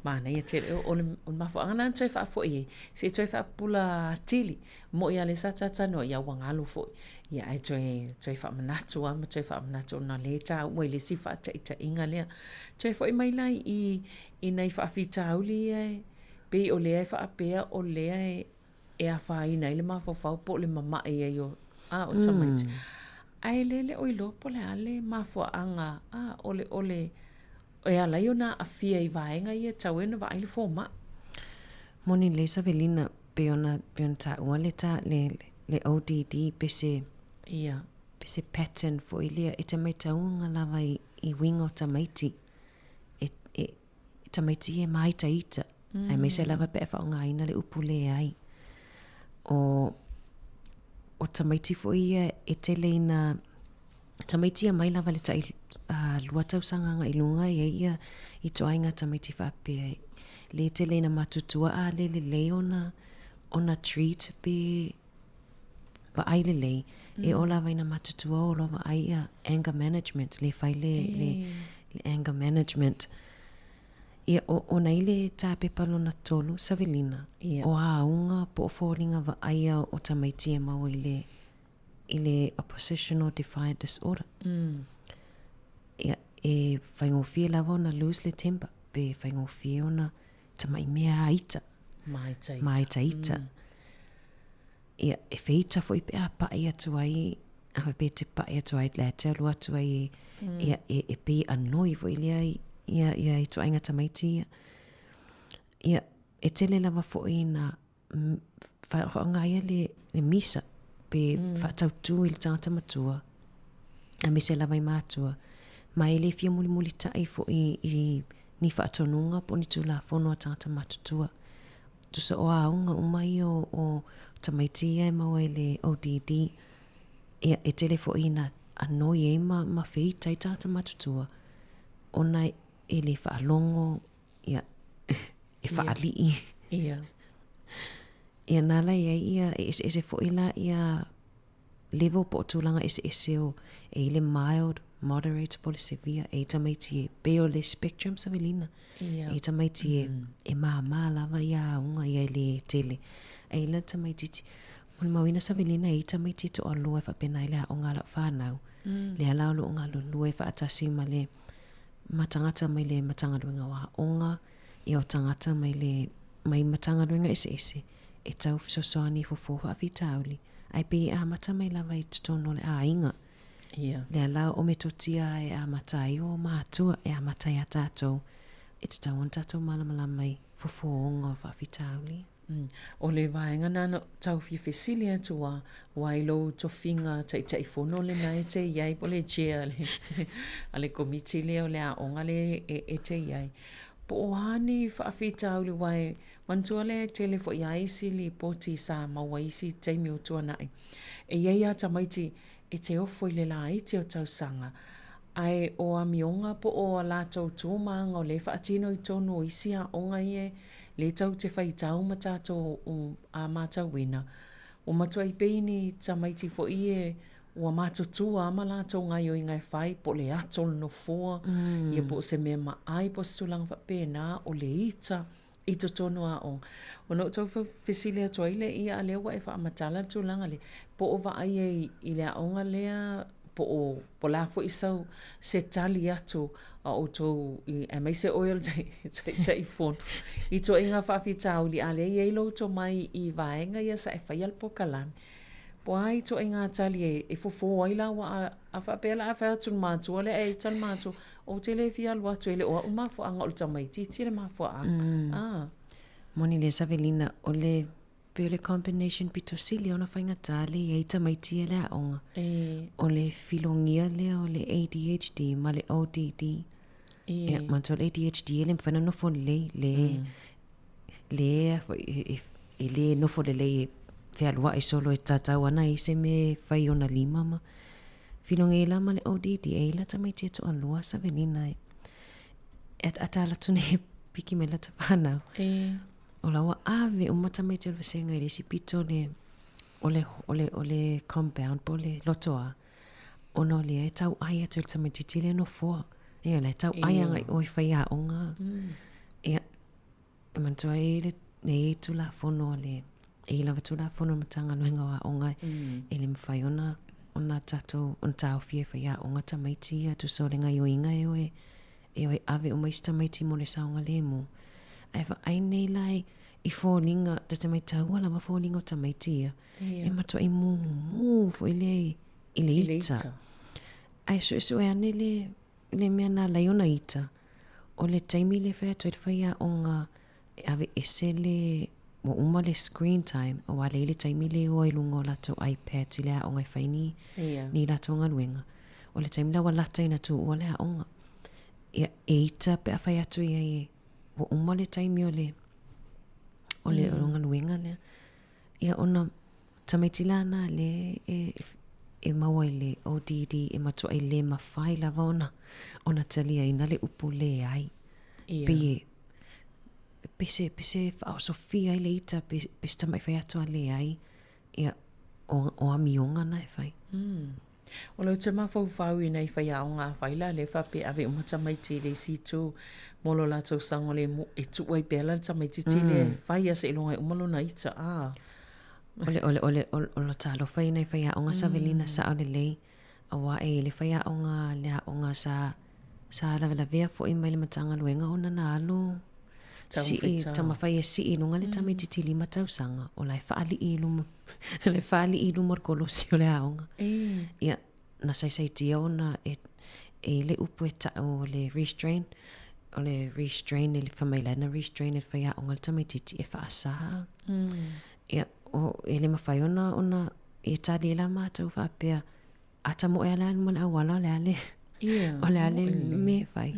manaia tele. O, o le, o le mafuaaga lena na toe faafoi ai, se i toe faapupula atili. Moʻi lava o lea sa talatalanoa, ia ua galo foi. Ia ae toe, toe faamanatu lava ma toe faamanatu ona o lea e taua i le isi faataitaiga lea. Toe foi mai la i, i nai faafitauli ia e, pei o lea e faapea o lea e, e afaina ai le mafaufau po o le mamae ai o, a, o tamaiti. Ae le le o iloa po o le a le mafuaaga, a, o le, o le, e ala ai ona aafia i vaega ia e tatau ai ona vaai le fomai. Moni lelei Savelina, pei ona, pei ona taua le ta, le, le ODD pe se, Ia. pe se pattern foi lea e te maitauga lava i, i uiga o tamaiti. E, e, tamaiti e māitaita, aemaise lava pe a faaaogaina le upu leai. O, o tamaiti foi ia e tele ina tamaiti ia mai lava i le tai uh, lua tausaga agai i luga e i ai ia ituaiga tamaiti faapea le tele ina matutua a le lelei ona ona treat pe vaai lelei, e oo lava ina matutua o loa vaai ia anger management, le fai le, le, le anger management. Ia, o, ona i le tapepa lona tolu, Savelina, Ia. o auga po o foliga vaaia o tamaiti e maua i le, i le oppositional defiant disorder. Ia, e faigofie lava ona lose le temper, pe faigofie ona tamai mea a ita. Māitaita. Māitaita. Ia, e feita foi pe a paʻi atu ai, a pe te paʻi atu ai, le te alu atu ai e, ia, e, e pei anoi foi lea i, ia, ia ituaiga tamaiti ia. Ia, e tele lava foi ina faaaoga ia le, le misa pe faatautū i le tagata matua, aemaise lava i matua, ma e le fia mulimulitai foi i ni faatonuga po o ni tulafono a tagata matutua. Tusa o aoga uma ia o, o tamaiti ia e maua i le ODD, ia, e tele foi ina anoi ai ma, ma feita ai tagata matutua, ona e le faalogo, ia, e faalii. Ia. Ia nā la i ai ia, e eseese foi la ia level po o tulaga eseese o e i le mild, moderate po o le severe, e i tamaiti e pei o le spectrum Savelina. Ia. E i tamaiti e, e māmā lava ia aoga ia e le tele. Ae i la tamaititi, molimauina Savelina e i tamaiti e toalua e faapena ai le aoga a lau fanau. Lea la o lo o galulue faatasi ma le ma tagata mai le Matagaluega o Aoga, ia o tagata mai le mai Matagaluega eseese e tau fesoasoani i fofo faafitauli, ae pei e amata mai lava i totonu o le aiga. Ia. Lea la o metotia e amata ai o matua, e amata iā tatou, e tatau ona tatou malamalama i fofooga o faafitauli. O le vaega na na tau fia fesili atu a, ua ai lou tofiga Taitaifono lena e te i ai po o le chair a le, a le Komiti lea o le aoga lea e, e te i ai. Po o a ni faafitauli aua e manatua lea e tele foi lava isi lipoti sa maua i isi taimi o tuanai. E i ai lava tamaiti e te ofo i le laiti o tausaga, ae o amioga po o a latou tu ma aga o lea e faatino i totonu o isi aoga ia lea tou te faitau ma tatou a matauina, ua matuai pei ni tamaiti foi ia ua matutua lava ma latou gaioiga e fai, po o le ato o le nofoa, ia po o se mea maai po o se tulaga faapena, o le ita. i totonu o aoga. Ona ou tau fesili atu ai lea, ia a lea ua e faamatala le tulaga lea, po o vaai ai i le aoga lea, po o, po o le a foi sau, se tali atu a outou, aemaise oe o le Taitaifono, i ituaiga faafitauli, a lea e i ai lou tomai i vaega ia sa e faia le polokalame. Po o a ituaiga tali e fofo ai la, aua a faapea la a fai atu i le matua lea, ae ita le matua, Ou te le fia alu atu, e le o au le mafuaaga, o le tamaitiiti le mafuaaga. Ah. Moni lea Savelina, o le pei o le combination pito sili ona faigata le i ai tamaiti ia i le aoga. E. O le filogia lea o le ADHD ma le ODD. E. Ia, manatua o le ADHD e le mafai ona nofo lelei, le, le, e, e le nofo lelei e fealuai solo e tatau ana i se mea e fai i ona lima ma Filogia la ma le ODD e i la tamaiti e toalua Savelina e ataata ala atu nei e piki mai lata whanau. E. O la ua ave uma tamaiti o le vasenga i le isi pito le o le, o le, o le compound po o le lotoa. Ona o lea e tau ai atu i le tamaitiiti lea nofoa. Ia, la e tau ai agai o i faiaoga. Ia, E manatua ai lenei Tulafono a le, e i lava Tulafono a le Matagaluega o Aoga e le mafai ona ona tatou ona taofi e faiaoga tamaiti ia tusa o le gaioiga e o e e o e ave uma isi tamaiti mo le saogalemu. Ae vaai nei la i foliga, ta te maitaua lava foliga o tamaiti ia, e matuai mumu foi lea i le ita. Ae suesue ane le le mea na ala ai ona ita, o le taimi lea e fai atu ai le faiaoga e aveese le, ua uma le screen time, aua lea e i ai le taimi lea e o ai i luga o latou iPads i le aoga e fai ni, ni latou galuega. O le taimi la ua lata ina tuua le aoga. Ia, e ita pe a fai atu i ai e, ua uma le taimi o le, o le, o le galuega lea. Ia ona Tamaiti la na le e, e maua i le ODD e matuai le mafai lava ona, ona taliaina le upu leai. Ia. Pei e, pe se, pe se faaosofia ai le ita, pe, pe se tamai fai atu a leai, ia, o, o amioga na e fai. O lou te mafaufau i nai faiaoga afai la lea faapea ave uma tamaiti i le isi itu mo lo latou saogalemu e tuu ai pea la le tamaitiiti lea e fai a seiloga e uma lona ita a. O le, o le, o le, o le talofa i nai faiaoga Savelina sao lelei, aua e i le faiaoga le aoga sa, sa lavelavea foi mai le Matagaluega ona na alu sii, taumafai e sii i luga le tamaitiiti 5 tausaga, o la e faalii i luma, le faalii i luma o le kolosi o le aoga. Ia, na saisaitia ona e, e i le upu e tau o le restrain, o le restrain e fai mai la na restrain e le faiaoga le tamaitiiti e faasa. Ia, o, e le mafai ona, ona, e tali la matou faapea, a tamoe lava la i luma o le auala o le a le, o le a le mea e fai.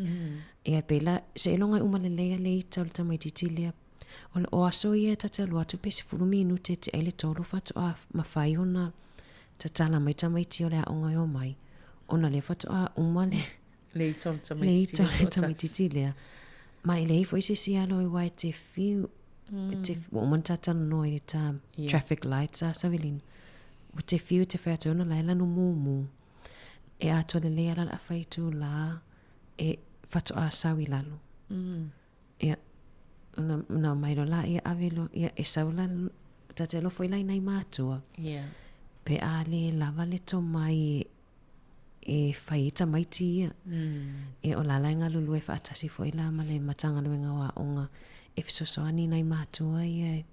Ia, pei la, seiloga e uma lelei le ita o le tamaitiiti lea. O, o aso ia ta te alu atu pe 10 minute e tea i le 3 faatoa mafai ona tatala mai tamaiti o le aoga e omai, ona lea faatoa uma le, Le ita o le tamaitiiti lea. Le ita o le tamaitiiti lea. Ma e leai foi se isi alo aua e te fiu, e te, ua uma ona ta talanoa i le ta traffic lights a Savelina. Ua te fiu e te fai atu ona la e lanu mumu. E atoa lelei lava la le afa itula e faatoa sau i lalo. Ia, ona, ona omai loa laia ave loa, ia e sau la, ta te alofa i la i nai matua. Pe a le lava le tomai e, e fai ai tamaiti ia. Ia o la la e galulue faatasi foi la ma le Matagaluega o Aoga e fesoasoani i nai matua ia e,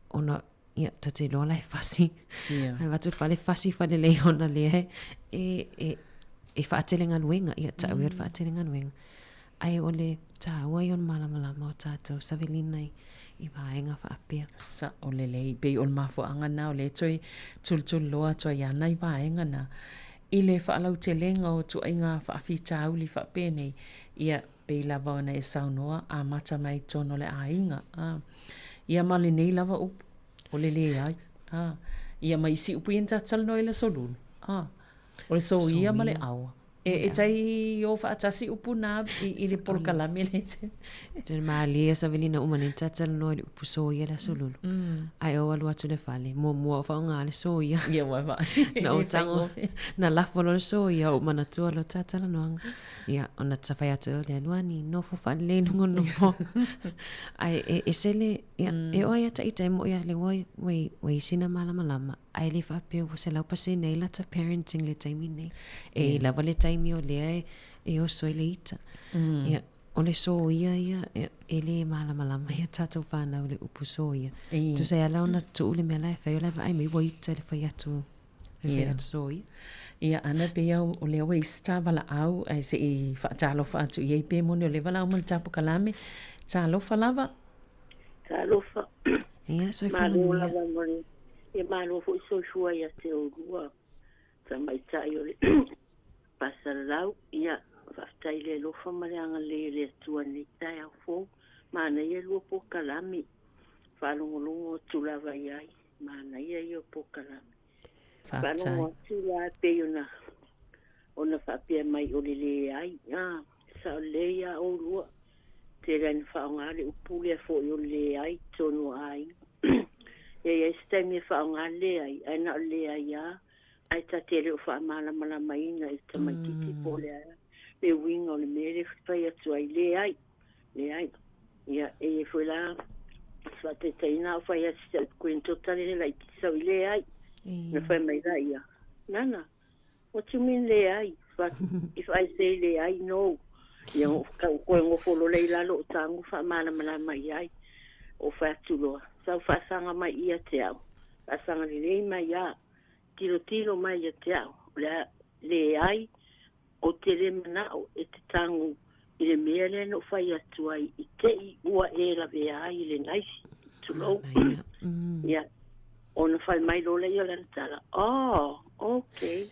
ona ia ta te iloa la e fasi. Ia. Ai avatu le fale fasi faalelei ona lea e, e, e faatele galuega, ia ta'u ia o le faatele galuega. Ae o le tāua ia o le malamalama o tatou Savelina i, i vaega faapea. Sao lelei, pei o le mafuaaga lena o lea e toe tulituliloa atu ai lava nai vaega na i le faalautelega o ituaiga faafitauli faapenei, ia, pei lava ona e saunoa, amata mai i totonu o le aiga, a. Ia ma lenei lava upu, o le leai, a. Ia ma isi upu ia na tatou talanoa ai i le Aso Lulu, a. O le soia ma le aoa. E, e tai o faatasi upu na i, i le polokalame le te. Te malie a savelina uma nei talanoa i le upu soia le aso lulu. Ae ou alu atu i le fale, muamua o faaaoga le soia. Ia ua va. Na ou tago, na lafo loa le soia, ou manatua loa ta talanoaga. Ia, ona ta fai atu lea, Luani, nofo faalelei i luga o le nofoa. Ae e ese le, ia, e oo lava ia Taitai mo'i a le ua, ua, ua i ai sina malamalama. Ae le faapea ua 100% ai lata parenting i le taimi lenei. E i ai lava le taimi o lea e, e oso ai le ita. Ia, o le soia ia, e, e le malamalama ia tatou fanau i le upu soia. Tusa e ala ona tuu le mea la e fai, o la e vaai mai ua ita i le fai atu, le fai atu soia. Ia, ana pei lava o lea ua i ai se ta valaau, ae se i faatalofa atu i ai pe moni o lea e valaau mai i le ta polokalame. Talofa lava. Talofa. Ia, soifua Malo manuia. lava mo le, ia malo foi soifua ia te oulua tamaitai o le Pasalalau. Ia, faafetai i le alofa ma le agalelei o le Atua i lenei taeao fou. Manaia lua polokalame. Faalogologo atu lava i ai. Manaia ia o polokalame. Faafetai. Faalogo atu la e pei ona ona faapea mai o le leai. A, sao lelei lava oulua. Tele lava ina faaaoga le upu lea foi o le leai i totonu o aiga. E i ai se taimi e faaaoga le leai, ae na o le leai lava, ae ta te le o faamalamalamaina i le tamaitiiti po o le a le uiga o le mea lea e fai atu ai, leai, leai. Ia, e i ai foi la se faataitaiga a o fai atu i si au grandaughter lea laitiiti sau i leai. Ona fai mai laia, Nana, What you mean leai? But if I say leai, no. Ia tau koe gofo loa lea i lalo o tagu faamalamalama i ai. O fai atu loa, sau faasaga mai ia te au. Faasaga lelei mai a. Tilotilo mai ia te au. O le a leai, ou te le manao e te tagu i le mea lea na ou fai atu ai i te i ua e lavea ai i le naisi. Tulou. Ia, ona fai mai loa lea o lana tala, Oh, okay.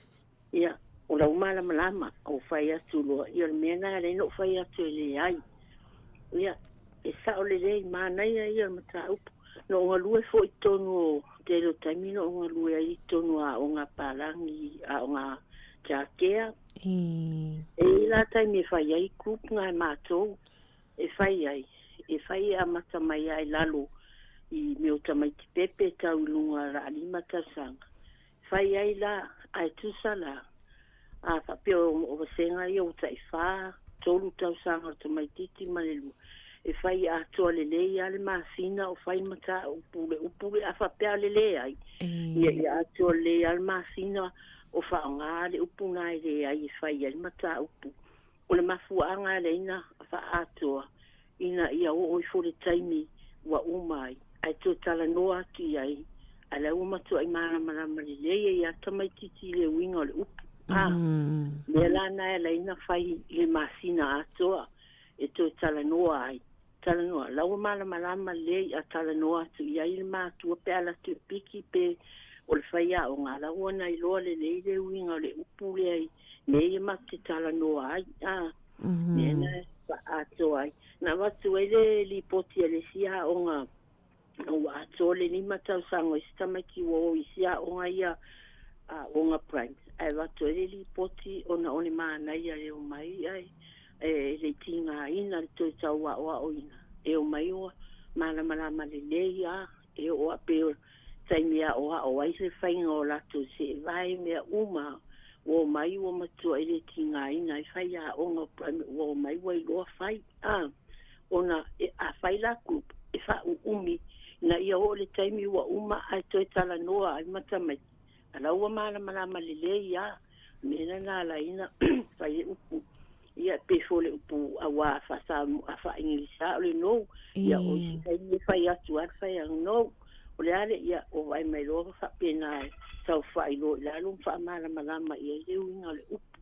Ia, o lau malamalama, ou fai atu loa, ia o le mea lena e ala ai ona ou fai atu e leai. Ia, e sao lelei, manaia ia o le mataupu. Na ou galue foi i totonu o tele o taimi na ou galue ai i totonu o aoga palagi, aoga childcare. E i ai la taimi e fai ai group na e matou e fai ai, e fai e amata mai lava i lalo i mea o tamaiti pepe tau i luga laalima tausaga. Fai ai la, ae tusa la, a faapea o vasega ia ua tai fa, tolu tausaga o le tamaititi ma le lua, e fai atoa lelei lava le masina o fai mataupu le upu lea, a faapea le leai, ia ia atoa lelei lava le masina o faaaoga le upu na e leai e fai ai le mataupu. O le mafuaaga e ala ai ona faaatoa ina ia oo ifo le taimi ua uma ai, ae toe talanoa atu i ai, a la ua matuai malamalama lelei ai lava tamaititi i le uiga o le upu. A mea la na e ala ai ona fai i le masina atoa e toe talanoa ai. Talanoa, la ua malamalama lelei a talanoa atu i ai le matua pe a alu atu e piki pe o le faiaoga, la ua na iloa lelei le uiga o le upu lea i mea ia matou te talanoa ai. A mea na e faaatoa ai. Na avatu ai le lipoti a le isi aoga ua atoa le 5 tausaga o isi tamaiti ua o i isi aoga ia aoga primary ae avatu ai le lipoti ona o le manaia e omai ai e le i tigaina le toe tau aoaoina e omai ua malamalama lelei a e oo a pei o taimi e aoao ai le faiga o latou seevae mea uma ua omai ua matua e le tigaina ai faiaoga o primary ua omai ua iloa fai a ona e a fai la group e faauumi ina ia oo le taimi ua uma ae toe talanoa ai ma tamaiti a la ua malamalama lelei a mea lena na ala ai ona fai le upu ia pei foi o le upu auā faa-Samoa faa-Igilisa o le no ia o isi taimi e fai atu lava le fai atu no o le a le ia ua vaai mai loa ma faapena e tau faailoa i lalo ma faamalamalama i ai le uiga o le upu.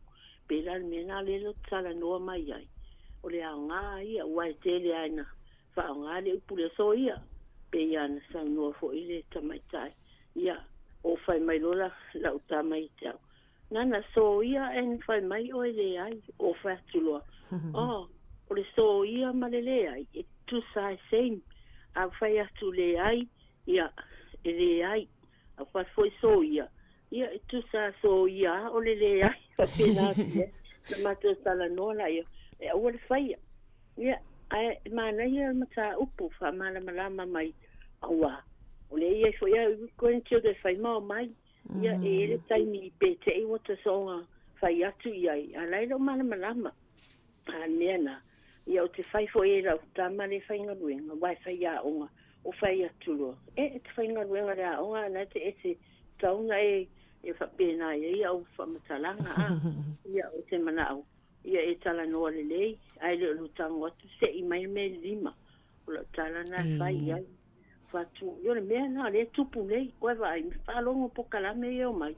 Pei la o le mea lena lea ou te talanoa mai ai, o le aoga ia, aua e tele lava ina faaaoga le upu lea, soia. Pei lava na saunoa foi le tamaitai, ia, o fai mai loa lau tama ia te au, Nana, soia ae na fai mai oe leai, o fai atu loa, Oh, o le soia ma le leai, e tutusa lava e same. A fai atu leai, ia, e leai. A fai atu foi soia, ia, e tutusa lava soia lava o le leai. Faapena atu ai. Na matou talanoa laia, e aua le faia. Ia, ae manaia le mataupu faamalamalama mai, auā, o lea e i ai foi au grandchildren e fai ma omai. Ia, e i ai le taimi pe te i ua tasoga fai atu i ai, a la e le o malamalama. A o le mea na, ia ou te fai foi e lau tama le faigaluega, aua e fai aoga, o fai atu loa, e, e te faigaluega i le aoga a na e te ese tatau ona e e faapena i ai au faamatalaga, a. Ia, ou te manao, ia e talanoa lelei, ae le o lou tago atu se'i mai le mea i le lima. O lau tala na e fai i ai. Fatu, ia o le mea na lea e tupu nei, ua e vaai, faalogo polokalame ia e omai.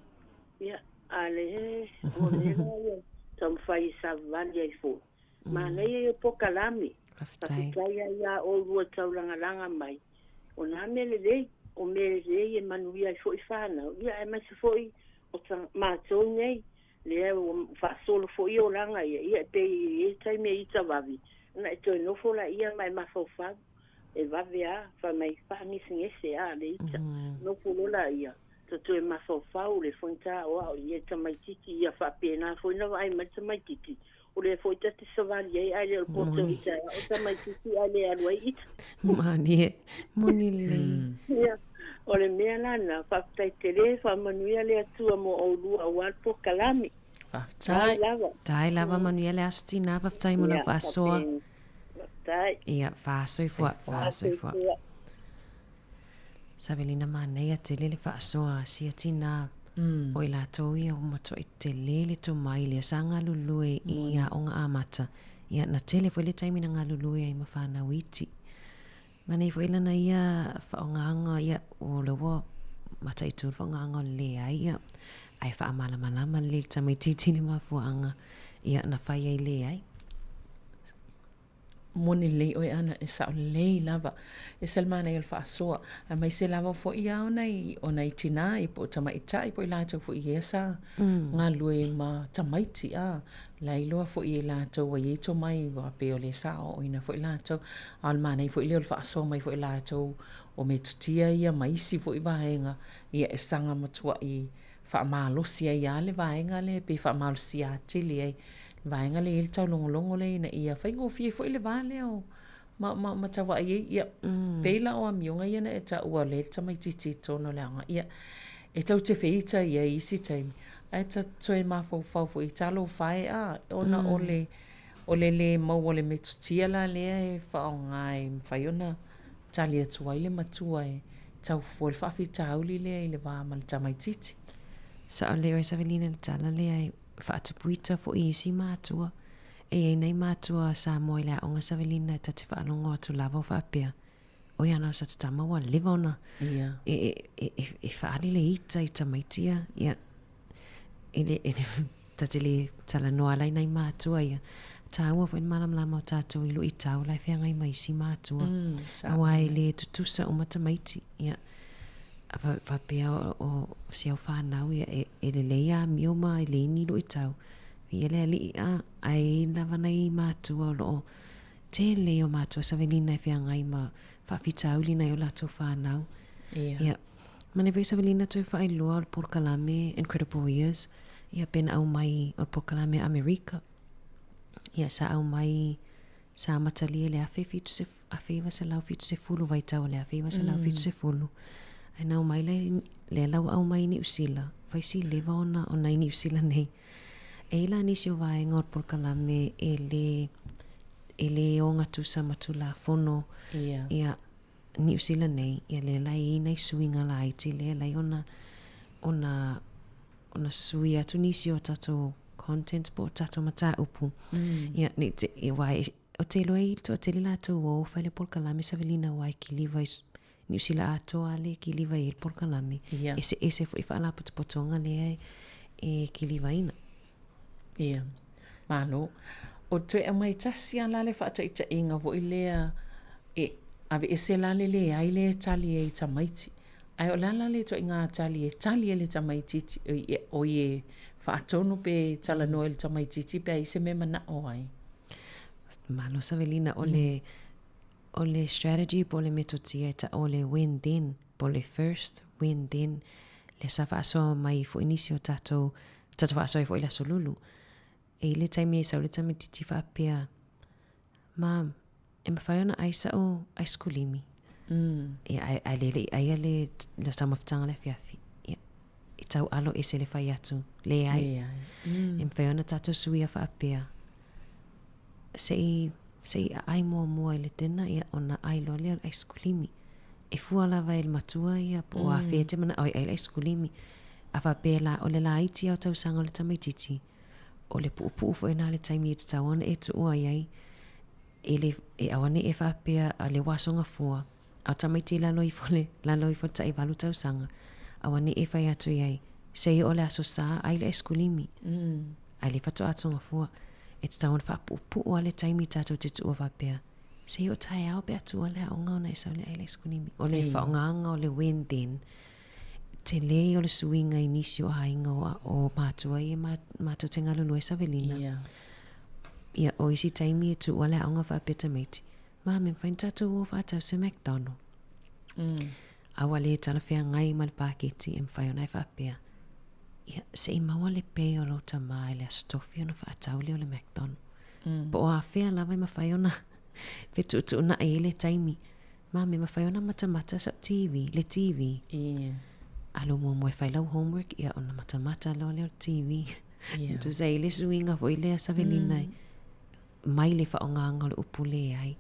Ia, a le, o le la ia taumafai e savavali ai foi. Manaia ia o polokalame. Faafetai. Faafetai ai ia oulua e taulagalaga mai. O na mea lelei, o mea lelei e manuia ai foi fanau, ia aemaise foi o ta, matou nei, lea ua faasolo foi olaga ia, ia e pei e i ai le taimi e ita vave, ona e toe nofo laia ma e mafaufau. E vave a, fai mai faagesegese a le ita. Nofo loa laia, ta toe mafaufau le faigata o a'o ia tamaititi ia faapena foi na vaai mai le tamaititi, o lea foi ta te savali ai ae le o le poto i taeao tamaititi ae le alu ai ita. Malie, moni lelei. Ia, o le mea la na, faafetai tele, faamanuia le Atua mo ʻoulua aua le polokalame. Faafetai. Tai lava. Tai lava, manuia le aso tinā, faafetai mo lau faasoa. Faafetai. Ia, faasoifua, faasoifua. Savelina manaia tele le faasoa a sia tinā. O i latou ia ua matuai tele le tomai lea sa galulue i aoga amata. Ia, na tele foi le taimi na galulue ai ma fanau iti. Manaia foi lana ia faaaogaga, ia, o lea ua mataitu le faaaogaga o le leai, ia, ae faamalamalama lelei i le tamaitiiti le mafuaaga, ia, na fai ai leai. Moni lelei oe Ana, e sao lelei lava. E ese le manaia o le faasoa, aemaise lava foi ia o nai, o nai tinā ia po o tamaitai po o i latou foi ia sa galulue ma tamaiti a. La e iloa foi e latou ua i ai tomai ua pei o lea sa aoaoina foi latou. A o le manaia foi lea o le faasoa mai foi e latou o metotia ia ma isi foi vaega, ia e saga matuai faamalosi ai lava le vaega lea, pe faamalosia atili ai le vaega lea e i ai le taulogologo lea ina ia faigofie foi le va lea o ma, ma, ma tauvaai ai. Ia, pei la o amioga ia na e taua lea le tamaitiiti i totonu o le aoga, ia, e tou te feita i ai i isi taimi, ae ta toe mafaufau foi, talofa e, a, ona o le, o le lē maua o le metotia la lea e faaaoga e mafai ona tali atu ai le matua e tau fua le faafitauli lea i le va ma le tamaitiiti. Sao lelei oe Savelina i le tala lea e faatupuita foi i isi matua. E i ai nai matua Samoa i le aoga Savelina e ta te faalogo atu lava o faapea, Oi ana o sa te tama ua leva ona e faaali le ita i tamaiti ia. Ia, e le, e le, ta te le talanoa ala i nai matua ia. Tāua foi le malamalama o tātou i luitau la e feagai ma isi matua. Aua e le tutusa uma tamaiti. Ia, faapea o si au whānau ia, e lelei amio ma e le ni luitau. Ia le alii, a, ae i ai lava nai matua o loo tele o matua Savelina e feagai ma faafitauli nai o latou whānau. Ia. Ia. Manaia foi Savelina toe faailoa o le polokalame Incredible Years, ia pe na aumai o le polokalame a Amerika. Ia sa aumai sa amatalia i le 1970, vaitau o le 1970. Ae na aumai la lea la ua aumai i Niu Sila, fai si leva ona ona i Niu Sila nei. E i ai la nisi o vaega o le polokalame e le e le ogatusa ma Tulafono. Ia. Ia Niu Sila nei, ia lea la e i ai nai suiga laiti lea e alai ona ona ona sui atu nisi o tatou content po o tatou mataupu. Ia, nei te, ia aua e, ou te iloa e toatele latou ua o fai le polokalame Savelina aua e kiliva i Niu Sila atoa lea e kiliva i ai le polokalame. Ia. Eseese foi faalapotopotoga lea e kilivaina. Ia, malo. O toe aumai tasi lava la le faataitaiga foi lea e. Aveese la le leai lea e tali ai i tamaiti. Ae o le a la le ituaiga tali e tali ai le tamaitiiti, oi e faatonu pe talanoa i le tamaitiiti pe a i ai se mea e manao ai? Malo Savelina, o le, o le strategy po o le metotia e ta'u o le when then, po o le first, when then, lea sa faasoa mai foi nisi o tatou, tatou faasoa ai foi i le Aso Lulu. E i le taimi e sau le tamaitiiti faapea, Mom, e mafai ona ai sa'u aisikulimi. Mm. Ia, ae, ae le le'i aia le, le taumafataga le afiafi. Ia, e tau alo ese le fai atu. Leai. Leai. Mm. E mafai ona tatou suia faapea. Se'i, se'i aai muamua i le tena, ia, ona ai loa lea o le aisikulimi. E fua lava e le matua ia, po o afea e te mana'o e ai le aisikulimi. A faapea la, o le laiti lava o tausaga o le tamaitiiti, o le puupuu foi lena o le taimi e tatau ona e tuua i ai, e le, e auane'i e faapea a le ua aso gafua, a o tamaiti i lalo ifo le, lalo ifo le ta'ivalu tausaga, auane'i e fai atu i ai, se i oo le aso sa, ai le aisikulimi. Mm. Ae le faatoa atogafua. E tatau ona faapuupuu lava le taimi tatou te tuua faapea, se i oo taeao pe a tuua le aoga ona e sau lea ai le aisikulimi. O le faaaogaga o le when then, tele ia o le suiga i nisi o aiga o, o matua ia ma, matou te galulue Savelina. Yeah. Ia, o isi taimi e tuua le aoga faapea tamaiti, ma me mafai ona tatou o faatau se McDonald. Mm. A ua le talafeagai ma le paketi e mafai ona e faapea, ia, se i maua le pay o lou tamā i le Aso Tofi ona faatau lea o le McDonald. Mm. Po o afea lava e mafai ona fetuutuunai ai le taimi. Ma me mafai ona matamata sa'u TV, le TV. Yeah. Alu muamua e fai lau homework, ia ona matamata loa lea o le TV. Yeah. Tusa ai le suiga foi lea Savelina mm. mai le faaaogaga o le upu leai.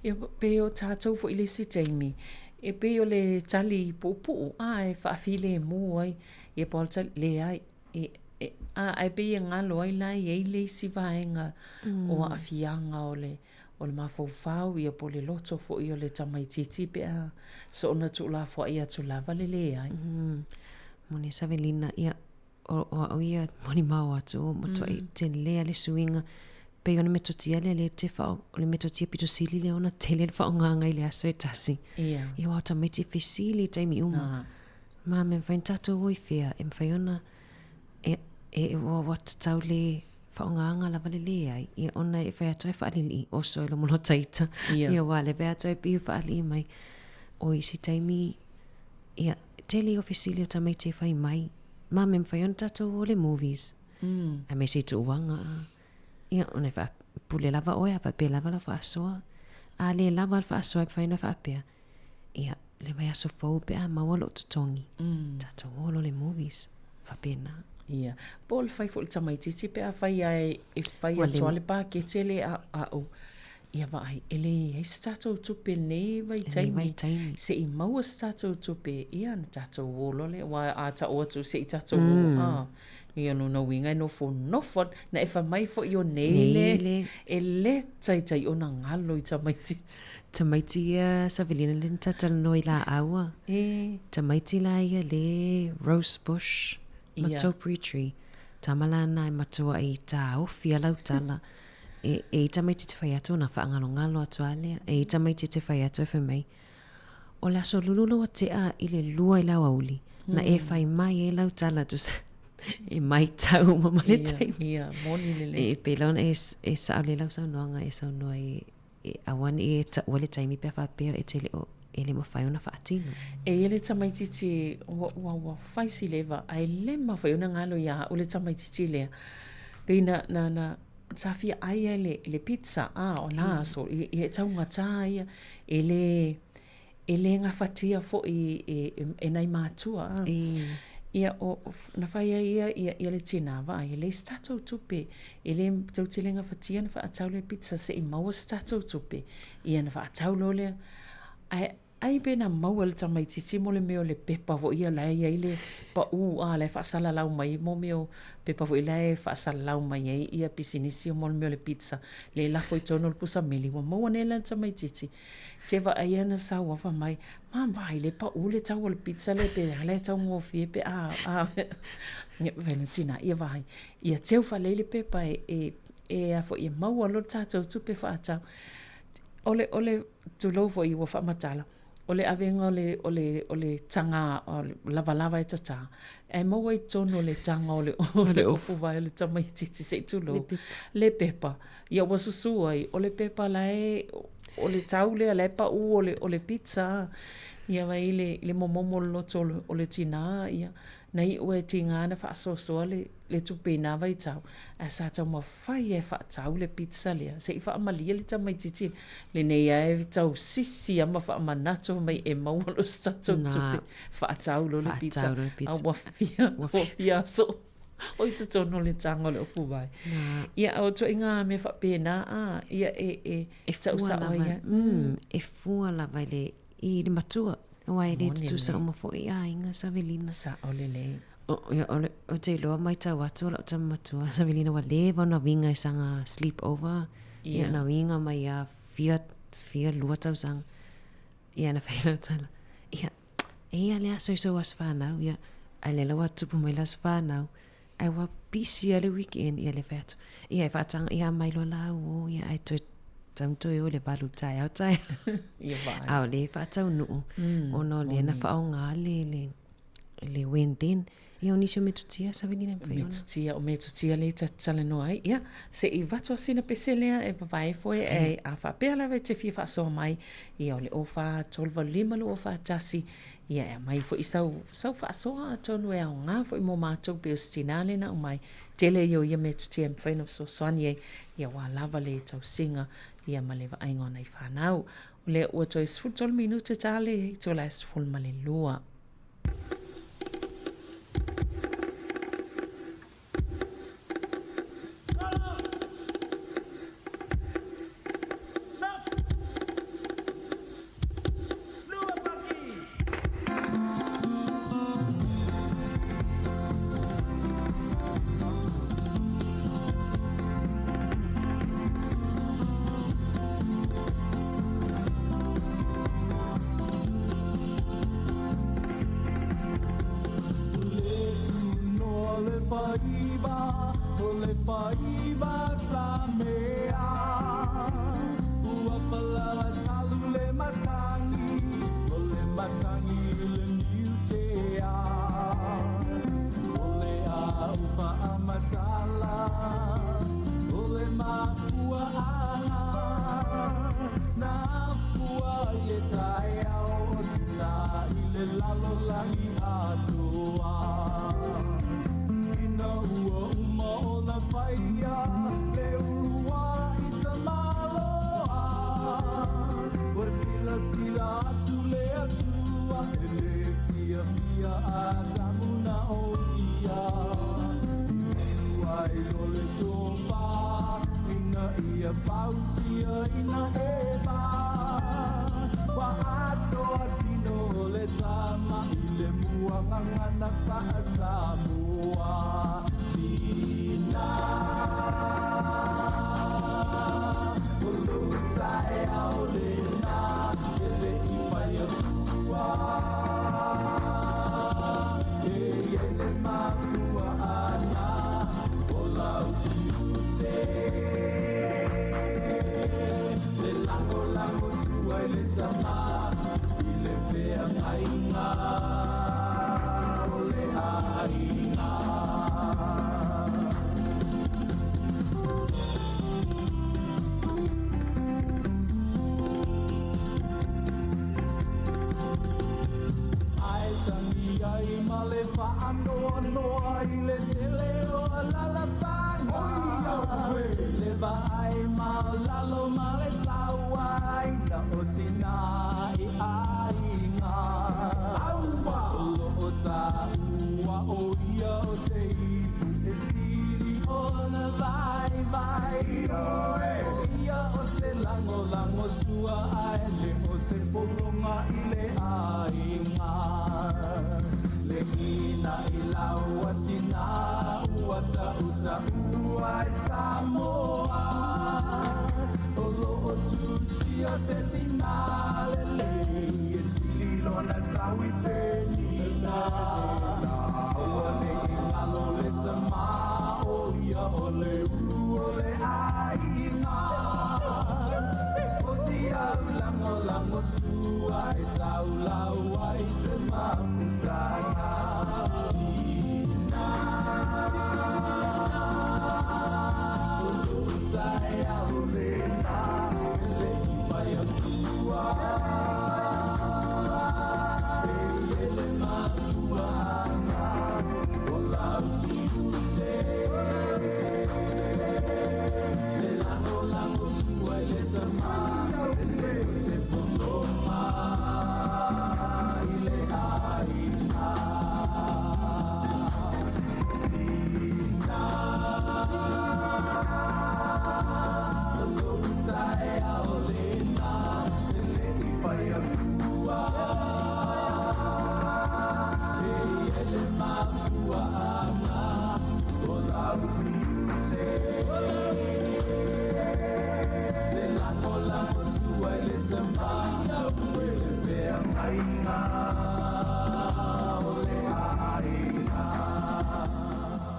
Ia, pei o tatou foi le isi taimi, e pei o le tali puupuu, a e faafilemu ai, ia po o le tali, leai, e, e, a, ae pei e galo ai la e i ai le isi vaega mm. o aafiaga o le, o le mafaufau, ia po o le loto foi o le tamaitiiti pe a soona tuulafoai atu lava le leai. Mm. Moni Savelina, ia, o, o au ia molimau atu o matuai mm. tele a le suiga pei o le metotia lea le te whao, o le metotia pito sili lea ona tele le whaongaanga i le aso e tasi. Yeah. Ia wao tamaiti fesili i taimi uma. Ah. Ma me mawhai tātou o i whea, e mawhai ona e, e, e ua ua tatau le whaongaanga lava le leai, ia ona e whai atu ai whaalili, oso e lomo taita. Yeah. Ia wā le whai atu ai piu whaalii mai. O isi taimi, ia, tele o fesili o tamaiti e whai mai, ma me mawhai ona tātou o le movies. Mm. A me se tuuanga. Ia, ona e whaapule lava oe, a whaapea lava lau whaasoa. A le lava le whaasoa e whai na whaapea. Ia, le vai aso fou pe a maua lou totogi. Mm. Tatou o lo le movies. Faapena. Ia. Po o le fai foi le tamaitiiti pe a fai ae e fai atu lava le pakete le a'u. Ia vaai, e leai se tatou tupe i lenei vaitaimi. Se i maua se tatou tupe, ia ona tatou o loa lea. Aua a tau atu se i tatou o, mm. a, ia lona uiga e nofonofo ana. Na e fai mai foi o nei le, e le taitai ona galo i tamaitiiti. Tamaiti ia Savelina le na talanoa i laau a. E. Tamaiti la ia le rose bush ma yeah. topiary tree. Tama la na e matua i tāofi a lau tala. E, e i tamaiti te whai atu ona whaangalongalo atu a lea. E i tamaiti te whai atu e whai mai. O le aso lulu loa tea i le lua i lau auli. Mm. Na e whai mai e lau tala tu sa e mai tau ma ma le taimi. Ia, moni lele. E pela ona e, e sao le lau saunoaga e saunoa e, e auane'i e ta'ua le taimi pe a faapea e te le o e le mafai ona faatino. E ia le tamaitiiti ua, ua, ua fai si leva, ae le mafai ona galo iā a'u le tamaitiiti lea. Pei na, na, na, sa fia ai ai le, le pizza, a, o nā aso, i, i e taugatā ia, e le, e le gafatia foi e, e, e nai mātua, a. E. Ia, o, na fai ai ia, ia, ia le tinā, vaai, e leai se tatou tupe, e le tou te le gafatia ona faatau le pizza se'i maua se tatou tupe. Ia na faatau loa lea. Ae, ai pe na maua e le tamaitiiti mo le mea o le pepa foi ia la e i ai le pa'ū, a, la e faasalalau mai mo mea o pepa foi la e faasalalau mai ai ia pisinisi mo le mea o le pizza, le lafo i totonu o le pusa meli, ua maua nei la e le tamaitiiti. Te vaai ana sau a fai mai, Mum, vaai le pa'ū le tau o le pizza lea pe a lea e taugofie pe a, a. Ia, fai le tinā, ia vaai, ia teu faalelei le pepa e, e, e a foi e maua loa le tatou tupe faatau. O le, o le, tulou foi ua faamatala, o le avega o le, o le, o le taga o le lavalava e tatā, ae maua i totonu o le taga o le, o le ofu vae o le tamaitiiti se i tulou, le pepa. Ia ua susu ai, o le pepa la e, o le tau lea la e paʻu o le, o le pizza. Ia vaai i le, i le momomo o le loto o le, o le tinā, ia, na iu e tiga na faasoasoa le, le tupe i nā vaitau, ae sa taumafai e faatau le pizza lea, se i faamalie le tamaitiiti lenei lava e tau sisi lava ma faamanatu mai e maua loa se tatou tupe, faatau loa le pizza, a ua fia, ua fia aso o i totonu o le taga o le ofu vae. Ia, o ituaiga mea faapena, a, ia e, e tausao ai lava. E fua lava i le, i le matua. Aua e le tutusa uma foi aiga Savelina. Sao lelei. O, ia, o le, ou te iloa maitau atu o lau tama matua Savelina ua leva ona uiga i saga sleep over. Ia na uiga mai ia fia, fia lua tausaga. Ia na fai lau tala, ia, e ia le aso i sou aso fanau, ia, ae lea la ua tupu mai le aso fanau, ae ua pisi lava le weekend, ia le fai atu, ia e faataga, ia aumai loa la au o, ia ae toe tamu toe o i le 8 taeao taeao. Ia vaai. A o lea e faataunuu, ona o lea na faaaoga le, le, le when then. Ia o nisi o metotia Savelina e mafai ona. Metotia, o metotia lea ta te talanoa ai. Ia, se i avatu lava sina pese lea e vavae foi, ae a faapea lava e te fia faasoa mai, ia o le 04 3 8 5 2 4 1, ia e aumai foi sau, sau faasoa atonu e aoga foi mo matou pei o se tinā lea na aumai. Tele ia o ia metotia e mafai ona fesoasoani ai, ia aua lava le tausiga ia ma le vaaiga o nai fanau. O lea ua toe 13 minute ta le itula e 12.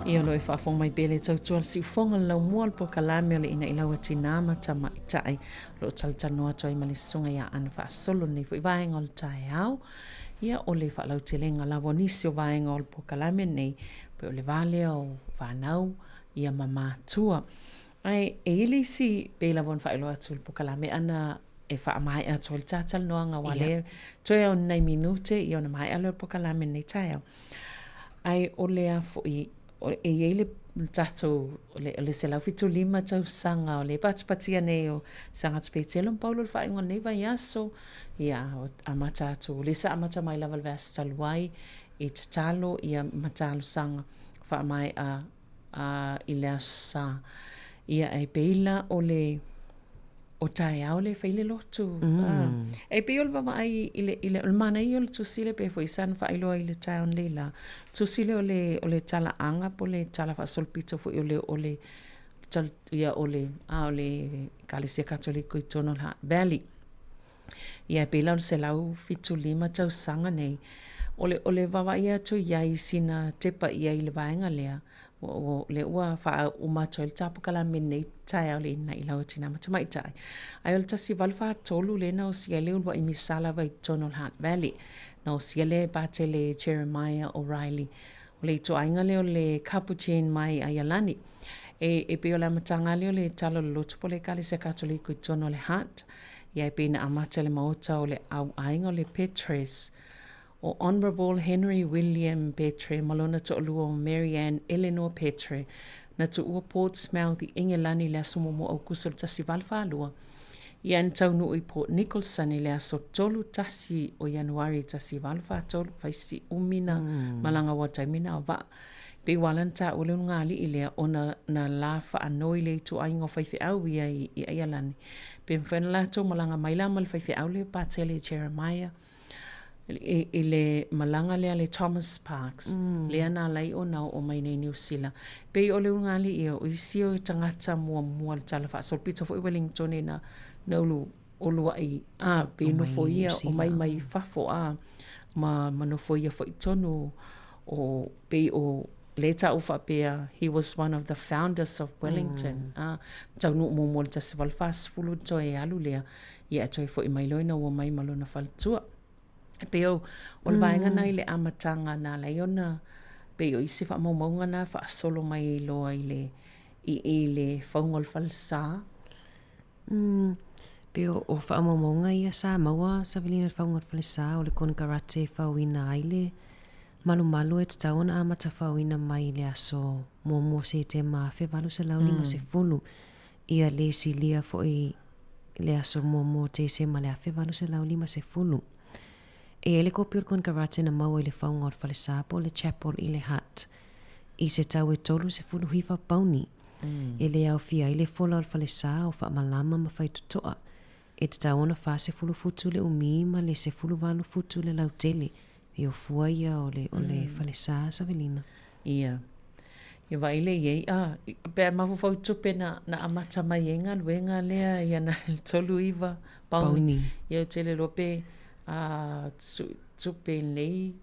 Ia o lo o e faafofoga mai pea le tautua le siufofoga le laumua o le polokalame o le Ina'i Lau a Tinā ma Tamaitai. O lo o talatalanoa atu ai ma le Susuga ia Aana Faasolo i lenei foi vaega o le taeao. Ia o le faalautelega lava o nisi o vaega o le polokalame lenei, pei o le va lea o fanau ia ma matua. Ae e i ai le isi, pei lava ona faailoa atu i le polokalame ana e faamaea atu ai le talatalanoaga aua lea toe o ni nai minute ia ona maea lea o le polokalame i lenei taeao. Ae o le a foi, e i ai le tatou, o le 175 tausaga o lea e patipatia nei o Sagatsi Petelo ma Paulo i le faaiuga o lenei vaiaso, ia amata atu, o lea sa amata mai lava i le vaiaso talu ai i tatalo ia ma talosaga faamaea i le Aso Sa. Ia e pei la o le o taeao lea e fai le lotu. E pei o le vaavaai i le, i le, o le manaia o le tusi lea pei foi sa na faailoa i le taeao nei la. Tusi lea o le, o le talaaga po o le tala faasolopito foi o le, o le, tal, ia o le, a o le Ekalesia Katoliko i totonu o le Hutt Valley. Ia e pei la o le 175 tausaga nei, o le, o le vaavaai atu i ai i sina tepa i ai i le vaega lea, ua, ua, lea ua faauma atu ai le tapokalamin nei taeao le ina'i lau tina ma tamaitai. Ae o le 1843 lea na osia ai le uluai misa lava i totonu o le Hutt Valley. Na osia lea e Patele Jeremiah O'Reilly. O le ituaiga lea o le Capuchin mai Aialani. E, e pei o le amataga lea o le Tala o le Lotu po o le Ekalesia Katoliko i totonu o le Hutt. Ia e pei na amata i le maota o le au aiga o le Petres, o Honourable Henry William Petre ma lona toalua o Mary Ann Eleanor Petre, na tuua Portsmouth i Engelani i le aso muamua o Aukuso i le 1842. Ia na taunuu i Port Nicholson i le aso 31 o Ianuari 1843, fai si umi na malaga aua taimi na o vaa. Pei ua ala ona taua le ulugalii lea ona na la faanoi le ituaiga o faifeau ia i Aialani. Pe mafai ona latou malaga mai la ma le faifeau lea Patele Jeremiah i le malaga lea le Thomas Parks lea na ala ai ona oo mai nei i Niu Sila. Pei o le ulugalii ia o isi o tagata muamua i le tala faasolopito foi Wellington na ulu uluai a pe nofoia o mai mai fafo a ma ma nofoia foi tonu o pei o lea taua faapea he was one of the founders of Wellington mm. a taunuu muamua le 1840 toe alu lea ia e toe foi mai loa ina ua mai ma lona faletua. E pei o, o le vaega na i le amataga na ala ai ona pei o isi faamaumauga na faasolo mai loa i le i, i le fauga o le falesa. Mm, pei o, o faamaumauga ia sa maua Savelina i le fauga o le falesa o le konekarate e faoina ai le malumalu e tatau ona amata faoina mai i le aso muamua o Setema 1850 ia le silia foi i le aso muamua o Tesema le 1850. E i ai le kopi o le konekarate na maua i le fauga o le falesa po o le chapel i le Hutt i se tau e 39 pauni. E le aofia ai le fola o le falesa o faamalama ma faitotoa. E tatau ona 40 futu le umi ma le 18 futu le lautele. E o fua ia o le, o le falesa Savelina. Ia. Ia vaai lea i ai, a, pe a mafaufau i tupe na, na amata mai ai galuega lea ia na 39 pauni. Pauni. Ia ou te le iloa pe, a, tupe nei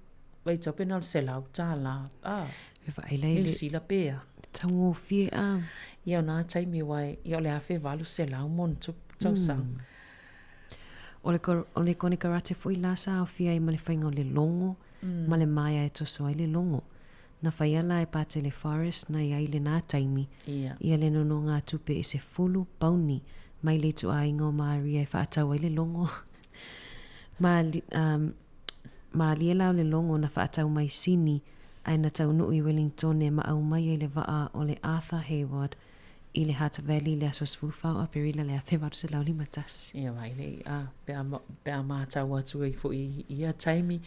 vaitau pe na o le $100. A. E vaai la i le. Niu Sila pe a. Taugofie a. Ia o nā taimi wā ia o le 1800 mo ni tupe tausaga. O le, o le konekarate foi la sa aofia ai ma le faiga o le logo ma le maea e toso ai le logo. Na faia la e Patele Forest na i ai i lenā taimi, ia le nonogātupe e 10 pauni mai le ituaiga o Maria e faatau ai le logo. Ma, um, Mālie la o le logo na faatau mai Sini ae na taunuu i Wellingtone ma aumai ai le vaa o le Arthur Hayward i le Hutt Valley i le aso 14 o Aperila le 1851. Ia vaai le i'a pe a, pe a matau atu ai foi i ia taimi.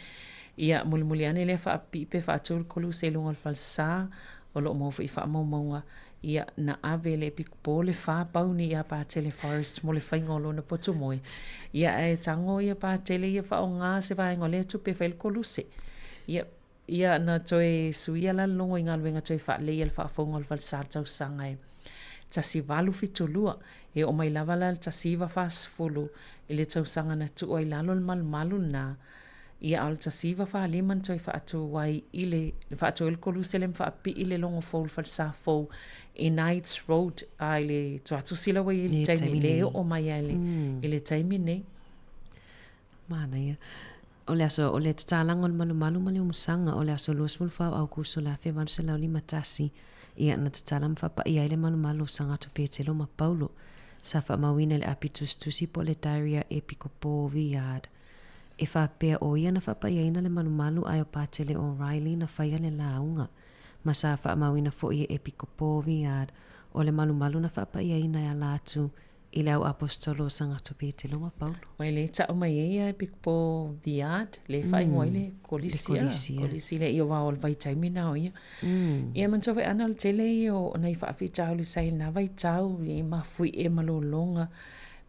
Ia, mulimuli ane lea faapipii pe faatu le koluse i luga o le falesa, o lo o maua foi i faamaumauga Ia, na ave e le epikopo le whā pauni iā Patele Forrest mo le whainga o lona potu moe. Ia, ae tango ia Patele ia whaongā se vaenga o lea tupe e whai le koluse. Ia, ia na toe suia la le logo i galuega toe whaalei a le whaafaunga o le falesa le tausaga e 1872, e oo mai lava la le 1940 i le tausaga na tuu ai lalo le malumalu lena. Ia, a o le 1945 na toe faatu ai i le, faatu ai le Koluse lea ma faapipii le logo fou, le falesa fou i Knights Road, a i le Tuatusi la ua i ai i le taimi, lea e oo mai lava i le taimi nei. Manaia. O le aso, o le tatalaga o le malumalu ma le umusaga, o le aso 24 o Aukuso le 1851, ia na tatala ma faapaia ai le malumalu o Sagato Petelo ma Paulo. Sa faamauina i le api tusitusi po o le diary a Epikopo Viard. E faapea o ia na faapaiaina le malumalu ae o Patele O'Reilly na faia le lauga. Ma sa faamauina foi e Epikopo Viard o le malumalu na faapaiaina e ala atu i le au aposetolo o Sagato Petelo ma Paulo. Mai le tau mai ai ia Epikopo Viard le faaigoa ai le Kolisi, le Kolisi lea i o vao o le vaitaimi na o ia. Ia manatua foi ana o le tele ia o nai faafitauli sa i lena vaitau i mafuie ma lologa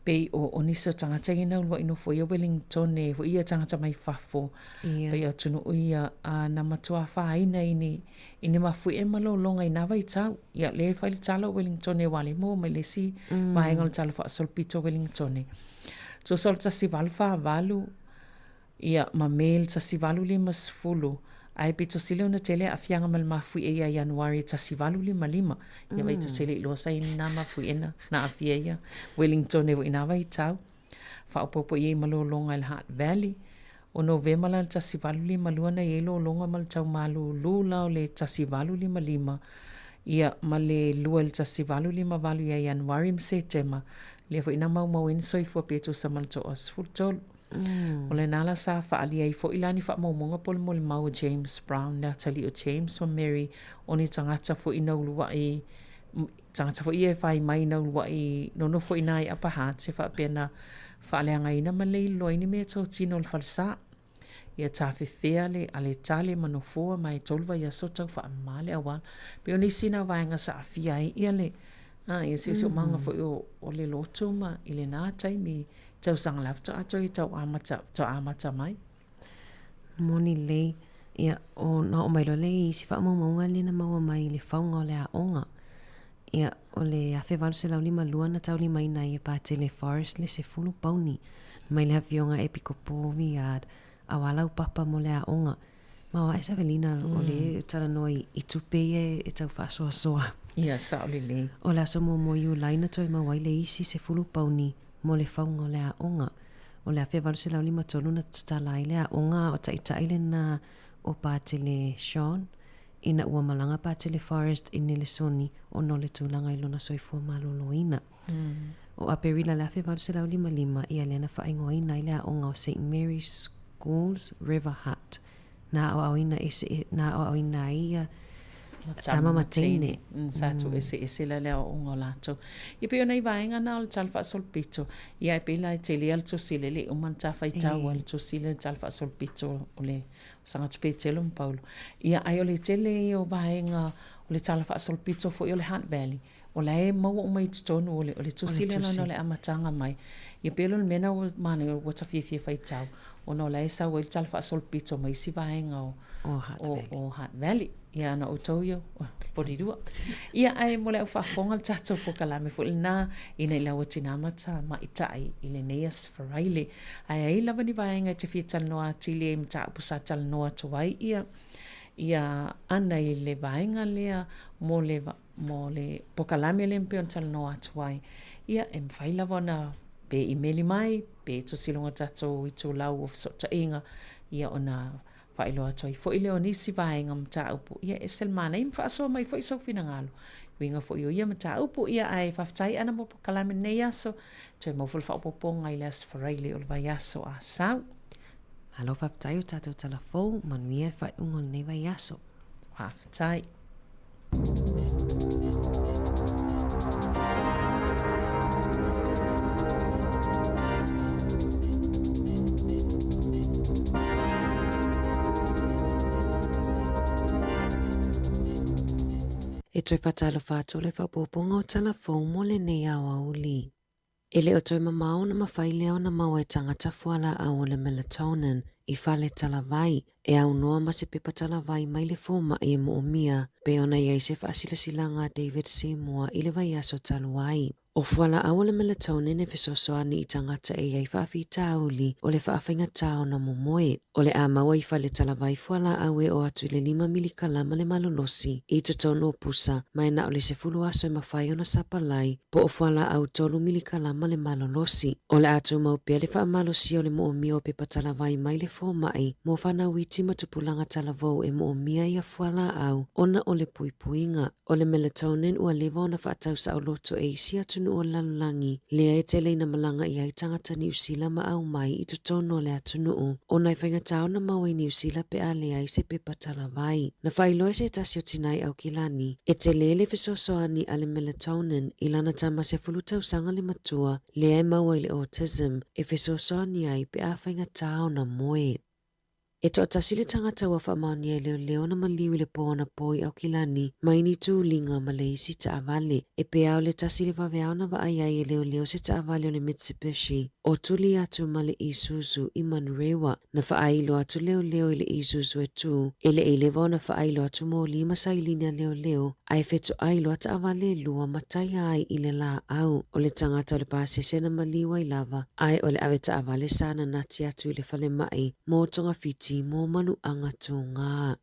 pei o nisi o tagata ia na uluai nofo ia Wellingtone foi ia tagata mai fafo pei o atunuu ia a na matua afaina i ni i ni mafuie ma lologa i na vaitau. Ia lea e fai le tala o Wellingtone aua lea e maua mai le isi vaega o le tala faasolopito o Wellingtone. Tusa o le 1848 Ia, ma Me le 1850, ae pito sili ona tele aafiaga ma le mafuie ia Ianuari 1855. Ia vaai ta tele iloa sa i lena mafuie na na aafia ia Wellington e foi na vaitau. Faaopoopo i ai ma lologa i le Hutt Valley. O Novema la le 1852 na i ai lologa ma le tau malūlū la o le 1855, ia, ma le 2 i le 1858 ia Ianuari ma Setema, lea foi na maumau ai ni soifua pe tusa ma le 13. O lena la sa faaalia ai foi la ni faamaumauga po o le molimau o James Brown, le atalii o James ma Mary, o ni tagata foi na uluai, tagata foi ia e fai mai na uluai nonofo i ina i Upper Hutt e faapea na faaleagaina ma leiloa ai ni mea totino o le falesa. Ia tafefea le aletale ma nofoa ma e tolu vaiaso tau faamama le auala. Pei o nisi na vaega sa aafia ai ia le ia siosiomaga foi o le lotu ma i lena taimi tausaga la faatoa toe tau amata faatoa amata mai. Moni lelei, ia, ona oo mai loa lea i isi faamaumauga lea na maua mai i le fauga o le aoga. Ia, o le 1852 na taulimaina ai e Patele Forrest le 10 pauni mai le Afioga Epikopo Viard aua laupapa mo le aoga. Ma o ae Savelina o le talanoa i tupe ia e tau faasoasoa. Ia, sao lelei. O le aso muamua o Iulai na toe maua ai le isi 10 pauni mo le fauga o le aoga. O le 1853 na tatala ai le aoga a o taitai lena o Patele Sean ina ua malaga Patele Forrest i Nelesoni ona o le tulaga i lona soifua maloloina. O Aperila le 1855 ia lea na faaigoaina ai le aoga o St Mary's Schools River Hutt na aoaoina ese na aoaoina ai ia tama ma teine. Sa tuueseese la le aoaoga o latou. Ia pei o nai vaega na o le tala faasolopito, ia e pei la e tele lava le tusi lea e le i uma ona ta faitau ai le tusi lea i le tala faasolopito o le Sagata Petelo ma Paulo. Ia ae o le tele ia o vaega o le tala faasolopito foi o le Hutt Valley, o la e maua uma i totonu o le, o le tusi lea lana o le amataga mai. Ia pei o le mea lena ua manaia ua ta fiafia faitau, ona o la e sau ai le tala faasolopito ma isi vaega o, o Hutt Valley. O Hutt Valley. Ia na outou ia polilua. Ia ae mo le au faafofoga le tatou polokalame foi lena ina ila ua tina ma tamaitai i lenei aso Faraile. Ae ai lava ni vaega e te fia talanoa atili ai i mataupu sa talanoa atu ai ia ia ana i le vaega lea mo le mo le polokalame lea pei ona talanoa atu ai. Ia e mafai lava ona pe imeli mai pe tusi i luga o tatou itulau o fesootaiga ia ona Faailoa atu ai foi lea o nisi vaega mataupu, ia ese le manaia ma faasoa mai foi sou finagalo i uiga foi o ia mataupu. Ia ae faafetai Ana mo polokalame lenei aso, toe maua foi le faaopoopoga i le Aso Faraile o le vaiaso a sau. Malo faafetai o tatou tala fou, manuia le faaiuga o lenei vaiaso. Faafetai. E toe faatalofa atu le faaopoopoga o tala fou mo lenei aoauli. E le o toe mamao ona mafai lea ona maua e tagata fualaau o le melatonin. i fale talavai e aunoa ma se pepa talavai mai le fomai e moomia pei ona i ai se faasilasilaga a David Seymour i le vaiaso talu ai. O fualaau o le melatonin e fesoasoani i tagata e i ai faafitauli o le faafaigatā ona momoe. O le a maua i fale talavai fualaau e oo atu i le 5 milikalama le malolosi i totonu o pusa ma e na o le 10 aso e mafai ona sapalai po o fualaau 3 milikalama le malolosi. O le a tumau pea le faamalosia o le moomia o pepa talavai mai le fomai mo fanau iti ma tupulaga talavou e moomia ia fualaau ona o le puipuiga. O le melatonin ua leva ona faatau saoloto e isi atunuu o le lalolagi, lea e tele ina malaga i ai tagata Niu Sila ma aumai i totonu o le atunuu, ona e faigata ona maua i Niu Sila pe a leai se pepa talavai. Na faailoa e se tasi o tina i Aukilani, e tele le fesoasoani a le melatonin i lana tama 10 tausaga le matua, lea e maua i le autism, e fesoasoani ai pe a faigata ona moe. E toatasi le tagata ua faamaonia e leoleo ona maliu i le po anapo i Aukilani mai ni tuliga ma le isi taavale. E pea o le 1 i le vaveao na vaai ai e leoleo se taavale o le Mitsubishi o tuli atu ma le Isuzu i Manurewa. Na faailo atu leoleo i le Isuzu e tu, e le i leva ona faailo atu moli ma sailini a leoleo, ae fetoai loa taavale e lua ma taia ai i le laau. O le tagata o le pasese na maliu ai lava, ae o le ave taavale sa nanati atu i le falemai mo togafiti mo manuaga tugā.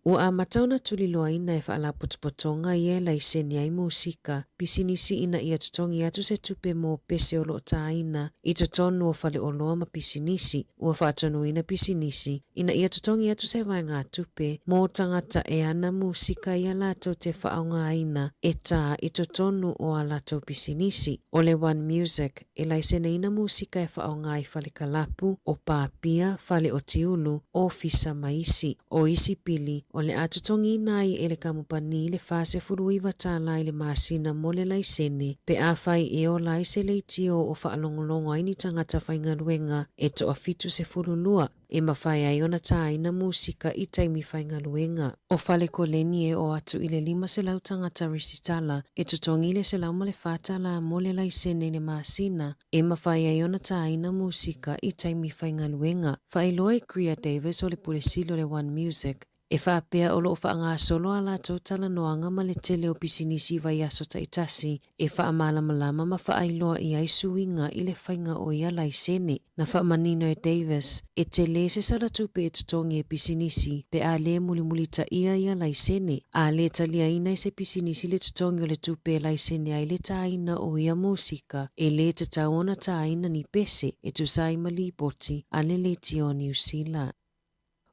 Ua amata ona tuliloaina e faalapotopotoga ia e laisene ai musika, pisinisi ina ia totogi atu se tupe mo pese o loo tāina i totonu o faleoloa ma pisinisi. Ua faatonuina pisinisi ina ia totogi atu se vaegatupe mo tagata e ana musika ia latou te faaaogaina e tā i totonu o a latou pisinisi. O le One Music e laiseneina musika e faaaoga i fale kalapu, o pā pia, fale o tiulu, ofisa ma isi. O isi pili, o le a totogiina ai e le kamupani le $49 i le masina mo le laisene pe afai e ola ai se leitio o faalogologo ai ni tagata faigaluega e toa-72 e mafai ai ona tāina musika i taimi faigaluega. O fale koleni e oo atu i le 500 tagata resitala e totogi le $104 mo le laisene i le masina e mafai ai ona tāina musika i taimi faigaluega. Faailoa e Greer Davis o le Pule Sili o le One Music, e faapea o loo faagasolo a latou talanoaga ma le tele o pisinisi i vaiaso taitasi e faamalamalama ma faailoa i ai suiga i le faiga o ia laisene. Na faamanino e Davis, e tele se salatupe e totogi e pisinisi pe a lē mulimulitaia ia laisene. A lē taliaina e se pisinisi le totogi o le tupe e laisene ai le tāina o ia musika, e lē tatau ona tāina ni pese e tusa ai ma lipoti a le Leitio o Niu Sila.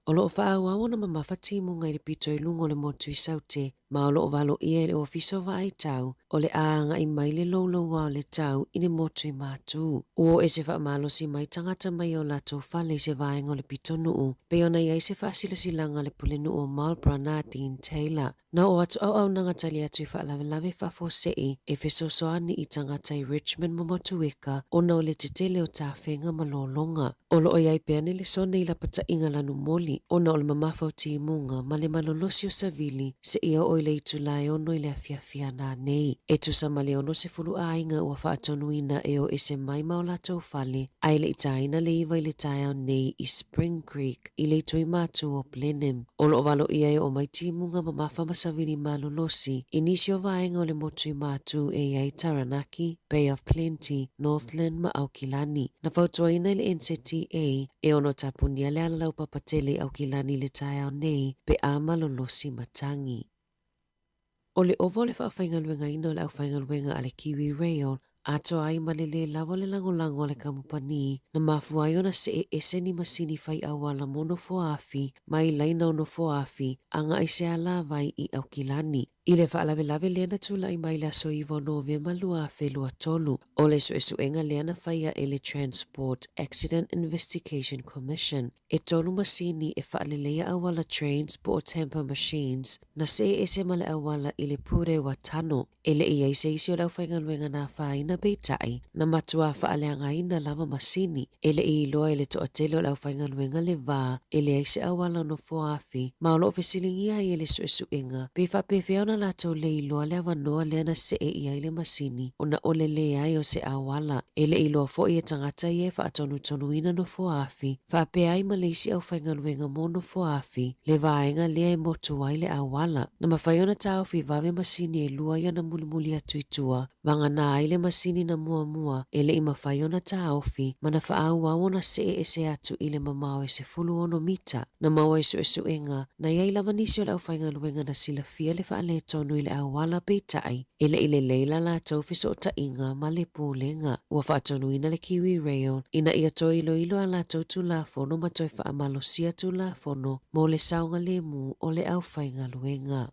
O loo faaauau ona mamafa timuga i le pito i luga o le motu i Saute, ma o loo valoia e le Ofisa o Vaai Tau o le a agai mai le louloua o le tau i le motu i Matū. Ua oo ese faamalosi mai tagata mai o latou fale i se vaega o le pitonuu, pei ona i ai se faasilasilaga a le Pulenuu o Marlborough Nadine Taylor. Na oo atu auaunaga tali atu i faalavelave faafuasei e fesoasoani i tagata i Richmond ma Motueka ona o le tetele o tafega ma lologa. O loo i ai pea ni lesone i lapataiga lanumoli ona o le mamafa o timuga ma le malolosi o savili seia oo i le itula e 6 i le afiafi ana nei. E tusa ma le 60 aiga ua faatonuina e o ese mai ma o latou fale ae le i tāina le 9 i le taeao nei i Spring Creek i le itu i Matū o Blenheim. O loo valoia e oo mai timuga mamafa ma savili malolosi i nisi o vaega o le motu i Matū e i ai Taranaki, Bay of Plenty, Northland ma Aukilani. Na fautuaina e le NZTA e ono tapunia le ala laupapa tele i Aukilani i le taeao nei pe a malolosi matagi. O le ova o le faafaigaluegaina o le aufaigaluega a le Kiwi Rail atoa ai ma le lē lava o le lagolago a le kamupani na mafua ai ona see ese ni masini fai auala mo nofoaafi mai laina o nofoaafi agai se alavai i Aukilani. I le faalavelave lea na tulai mai le aso 9 o Novema 2023, o le suesuega lea na faia e le Transport Accident Investigation Commission, e tolu masini e faaleleia auala trains po o tamper machines na see ese ma le auala i le Purewa Tano. E le i ai se isi o le aufaigaluega na afaina peitai, na matuā faaleagaina lava masini. E le i iloa e le toatele o le aufaigaluega le va e leai se auala o nofoaafi, ma o loo fesiligia ai e le suesuega pe faapefea ona ona latou le iloa le avanoa lea na see i ai le masini ona o le leai o se auala. E le i iloa foi e tagata ia e faatonutonuina nofoaafi, faapea ai ma le isi aufaigaluega mo nofoaafi, le vaega lea e motu ai le auala. Na mafai ona taofi vave masini e lua ia na mulimuli atu i tua, vagana ai le masini na muamua e le i mafai ona taofi ma na faaauau ona see ese atu i le mamao e 16 mita. Na maua i suesuega, na i ai lava nisi o le aufaigaluega na silafia le faaletonu i le auala peitai e le i lelei la latou fesootaiga ma le Pulega. Ua faatonuina le Kiwi Rail ina ia toe iloilo a latou Tulafono ma toe faamalosia Tulafono mo le saogalemu o le aufaigaluega.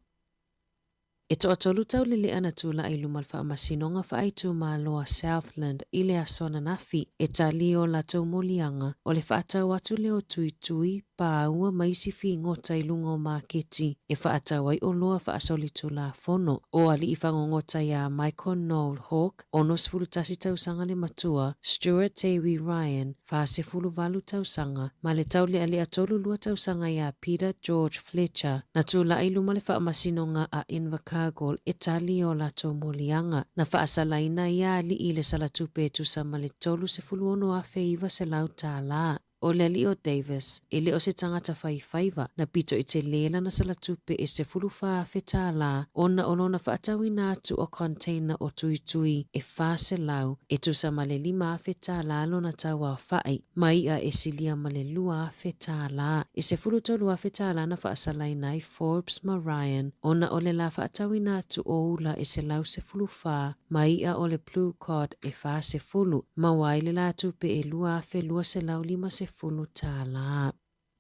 E toatolu taulelea na tulai i luma o le Faamasinoga Faaitumalo a Southland i le aso ananafi e tali o latou moliaga o le faatau atu lea o tuitui, pāua ma isi figota i luga o maketi e faatau ai oloa faasolitulafono. O alii fagogota iā Michael Noel Hawke, 61 tausaga le matua, Stuart Tewi Ryan, 48 tausaga, ma le taulealea 32 tausaga iā Peter George Fletcher, na tulai i luma le Faamasinoga a Invercargill e tali i o latou moliaga. Na faasalaina ia alii i le salatupe e tusa ma le $36,900. O le alii o Davis, e le o se tagata faifaiva, na pito i telē lana salatupe e $14,000 ona o lona faatauina atu o container o tuitui e 400 e tusa ma le $5,000 lona tauaofa'i ma i'a e silia ma le $2,000. E $13,000 na faasalaina ai Forbes ma Ryan ona o le la faatauina atu o ula e 114 ma i'a o le blue cod e 40, maua ai le la tupe e $2,250.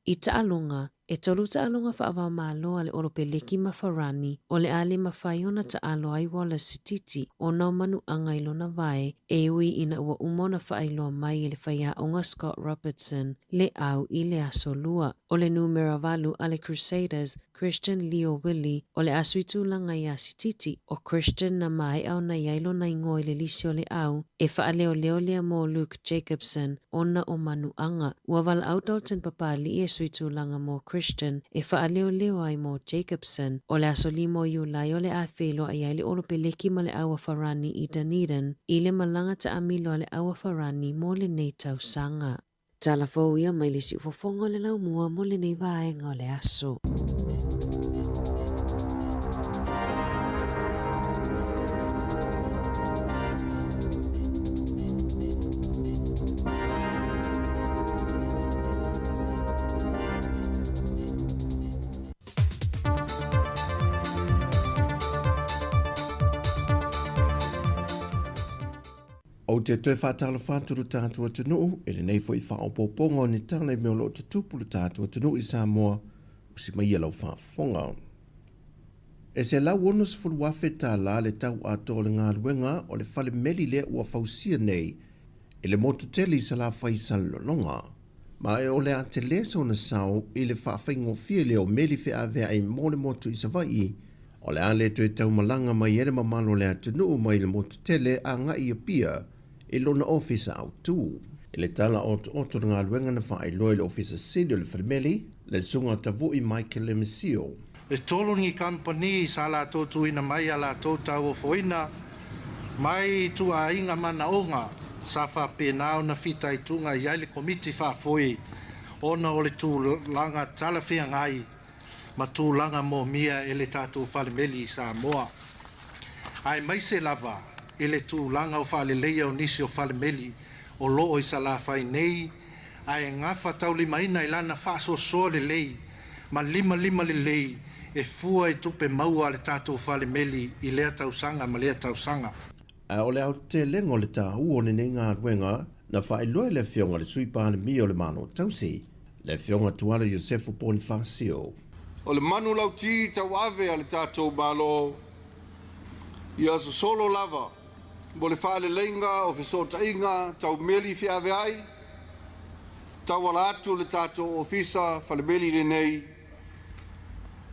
I taaloga, e tolu taaloga faava-o-Malo a le Olopeleki ma Farani o le a le mafai ona taalo ai Wallace Sititi ona o manuaga i lona vae e ui ina ua uma ona faailoa mai e le faiaoga Scott Robertson le au i le aso Lua. O le numera valu a le Crusaders, Christian Leo Willie, o le a sui tulaga iā Sititi, ʻo Christian na maea ona i ai lona igoa i le lisi o le au e faaleoleo lea mo Luke Jacobson ona o manuaga. Ua valaau Dalton Papali'i e sui tulaga mo Christian e faaleoleo ai mo Jacobson. O le aso 5 o Iulai o le a feiloai ai le Olopeleki ma le Aua Farani i Dunedin i le malaga taamilo a le Aua Farani mo lenei tausaga. Tala fou ia mai le siufofoga o le laumua mo lenei vaega o le aso. Ou te toe faatalofa atu lo tatou atunuu i lenei foi faaopoopoga o ni tala i mea o lo o tutupu lo tatou atunuu i Samoa, usi mai ia lau faafofoga. E $160,000 le tau atoa o le galuega o le fale meli lea ua fausia nei i le motu tele i Salafai i Salelologa. Ma e o le a tele sona sao i le faafaigofie lea o meli feaveai mo le motu i Savaii, O le a le toe taumalaga mai ai le mamalu o le atunuu mai le motu tele agai i Apia i lona ofisa autu. I le tala otooto o le galuega na faailoa i le Ofisa Sili o le Falemeli, le Susuga Tavui Michael Lemesio. E tolu ni kamupani sa latou tuuina mai a latou tauofoina mai ituaiga manaoga sa faapena ona fitaituga i ai le Komiti Faafoe ona o le tulaga talafeagai ma tulaga moomia e le tatou falemeli i Samoa, aemaise lava i le tulaga o faaleleia o nisi o falemeli o loo i Salafai nei ae gafataulimaina i lana faasoasoa lelei ma limalima lelei e fua i tupe maua a le tatou falemeli i lea tausaga ma lea tausaga. Ae o le aotelega o le taua o lenei galuega na faailoa e le Afioga i le Sui Palemia o le Malo Tausi, le Afioga Tuala Iosefo Ponifasio. O le manulauti tauave a le tatou Malo, ia sosolo lava mo le faaleleiga o fesootaiga tau meli feaveai, tauala atu le tatou Ofisa Falemeli lenei,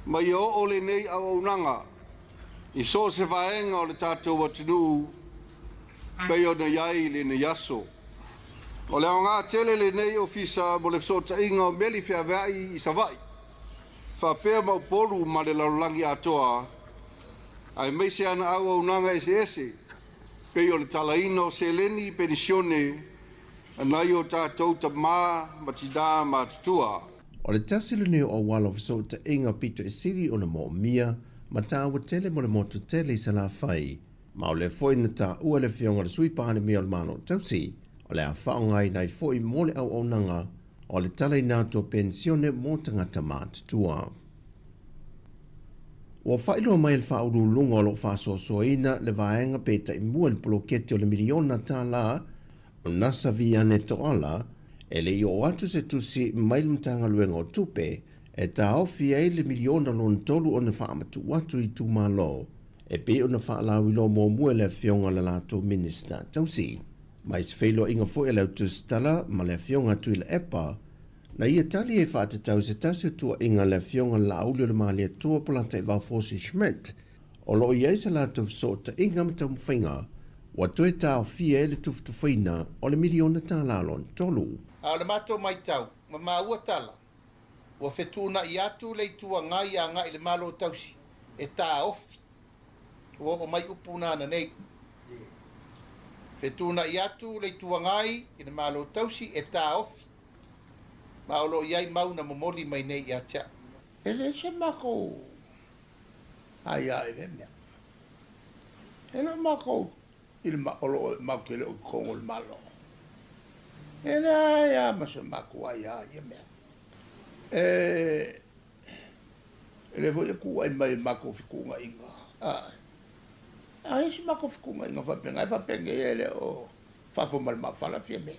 ma ia oo lenei auaunaga i so o se vaega o le tatou atunuu pei ona i ai lenei aso. O le aoga tele lenei ofisa mo le fesootaiga o meli feaveai i Savaii faapea ma Upolu ma le lalolagi atoa. Aemaise ana auaunaga eseese, pei o le talaina o seleni penisione a nai o tatou tamā ma tinā matutua. O le tasi lenei o auala o fesootaiga pito e sili ona moomia ma taua tele mo le motu tele i Salafai, ma o lea foi na taua e le Afioga i le Sui Palemia o le Malo Tausi, o le a faaaogaina ai foi mo le auaunaga o le talaina atu o penisione mo tagata matutua. Ua faailoa mai e le Faauluuluga o lo o faasoasoaina le vaega pe taimua i le poloketi o le miliona tala o Nasa Viane Toala e le i oo atu se tusi mai le Matagaluega o Tupe e taofi ai le miliona lona tolu ona faamatuu atu i itumalo e pei ona faalauiloa muamua e le Afioga i le latou Minisita Tausi. Mai se feiloaiga foi a le Autusitala ma le Afioga Tuilaepa, Na ia tali e faatatau se tasi o tuuaiga a le Afioga Laauli o le Malietoa Polataivao Fosi Schmidt, o lo o i ai se latou fesootaiga ma taumafaiga ua toe taofia ai le tufatufaina o le miliona tala lona tolu. A o le matou matau, ma maua tala, ua fetuunai atu le Itu Agai agai i le Malo Tausi e taofi. Ua oo mai upu na ananei. Fetuunai atu le Itu Agai i le Malo Tausi e taofi. Ma o lo o i ai mau na momoli mai nei ia te au. E leai se makou aia i lea mea. E le o makou i le o lo o matou te le o i totonu o le Malo. E leai lava ma se matou aia i ia mea. E le foi e kūʻai mai i matou fetuunaiga. A i ai se matou fetuunaiga faapena, e faapenei e le o fafo ma le mafala Fiamē.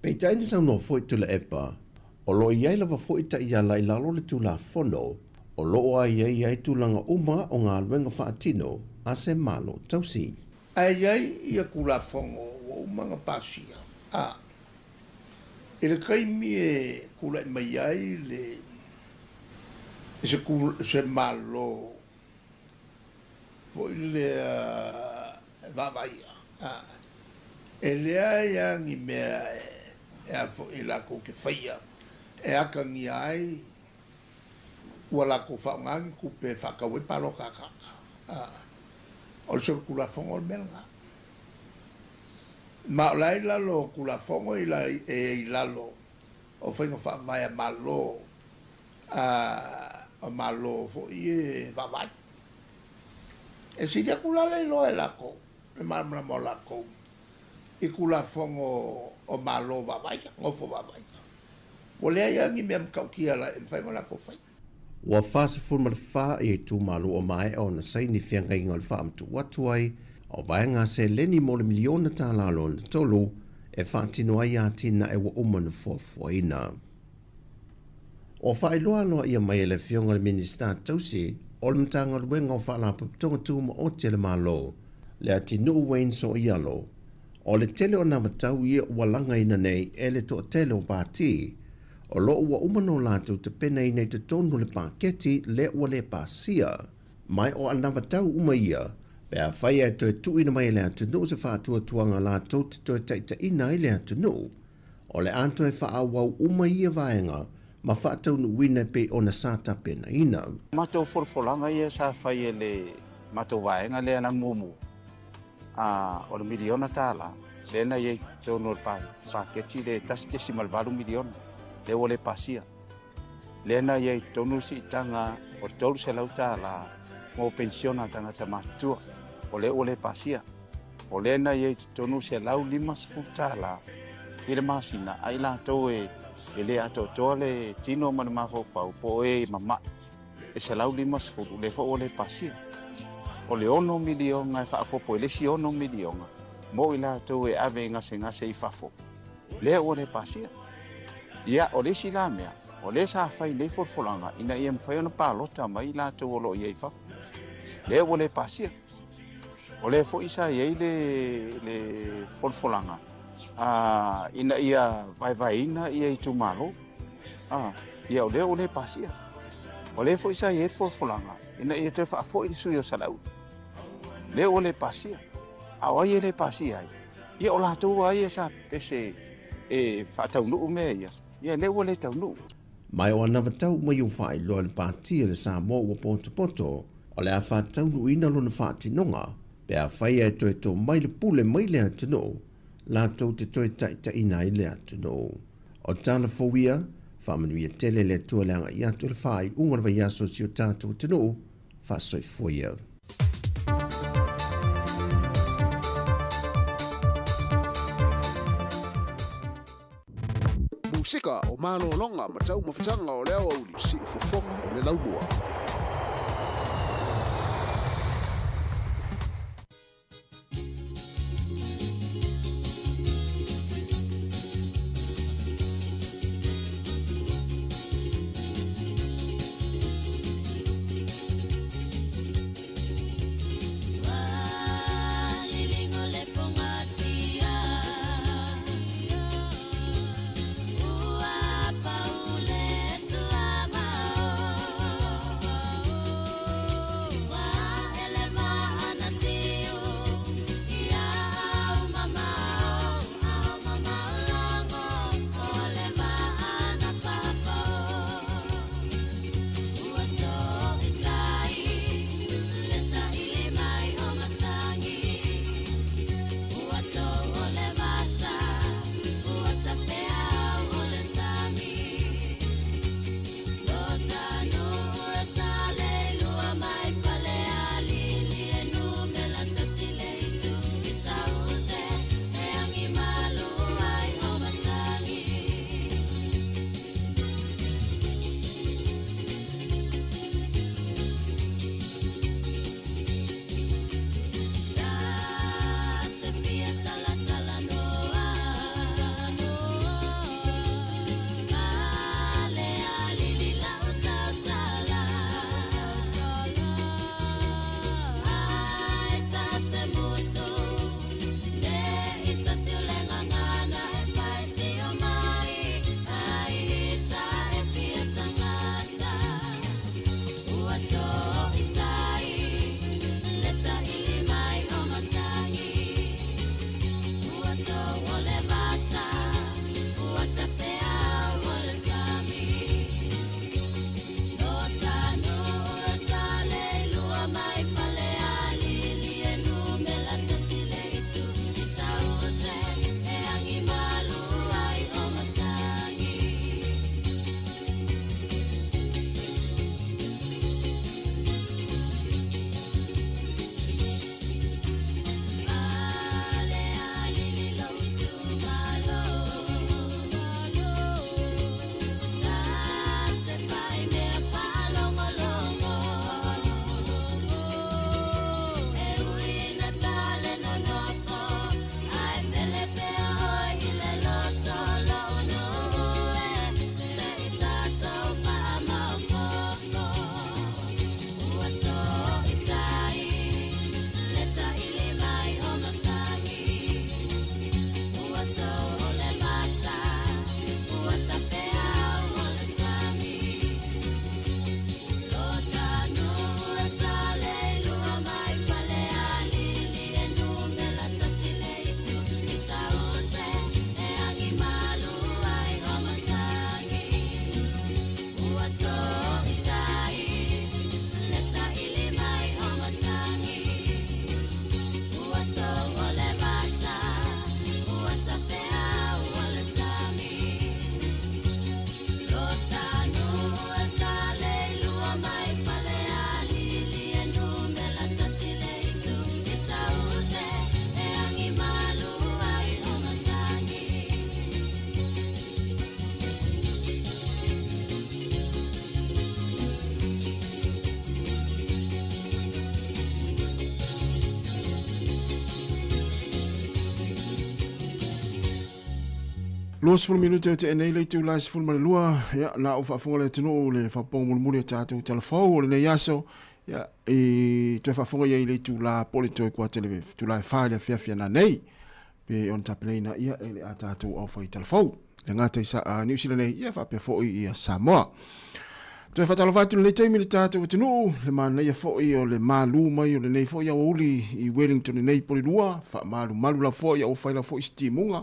Peitai na saunoa foi Tuilaepa, o lo o i ai lava foi taiala i lalo o le Tulafono o lo o aiaia ai tulaga uma o galuega faatino a se Malo tausi. Ae i ai ia Tulafono ua uma ona pasia, a i le taimi e tulai mai ai le se se Malo foi lea e vaavaaia, e leai lava ni mea e a foi latou te faia e atagia ai ua latou faaaoga ni tupe e faatau ai palota a tagata. O le solitulafono o le mea lena. Ma o la e i lalo o Tulafono e i lalo o faiga faavae a Malo a Malo foi e vaavaai. E sili atu la le iloa e latou, le malamalama o latou i Tulafono o Malo vaavaai, nofo vaavaai. Ua leai lava ni mea matautia e mafai ona latou faia. Ua 44 ia itumalo ua maea ona saini feagaiga o le faamatuu atu ai o vaega seleni mo le miliona tala lona tolu e faatino ai atinae ua uma ona fuafuaina. Ua faailoa aloaia mai e le Afioga i le Minisita Tausi o le Matagaluega o Faalapotopotoga Tumaoti a le Malo, Leatinuu Wayne Soialo, o le tele o anavatau ia ua lagaina nei e le toatele o pati, o lo o ua uma nō latou tapenaina i totonu o le paketi lea ua le pasia. Mai o anavatau uma ia, pe afai ae toe tuuina mai e le atunuu se faatuatuaga latou te toe taitaiina ai le atunuu, O le a toe faaauau uma ia vaega ma faataunuuina e pei ona sa tapenaina. Matou folafolaga ia sa fai e le matou vaega lea na muamua, a o le miliona tala lea na i ai totonu o le paketi le $1.8 miliona lea ua le pasia. Lea na i ai totonu le siitaga o le $300 mo penisiona a tagata matutua, o lea ua le pasia. O lea na i ai totonu $150 i le masina a i latou e le atoatoa le tino ma le mafaufau po o e mama'i, e $150, lea foi ua le pasia. O le $6 miliona e faaopoopo i le isi $6 miliona mo i latou e ave i gasegase i fafo, lea ua le pasia. Ia, o le isi la mea, o lea sa fai nei folafolaga ina ia mafai ona palota mai i latou o lo o i ai i fafo, lea ua le pasia. O lea foi sa i ai le, le folafolaga a, ina ia vaevaeina ia itumalo. A, ia o lea ua le pasia. O lea foi sa i ai le folafolaga ina ia toe faafoi le sui o Salaua. Lea ua le pasia. A o ai e le pasia ai? Ia o latou lava ia sa pese e faataunuu mea ia, ia lea ua le taunuu. Mai o anavatau mai ua faailoa e le Pati a le Samoa ua potopoto. O le a faataunuuina lona faatinoga pe afai e toe tō mai le pule mai le atunuu latou te toe taitaiina ai le atunuu. O tala fou ia, faamanuia tele le Atua le agai atu i le faaiuga o le vaiaso o si o tatou atunuu, faasoifua ia. Musika o malologa ma taumafataga o le aoauli, siufofoga o le laumua. 20 minute o te nei le itula e 12, ia, na o faafofoga le atunuu le faapopoga mulimuli o tatou talafou o lenei aso, ia, i toe faafofoga ia i le itula po o le toe kuata le itula e 4 i le afiafi ana nei, pe ona tapenaina ia e le a tatou aufai talafou. Le gata i sa, Niu Sila nei, ia faapea foi ia Samoa. Toe faatalofa atu lenei taimi i le tatou atunuu, le manaia foi o le malu mai o lenei foi aoauli i Wellington nei Polilua, faamalumalu la foi, ia ua fai la foi se timuga.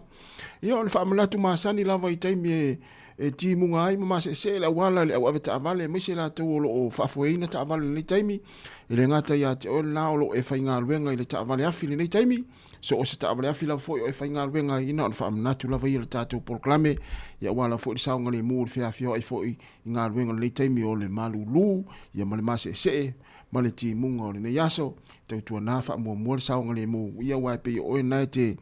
Ia o le faamanatu masani lava i taimi e, e timuga ai ma maseesee le auala i le au ave taavale aemaise latou o lo o faafoeina taavale i lenei taimi. E le gata ia te oe lena o lo o e faigaluega i le taavale afi i lenei taimi, so o se taavale afi lava foi o e faigaluega ai, na ona faamanatu lava ia le tatou polokalame, ia aua lava foi le saogalemu o le feafioai foi i galuega o lenei taimi o le malūlū ia ma le maseesee ma le timuga o lenei aso. Tautuana faamuamua le saogalemu, ia aua e pei o oe lena e te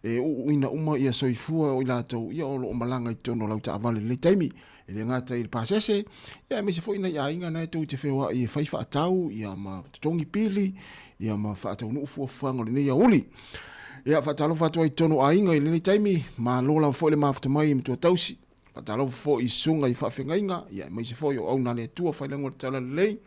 e uuina uma ia soifua o i latou ia o lo o malaga i totonu o lau taavale i lenei taimi. E le gata i le pasese, ia aemaise foi nai aiga na e tou te feoai e fai faatau ia ma totogi pili ia ma faataunuu fuafuaga o lenei aoauli. Ia faatalofa atu ai i totonu o aiga i lenei taimi, malo lava foi le mafuta mai i matua tausi. Faatalofa foi i susuga i faafeagaiga, ia aemaise foi o auauna a le Atua failago o le Talalelei.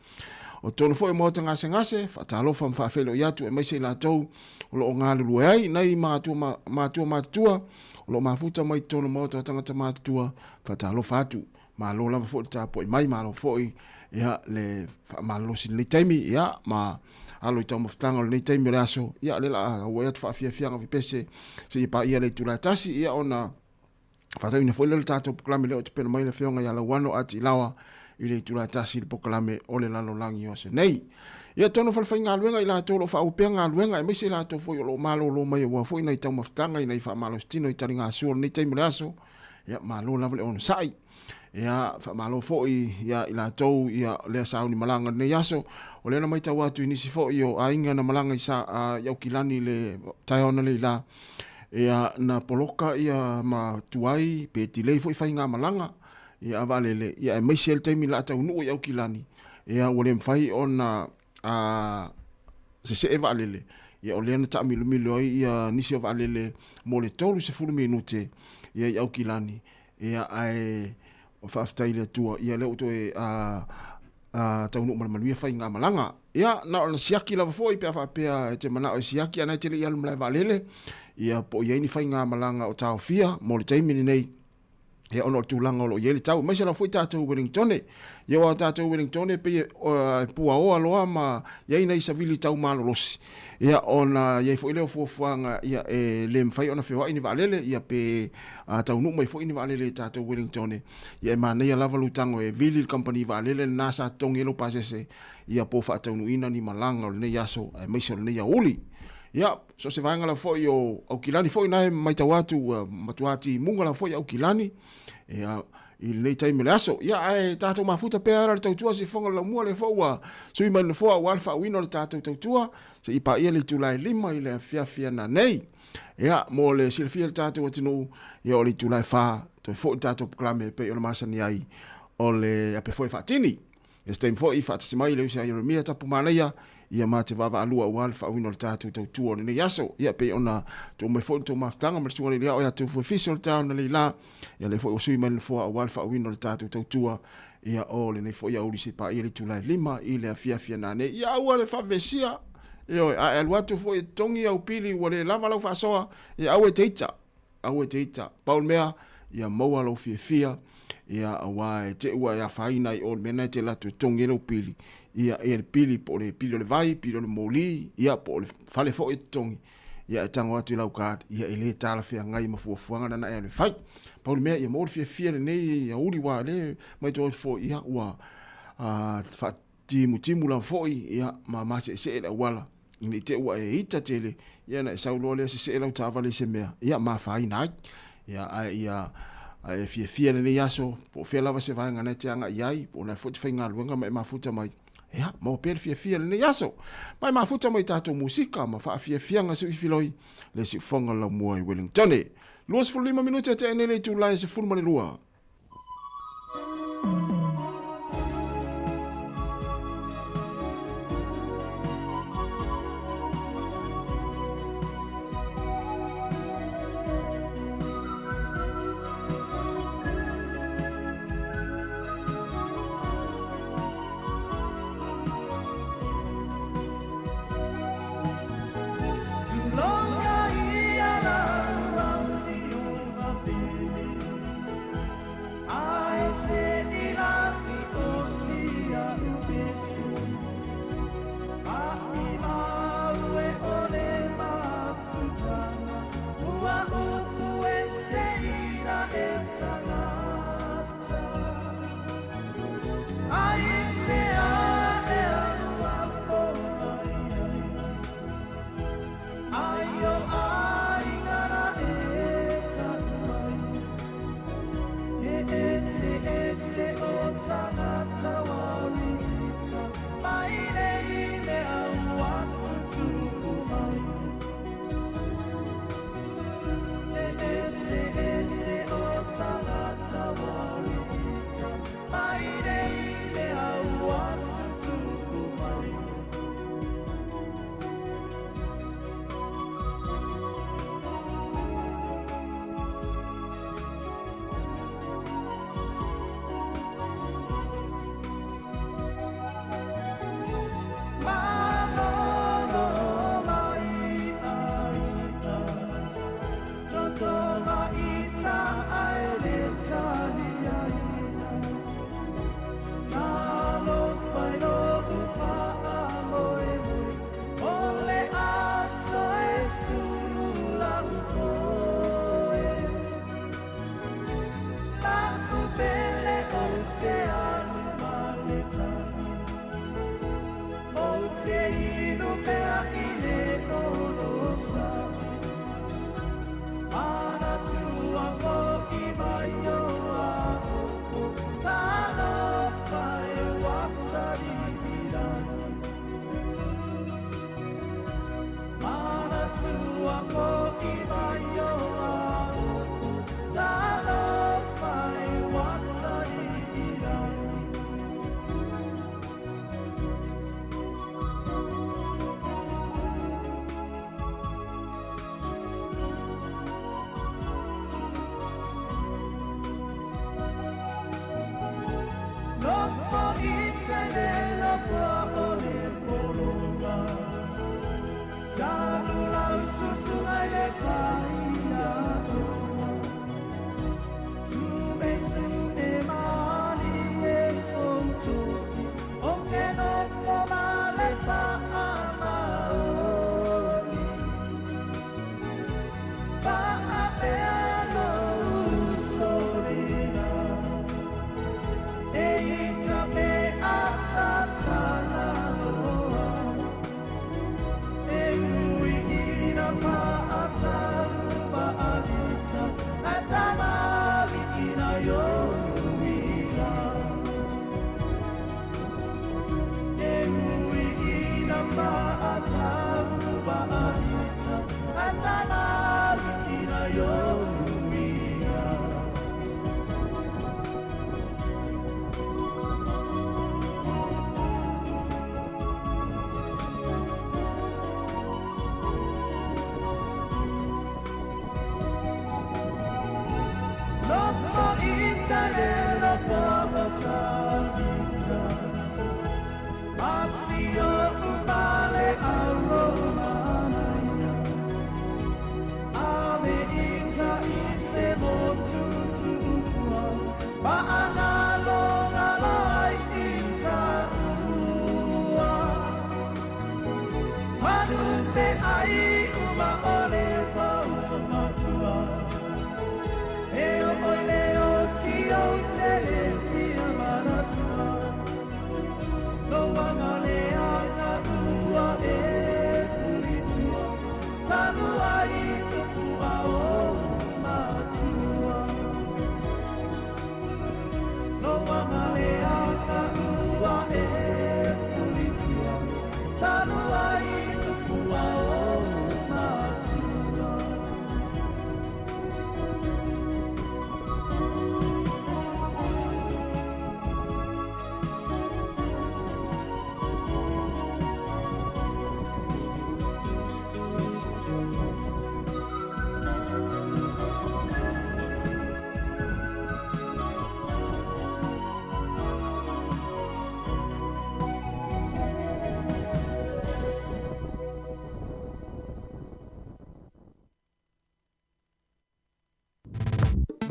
O totonu foi o maota gasegase, faatalofa ma faafeiloai atu aemaise i latou o lo o galulue ai, nai matua matua matutua o lo o mafuta mai totonu o maota o tagata matutua, faatalofa atu. Malo lava foi le tapuai mai, malo foi ia le faamalolosi i lenei taimi, ia ma alo i taumafataga o lenei taimi o le aso, ia lea o le a auai atu faafiafiaga fepese seia paia le itula e 1, ia ona faatauina foi lea o le tatou polokalame lea o tapena mai le afioga ia Lauano Ati Laoa i le itula e 1 i le polokalame o le lalolagi o aso nei. Ia tonu falefaigaluega i latou o lo o faaauau pea galuega aemaise i latou foi o lo o malolo mai aua foi nai taumafataga i nai faamalositino i taligasua o lenei taimi o le aso. Ia malo lava le onosai. Ia faamalo foi ia i latou ia lea sauni malaga i lenei aso. O lea na matau atu i nisi foi o aiga na malaga i sa i Aukilani i le taeao analeila. Ia na poloka ia ma tuai pe delay foi faigamalaga ia a vaalele ia aemaise le taimi la taunuu i Aukilani ia ua le mafai ona sesee vaalele ia o lea na taamilomilo ai ia nisi o vaalele mo le 30 minute ia i Aukilani ia ae faafetai i le Atua ia lea ua toe taunuu ma le manuia faigamalaga. Ia, na ona siaki lava foi pe a faapea e te manao e siaki a na e te le i alu malae vaalele, ia po o i ai ni faigamalaga o taofia mo le taimi lenei, ia ona o le tulaga o lo o i ai le tau. Aemaise lava foi tatou i Wellingtone. Ia aua o tatou i Wellingtone e pei e puaoa loa ma i ai nai savili tau malolosi. Ia ona i ai foi lea o fuafuaga ia e le mafai ona feoai ni vaalele, ia pe taunuu mai foi ni vaalele i tatou Wellingtone. Ia e manaia lava lou tago e vili le kamupani vaalele lena sa totogi ai lou pasese, ia po o faataunuuina ni malaga o lenei aso aemaise o lenei aoauli. Ia, so o se vaega lava foi o Aukilani foi na e matau atu ua matua timuga lava foi Aukilani ia, i lenei taimi o le aso. Ia, ae tatou mafuta pea ala le tautua sifofoga o le laumua lea foi ua sui mai le nofoa aua le faauuina o le tatou tautua seia paia le itula e 5 i le afiafi ananei. Ia, mo le silafia e le tatou atunuu, ia o le itula e 4, toe foi le tatou polokalame e pei ona masani ai o le ape foi faatini. Ia se taimi foi, faatasi mai le usi a Ieremia Tapu Manaia, ia ma te vaavaalua aua le faauuina o le tatou tautua o lenei aso. Ia, pei ona tuu mai foi le tou mafutaga ma le susuga Leiliao ia Teufu Efisi o le taeao analeila, ia lea foi ua sui mai le nofoa aua le faauuina o le tatou tautua, ia o lenei foi aoauli se i paia le itula e 5 i le afiafi ananei. Ia aua le faavesia, ioe, a e alu atu foi e totogi au pili ua le lava lau faasoa, ia aua e te ita, aua e te ita. Pau le mea, ia maua lou fiafia, ia aua e te ua e afaina ai o le mea lena e te alu atu e totogi ai lou pili, ia, ia le pili po o le pili o le vai, pili o le moli, ia po o le fale foi e totogi, ia e tago atu i lau card, ia e le talafeagai ma fuafuaga na na e alu e fai. Pau le mea, ia maua le fiafia lenei aoauli aua o lea e matau atu foi, ia ua faatimutimu lava foi, ia ma maseesee le auala, ina i te i ua e ita tele, ia ona e sau loa lea sesee lau taavale i se mea, ia ma afaina ai. Ia ae ia e fiafia lenei aso, po o fea lava se vaega na e te agai ai, po o na foi te faigaluega ma e mafuta mai, ia, maua pea le fiafia i lenei aso. Ma e mafuta mai tatou musika ma faafiafiaga siuifiloi le siufofoga o le laumua i Wellingtone. 25 minute e tea nei le itula e 12.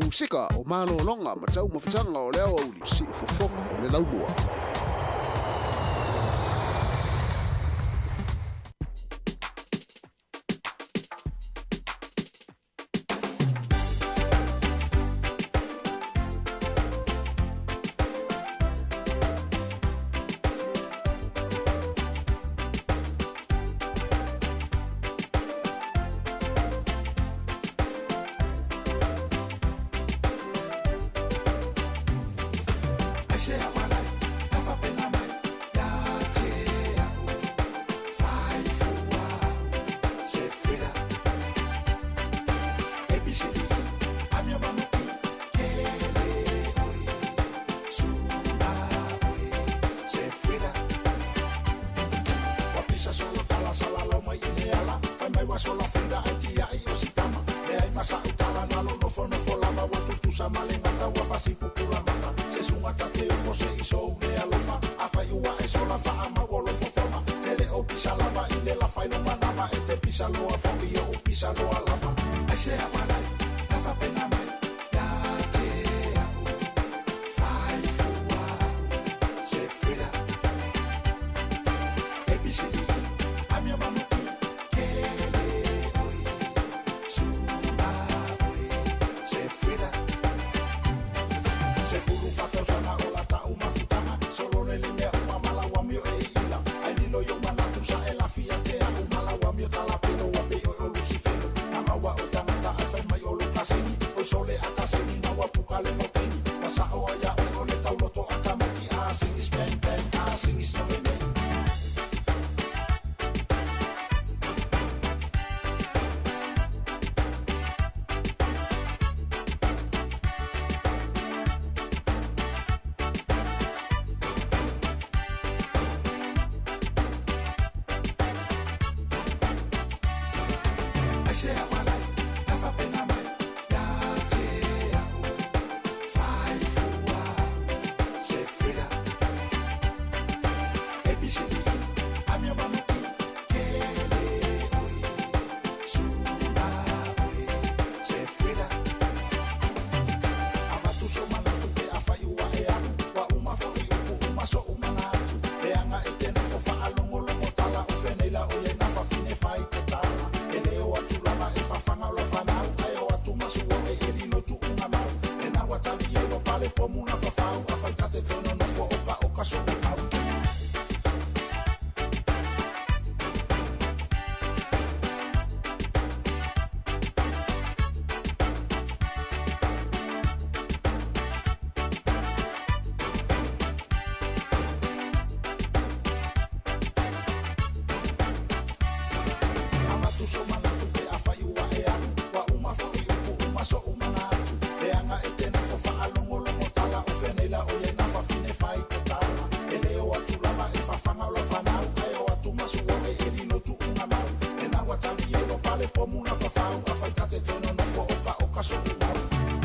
Musika o malōloga ma taumafataga o le aoauli siufofoga o le laumua.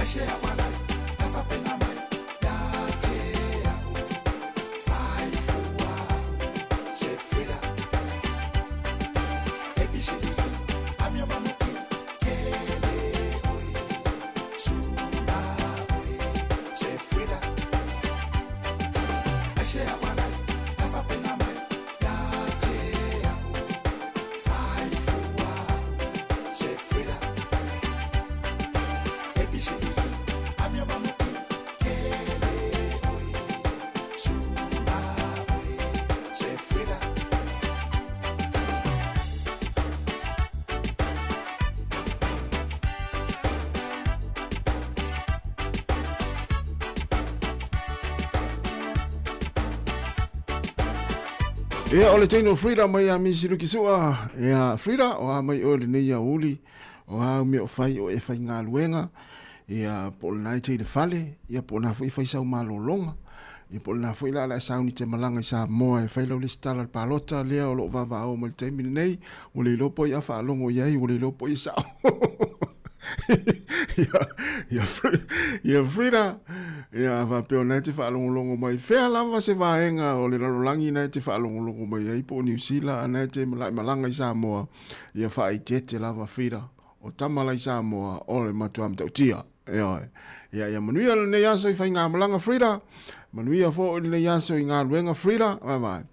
Ai se amalai, tafa pena mai. Ia, o le teine o Frida mai ia Misi Luki Sua. Ia, Frida, o a mai oe lenei aoauli, o a au mea o fai o e faigaluega, ia, po o lena e te i le fale, ia, po o lena foi e fai sau malologa, ia, po o lena foi la o le a e sauni te malaga i Samoa e fai lau lesitala i le palota lea o lo o vavaao mai le taimi lenei, ua le iloa po o ai a faalogo i ai, ua le iloa po o ai e sao. Ia, ia, ia Frida, ia faapea o lena e te faalogologo mai, fea lava se vaega o le lalolagi na e te faalogologo mai ai, po o Niu Sila, a na e te malaga i Samoa, ia faaeteete lava Frida, o tama la i Samoa, o le matua matautia. Ioe. Ia, ia manuia lenei aso i faigamalaga Frida, manuia foi lenei aso i galuega Frida, vaevae.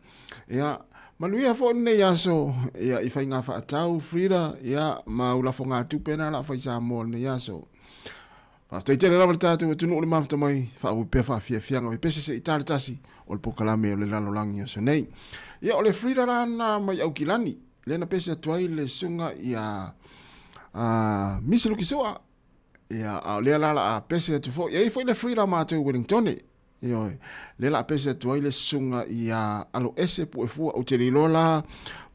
Ia, manuia foi lenei aso ia, i faiga faatau Frida, ia, ma au lafogatupe na la fai Samoa lenei aso. Faafetai tele lava le tatou atunuu le mafuta mai, faaauau pea faafiafiaga o pese se i tale tasi o le polokalame o le lalolagi aso nei. Ia, o le Frida la na mai Aukilani, lea na pese atu ai le susuga ia Misi Lukisua, ia, a o lea la la a pese atu foi, e i ai foi le Frida matou i Wellingtone, Ioe, lea la a pese atu ai le susuga ia Aloese Puefua, ou te le iloa la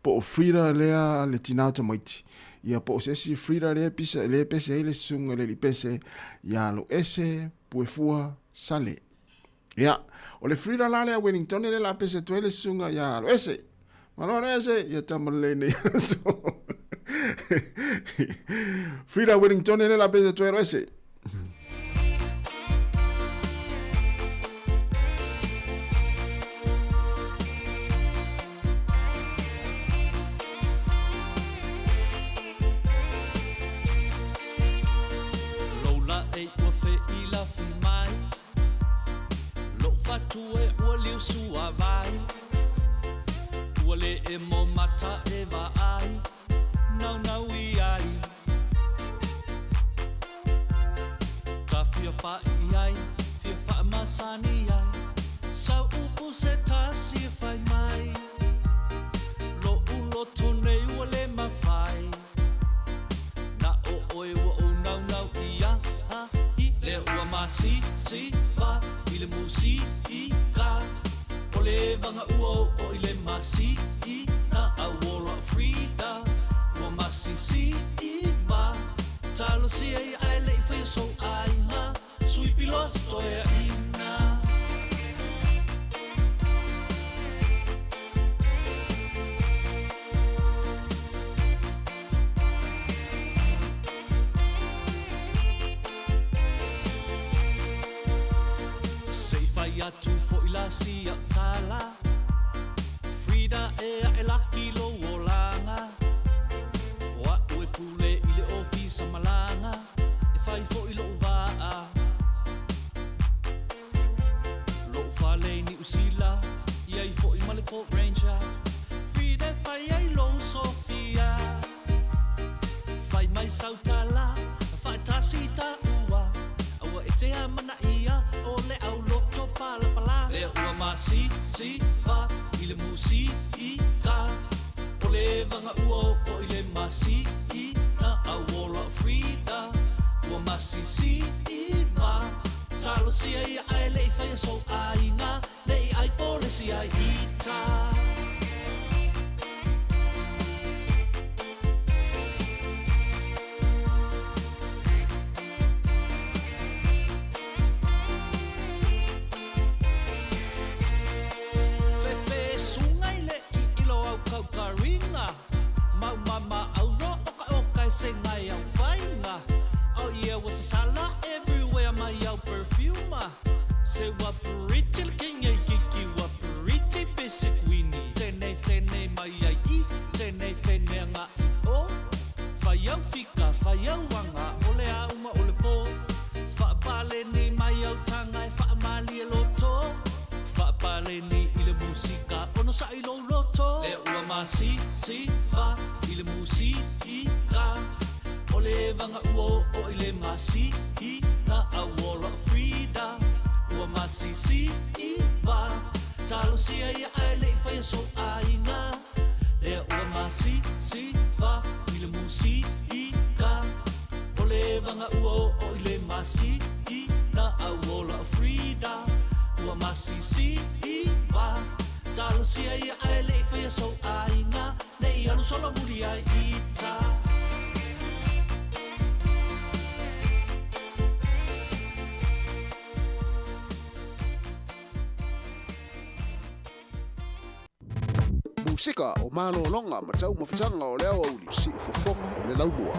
po o Frida lea le tina o tamaiti, ia po o se isi Frida lea pisa, lea pese ai le susuga i le alii pese ia Aloese Puefua Sale. Ia, o le Frida la lea Wellingtone lea la a pese atu ai le susuga ia Aloese. Malo Aloese, ia tama lelei nei aso. Frida Wellingtone lea la a pese atu ai Aloese. Ka whia paʻi ai, whia whaamasani ai, Sau upu se tasi e whai mai, Lo ulo tone ua le mawhai, Na o oe ua o nau nau i a ha i, Lea ua ma si si va i le mu si i ka, O le vanga ua o o i le ma si i na a wola Frida, Ua ma si si i ma. Talosia ia ae le i faia sou aiga, Sui pilos toeaina. Se i fai atu foi la si au tala, Frida e ae laki lou olaga. O a'u e pule i le ofisa malaga e fai fo'i lo'u vaa. Lo'u fale i Niu Sila i ai fo'i ma le Ford Ranger. Frida e fai ai lou Sofia. Fai mai sau tala fa'atasi i tāua. Aua e te amanaia o le au loto palapala. Lea ua masisiva i le musika. O le vaga ua oo i le masina a ua ola Frida ua masisiva. Talosia ia ae le i faia sou aiga ne i ai polesi ai ita. Fefe sunga i le i ilo au kaukaringa Mau mama auro oka oka e se ngai au whainga Oh yeah was a sala everywhere mai au perfuma Se wa pretty le king e kiki wa pretty basic winnie Tene tene mai ai i tene tene anga i o Whai au fika whai au anga ole a uma ole po Whaapaleni mai au tanga e whaamalie loto Whaapaleni i le musika ono sa i lou loto Lea ua masisiva i le musika O le vaga ua oo i le masina a ua ola o Frida ua masisiva Talosia ia ae le i faia sou aiga Lea ua masisiva i le musika O le vaga ua oo i le masina a ua ola o Frida ua masisiva. Talosia ia ae leʻi faia sou aiga Neʻi alu solomuli ai i uta. Musika o malologa ma taumafataga o le aoauli siufofoga o le laumua.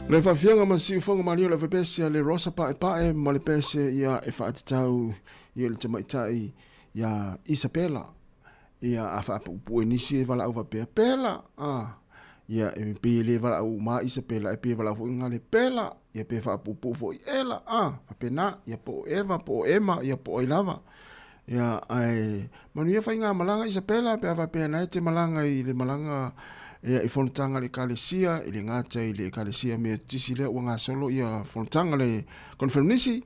Le faafiaga ma siufoga malie o le aufaipesia le Rosa Paepae ma le pese ia e faatatau ia le tamaitai ia Isabela ia a faapuupuu e nisi e valaau faapea Pela a ia e pei e le valaau uma Isabela e pei e valaau foi gale Pela ia pe faapuupuu foi Ela a faapena ia po o Eva po o Ema ia po o ai lava ia ae manuia faigamalaga Isabela pe a faapea na e te malaga i le malaga ia i fonotaga a le ekalesia i le gata i le ekalesia Metotisi lea ua gasolo ia fonotaga le Conferenisi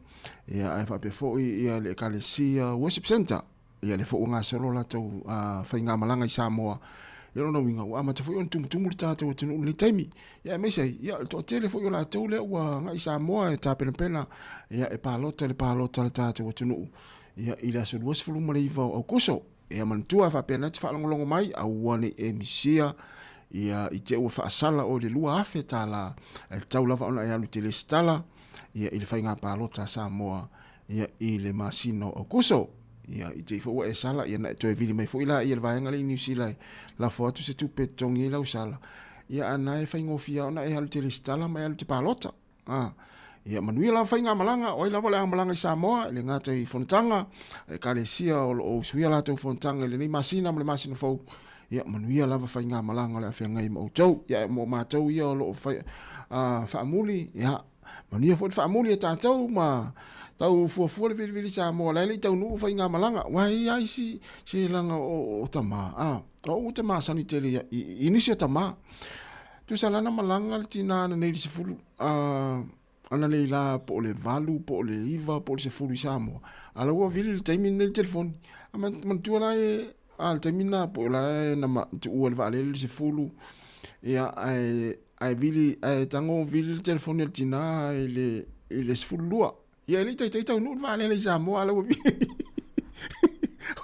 ia ae faapea foi ia le ekalesia Worship Center ia le foi ua gasolo latou faigamalaga i Samoa ia lona uiga ua amata foi ona tumutumu le tatou atunuu i lenei taimi ia aemaise ai ia le toatele foi o latou lea ua agai i Samoa e tapenapena ia e palota le palota a le tatou atunuu ia i le aso 29 o Aokuso. Ia manatua e faapea na te faalogologo mai, aua ne i e misia ia i te ua faasala oe i le $2,000 tala, e tatau lava ona e alu i te lesitala ia i le faiga palota a Samoa ia i le masina o Aokuso. Ia i te i foi ua e sala ia na e toe vili mai foi la ia le vaega lea i Niu Sila e lafo atu se tupe e totogi ai lau sala. Ia a na e faigofie ona e alu i te lesitala ma e alu i te palota. A, ia manuia lava faigamalaga, o ai lava o le a malaga i Samoa, e le gata i fonotaga, ekalesia o lo o usuia latou fonotaga i lenei masina ma le masina fou, ia manuia lava faigamalaga o le a feagai ma outou. Ia mo matou ia o lo o fai, faamuli, ia manuia foi le faamuli a tatou ma tau fuafua le vilivili Samoa, la e le i taunuu faigamalaga. Aua e i ai isi selaga o tama, a, o au ou te masani tele i nisi o tama. Tusa lana malaga le tina ananei i le 10, ananei la po o le 8 po o le 9 po o le 10 i Samoa. A la ua vili le taimi lenei le telefoni. A manatua la e, a le taimi lena po o la e na tuua i le vaalele le 10, ia, ae vili, ae tago vili le telefoni a le tina i le 12. Ia e le i taitai taunuu le vaalele i Samoa a la ua vili.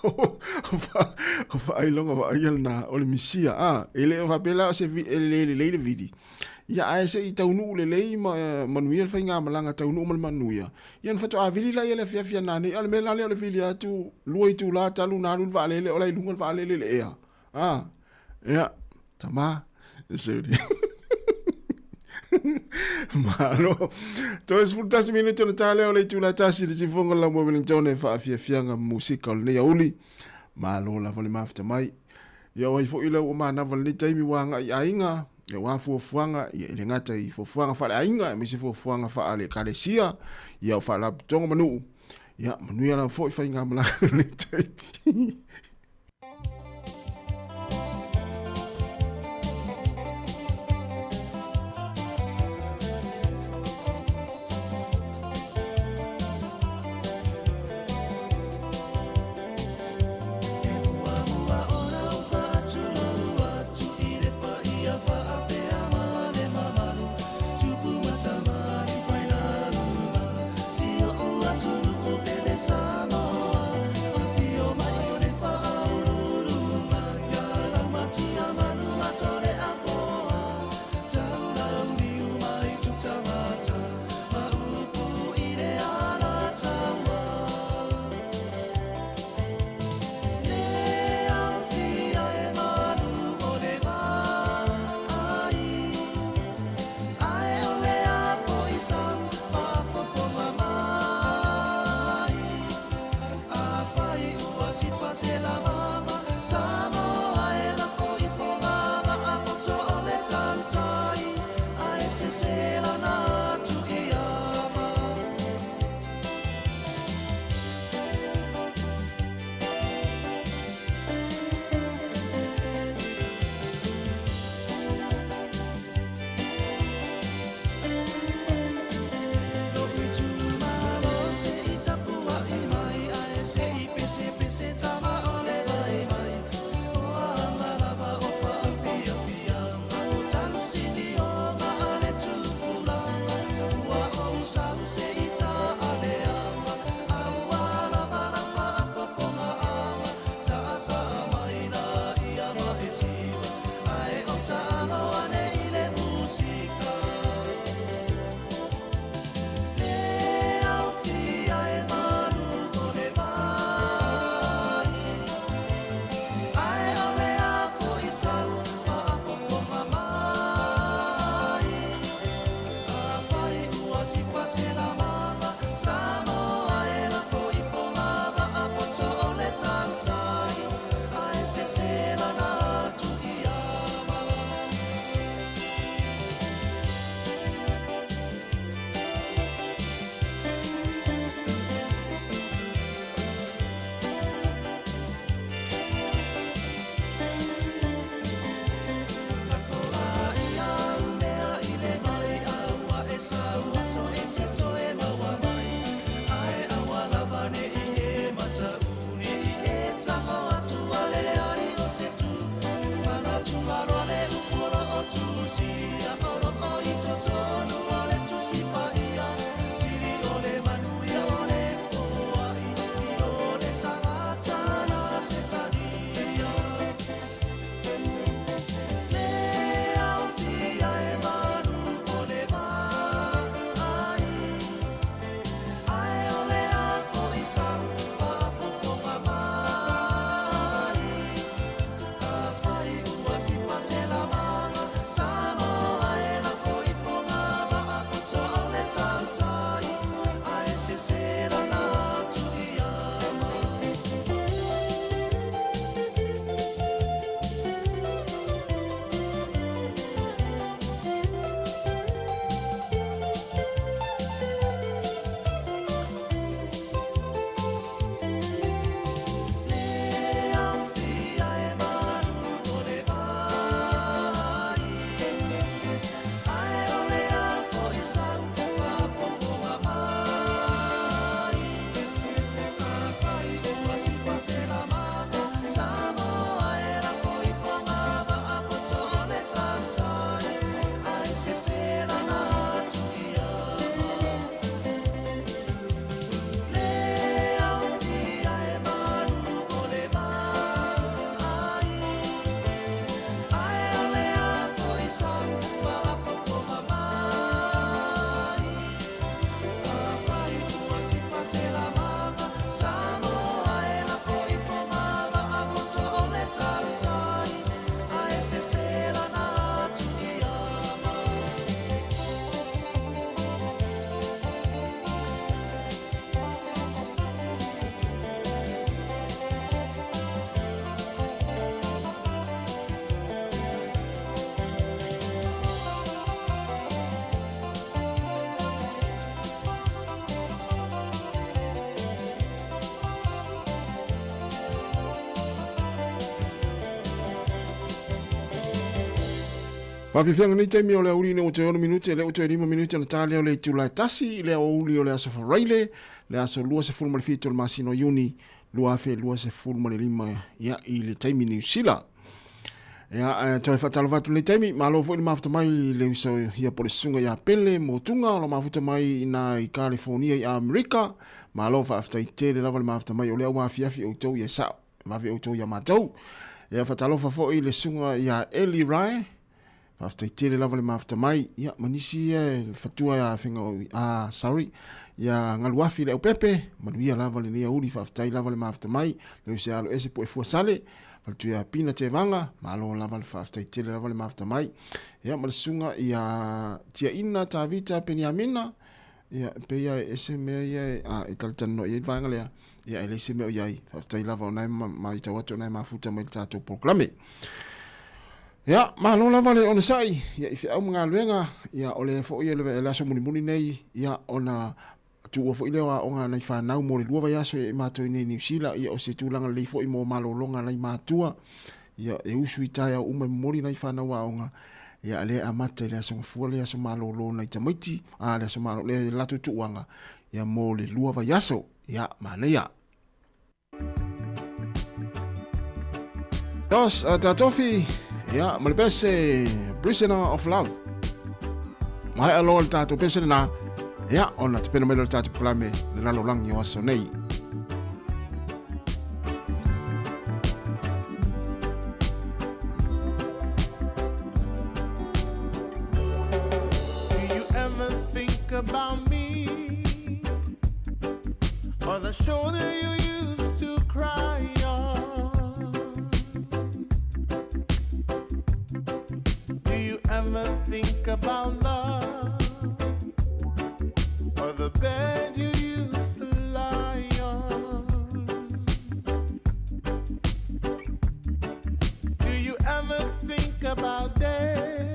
O faailoga vaaia lena o le misia a e le o faapea la o se e le lelei le vili. Ia ae se i taunuu lelei ma manuia le faigamalaga taunuu ma le manuia. Ia ona faatoa vili laia i le afiafi a nanei. A o le mea la lea o le vili atu 2 itula talu ona alu le vaalele o la i luga le vaalele i le ea. A ia tama se Malo. Toe 11 minute o le tā lea o le itula e 1 le tifoga la mua Wellington e faafiafiaga musika o lenei auli. Malo lava le mafuta mai. Ia o ai foi lea ua manava lenei taimi ua agai i aiga, ia ua fuafuaga, ia e le gata i fuafuaga faaleaiga, aemaise fuafuaga faale-ekalesia, ia o faalapotopotoga ma nuu. Ia manuia lava foi faigamalaga lenei taimi. Faafiafiaga nei taimi o le aoauli ina ua toe 6 minute, lea ua toe 5 minute ona ta lea o le itula e tasi i le aoauli o le aso Faraile, le aso 27 o le masina o Iuni 2025 ia i le taimi Niu Sila. Ia, toe faatalofa atu lenei taimi, malo foi le mafuta mai le uso ia po le susuga ia Pele Motuga o lo mafuta mai ina i California i Amerika. Malo faafetai tele lava le mafuta mai o lea ua afiafi outou ia sao. Vave outou ia matou. Ia faatalofa foi le susuga ia Eli Rae. Faafetai tele lava le mafuta mai. Ia ma nisi ia e fatua ia fenga ah sorry. Ia Galuafi le aupepe, manuia lava lenei auli, faafetai lava le mafuta mai. Le uso ia Aloese Puefua Sale, faletua ia Pina Tevaga, malo lava le faafetai tele lava le mafuta mai. Ia ma le susuga ia Tiaina Tavita Peniamina, ia pei lava e ese mea ia e, a, e talatalanoa i ai le vaega lea. Ia e leai se mea o i ai. Faafetai lava o na e matau atu o na e mafuta mai le tatou polokalame. Ia, malo lava le onosai, ia i feau ma galuega, ia o le foi e le aso mulimuli nei, ia ona tuua foi lea o aoga a nai fanau mo le 2 vaiaso e matou i nei Niu Sila, ia o se tulaga lelei foi mo malologa a nai matua, ia e usu i taeao uma e momoli nai fanau aoga, ia lea e amata i le aso Gafua le aso malolo nai tamaiti, a le aso malolo le latou tuuaga, ia mo le 2 vaiaso, ia manaia. Dos Tatofi, ia, ma le pese Prisoner of Love. Maea loa le tatou pese lena, ia, ona tapena mai loa le tatou polokalame le lalolagi o aso nei. Do you ever think about me? Or the shoulder you used to cry on? Do you ever think about love? Or the bed you used to lie on? Do you ever think about day?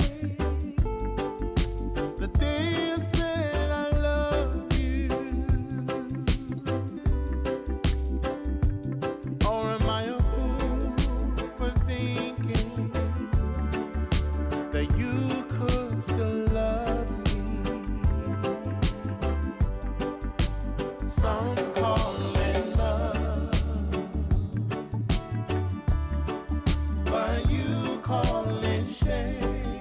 The day you said I love you? Or am I a fool for thinking that you could still love me? Some call it love, but you call it shame.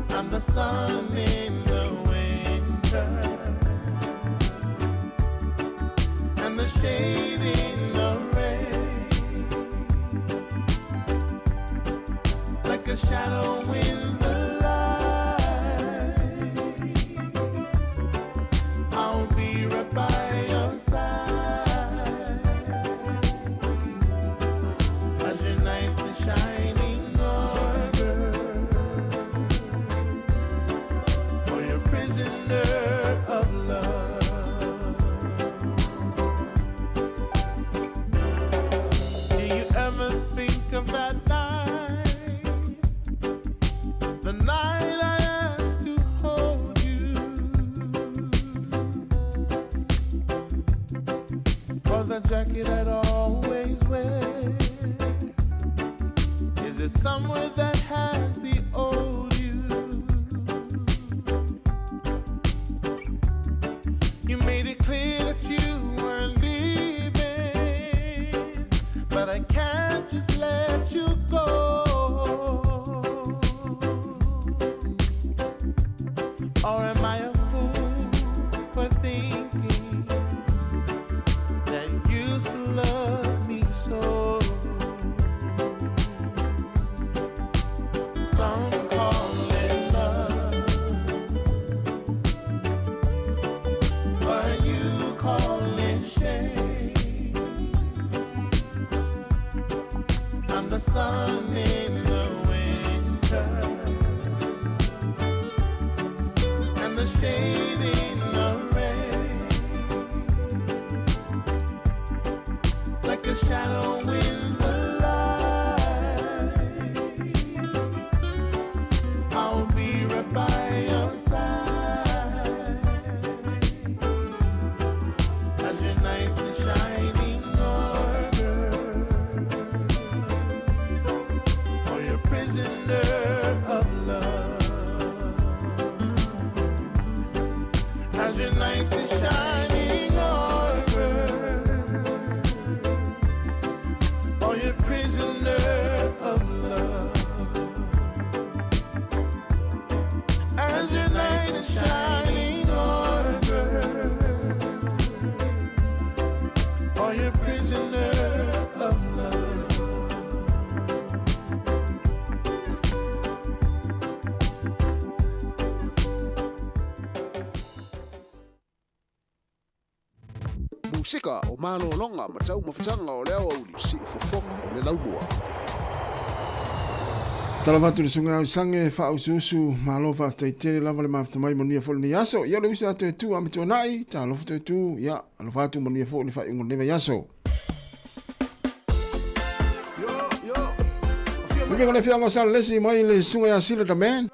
I'm the sun in the winter and the shade in the rain, like a shadow in the light. I'll be right by your side as your knight in shining armor, or your prisoner of love. Do you ever think of that night? The night I asked to hold you, or the jacket I'd always wear? Is it somewhere that has the old you? You made it clear that you weren't leaving, but I can't just let you go. Or am I a fool for thinking that you used to love me so? Some call it love, but you call it shame. I'm the sun in the winter and the shade in the rain, like a shadow in the light. I'll be right by your side as your knight in shining armor, shining armor? Are you a prisoner of love? Musika o malologa ma taumafataga o le aoauli siufofoga o le laumua. Talofa atu i le susuga Ausange Faausuusu, malo faafetai tele lava le mafuta mai manuia foi lenei aso. Ia o le uso ia Toetu a Tuanai, talofa Toetu, ia alofa atu manuia foi le faaiuga o lenei vaiaso. Viviga le afioaga o Salelesi mai le susuga ia Sila the Man.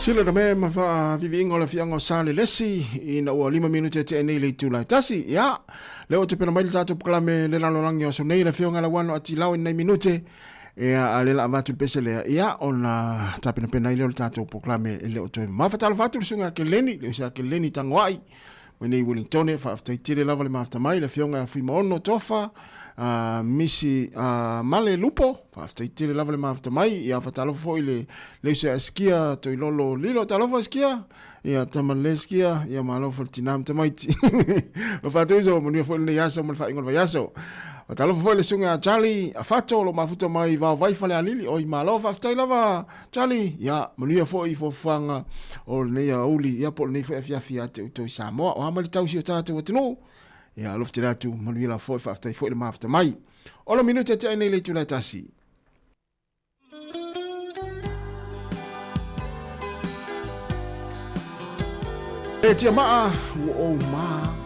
Sila na me ma wha viviinga o le fianga o sa le lesi ina ua 5 minute te nei le itula e tasi. Ia, leo te pena mai le tātou pakalame le lalolangi o so nei le fionga la wano ati lau i nei minute. Ia, a le la avatu le pese lea, ia, ona tapenapena ai lea o le tatou polokalame e le o toe mamao. Faatalofa atu i le susuga ia Keleni, le uso ia Keleni Tagoai, mai nei Wellingtone, faafetai tele lava le mafuta mai, le afioga ia Fuimaono Tofa, Misi Male Lupo, faafetai tele lava le mafuta mai, ia faatalofa foi le le uso ia Skia Toilolo Lilo, talofa Skia, ia tama le Skia, ia malo foi le tina ma tamaiti. Alofa atu uso, manuia foi lenei aso ma le faaiuga o le vaiaso. Faatalofa foi le susuga ia Charlie Afato o lo o mafuta mai Vaovai Falealili, oi malo faafetai lava Charlie, ia manuia foi i fuafuaga o lenei aoauli, ia po o lenei foi afiafi ia te outou i Samoa. O a mai le tausi o tatou atunuu, ia alofa tele atu, manuia lava foi, faafetai foi le mafuta mai. Ono minute tea nei le itula e tasi. E tia maa, ua ou mā.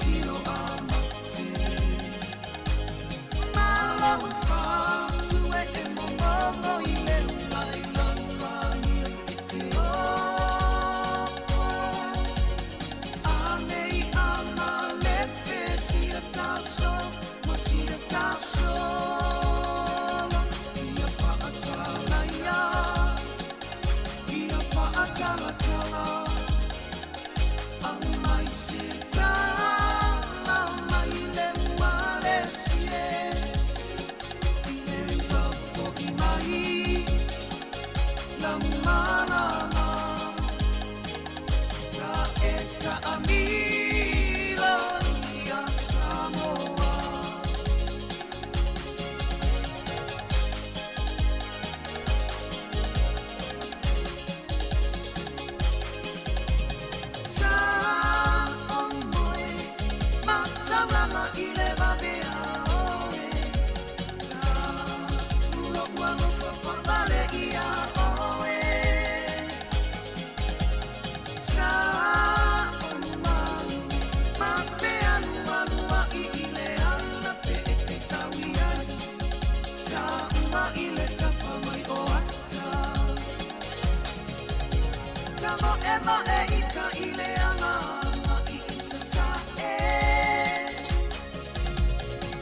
tiro a mate. Malo whātu e e mongongo i le ulai lauania e te ofo. Anei a malepe sia taso, ma sia taso. Ia whaatala ia, ia whaatalatala. Au mai se tala mai le uale sie. I le ufafo i mai, la malama. Sa e taamilo ia Samoa. Sa o moe, mataulanga i le vavea oe. Ta ulo ua lofo whaavale ia oe. Sa o malu, ma whea lua lua i i le ala pe e pe tau ai. Ta uma i le tawha mai o ata. Ta mo e ma e i ta i le ala nga i i sa sa e.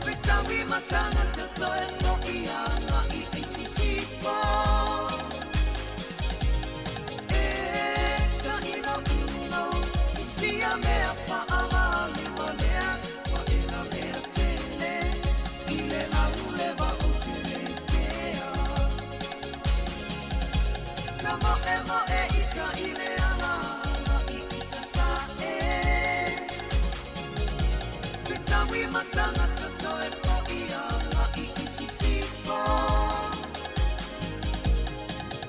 Pe tau i matanga te toe mo i a nga i i si si po. E ta ino ino, i si a mea whaavale walea, wa e la mea tele, i le lau lewa o te le pea. Ta mo e mo e i ta i le ala nga i i sa sa e. Pe tau i matanga te toe mo i a nga i i si si po.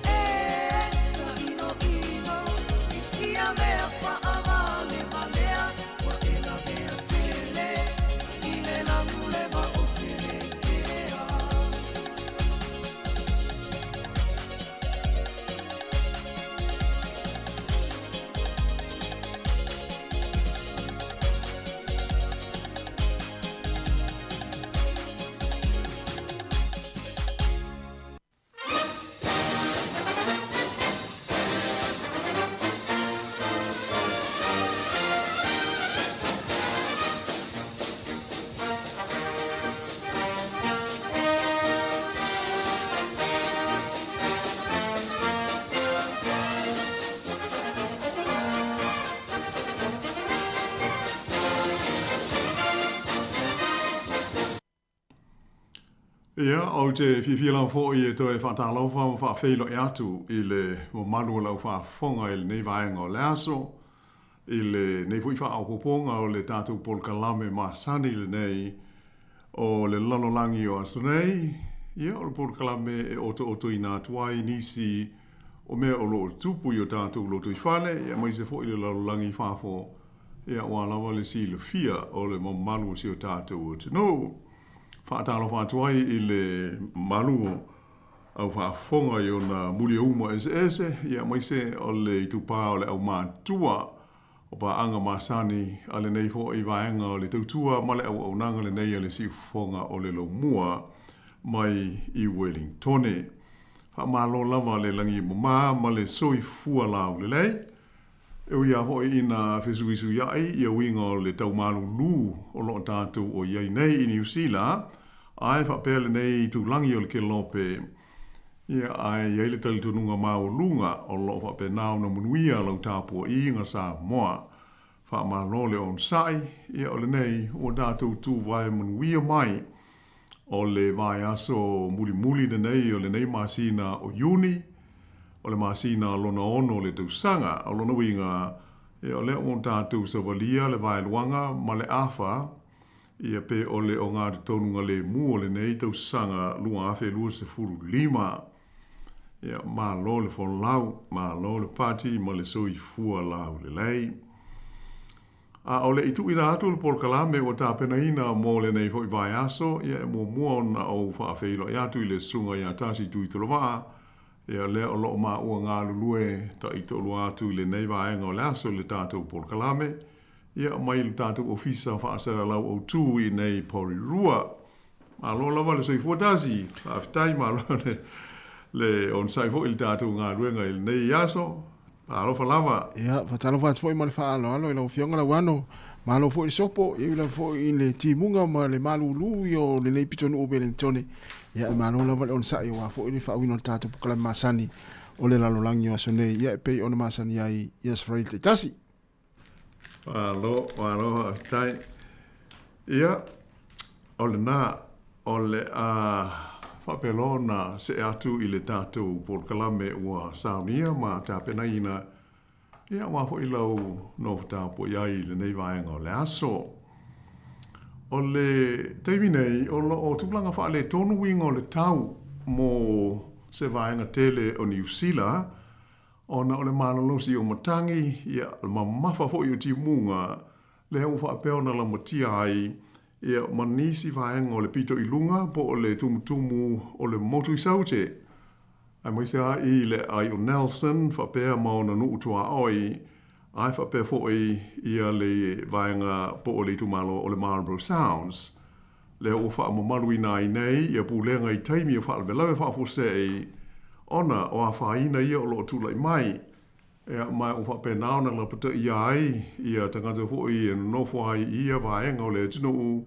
E ta ino ino, i si a mea whaavale walea, wa e la mea tele, i le lau lewa o te le pea. Ia, ou te fiafia lava foʻi e toe faatalofa ma faafeiloai atu i le mamalu o lau faafofoga i lenei vaega o le aso, i lenei foi faaopoopoga o le tatou polokalame masani lenei o le lalolagi o aso nei. Ia, o le polokalame e otootoina atu ai nisi o mea o loo tupu i o tatou lotoifale, ia aemaise foi le lalolagi i fafo, ia aua lava le silafia o le mamalu o si o tatou atunuu. Faatalofa atu ai i le mamalu o au faafofoga i ona muliauma eseese, ia aemaise o le itupa o le aumātua o paaga masani a lenei foʻi vaega o le tautua ma le auaunaga lenei a le siufofoga o le Laumua mai i Wellingtone. Faamalo lava le lagi mamā ma le soifua laulelei. E ui lava foi ina fesuisuiaʻi ia uiga o le tau malūlū o loo tatou o i ai nei i Niu Sila, ae faapea lenei itulagi o le Kelope, ia, ae i ai le talitonuga maualuga o loo faapena ona manuia lau tapuaiga Samoa. Faamalo le onosai, ia o lenei ua tatou tuvae manuia mai o le vaiaso mulimuli lenei o lenei masina o Iuni, o le masina lona ono o le tausaga. O lona uiga, ia o lea ua tatou savalia le vaeluaga ma le afa, ia pe o le ogatotonu galemu o lenei tausaga 2025. Ia, malo le folau, malo le pati ma le soifua laulelei. A o le i tuuina atu le polokalame ua tapenaina mo lenei foi vaiaso, ia e muamua ona ou faafeiloai atu i le Susuga ia Tasi Tuitolovaa, ia lea o loo maua galulue taitoalua atu i lenei vaega o le aso i le tatou polokalame. Ia, mai le tatou Ofisa Faasalalau Autu i inei i Porirua. Malo lava le soifua tasi, faafetai, malo le, le onosai foi i le tatou galuega i lenei aso. Alofa lava. Ia, faatalofa atu foi ma le faaaloalo i lau Afioga Lauano. Malo foi le sopo, e ui lava foi i le timuga ma le malūlū ia o lenei pitonuu o Wellingtone. Ia, e malo lava le onosai aua foi le faauiina o le tatou polokalame masani o le lalolagi o aso nei, ia e pei ona masani ai i Aso Faraile taitasi. Malo, malo faafetai. Ia, o lena, o le a faapea ona see atu i le tatou polokalame ua saunia ma tapenaina, ia aua foi lau nofo tapuai ai i lenei vaega o le aso. O le taimi nei, o lo o tulaga faaletonu uiga o le tau mo se vaega tele o Niu Sila, Ona o le malolosi o matagi, ia, o le mamafa foi o timuga, lea ua faapea ona lamatia ai, ia, ma nisi vaega o le pito i luga po o le tumutumu o le motu i Saute, aemaise lava i le aai o Nelson faapea ma ona nuu tuaoi, ae faapea foi ia le vaega po o le itumalo o le Marlborough Sounds. Lea ua faamamaluina ai nei ia pulega i taimi o faalavelave faafuasei ona o afaina ia o lo o tulai mai, ea, ma ua faapena ona lapataia ai ia tagata foi e nonofo ai i ia vaega o le atunuu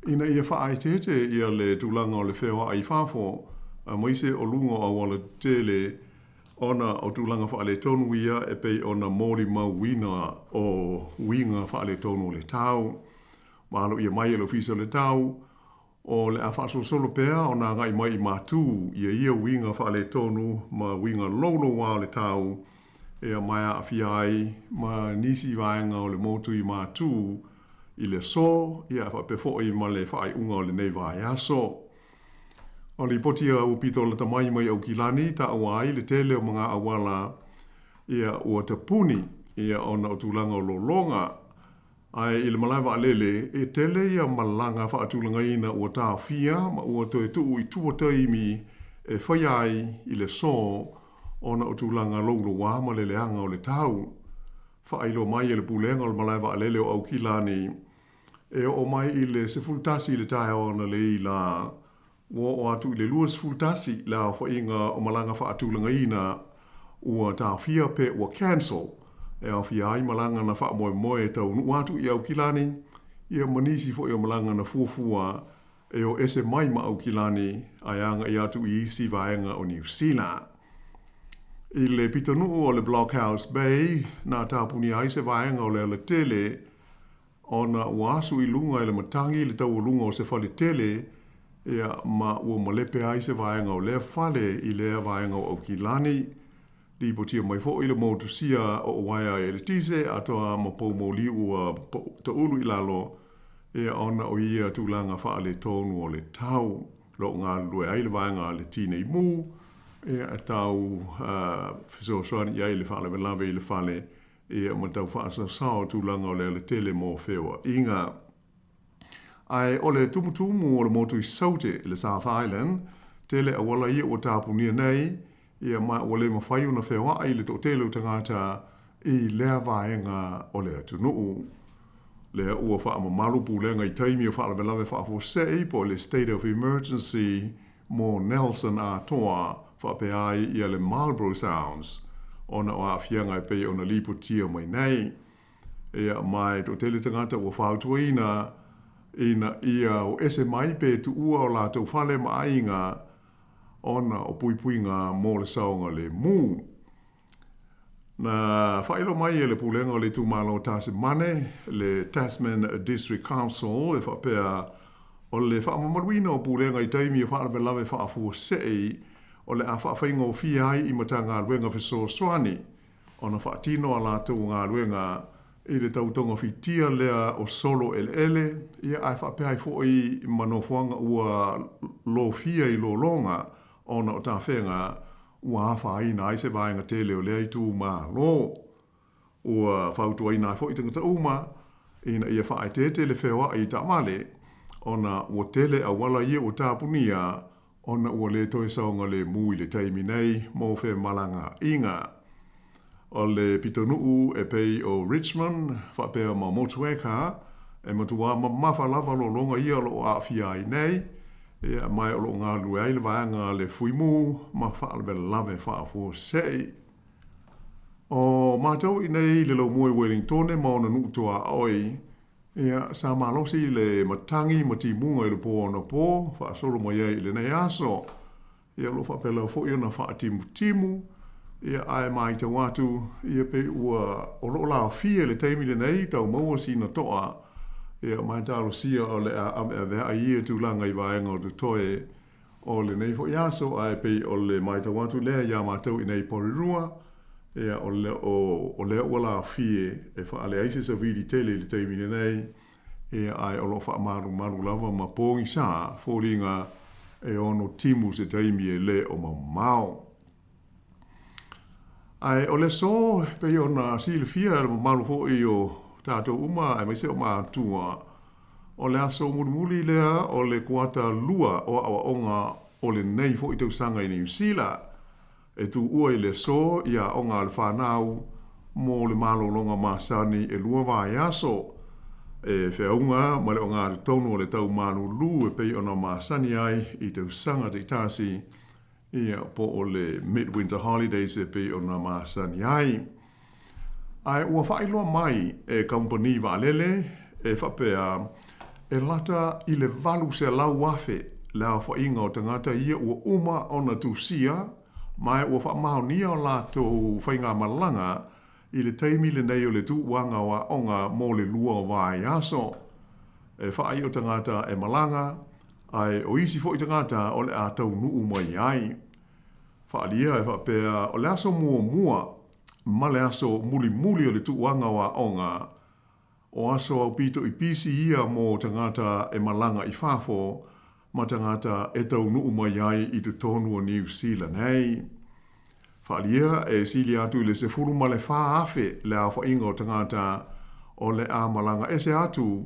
ina ia faaeteete ia le tulaga o le feoai i fafo aemaise o luga o auala tetele ona o tulaga faaletonu ia e pei ona molimauina o uiga faaletonu o le tau. Ua mai e le Ofisa o le Tau, o le a faasolosolo pea ona agai mai i Matu ia ia uiga faaletonu ma uiga louloua o le tau, ea ma e aafia ai ma nisi vaega o le motu i Matu i le aso, ia faapea foi ma le faaiuga o lenei vaiaso. O lipoti a ua pito lata mai mai Aukilani taua ai le tele o mga auala ia ua tapuni ia ona o tulaga o lologa. Ae i le malae vaalele, e tele ia malaga faatulagaina ua taofia ma ua toe tuu i tua taimi e faia ai i le aso ona o tulaga louloua ma le leaga o le tau. Faailoa mai e le Pulega o le Malae Vaalele o Aukilani, e oo mai i le 11 i le taeao analeila, ua oo atu i le 21 le aofaiga o malaga faatulagaina ua taofia pe ua cancel, e aofia ai malaga na faamoemoe e taunuu atu i Aukilani, ia ma nisi foi o malaga na fuafua e o ese mai ma Aukilani ae agai atu i isi vaega o Niu Sila. I le pitonuu o le Blockhouse Bay, na tapunia ai se vaega o le alatele ona ua asu i luga e le matagi le taualuga o se fale tele, ia, ma ua malepe ai se vaega o lea fale i lea vaega o Aukilani. Lipotia mai foi le motusia o uaea eletise atoa ma poumoli ua taulu i lalo, ia, ona o ia tulaga faaletonu o le tau. Lo o galulue ai le vaega a le Tinei Mu, ia, e tau fesoasoani i ai le faalavelave i le fale, Ia ma tau faasaosao tulaga o le alatele mo feoaiga. Ae o le tumutumu o le motu i Saute i le South Island, tele auala ia ua tapunia nei, ia ma ua le mafai ona feoai le toatele o tagata i lea vaega o le atunuu. Lea ua faamamalu pulega i taimi o faalavelave faafuasei po o le State of Emergency mo Nelson atoa faapea ai ia le Marlborough Sounds ona o aafiaga e pei ona lipotia mai nei. Ia, ma e toatele tagata ua fautuaina ina ia o ese mai pe tuua o latou fale ma aiga ona o puipuiga mo le saogalemu. Na faailoa mai e le Pulega o le Itumalo o Tasemane, le Tasman District Council, e faapea, o le faamamaluina o pulega i taimi o faalavelave faafuasei o le a faafaigofie ai i Matagaluega fesoasoani ona faatino a latou galuega i le tau togafitia lea o solo eleele, ia ae faapea ai foi ma nofoaga ua lofia i lologa ona o tafega ua afaina ai se vaega tele o lea itumalo. Ua fautuaina ai foi tagata uma ina ia faaeteete le feoai i taavale, ona ua tele auala ia ua tapunia ona ua le toe saogalemu i le taimi nei mo femalagaaiga. O le pitonuu e pei o Richmond faapea ma Motueka, e matuā mamafa lava lologa ia o lo o aafia ai nei, ia, ma o lo o galulue ai le vaega a le Fuimu ma faalavelave faafuasei. O matou i nei i le laumua i Wellingtone ma ona nuu tuaoi, ia, sa malosi le matagi ma timuga i le po anapo, faasolo mai ai i lenei aso. Ia, o lo o faapea lava foi ona faatimutimu, ia, ae matau atu, ia, pei ua, o lo o laofia i le taimi lenei, tau maua sina toa, ia, ma e talosia o le a aveaveai ia tulaga i vaega o totoe o lenei foi aso, ae pei o le matau atu lea iā matou i nei Porirua, ia, o le, o, o lea ua laofie e faaleai se savili tele i le taimi lenei, Ia, ae o lo o faamalumalu lava ma pogisa foliga e ono timu se taimi e lē o mamao. Ae o le aso, pei ona silafia e le mamalu foi o tatou uma aemaise o matua, o le aso mulimuli lea o le kuata lua o aoaoga o lenei foi tausaga i Niu Sila, e tuua i le aso i aoga a le fanau mo le malologa masani e lua vaiaso, e feauga ma le ogatotonu o le tau malulu e pei ona masani ai i tausaga taitasi, ia, po o le Midwinter Holidays e pei ona masani ai. Ae ua faailoa mai e kamupani vaalele e faapea, e lata i le 800,000 le aofaiga o tagata ia ua uma ona tusia ma ua faamaonia o latou faigamalaga i le taimi lenei o le tuuaga o aoga mo le lua vaiaso. E faai'o tagata e malaga, ae o isi foi tagata o le a taunuu mai ai. Faaalia e faapea o le aso muamua ma le aso mulimuli o le tuuaga o aoga, o aso aupito i pisi ia mo tagata e malaga i fafo ma tagata e taunuu mai ai i totonu o Niu Sila nei. Faaalia e sili atu i le 14,000 le aofaiga o tagata o le a malaga ese atu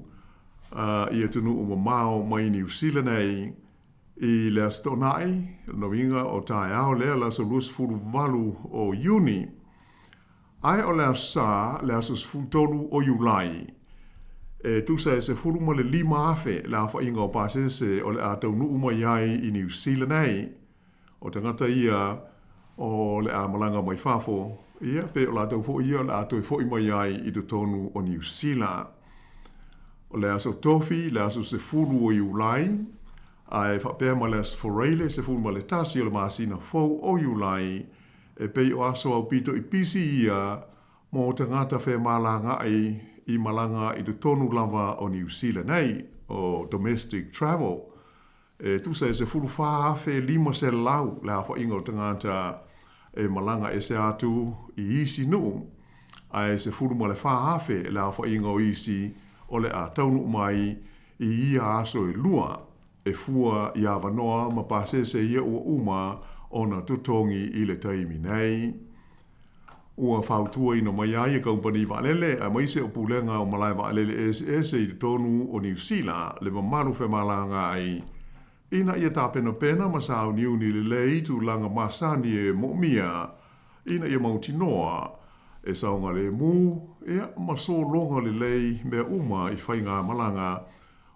i atunuu mamao mai Niu Sila nei i le Aso Toonai, lona uiga o taeao lea le aso 28 o Iuni, ae o le Aso Sa le aso 13 o Iulai. E tusa e 15,000 le aofaiga o pasese o le a taunuu mai ai i Niu Sila nei. O tagata ia o le a malaga mai fafo, ia, pe o latou foi ia o le a toe foi mai ai i totonu o Niu Sila. O le aso Tofi, le aso 10 o Iulai, ae faapea ma le aso Foreile, 11 o le masina fou o Iulai, e pei o aso aupito i pisi ia mo tagata femalagaai i malaga i totonu lava o Niu Sila nei, o domestic travel. E tusa e 14,500 le aofaiga o tagata e malaga ese atu i isi nuu, ae 14,000 le aofaiga o isi o le a taunuu mai i ia aso e lua, e fua i avanoa ma pasese ia ua uma ona totogi i le taimi nei. Ua fautuaina mai ai e kamupani vaalele aemaise o pulega o malae vaalele eseese i totonu o Niu Sila le mamalu femalagaai ina ia tapenapena ma sauniuni lelei tulaga masani e moomia ina ia mautinoa e saogalemu ia ma sologa lelei mea uma i faigamalaga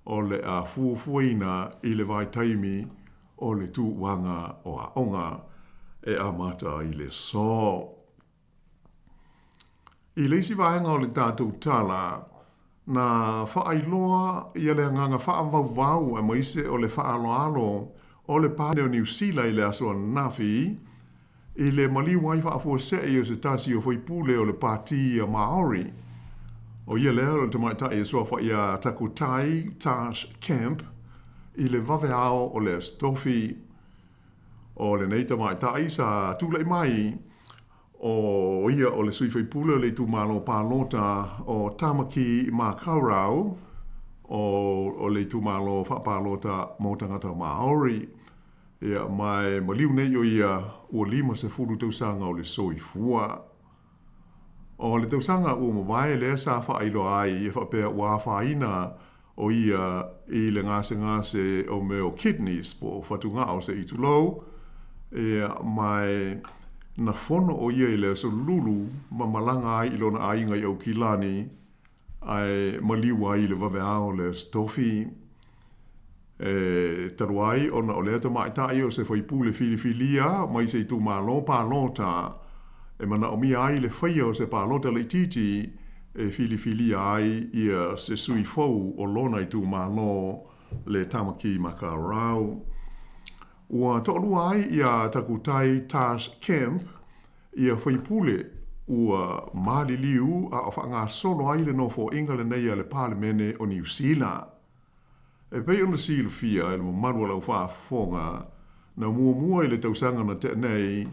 o le a fuafuaina i le vaitaimi o le tuuaga o aoga e amata ai le aso. I le isi vaega o le tatou tala, na faailoa ia le agaga faavauvau aemaise o le faaaloalo o le Pane o Niu Sila i le aso ananafi, i le maliu ai faafuasei o se tasi o faipule o le Pati a Maori. O ia lea o le tamaitai e suafa iā Takutai Tash Kemp i le vaveao o le Aso Tofi. O lenei tamaitai sa tulai mai o ia o le sui faipule o le itumalo palota o Tamaki Makaurau o le itumalo faapalota mo tagata Maori. Ia, ma e maliu nei o ia ua 50 tausaga o le soifua. O le tausaga ua mavae lea sa faailoa ai e faapea ua afaina o ia i le gasegase o mea o kidneys po o fatugao se i tulou, ia, ma e Na fono ʻo ia i le Aso Lulu ma malaga ai i lona ʻāiga i ʻAukilani ae maliu ai i le vaveao o le Aso Tofi. E talu ai ona o lea tamaitai o se faipule filifilia mai se itumalo palota e manaʻomia ai le faia o se palota laitiiti e filifilia ai ia se sui fou o lona itumalo le Tamaki Makaurau. Ua toʻalua ai iā Takutai Tash Kemp ia faipule ua maliliu a o faagasolo ai le nofoaiga lenei a le Palemene o Niu Sila. E pei ona silafia e le mamalu o lau faafofoga, na muamua i le tausaga na tea nei,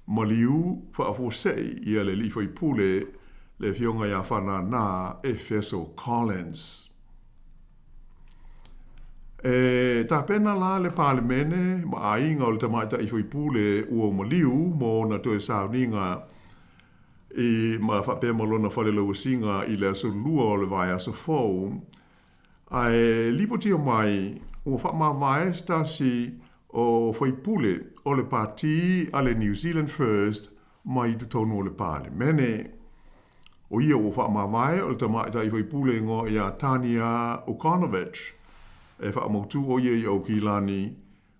maliu faafuasei ia le alii faipule le Afioga ia Fanana Efeso Collins. E tapena la le Palemene ma aiga o le tamaitai faipule ua maliu mo ona toe sauniga i ma faapea ma lona falelauasiga i le aso Lua o le vaiaso fou, ae lipotia mai ua faamavae se tasi o faipule o le Pati a le New Zealand First mai i totonu o le Palemene. ʻO ia ua faamavae o le tamaitai faipule igoa iā Tanya O'Konovich, e faamautu ʻo ia i ʻAukilani,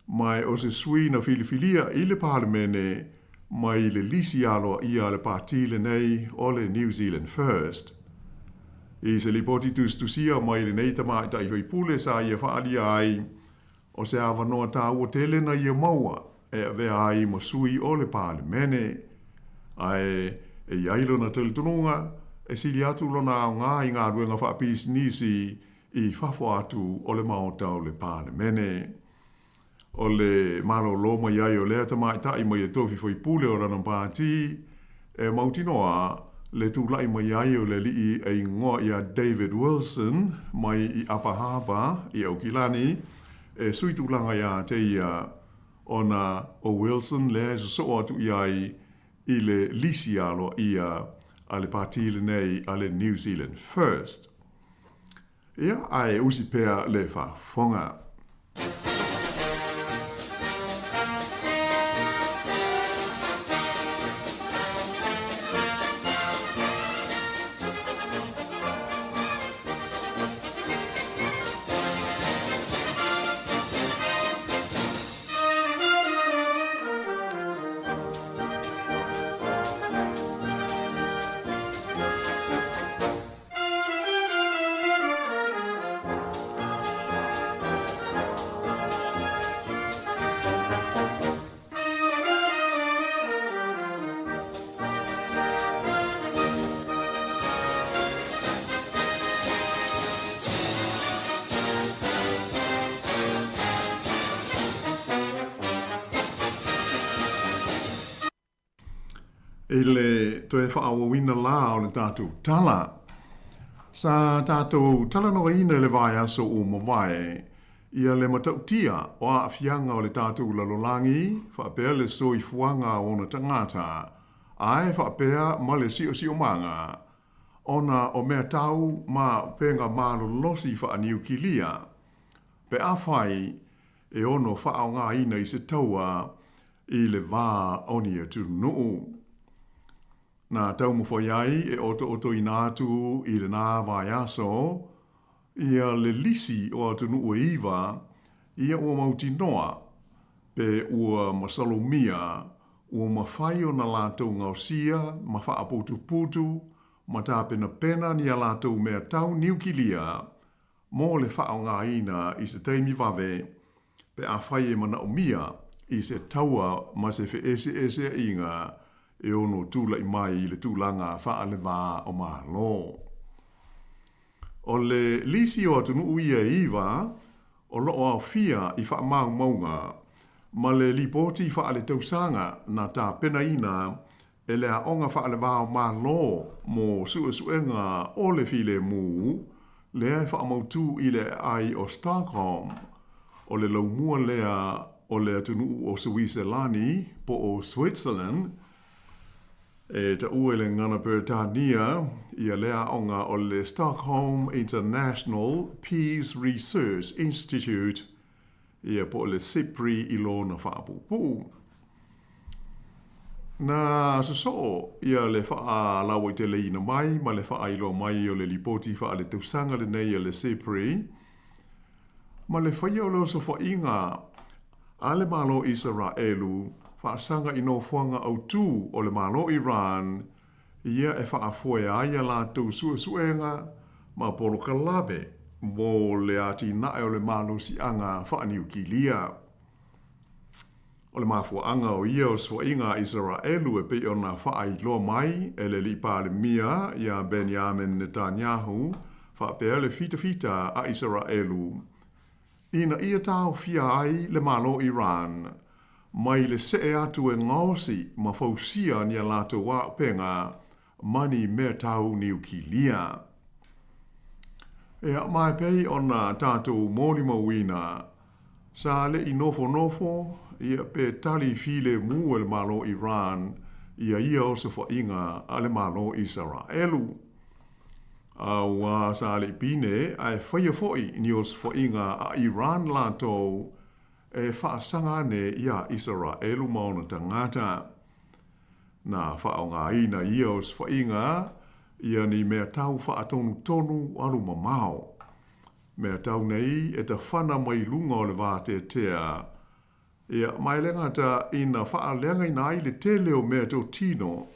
ma o se sui na filifilia i le Palemene mai le lisi aloaʻia a le pati lenei o le New Zealand First. I se lipoti tusitusia mai lenei tamaitai faipule sa ia faaalia ai, o se avanoa tāua tele na ia maua e avea ai ma sui o le Palemene, ae e i ai lona talitonuga e sili atu lona aoga i galuega faapisinisi i fafo atu o le Maota o le Palemene. O le malōlō mai ai o lea tamaitai mai le tofi faipule o lana pati, e mautinoa le tulaʻi mai ai o le alii e igoa iā David Wilson mai i Upper Harbour i ʻAukilani e sui tulaga iā te ia, ona ʻo Wilson lea e sosoo atu i ai i le lisi aloaʻia a le pati lenei a le New Zealand First. Ia, ae usi pea le faafofoga. I le toe faaauauina la o le tatou tala, sa tatou talanoaina i le vaiaso ua mavae ia le matautia o aafiaga o le tatou lalolagi faapea le soifuaga o ona tagata, ae faapea ma le siosiomaga ona o mea tau ma upega malolosi faaniukilia, pe afai e ono faaaogaina i se taua i le va o ni atunuu. Na taumafai ai e otootoina atu i lenā vaiaso ia le lisi o atunuu e iva ia ua mautinoa pe ua masalomia ua mafai ona latou gaosia ma faaputuputu ma tapenapena ni a latou mea tau niukilia mo le faaaogaina i se taimi vave pe afai e manaʻomia i se taua ma se feʻeseʻeseaiga e ono tulaʻi mai i le tulaga faalevā o Malo. O le lisi o atunuu ia e iva o loo aofia i faamaumauga ma le lipoti faaletausaga na tapenaina e le Aoga Faalevā o Malo mo Suesuega o le Filemu, lea e faamautū i le aai o Stockholm, o le laumua lea o le atunuu o Suiselani po o Switzerland, e taua i le gagana Peretania ia lea aoga o le Stockholm International Peace Research Institute, ia po o le SIPRI i lona faapuupuu. Na sosoo ia le faalauaiteleina mai ma le faailoa mai o le lipoti faaletausaga lenei a le SIPRI ma le faia o le osofaiga a le Malo Isaraelu faasaga i nofoaga autū o le Malo Iran ia e faafoe ai a latou suesuega ma polokalame mo le atinae o le malosiaga faaniukilia. O le mafuaaga o ia osofaiga a Isaraelu e pei ona faailoa mai e le alii Palemia ia Benjamin Netanyahu faapea le fitafita a Isaraelu ina ia taofia ai le Malo Iran mai le see atu e gaosi ma fausia ni a latou auupega ma ni mea tau niukilia. Ia, ma e pei ona tatou molimauina, sa le i nofonofo, ia, pe tali filemu e le Malo Iran ia ia osofaiga a le Malo Isaraelu. Auā sa le i pine ae faia foi ni osofaiga a Iran latou e faasaga ane iā Isaraelu ma ona tagata. Na faaaogaina ia osofaiga ia ni mea tau faatonutonu alu mamao. Mea tau nei e tafana mai luga o le vateatea, ia, ma e le gata ina faaleagaina ai le tele o mea totino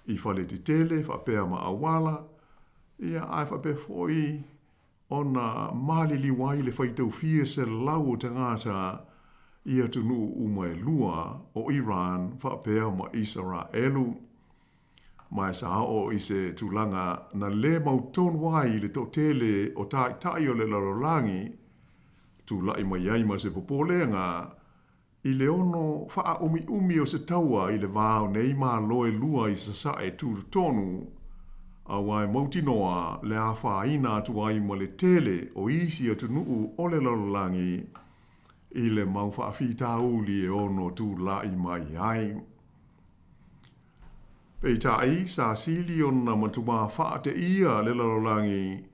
i fale tetele faapea ma auala, ia, ae faapea foi ona maliliu ai le faitaufie selau o tagata i atunuu uma e lua o Iran faapea ma Isaraelu. Ma e sa oo i se tulaga na le mautonu ai le toatele o taitai o le lalolagi, tulai mai ai ma se popolega I le ono faaumiumi o se taua i le va o nei Malo e lua i Sasae tutotonu, aua e mautinoa le afaina atu ai ma le tele o isi atunuu o le lalolagi i le mau faafitauli e ono tulai mai ai. Peitai, sa sili ona matua faateia le lalolagi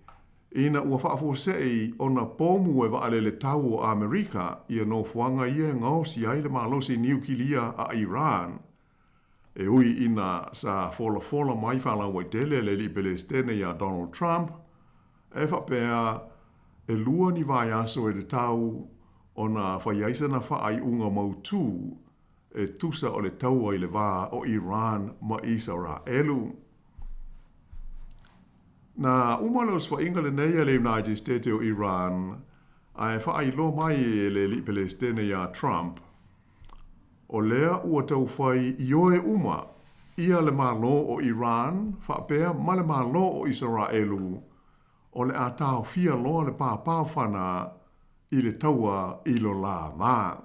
Ina ua faafuasei ona pomu e vaalele tau o Amerika ia nofoaga ia e gaosi ai le malosi niukilia a Iran, e ui ina sa folafola mai faalauaitele le alii Pelesitene ia Donald Trump, e faapea e lua ni vaiaso e tatau ona fai ai sana faaiuga mautū e tusa o le taua i le va o Iran ma Isaraelu. Na uma le osofaiga lenei a le United States o Iran ae faailoa mai e le alii Pelesitene ia Trump, o lea ua taufai ioe uma ia le Malo o Iran faapea ma le Malo o Isaraelu o le a taofia loa le pāpāofana i le taua i lo la va.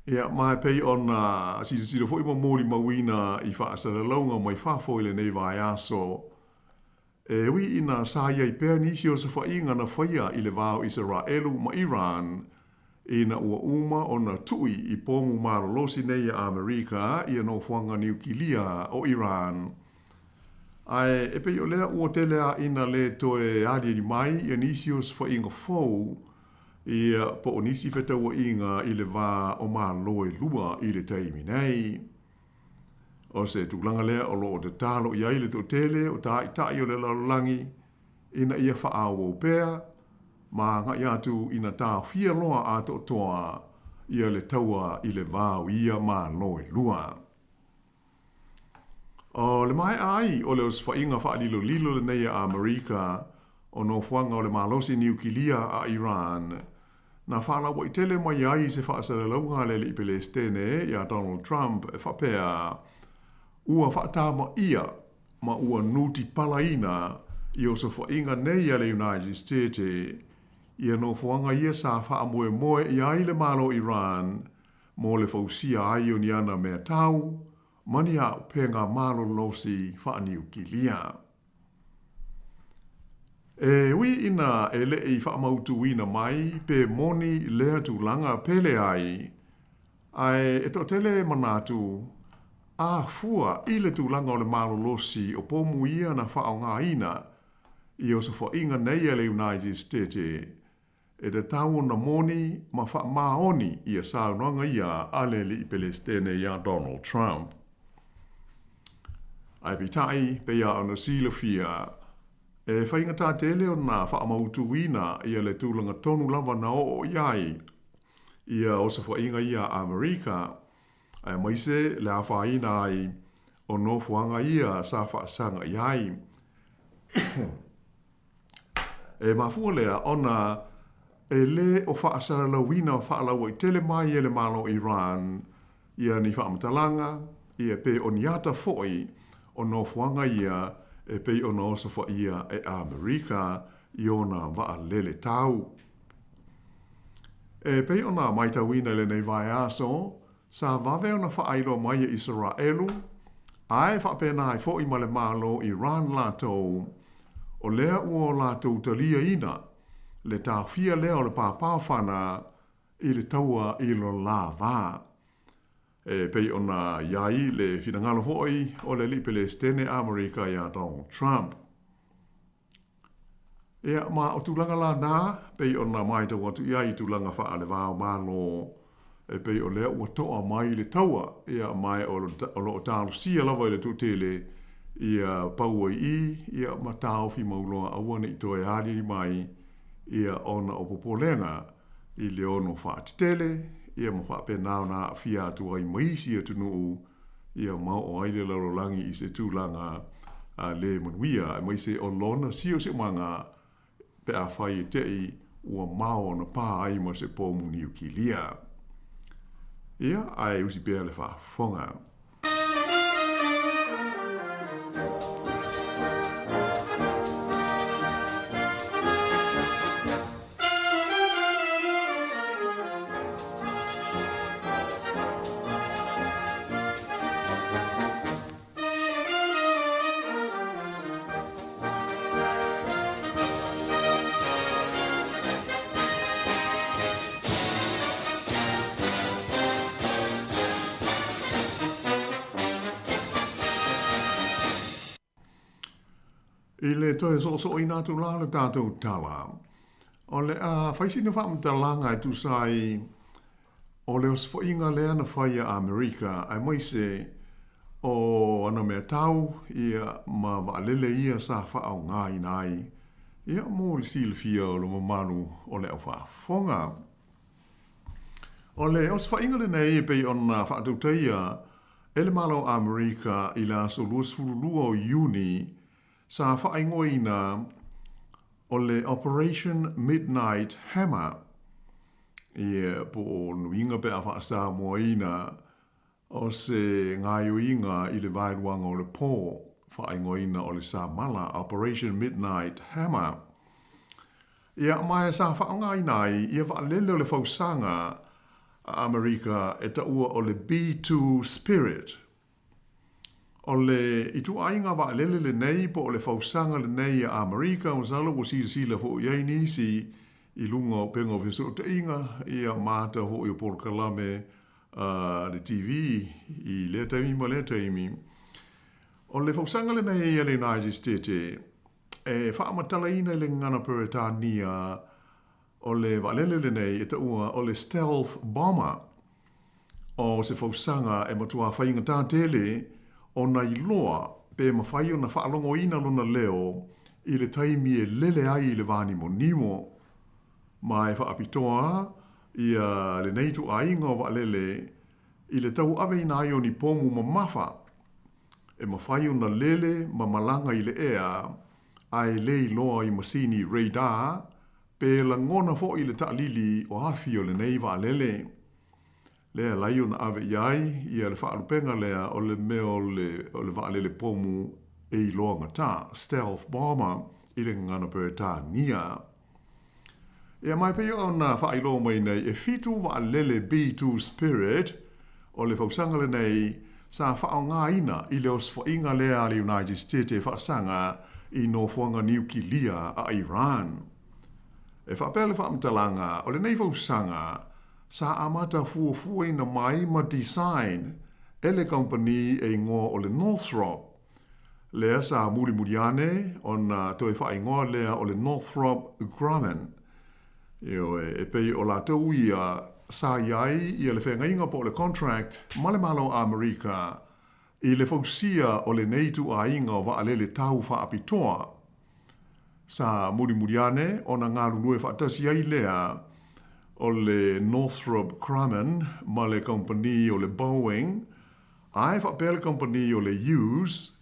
Ia, ma e pei ona silasila foi ma molimauina i faasalalauga mai fafo i lenei vaiaso, e ui ina sa i ai pea nisi osofaiga na faia i le va o Isaraelu ma Iran, ina ua uma ona tui i pomu malolosi nei a Amerika ia nofoaga niukilia o Iran. Ae e pei o lea ua tele a ina le toe aliali mai ia nisi osofaiga fou ia po o nisi fetauaiga i le va o Malo e lua i le taimi nei. O se tulaga lea o lo o tatalo i ai le toatele o taitai o le lalolagi ina ia faaauau pea ma agai atu ina taofia loa atoatoa ia le taua i le va o ia Malo e lua. O le maea ai o le osofaiga faalilolilo lenei a Amerika o nofoaga o le malosi niukilia a Iran, na faalauaitele mai ai se faasalalauga a le alii Pelesitene ia Donald Trump e faapea, ua faatamaia ma ua nutipalaina i osofaiga nei a le United States ia nofoaga ia sa faamoemoe i ai le Malo Iran mo le fausia ai o ni ana mea tau ma ni auupega malolosi faaniukilia. E ui ina e le i faamautuina mai pe moni lea tulaga pe leai, ae e toatele manatu a fua i le tulaga o le malolosi o pomu ia na faaaogaina i osofaiga nei a le United States. E tatau ona moni ma faamaoni ia saunoaga ia a le Alii Pelesitene ia Donald Trump. Ae peitai, pei a ona silafia, e faigata tele ona faamautuina ia le tulaga tonu lava na oo i ai ia osofaiga ia a Amerika, aemaise le afaina ai o nofoaga ia sa faasaga i ai. E mafua lea ona e lē o faasalalauina faalauaitele mai e le Malo o Iran ia ni faamatalaga, ia pe o ni ata foʻi o nofoaga ia e pei ona osofaia e Amerika i ona vaalele tau. E pei ona maitauina i lenei vaiaso, sa vave ona faailoa mai e Isaraelu, ae faapena ai foʻi ma le Malo Iran latou, o lea ua o latou taliaina le taofia lea o le pāpāfana i le taua i lo la vā. E pei ona i ai le finagalo foʻi o le Alii Pelesitene Amerika iā Donald Trump. Ia, ma o tulaga la nā, pei ona maitau atu i ai i tulaga faale-va-o-Malo, e pei o lea ua toa mai le taua, ia, ma e o lo o talosia lava i le toatele, ia pau ai i, ia, ma taofi mau loa aua ne i toe aliali mai, ia, ona o popolega i le ono faatetele, ia, ma faapena ona aafia atu ai ma isi atunuu, ia ma oo ai le lalolagi i se tulaga lē manuia, aemaise o lona siosiomaga pe afai e teʻi ua mao ona pā ai ma se pomu niukilia. Ia, ae usi pea le faafofoga. I le toe soosooina atu la le tatou tala, o le a fai sina faamatalaga e tusa ai o le osofaiga lea na fai a Amerika aemaise o ana mea tau ia ma vaalele ia sa faaaogaina ai ia mo le silafia o le mamalu o le aufaafofoga. O le osofaiga lenei e pei ona faatautaia e le Malo o Amerika i le aso 22 o Iuni sa faaigoaina o le Operation Midnight Hammer, ia, po o nuiga pe a faasamoaina o se gaoioiga i le vaeluaga o le pō, faaigoaina o le Samala, Operation Midnight Hammer. Ia, ma e sa faaaogaina ai ia vaalele o le fausaga a Amerika e taua o le B-2 Spirit. O le ituaiga vaalele lenei po o le fausaga lenei a Amerika, masalo ua silasila foi i ai nisi i luga o upega o fesootaiga, ia ma ata foi o polokalame a le TV i lea taimi ma lea taimi. O le fausaga lenei a le United States e faamatalaina i le gagana Peretania O le vaalele lenei e taua o le stealth bomber, o se fausaga e matua faigata tele ona iloa pe mafai ona faalogoina lona leo i le taimi e lele ai i le vānimonimo. Ma e faapitoa ia lenei ituaiga o vaalele i le tauaveina ai o ni pomu mamafa e mafai ona lele ma malaga i le ea ae le iloa i masini radar Pe lagona foi le taalili o afi o lenei vaalele. Lea lai ona ave i ai ia le faalupega lea o le mea o le o le vaalele pomu e iloa gata, stealth bomber, i le gagana Peretania. Ia ma e pei ona faailoa mai nei e fitu vaalele B-2 Spirit o le fausaga lenei sa faaaogaina i le osofaiga lea a le United States e faasaga i nofoaga niukilia a Iran. E faapea le faamatalaga o lenei fausaga sa amata fuafuaina mai ma design e le kamupani e igoa o le Northrop, lea sa mulimuli ane ona toe faaigoa lea o le Northrop Grumman. Ioe, e pei o latou ia sa i ai ia le feagaiga po o le contract ma le Malo o Amerika i le fausia o lenei ituaiga o vaalele tau faapitoa. Sa mulimuli ane ona galulue faatasi ai lea o le Northrop Grumman ma le kamupani o le Boeing, ae faapea le kamupani o le Hughes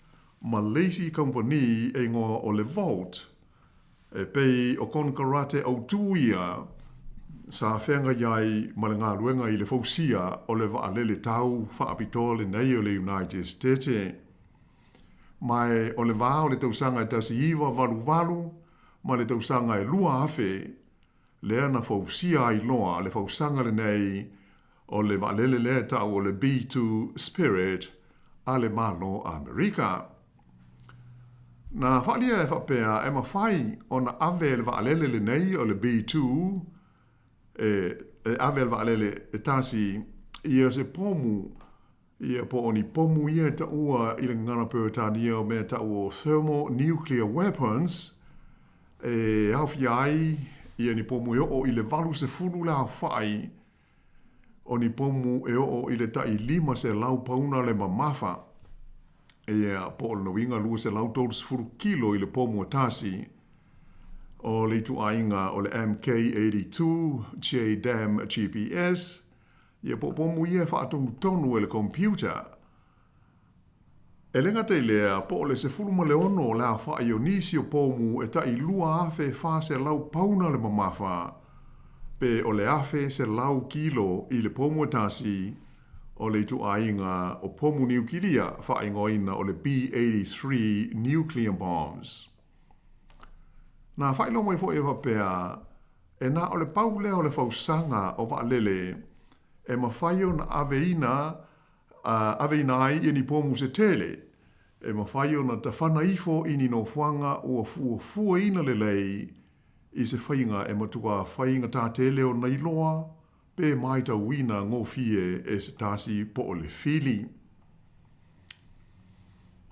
ma le isi kamupani e igoa o le Vought. E pei o konekarate autū ia sa feagai ai ma le galuega i le fausia o le vaalele tau faapitoa lenei o le United States. Ma e o le va o le tausaga e 1988 ma le tausaga e 2000 lea na fausia ai loa le fausaga lenei o le vaalele lea e ta'u o le B-2 Spirit a le Malo Amerika. Na faalia e faapea e mafai ona ave e le vaalele lenei o le B-2 e, e ave e le vaalele e tasi ia se pomu ia po o ni pomu ia e taua i le gagana Peretania o mea ta'u o thermonuclear weapons e aofia ai ia ni pomu e oo i le 80 le aofa'i o ni pomu e oo i le tai 500 pauna le mamafa, ia, po o lona uiga 230 kilo i le pomu e tasi, o le ituaiga o le MK-82 JDAM GPS, ia po o pomu ia e faatonutonu e le computer. E le gata i lea, po o le 16 o le aofa'i o nisi o pomu e tai 2,400 pauna le mamafa, pe o le 1,100 kilo i le pomu e tasi, o le ituaiga o pomu niukilia faaigoaina o le B-83 nuclear bombs. Na faailoa mai foi e faapea, e na o le pau lea o le fausaga o vaalele e mafai ona aveina a aveina ai ia ni pomu se tele, e mafai ona tafana ifo i ni nofoaga ua fuafuaina lelei i se faiga e matuā faigata tele ona iloa pe maitauina gofie e se tasi po o le fili.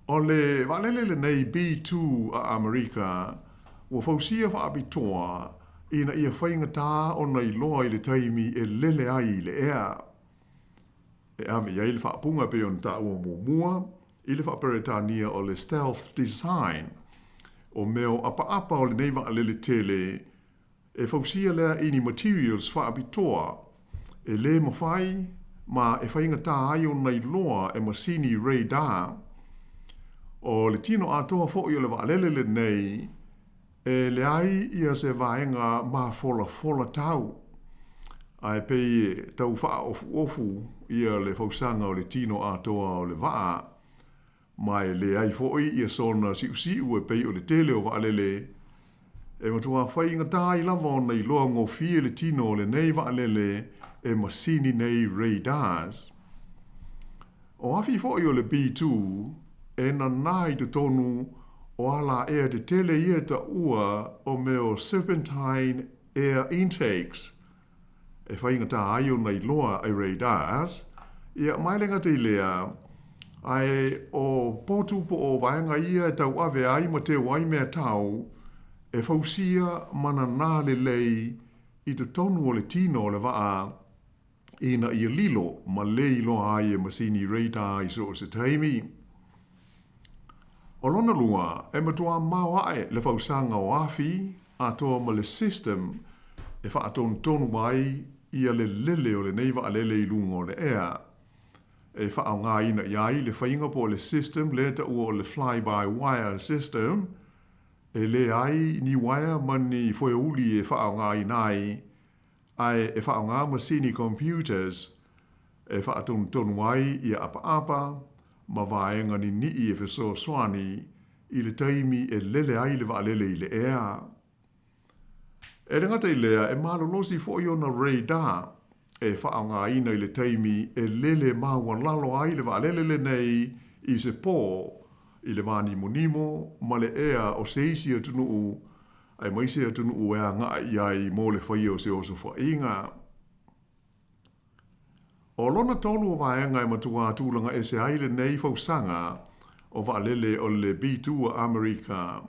O le vaalele lenei B-2 a Amerika ua fausia faapitoa ina ia faigata ona iloa i le taimi e lele ai i le ea. E ave i ai le faapuga e pei ona taua muamua i le faa-Peretania o le stealth design, o mea o apaapa o lenei vaalele tele e fausia lea i ni materials faapitoa e le mafai ma e faigata ai ona iloa e masini radar. O le tino atoa foi o le vaalele lenei E leai ia se vaega mafolafola tau, ae pei e tau faaofuofu ia le fausaga o le tino atoa o le vaa, ma e leai foi ia sona siusiu e pei o le tele o vaalele. E matuā faigata ai lava ona iloa gofie le tino o lenei vaalele e masini nei radars. O afi foi o le B-2 e nanā i totonu o ala ea tetele ia e taua o mea o serpentine air intakes e faigata ai ona iloa e radars, ia ma e le gata i lea, ae o potu po o vaega ia e tauave ai ma teu ai mea tau e fausia ma nanā lelei i totonu o le tino o le vaa ina ia lilo ma le iloa ai e masini radar i so o se taimi. O lona lua, e matuā maoaʻe le fausaga o afi atoa ma le system e faatonutonu ai ia le lele o lenei vaalele i luga o le ea. E faaaogaina i ai le faiga po o le system lea taua o le fly-by-wire system, e leai ni uaea ma ni foeuli e faaaogaina ai ae e faaaoga masini computers e faatonutonu ai ia apaapa ma vaega nini'i e fesoasoani i le taimi e lele ai le vaalele i le ea. E le gata i lea, e malolosi foi ona radar e faaaogaina i le taimi e lele maualalo ai le vaalele lenei i se pō i le mānimonimo ma le ea o se isi atunuu aemaise atunuu e agai i ai mo le faia o se osofaiga. O lona tolu o vaega e matuā tulaga ese ai lenei fausaga o vaalele o le B-2 a Amerika,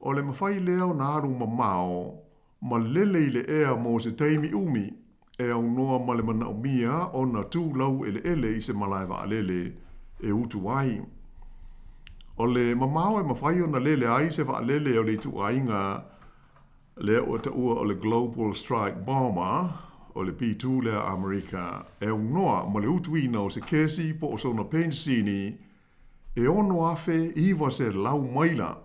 o le mafai lea ona alu mamao ma lele i le ea mo se taimi umi, e aunoa ma le manaʻomia ona tu laueleele i se malae vaalele e utu ai. O le mamao e mafai ona lele ai se vaalele o le ituaiga lea ua taua o le Global Strike Bomber, o le B-2 lea a Amerika, e aunoa ma le utuina o se kesi po o sona penisini e 6,900 maila,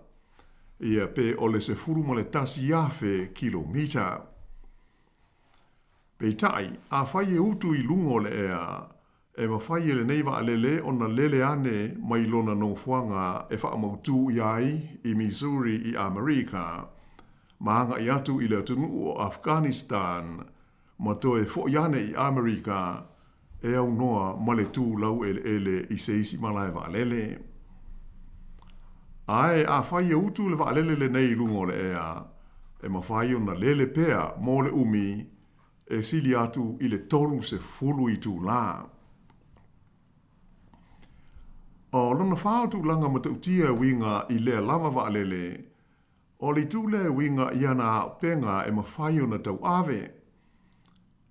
ia pe o le 11,000 kilomita. Peitai, afai e utu i luga o le ea, e mafai e lenei vaalele ona lele ane mai lona nofoaga e faamautū i ai i Missouri i Amerika, ma agai atu i le atunuu o Afghanistan, ma toe foʻi ane i Amerika e aunoa ma le tu laueleele i se isi malae vaalele. Ae afai e utu le vaalele lenei i luga o le ea, e mafai ona lele pea mo le umi e sili atu i le 30 itulā. O lona whā o tulaga matautia e uiga i lea lava vaalele, o le itu lea e uiga i ana auupega e mafai ona tauave.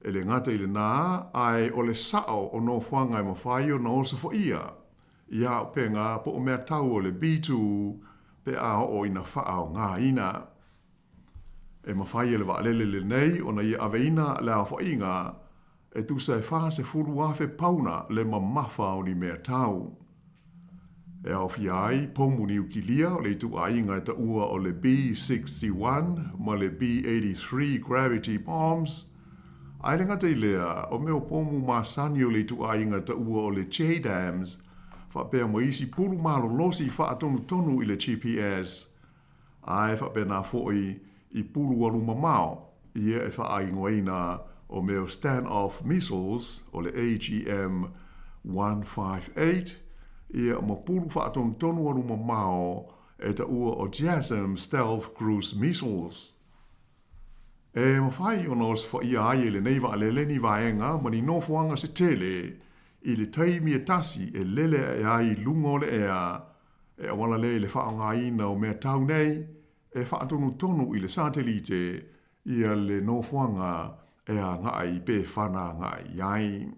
E le gata i lenā, ae o le sao o nofoaga e mafai ona osofaia i auupega po o mea tau o le B2 pe a oo ina faaaogaina. E mafai e le vaalele lenei ona ia aveina le aofaiga e tusa e 40,000 pauna le mamafa o ni mea tau. E aofia ai pomu niukilia o le ituaiga e taua o le B-61 ma le B-83 Gravity Bombs, ae le gata i lea, o mea o pomu masani o le ituaiga taua o le JDAMs, faapea ma isi pulu malolosi faatonutonu i le GPS, ae faapena foi i pulu alumamao, ia e faaigoaina o mea o stand-off missiles o le AGM 158, ia ma pulu faatonutonu alumamao e taua o JASSM Stealth Cruise Missiles. E mafai ona osofaia ai e lenei vaalele ni vaega ma ni nofoaga se tele i le taimi e tasi e lele ae ai i luga o le ea, e auala lea i le faaaogaina o mea tau nei e faatonutonu i le satelite ia le nofoaga e agai pe fana agai i ai.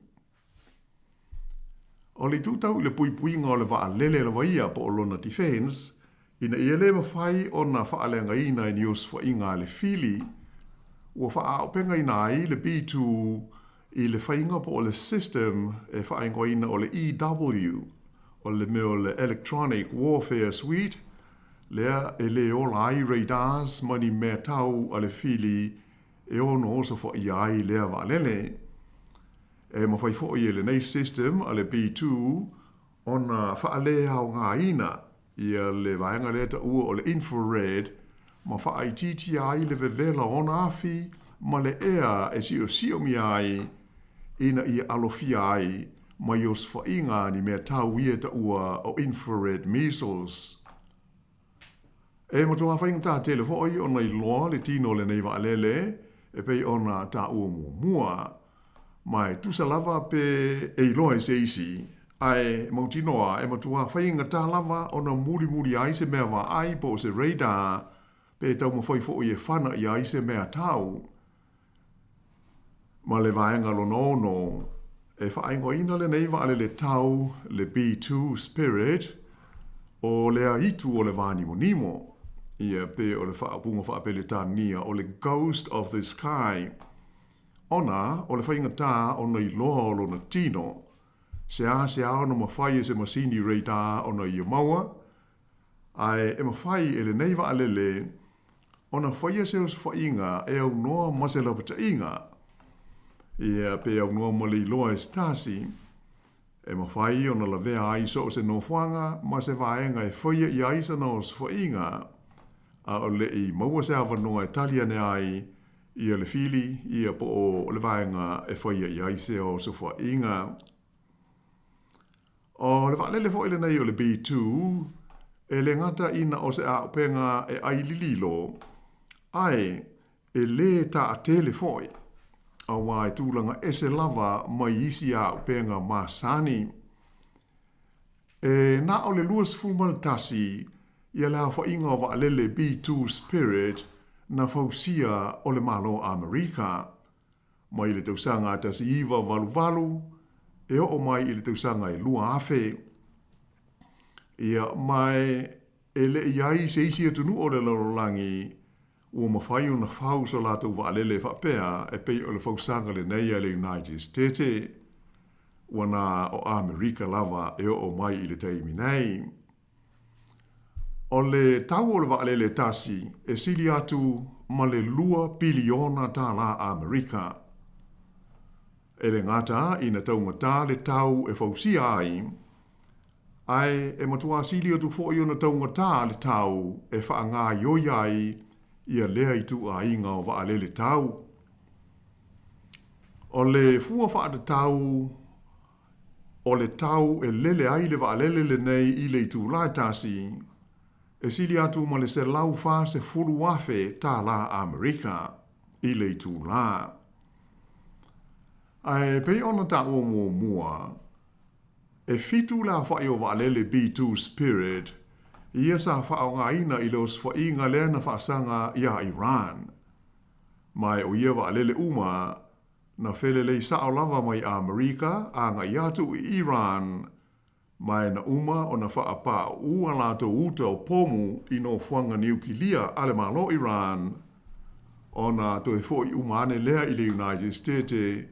O le itu tau i le puipuiga o le vaalele lava ia po o lona defence, ina ia le mafai ona faaleagaina e ni osofaiga a le fili, ua faaaupegaina ai le B2 i le faiga po o le system e faaigoaina o le EW, o le mea o le Electronic Warfare Suite, lea e le ola ai radars ma ni mea tau a le fili e ono osofaia ai lea vaalele. E mafai foi e lenei system a le B2 ona faaleaogaina ia le vaega lea taua o le infrared ma faaitiitia ai le vevela o ona afi ma le ea e siosiomia ai ina ia alofia ai mai osofaiga ni mea tau ia taua o infrared missiles. E matuā faigata tele foi ona iloa le tino o lenei vaalele e pei ona taua muamua, ma e tusa lava pe e iloa e se isi, ae mautinoa e matuā faigata lava ona mulimuli ai se mea vaai po o se radar pe taumafai foi e fana i ai se mea tau. Ma le vaega lona ono, e faaigoaina lenei vaalele tau le B-2 Spirit o le aitu o le vānimonimo, ia pe o le faaupuga faa-Peretania o le Ghost of the Sky, ona o le faigata ona iloa o lona tino, seasea ona mafai e se masini radar ona ia maua, ae e mafai e lenei vaalele ona faia se osofaiga e aunoa ma se lapataiga, ia pe aunoa ma le iloa e se tasi, e mafai ona lavea ai so o se nofoaga ma se vaega e faia i ai sana osofaiga, a o leʻi maua se avanoa e tali ane ai ia le fili, ia po o le vaega e faia i ai se osofaiga. O le vaalele foi lenei o le B2, e le gata ina o se auupega e ai lililo, ae e lē taatele foi, auā e tulaga ese lava mai isi auupega masani. E na o le 21 ia le aofaiga o vaalele B2 Spirit na fausia o le Malo o Amerika mai le tausaga 1988 e oo mai i le tausaga e 2000. Ia, ma e le i ai se isi atunuu o le lalolagi ua mafai ona fau so latou vaalele faapea e pei o le fausaga lenei a le United States, ua na o Amerika lava e oo mai i le taimi nei. O le tau o le vaalele e tasi e sili atu ma le $2 piliona Amerika. E le gata ina taugata le tau e fausia ai, ae e matuā sili atu foi ona taugata le tau e faagaioi ai ia lea ituaiga o vaalele tau. O le fua faatatau o le tau e lele ai le vaalele lenei i le itulā e tasi, e sili atu ma le $140,000 Amerika i le itulā. Ae pei ona taua muamua, e fitu le aofa'i o vaalele B-2 Spirit ia sa faaaogaina i le osofaiga lea na faasaga iā Iran. Ma o ia vaalele uma na felelei sa'o lava mai Amerika aga'i atu i Iran, ma e na uma ona fa'apā'u'ū a latou uta o pomu i nofoaga niukilia a le Malo Iran, ona toe fo'i uma ane lea i le United States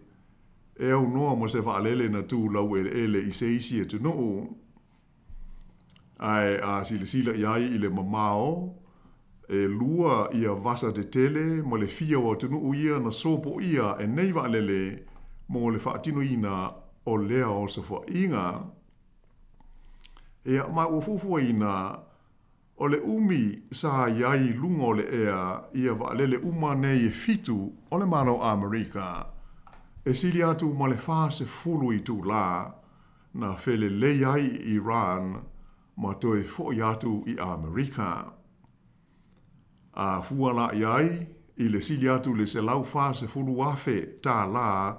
e aunoa ma se vaalele na tu laueleele i se isi atunuu. Ae a silasila i ai i le mamao, e lua ia vasa tetele ma le fia o atunuu ia na sopoia e nei vaalele mo le faatinoina o lea osofa'iga. Ia, ma ua fuafuaina o le umi sa i ai i luga o le ea ia vaalele uma nei e fitu o le Malo Amerika, e sili atu ma le 40 itulā na felelei ai i Iran ma toe fo'i atu i Amerika. A fua la i ai i le sili atu le $140,000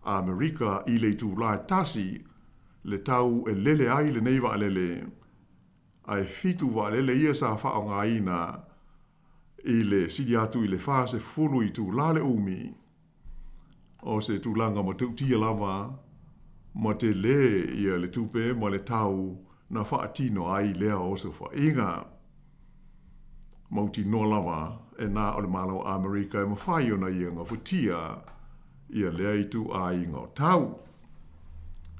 Amerika i le itulā e tasi le tau e lele ai lenei vaalele, ae fitu vaalele ia sa faaaogaina i le sili atu i le 40 itulā le umi. O se tulaga matautia lava ma telē ia le tupe ma le tau na faatino ai lea osofa'iga. Mautinoa lava e na o le Malo o Amerika e mafai ona ia gafatia ia lea ituaiga o tau.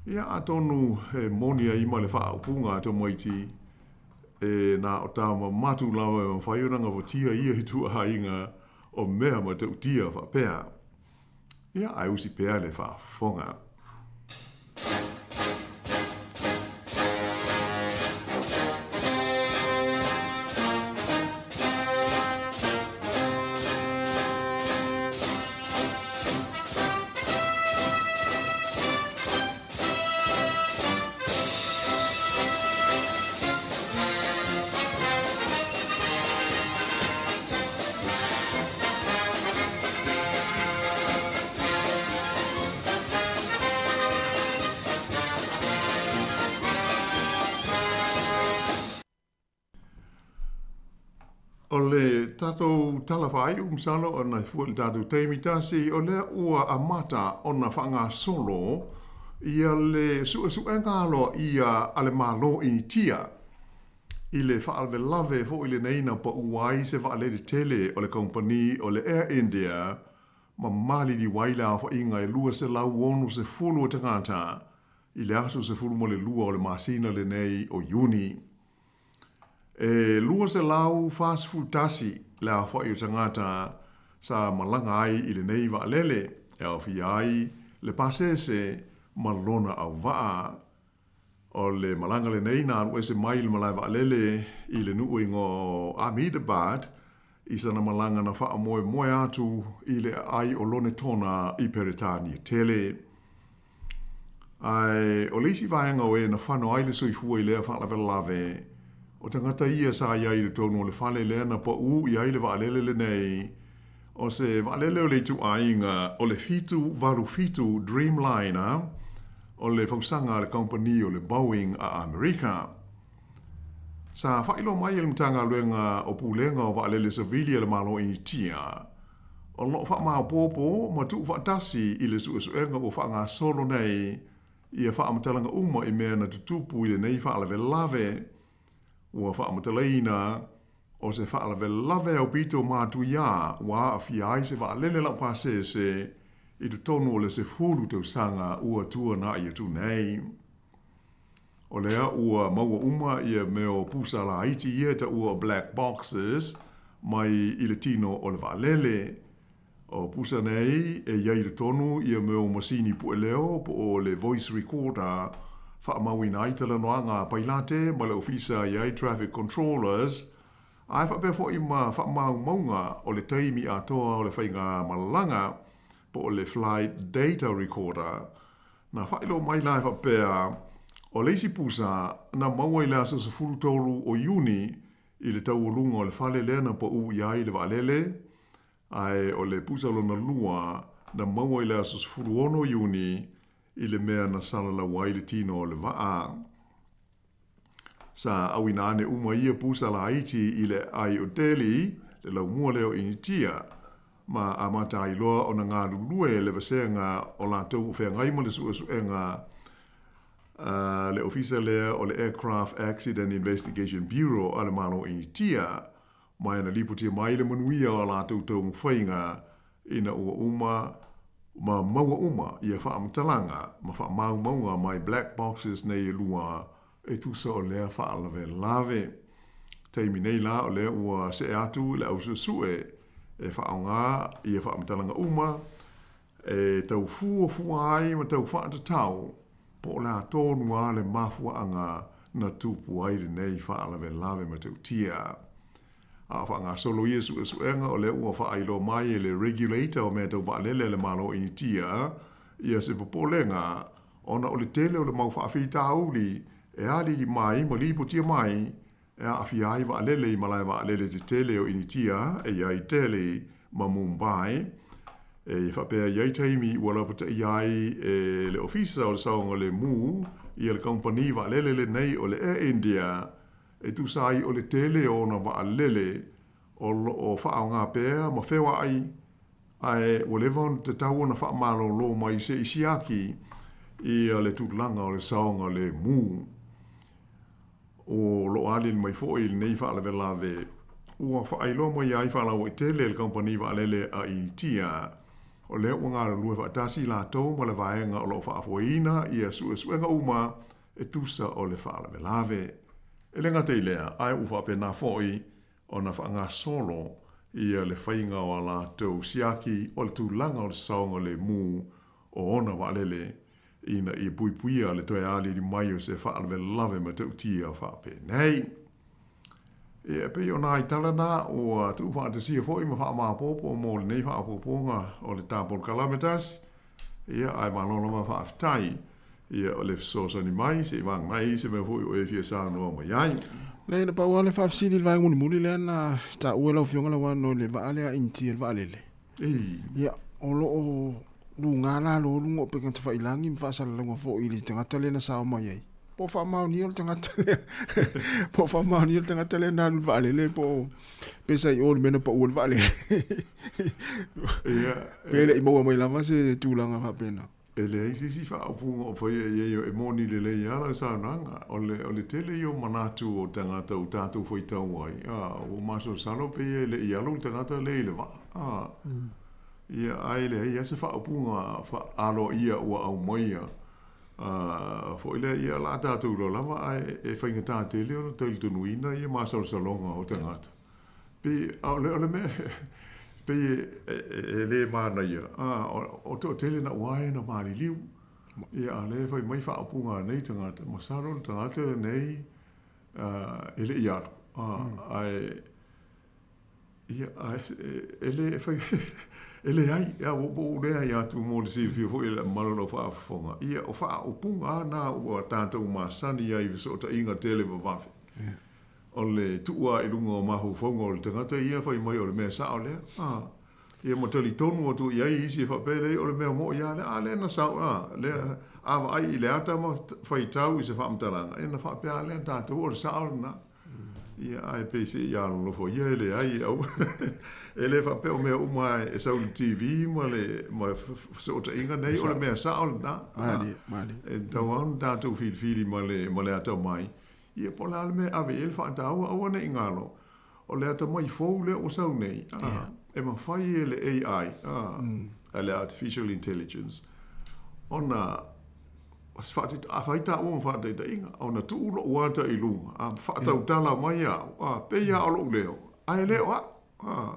Ia, atonu e moni ai ma le faaupuga a tamaiti, e na o tama matu lava e mafai ona gafatia ia ituaiga o mea matautia faapea. Ia, ae usi pea le faafofoga. O le tatou tala faaiu masalo ona e fua i le tatou taimi tasi, o lea ua amata ona faagasolo ia le suesuega aloaia a le Malo Initia i le faalavelave foi lenei na pau ai se vaalele tele o le kamupani o le Air India ma maliliu ai le aofaiga e 260 o tagata i le aso 12 o le masina lenei o Iuni. E 241 le aofa'i o tagata sa malaga ai i lenei vaalele, e aofia ai le pasese ma lona auvaa. O le malaga lenei na alu ese mai le malae vaalele i le nuu igoa o Ahmedabad i sana malaga na faamoemoe atu i le aai o Lonetona i Peretania tele. Ae o le isi vaega o e na fano ai le soifua i lea faalavelave, o tagata ia sa i ai i totonu o le fale lea na paū i ai le vaalele lenei, o se vaalele o le ituaiga o le 787 Dreamliner o le fausaga a le kamupani o le Boeing a Amerika. Sa faailoa mai e le Matagaluega o Pulega o Vaalele Savili a le Malo o Initia, o lo o faamaopoopo ma tuufaatasi i le suesuega ua faagasolo nei ia faamatalaga uma i mea na tutupu i lenei faalavelave. Ua faamatalaina o se faalavelave aupito matuia ua aafia ai se vaalele laupasese i totonu o le 10 tausaga ua tuanai atu nei. O lea ua maua uma ia mea o pusa laiti ia e taua o black boxes mai i le tino o le vaalele. O pusa nei e i ai i totonu ia mea o masini pueleo po o le voice recorder faamauina ai talanoaga a pailate ma le ofisa i ai traffic controllers, ae faapea foi ma faamaumauga o le taimi atoa o le faigamalaga po o le flight data recorder. Na faailoa mai la e faapea, o le isi pusa na maua i le aso 13 o Iuni i le taualuga o le fale lea na pau i ai le vaalele, ae o le pusa lona lua na maua i le aso 16 Iuni i le mea na salalau ai le tino o le vaa. Sa auina ane uma ia pusa laiti i le aai o Delhi, le laumua lea o Initia, ma amata ai loa ona galulue le vasega o latou o feagai ma le suesuega a le ofisa lea o le Aircraft Accident Investigation Bureau a le Malo o Initia, ma e na lipotia mai le manuia o a latou taumafaiga ina ua uma ma maua uma ia faamatalaga ma faamaumauga mai black boxes nei e lua e tusa o lea faalavelave. Taimi nei la o lea ua see atu le ausuesue e faaaoga ia faamatalaga uma e tau fuafua ai ma tau faatatau po o le a tonu lava le mafuaaga na tupu ai lenei faalavelave matautia. A o faagasolo ia suesuega o lea ua faailoa mai e le Regulator o mea tau vaalele a le Malo o Initia ia se popolega ona o le tele o le mau faafitauli e alili mai ma lipotia mai e aafia ai vaalele i malae vaalele tetele o Initia e i ai Delhi ma Mumbai. E faapea i ai taimi ua lapataia ai e le Ofisa o le Saogalemu ia le kamupani vaalele lenei o le Air India e tusa ai o le tele o ona vaalele o lo o faaaoga pea ma feoai, ae ua leva ona tatau ona faamalolo mai se i siaki ia le tulaga o le saogalemu. O lo o aliali mai foi i lenei faalavelave ua faailoa mai ai faalauaitele e le kamupani vaalele a Initia, o lea ua galulue faatasi latou ma le vaega o lo o faafoeina ia suesuega uma e tusa o le faalavelave. E le gata i lea, ae ua faapena foi ona faagasolo ia le faiga o a latou siaki o le tulaga o le saogalemu o ona vaalele ina ia puipuia le toe aliali mai o se faalavelave matautia faapenei. Ia, e pei o nai tala na ua tuufaatasia foi ma faamaopoopo mo lenei faaopoopoga o le ta polokalame tasi. Ia, ae malo lava faafetai ia o le fesoasoani mai se i vagai i se mea foi o e fia saunoa mai ai. Leai, na pau lava le faafesili i le vaega mulimuli lea na taua e lau Afioga Lauano i le vaa lea a Initia, le vaalele. Ia, o lo o luga lalo o luga o upega tafailagi ma faasalalauga foi i le tagata lea na sao mai ai. Po o faamaonia o le tagata lea, po o faamaonia le tagata lea na alu i le vaalele po o pesa i o le mea na pau ai le vaalele. Ia, Pe le i maua mai lava se tulaga faapena. E leai se isi faaupuga o faia i ai e moni lelei lava lau saunoaga. O le, o le tele ia o manatu o tagata ua tatou faitau ai, a, ua masalosalo pei e le i alu le tagata lea i le vaa, a. Ia, ae leai lava se faaupuga aloaia ua aumaia, a, foi lea, ia, o le a tatou iloa lava, ae e faigata tele ona talitonuina ia masalosaloga o tagata. Pei, a o le, o le mea, pei e le manaia, a, o toatele na ua na maliliu. Ia, a o lea e fai mai faaupuga a nei tagata, masalo le tagata lenei e le i alu, a, ae, ia, ae, e le, e fai, e leai, ia, ua ou leai atu mo le silafia foi e le mamalu o lau faafofoga. Ia, o faaupuga lava na ua tatou masani ai i fesootaiga televavave. O le tuu lava i luga o mafaufauga o le tagata ia fai mai o le mea sao lea. A, ia ma talitonu atu i ai isi e faapea lea o le mea mo'i lava lea. A lea na sao, a, lea, a vaai i le ata ma faitau i se faamatalaga, ia na faapea lava lea tatou o le sao lena. Ia, ae pei se i alolofa ia e leai au. E le faapea o mea uma e sau i le TV ma le ma fesootaiga nei o le mea sao lena. Malie, malie. E tatau lava ona tatou filifili ma le ma le atamai, ia po o le a le mea e ave i ai le faataua, aua ne i galo, o le atamai fou lea ua sau nei, a, e mafai e le AI, a, le Artificial Intelligence, ona a fai taua ma faataitaiga, ona tuu lou ata i luga, a faatautala mai au, a, pei lava o lou leo, ae le o au. A,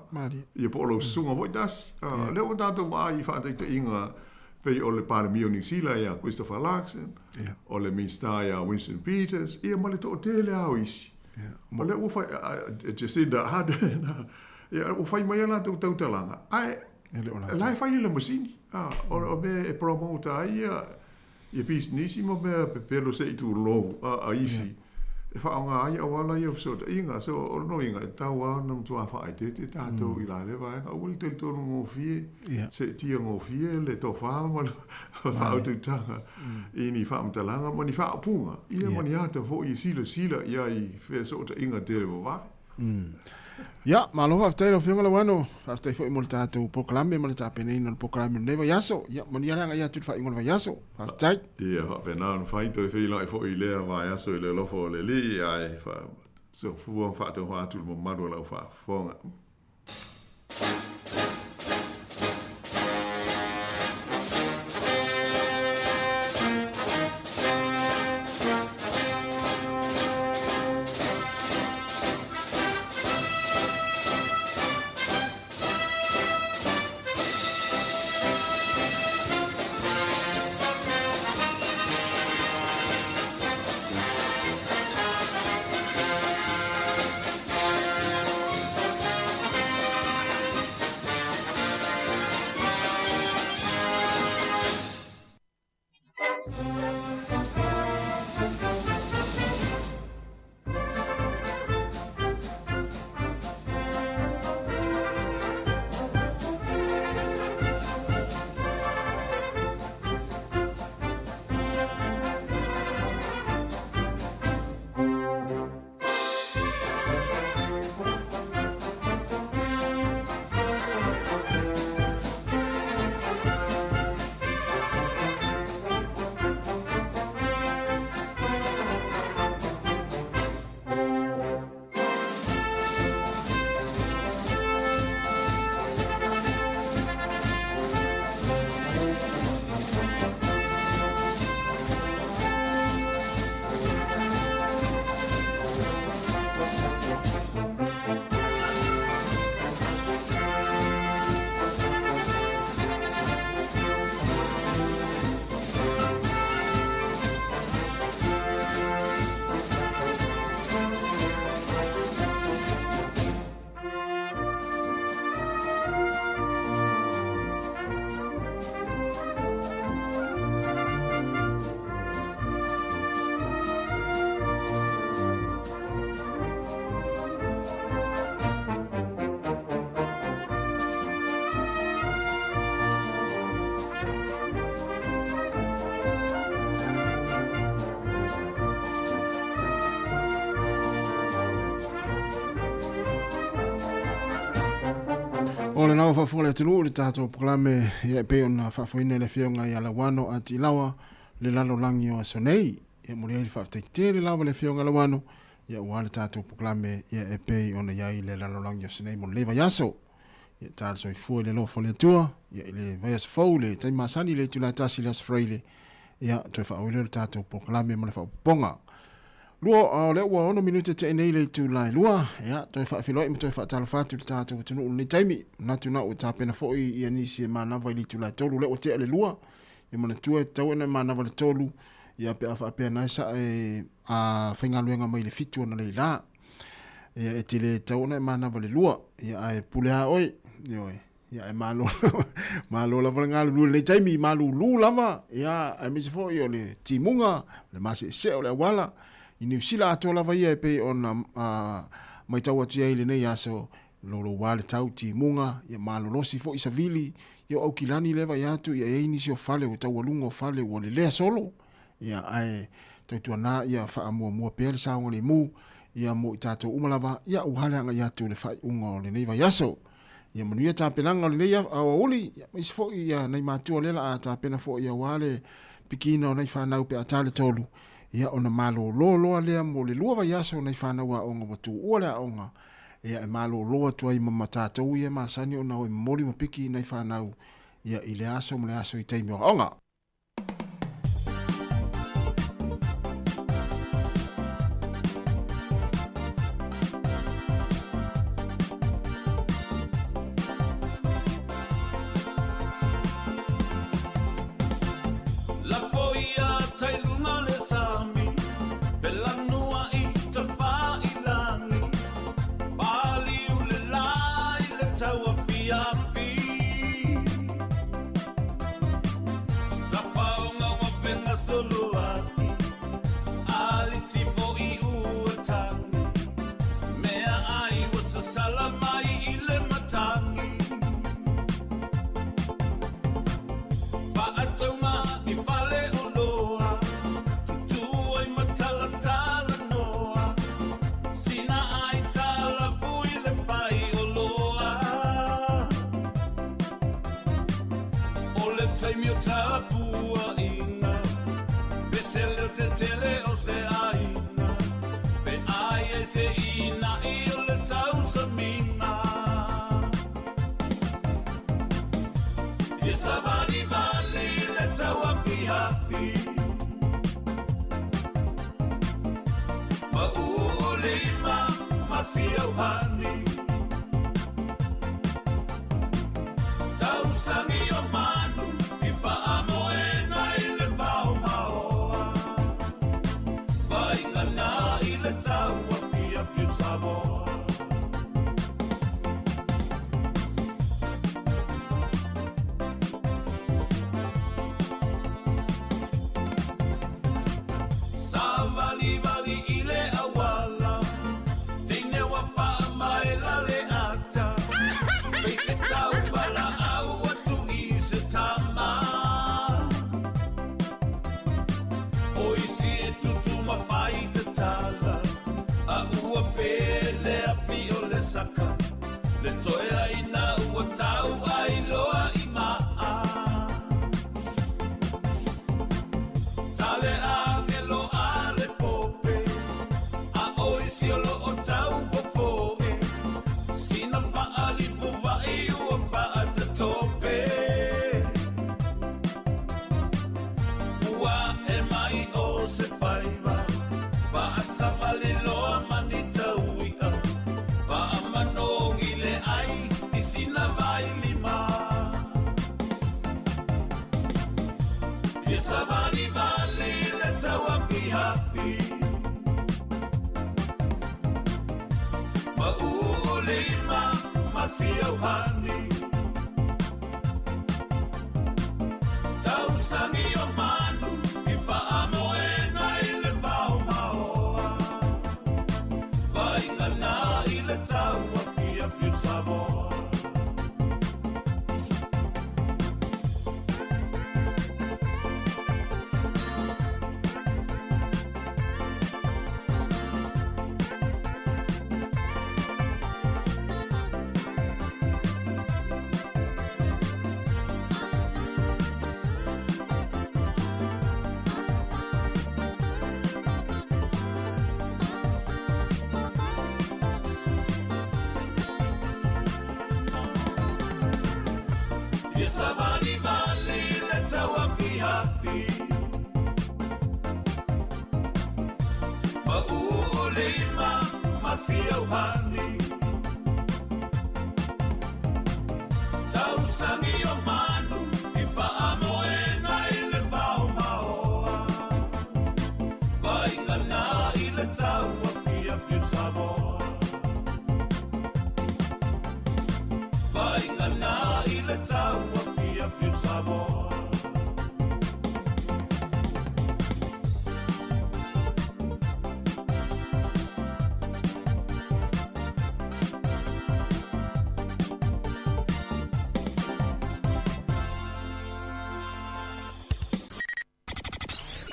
ia po o lau susuga foi tasi. A, lea ua tatou vaai i faataitaiga pei o le Palemia o Niu Sila ia Christopher Luxon, o le Minisita ia Winston Peters, ia ma le toatele lava o isi. O lea ua fai, Jacinda Ardern, ia, ua fai mai a latou tautalaga, ae la e fai e le masini. A, o mea e promote ai ia ia pisinisi ma mea pepelo se i tulou a isi e faaaoga ai auala ia o fesootaiga. So, o lona uiga, e tatau lava ona matua faaeteete tatou i la lea vaega. Aua le talitonu gofie, seetia gofie le tofa ma le faautautaga i ni faamatalaga ma ni faaupuga, ia ma ni ata foi e silasila i ai i fesootaiga televavave. Ia, malo faafetai lau Afioga Lauano. Faafetai foi mo le tatou polokalame ma le tapenaina o le polokalame o lenei vaiaso. Ia, manuia le agai atu i le faaiuga o le vaiaso. Faafetai. Ia, faapena ona fai toe feiloai foi i lea vaiaso i le alofa o le Alii, ae soifua ma faataufa atu i le mamalu o lau faafofoga. O lena ua faafofoga le atunuu i le tatou polokalame ia e pei ona faafoeina e le Afioga ia Lauano Atilawa le lalolagi o aso nei. Ia momoli ai le faafetai tele lava le Afioga Lauano ia aua le tatou polokalame ia e pei ona i ai le lalolagi o aso nei mo lenei vaiaso. Ia tala soifua i le alofa o le Atua ia i le vaiaso fou le taimi masani le itula e tasi le Aso Faraile ia toe faaauau lea o le tatou polokalame ma le faaopoopoga. Lua, o lea ua 6 minute te'i nei le itula e 2, ia, toe faafeiloai ma toe faatalofa atu i le tatou atunuu i lenei taimi. Manatu na ua tapena foi ia nisi e manava i le itula e 3, lea ua tea le 2, ia manatua e tatau ona e manava i le 3, ia pe a faapea na e sa e a faigaluega mai le 7 ona leila. Ia e te le tatau ona e manava i le 2, ia ae pule a oe, ioe. Ia e malo malo lava le galulue i lenei taimi, malulu lava, ia aemaise foi o le timuga, le maseesee o le auala, i Niu Sila atoa lava ia e pei ona matau atu i ai i lenei aso, louloua le tau timuga, ia malolosi foi savili, ia o Aukilani lea e vaai atu, ia e i ai nisi o fale ua taualuga o fale ua lelea solo, ia ae tautuana ia faamuamua pea le saogalemu, Ia mo i tatou uma lava, ia aua le agai atu i le faaiuga o lenei vaiaso. Ia manuia tapenaga o lenei aoauli, ia aemaise foi ia nai matua lea la a tapena foi aua le pikiina o nai fanau pe a ta le 3, ia ona malolo loa lea mo le 2 vaiaso o nai fanau aoga ua tuua le aoga, ia e malolo atu ai ma tatou ia e masani ona o e momoli ma piki i nai fanau ia i le aso ma le aso i taimi o aoga.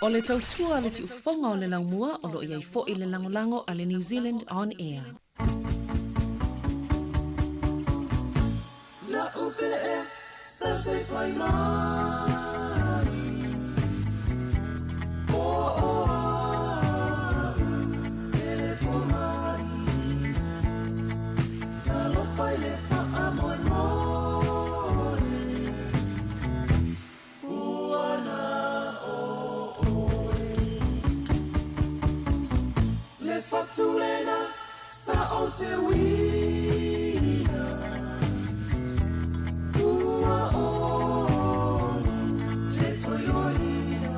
O le tautua le siufofoga o le laumua o loo iai fo'i le lagolago a le New Zealand On Air. Fatulena sa o te wina Ua oni le toiloina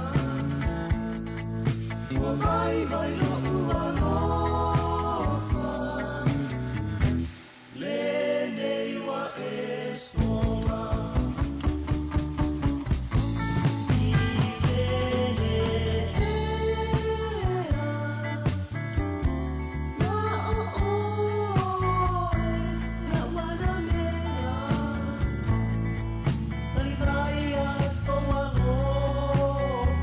Ua vai vai lo ua lofa Le nei ua e sola I le ea Na o oe la wana mea Tai vai a soa lofa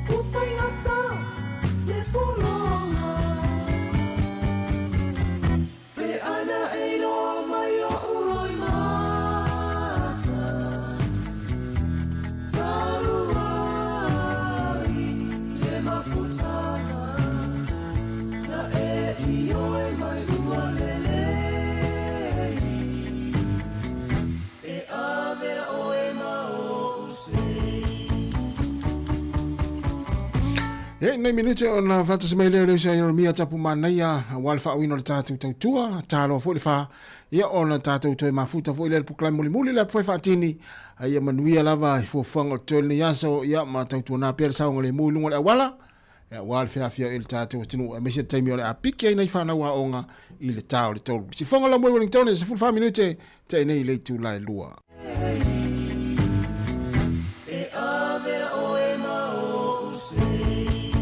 U whaingata le pulonga Pe ana e loa mai o uroi mata Taruai le mafutanga Na e i oe mai ua lelei E avea oe ma o usei E nei minute ona faatasi mai lea o le uso ia Ieremia Tapu Manaia aua le faauiina o le tatou tautua, taloa foi le fa ia ona tatou toe mafuta foi lea i le polokalame mulimuli le apu fai faatini a ia manuia lava i fuafuaga o totoe lenei aso ia ma tautuana pea le saogalemu i luga o le auala aua le feafiai o le tatou atunuu aemaise le taimi o le a piki ai nai fanau aoga i le ta o le 3. Sifoga lau moe Wellington e 14 minute te nei i le itula e 2. E avea oe ma o usei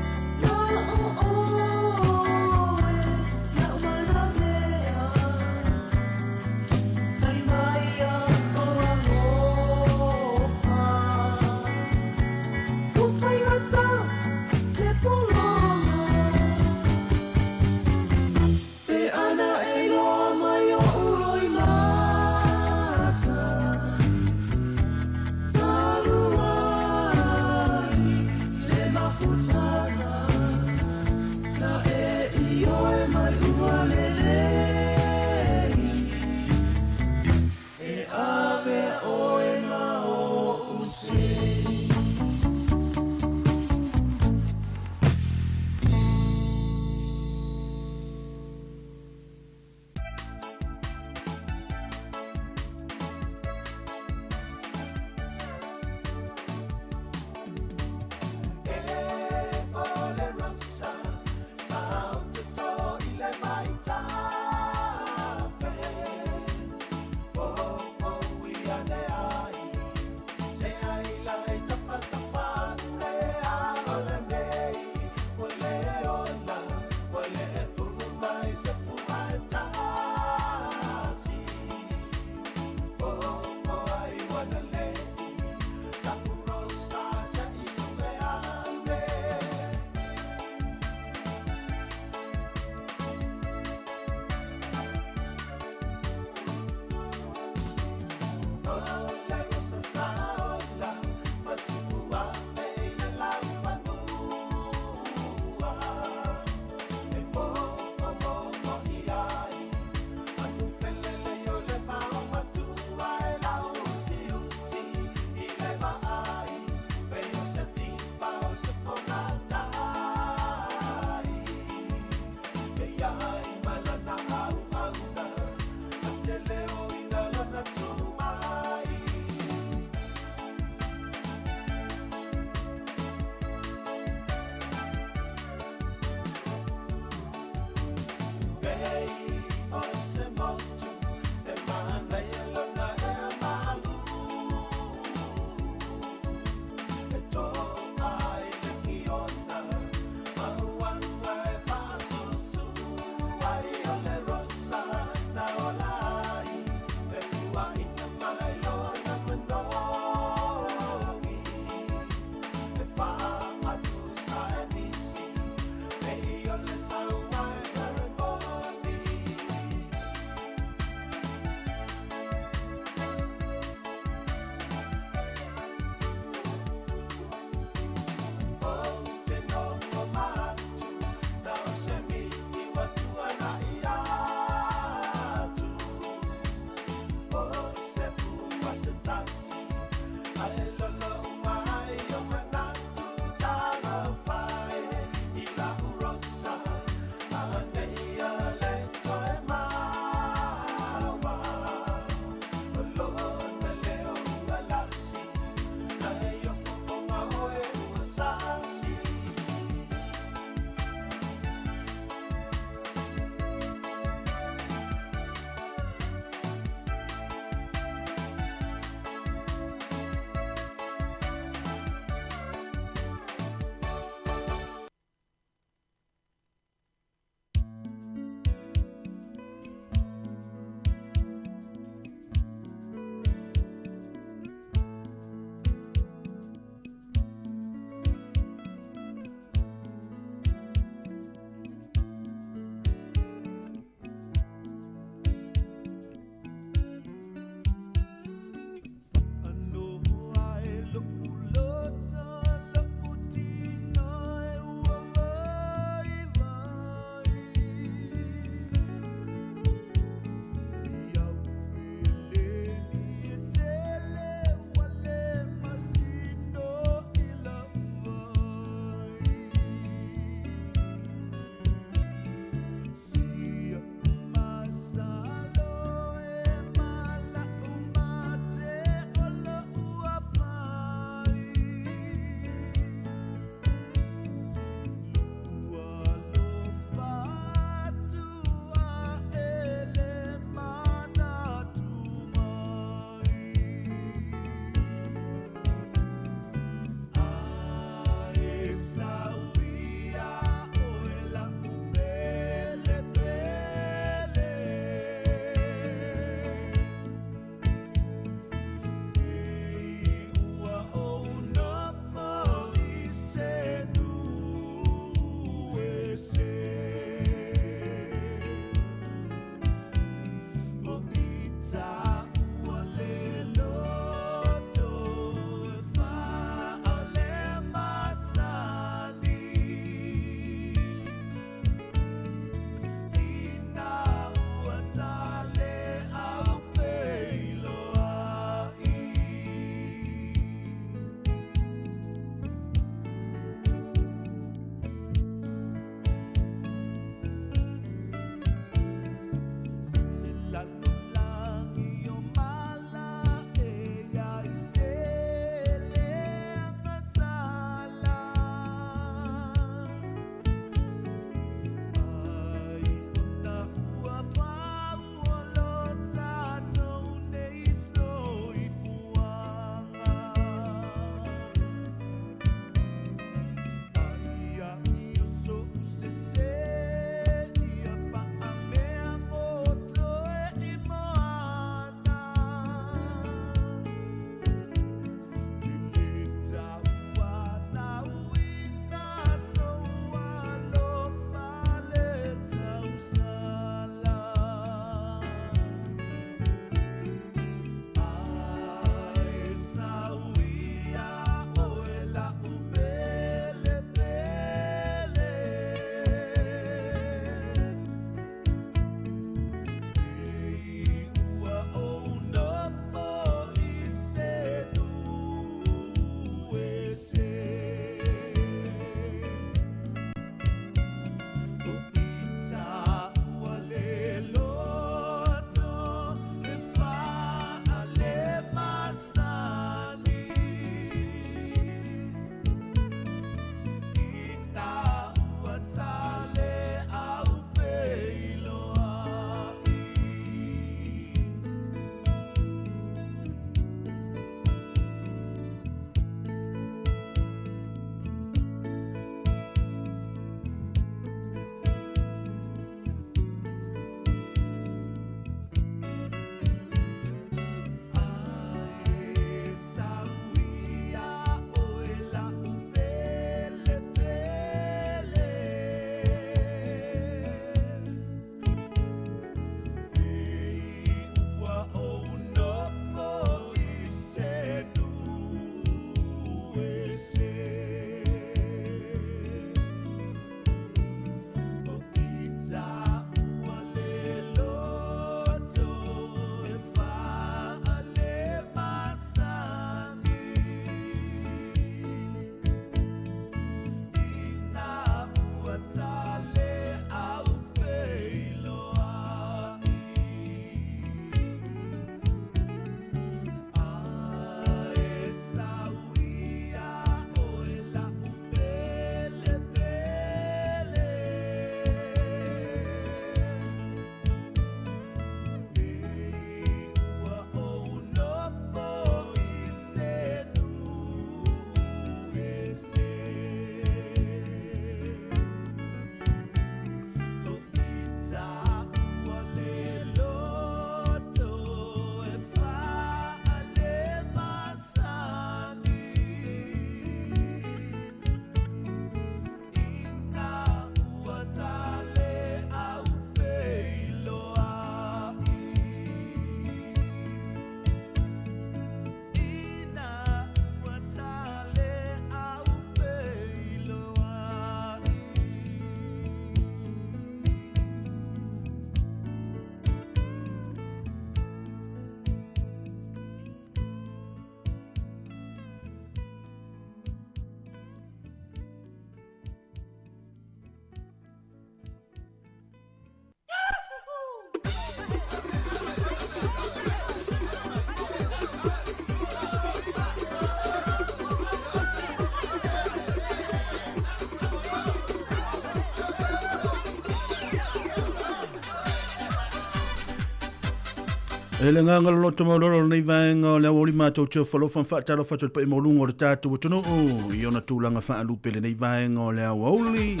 E le agaga o le loto maualalo o lenei vaega o le aoauli matou te ofo alofa ma faatalofa atu i le paia maualuga o le tatou atunuu i ona tulaga faalupe i lenei vaega o le aoauli.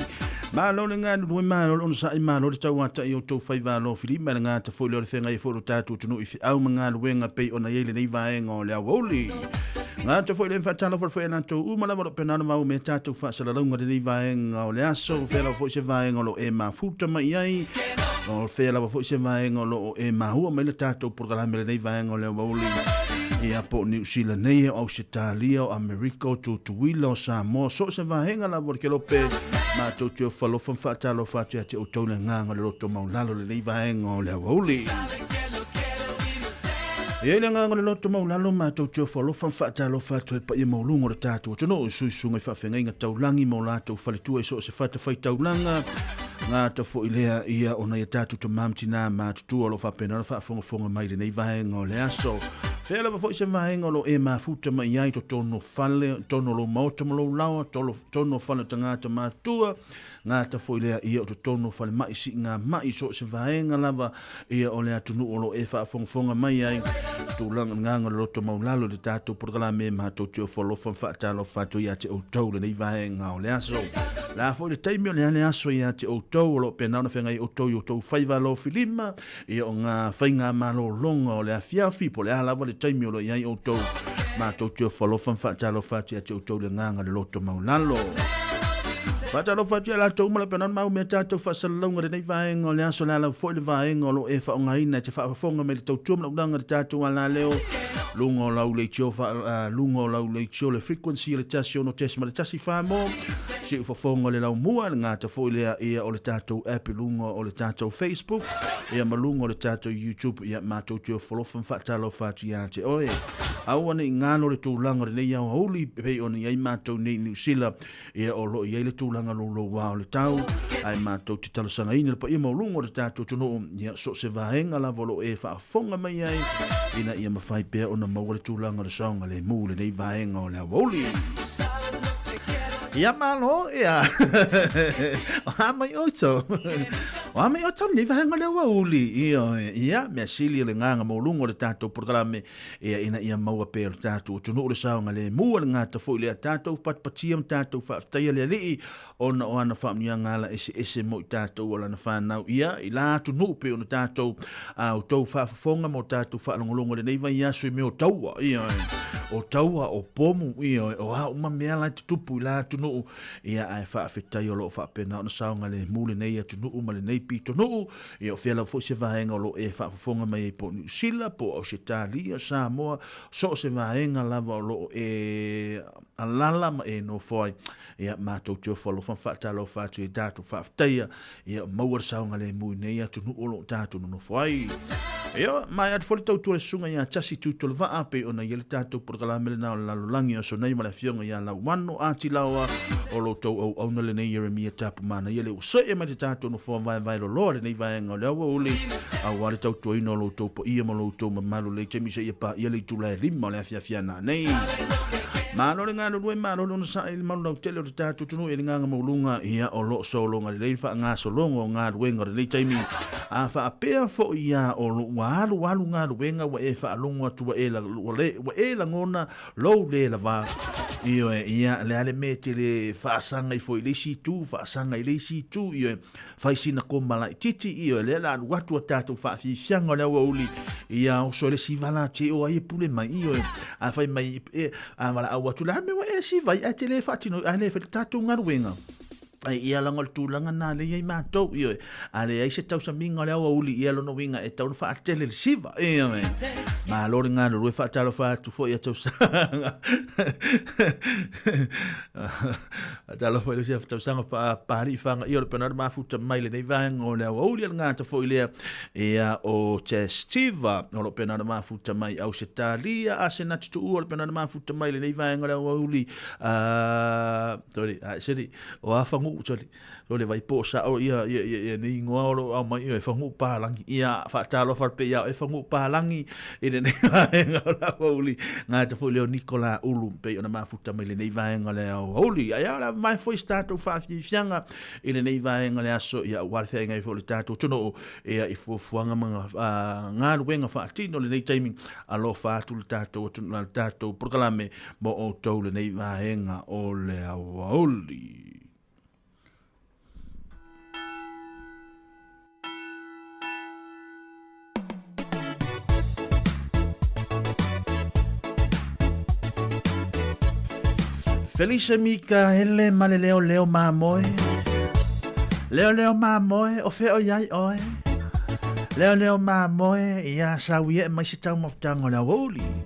Malo le galulue, malo le onosai, malo le tauatai i outou faiva alofilima i le gata foi lea o le feagai ai foi o le tatou atunuu i feau ma galuega pei ona i ai lenei vaega o le aoauli. Gata foi le faatalofa foi a latou uma lava o lo o pena ona maua mai tatou faasalalauga lenei vaega o le aso. Fea lava foi se vaega o lo o e mafuta mai ai. O fea lava foi se vaega o lo o e mahua mai le tatou polokalame lenei vaega o le aoauli. Ia po o Niu Sila nei, o Ausetalia, o Amerika, o Tutuila, o Samoa, so o se vaega lava o le kelope, matou te ofo alofa ma faatalofa atu ia te outou le agaga o le loto maulalo lenei vaega o le aoauli. E i ai le agaga o le loto maulalo, matou te ofo alofa ma faatalofa atu ai le paia maualuga o le tatou atunuu i suisuga i faafeagaiga taulagi ma o latou faletua i so o se fatafaitaulaga. Gata foi lea ia o nai a tatou tama ma tinā matutua o lo o faapena ona faafogafoga mai i lenei vaega o le aso. Fea lava foi se vaega o lo o e mafuta mai ai totonu o fale, totonu o lou maota ma lou laoa, totonu o fale o tagata matua, Gata foi lea ia o totonu o falemai siigamai so o se vaega lava ia o le atunuu o lo o e faafogafoga mai ai. Tulaga agaga o le loto maulalo i le tatou polokalame matou te ofo alofa ma faatalofa atu ia te outou lenei vaega o le aso. O le a foi le taimi o le a le aso ia te outou o lo o pena ona feagai outou i outou faiva alofilima ia o ngā faiga malologa o le afiafi po o le a lava le taimi o lo o i ai outou matou te ofo alofa ma faatalofa atu ia te outou le agaga le loto maulalo. Faatalofa atu ia latou uma la pena mau mea tatou faasalalauga lenei vaega o le aso le ala foi le vaega o lo e faaaogaina e te faafofoga mai le tautua ma laulaga le tatou alaleo luga o lau leitio luga o lau leitio le frequency o le 106.1 whamo si ufofoga o le laumua le gata foi lea ia o le tatou app i luga o le tatou Facebook ia ma luga o le tatou YouTube ia matou te ofo alofa ma faatalofa atu ia te oe. Aua ne i galo le tulaga o lenei aoauli e pei ona i ai matou nei i Niu Sila ia o lo o i ai le tulaga louloua o le tau ae matou te talosagaina le paia maualuga o le tatou atunuu ia so o se vaega lava o lo o e faafofoga mai ai ina ia mafai pea ona maua le tulaga o le saogalemu i lenei vaega o le aoauli. Ia malo, ia. O a mai outou. O a mai outou lenei vaega o le aoauli. Ioe, ia, mea sili o le agaga maualuga o le tatou polokalame, ia ina ia maua pea e lo tatou atunuu le saogalemu a le gata foi lea tatou patipatia ma tatou faafetaia le Alii ona o ana faamanuiaga ala eseese mo i tatou o lana fanau ia i la atunuu pei ona tatou a outou faafofoga ma o tatou faalogologo i lenei vaiaso i mea o taua ia o taua o pomu ia o a uma mea la e tutupu i la atunuu ia ae faafetai o lo o faapena ona saogalemu lenei atunuu ma lenei pitonuu ia o fea lava foi se vaega o lo o e faafofoga mai ai po o Niu Sila po o Ausetalia Samoa so o se vaega lava o lo o e alala ma e nofo ai Ia, matou te ofo alofa ma faatalofa atu i tatou faafetaia, ia maua le saogalemu i nei atunuu o lo o tatou nonofo ai. Ia, mae atu foi le tautua le susuga ia Tasi Tuitolovaa, pei ona i ai le tatou polokalame lena o le lalolagi o aso nei ma le afioga ia Lauano Atilaoa, o lo outou auauna lenei Ieremia Tapumanaia le ua see mai le tatou nofoa vaevae loloa lenei vaega o le aoauli, aua le tautuaina o lo outou paia ma lo outou mamalu lei taimi seia paia le itula e 5 o le afiafi a nanei. Malo le galulue, malo le onosai i le malu lautele o le tatou atunuu i le agaga maualuga, ia o lo o sologa lelei le faagasologa o galuega o lenei taimi. A faapea foi ia o lo ua alualu galuega ua e faalogo atu ua e, ua le, ua e lagona lou le lava, ioe, ia le a le mea e te le faasaga ifo i le isi itu, faasaga i le isi itu, ioe, fai sina koma laitiiti, ioe, lea la alu atu a tatou faafiafiaga o le aoauli, ia oso i le siva la te o ai e pule mai, ioe, a fai mai, e, a valaau atu, le a mea ua e siva ai, ae te le faatino, ae le fai le tatou galuega. Ai ia laga o le tulaga na lea i ai matou, ioe, a leai se tausamiga o le aoauli, ia lona uiga e tatau ona faatele le siva, ioe. Malo le galulue, faatalofa atu foi ia tausaga. Faatalofa i le isi tausaga Papalii Fagaia o le Penard mafuta mai lenei vaega o le aoauli a le gata foi lea ia o Testiva o lo Penard mafuta mai Ausetalia a se nati tuua o le Penard mafuta mai lenei vaega o le aoauli sorry, seri o a fangu fagu sole sole vai po sa'o ia ia ia ia nei ingoa o lo o aumai ia e fagu palagi ia faatalofa atu pea ia oe fagu palagi i lenei vaega o le aoauli gata foi lea o Nicola Ulu pei ona mafuta mai lenei vaega o le aoauli ae a o le ava mai foi se tatou faafiafiaga i lenei vaega o le aso ia aua le feagai foi o le tatou atunuu ia i fuafuaga ma galuega faatino i lenei taimi alofa atu le tatou atunuu le tatou polokalame mo outou lenei vaega o le aoauli. Felice Mikaele ma le leo leo mamoe. Leo leo mamoe, o fea o iai oe. Leo leo mamoe, ia saui e mai se tau mafutaga o le aoauli.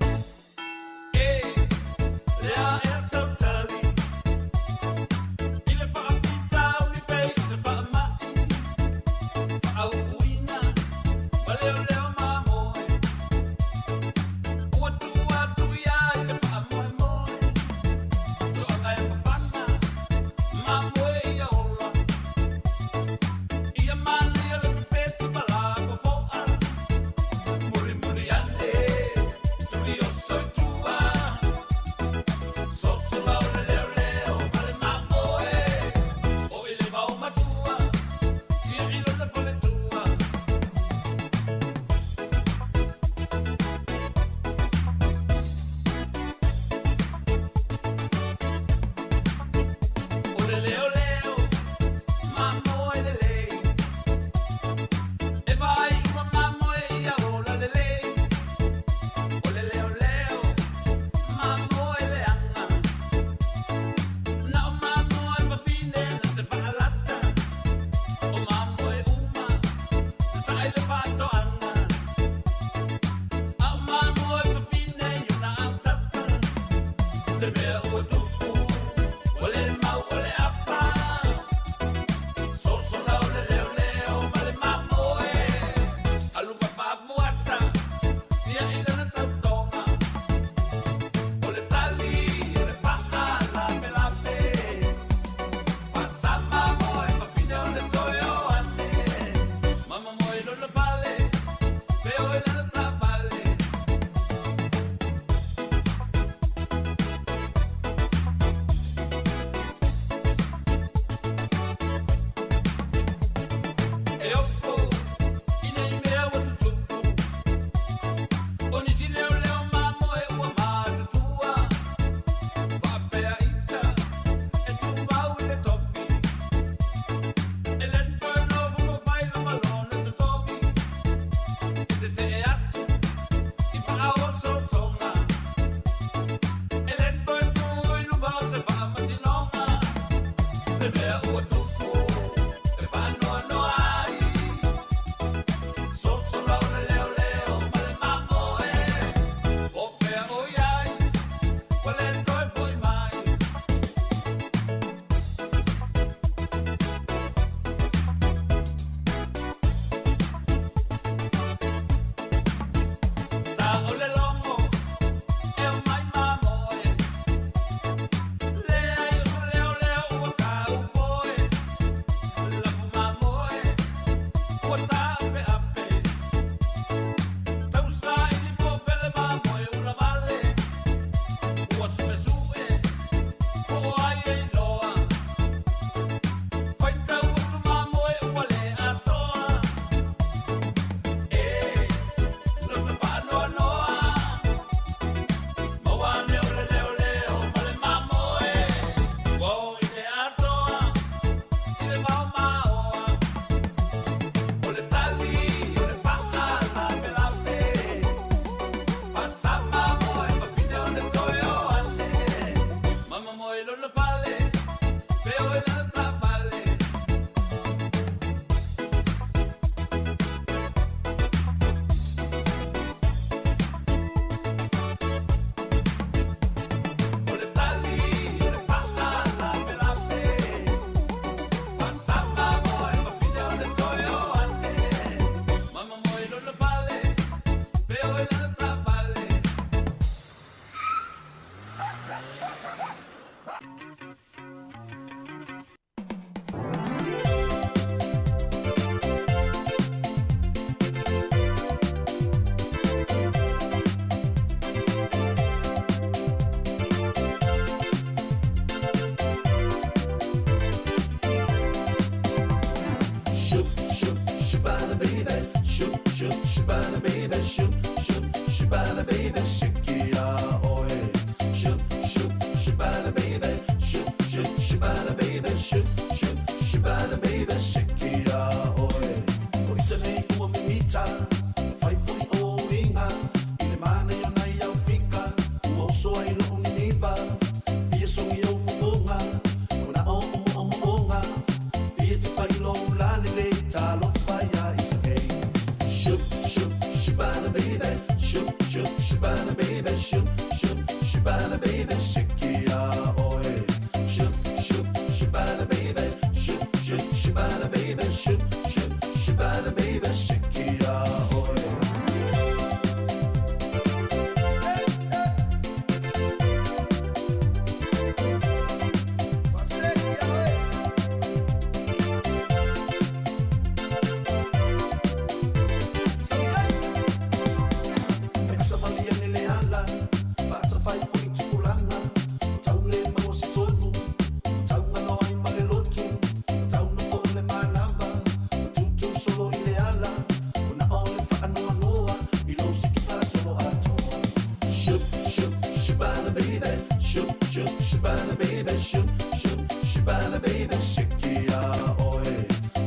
Shoot, shoot, shibala baby, sikia oe.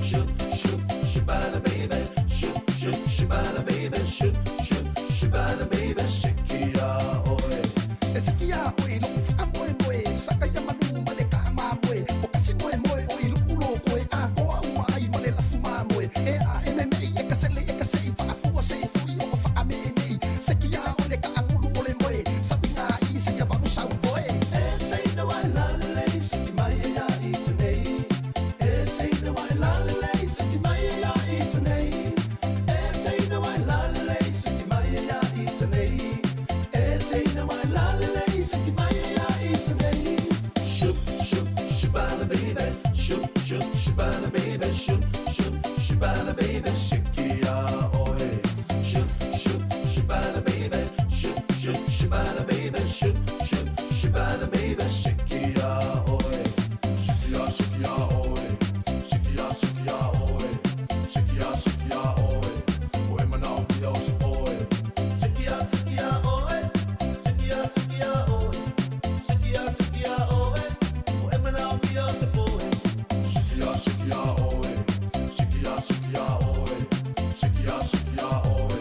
Shoot, shoot, shibala baby, shoot, shoot, shibala baby, shoot, shoot, shibala baby, sikia oe. E sikia oe lo whaamoe moe, saka ia manu ma le kaha moe, o kasi moe moe o i lu'u lo koe, a koa ua ai ma le lafu mamoe. E a e me mei e ka sele e ka sei, whaafua sei fui o ka whaa me mei. Sikia o le kaangulu o le moe, sabi ngā i se ia waru sau koe. E teina wai lalele, siki mai e ia i tenei. E teina wai lalele, siki mai e ia i tenei. E teina wai lalele, siki mai e ia i tenei. E teina wai lalele, siki mai e ia i tenei. Shoot, shoot, shibala baby, shoot, shoot, shibala baby, shoot, shoot, shibala baby, sikia oe. Shoot, shoot, shibala baby, shoot, shoot, shibala baby, shoot, shoot, shibala baby, sikia oe. Sikia, sikia oe. Sikia, sikia oe. Sikia, sikia oe. Oe manao mia o se oe. Sikia, sikia oe. Sikia, sikia oe. Sikia, sikia oe. Oe manao mia o se oe. Sikia, sikia oe. Sikia, sikia oe. Sikia, sikia oe.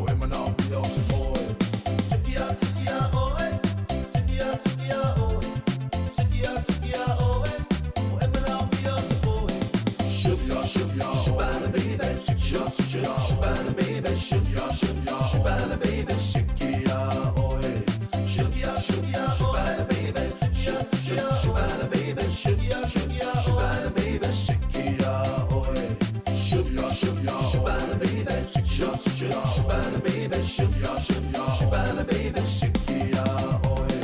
Oe manao mia o se oe. Sikia, sikia oe. Sikia, sikia oe. Sikia, sikia oe. Oe manao mia o se oe. Shoot, shoot, shibala baby. Shoot, shoot, shibala baby. Shoot, shoot, shibala baby. Sikia oe. Shoot, shoot, shibala baby. Shoot, shoot, shibala baby. Shoot, shoot, shibala baby. Sikia oe. Shoot, shoot, shibala baby. Shoot, shoot, shibala baby. Shoot, shoot, shibala baby. Sikia oe.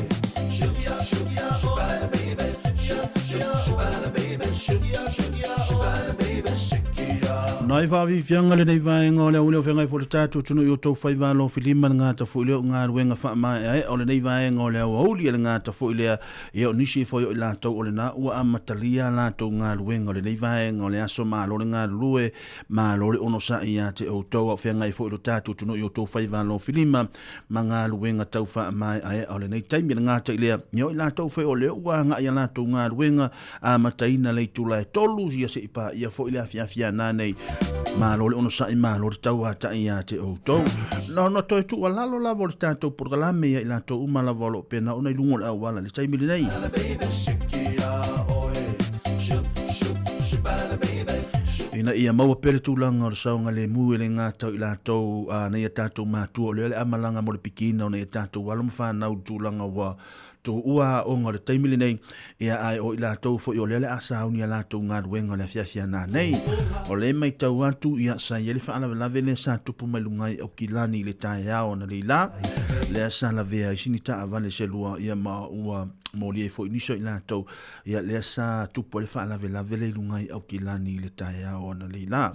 Shoot, shoot, shibala baby. Shoot, shoot, shibala baby. Shoot, shoot, shibala baby. Sikia. Nai whaawifianga le nei vaenga o le aule o whengai fo le tātou tunu i o tau whai wālo filima le ngāta fo i leo ngā ruenga wha mai ai o le nei vaenga o le au auli le ngāta fo i lea ia o nisi fo i o i lātou o le nā ua amatalia lātou ngā ruenga o le nei vaenga o le aso mālo le ngā rue mālo le ono sa i a te o tau au whengai fo i lo tātou tunu i o tau whai wālo filima ma ngā ruenga tau wha mai ai o le nei taimi le ngāta i lea ia o i lātou fo i o le ua ngā ia lātou ngā ruenga amataina le itula e tolu ia se ipa ia fo i le afiafia nā nei Malo le ono sa'i malo le tau ata'i ia te outou. No, no toe tuu lalo lava o le tātou porokalame ia i latou uma lava o lo o pena ona i luga o le auala le taimi lenei. Ina ia maua pea le tulaga o le saogalemu e le gatau i latou a nei a tātou matua o lea le amalaga mo le pikiina o nei a tātou alo ma fanau i le tulaga ua tuua aoga o le taimi lenei, ia ae o i latou foi o lea le a sauni a latou galuega o le afiafi ana nei. O le maitau atu, ia sa i ai le faalavelave lea sa tupu mai luga i Aukilani i le taeao analeila, lea sa lavea ai sini taavale se lua, ia ma ua moli ai foi nisi o i latou, ia lea sa tupu ai le faalavelave lea i luga i Aukilani i le taeao analeila.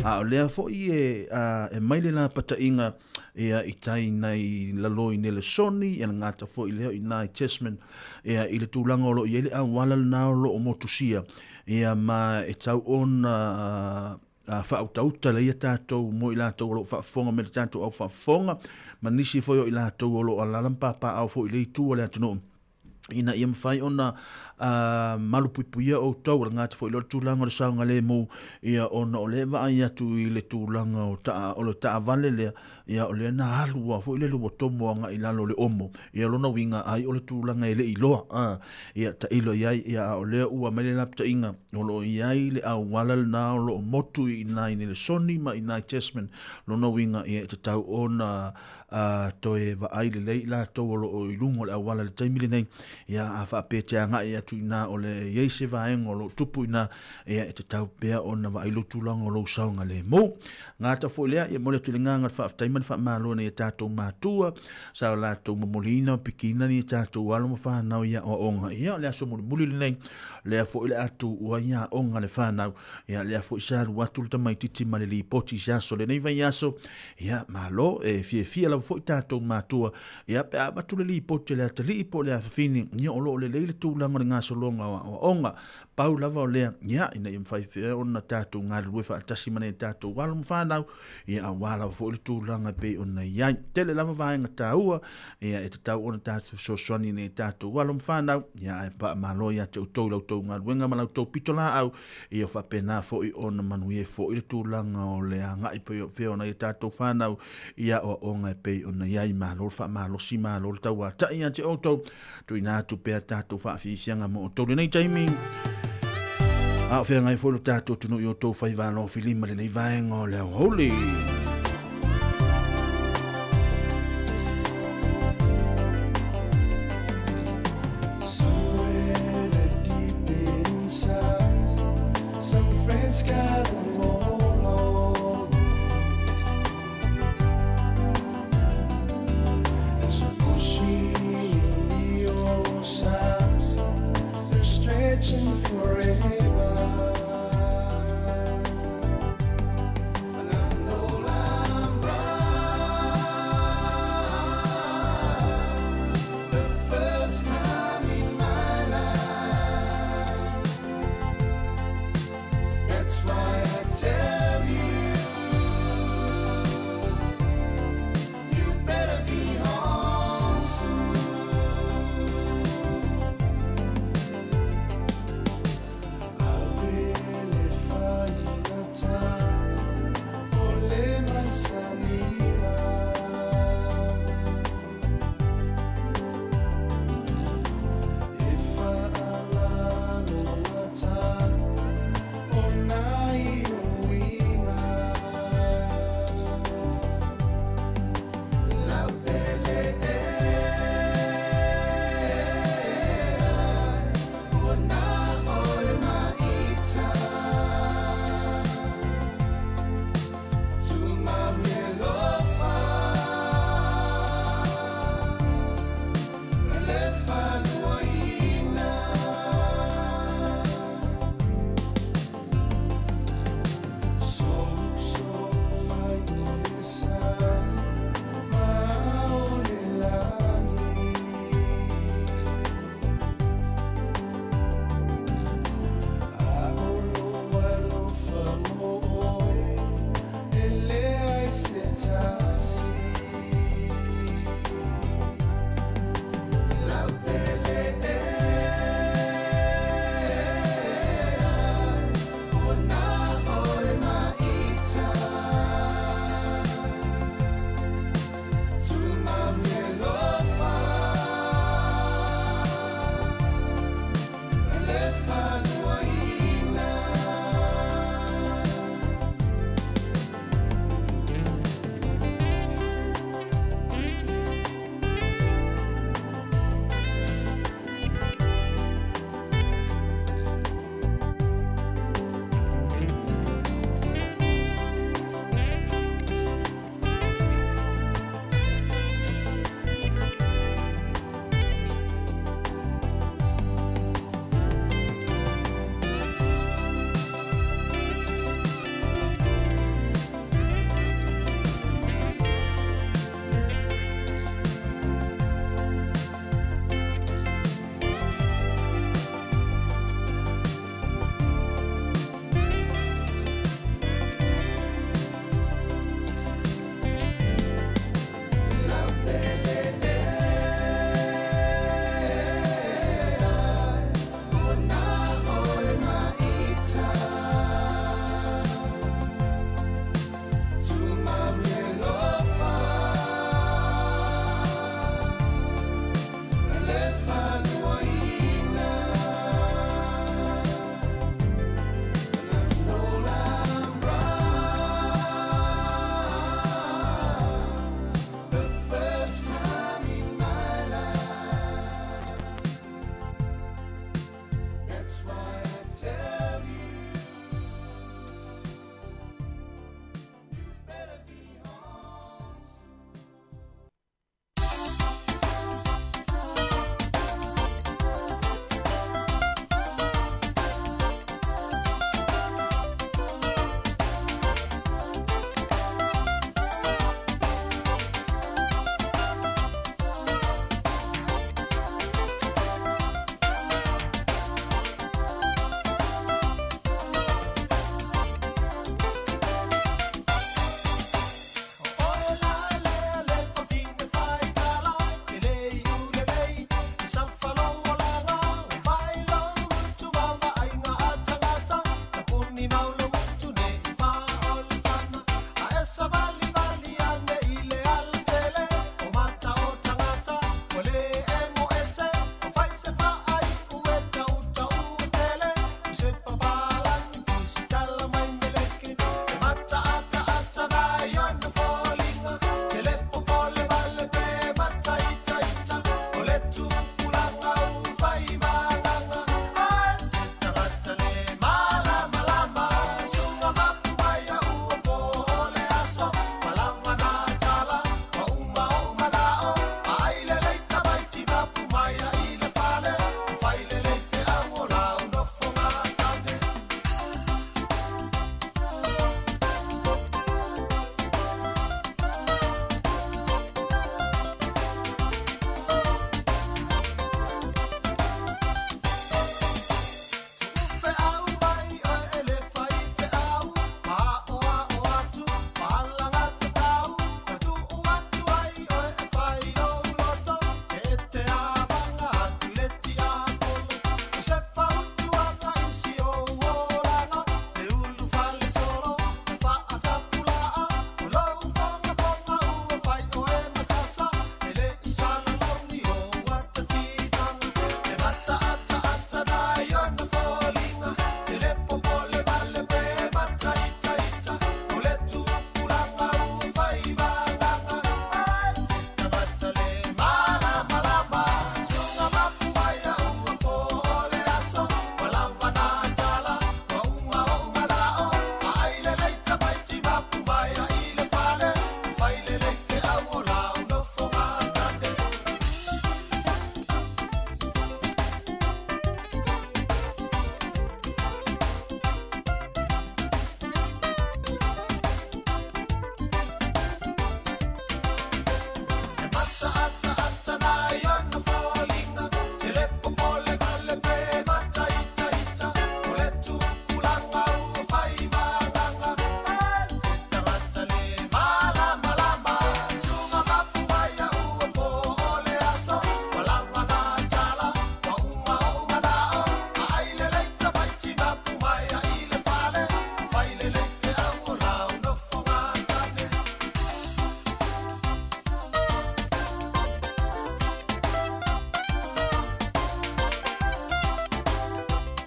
A o lea foi e, a, e mai le lapataiga ia i tai nai lalo i Nelesoni, ia le gata foi lea i nai Tasman, ia i le tulaga o lo o i ai le auala lena o lo o motusia, ia ma e tau ona faautauta lea tatou mo i latou o lo o faafofoga me le tatou au faafofoga, ma nisi foi o i latou o lo o alaala ma papaao foi i le itu o le atunuu, ina ia mafai ona malupuipuia outou, o le gata foi lea o le tulaga o le saogalemu, ia ona o lea e vaai atu i le tulaga o taa, o le taavale lea, ia o lea na alu lava foi lele ua tomo agai i lalo o le omo, ia lona uiga ai o le tulaga e le i loa, ia tailo i ai, ia a o lea ua aumai le lapataiga, o lo o i ai le auala lena o lo o motu i ina i Nelesoni ma ina i Tasman, lona uiga ia e tatau ona a toe vaai lelei i latou o lo o i luga o le auala i le taimi lenei, ia a faapea te agai atu inā o le i ai se vaega o lo o tupu inā, ia e tatau pea ona vaai lou tulaga o lou saogalemu. Gata foi lea, ia momoli atu i le agaga o le faafetai ma le faamalo i nai a tatou matua sa o latou momoliina ma pikiina ni a tatou alo ma fanau i aoaoga. Ia o le aso mulimuli lenei, lea foi le a tuua i aoga le fanau, ia lea foi sa alu atu le tamaitiiti ma le lipoti i se aso lenei vaiaso, Ia, malo, e fiafia lava foi tatou matua, ia, pe a avatu le lipoti a le atalii po o le afafine, ia, o lo o lelei le tulaga o le gasologa o aoaoga. Pau lava o lea, ia, ina ia mafai pea ona tatou galulue faatasi ma nai a tatou alo ma fanau, ia, aua lava foi le tulaga tulaga e pei ona i ai. Tele lava vaega taua ia e tatau ona tatou fesoasoani nei tatou alo ma fanau ia ae faamalo ia te outou i la outou galuega ma la outou pitolaau ia faapena foi ona manuia foi le tulaga o le agai pei o fea ona i tatou fanau i aoaoga e pei ona i ai. Malo le faamalosi, malo le tauatai ia te outou. Tuuina atu pea tatou faafiafiaga mo outou lenei taimi. A o feagai foi lo tatou atunuu i outou faiva alofilima lenei vaega o le aoauli.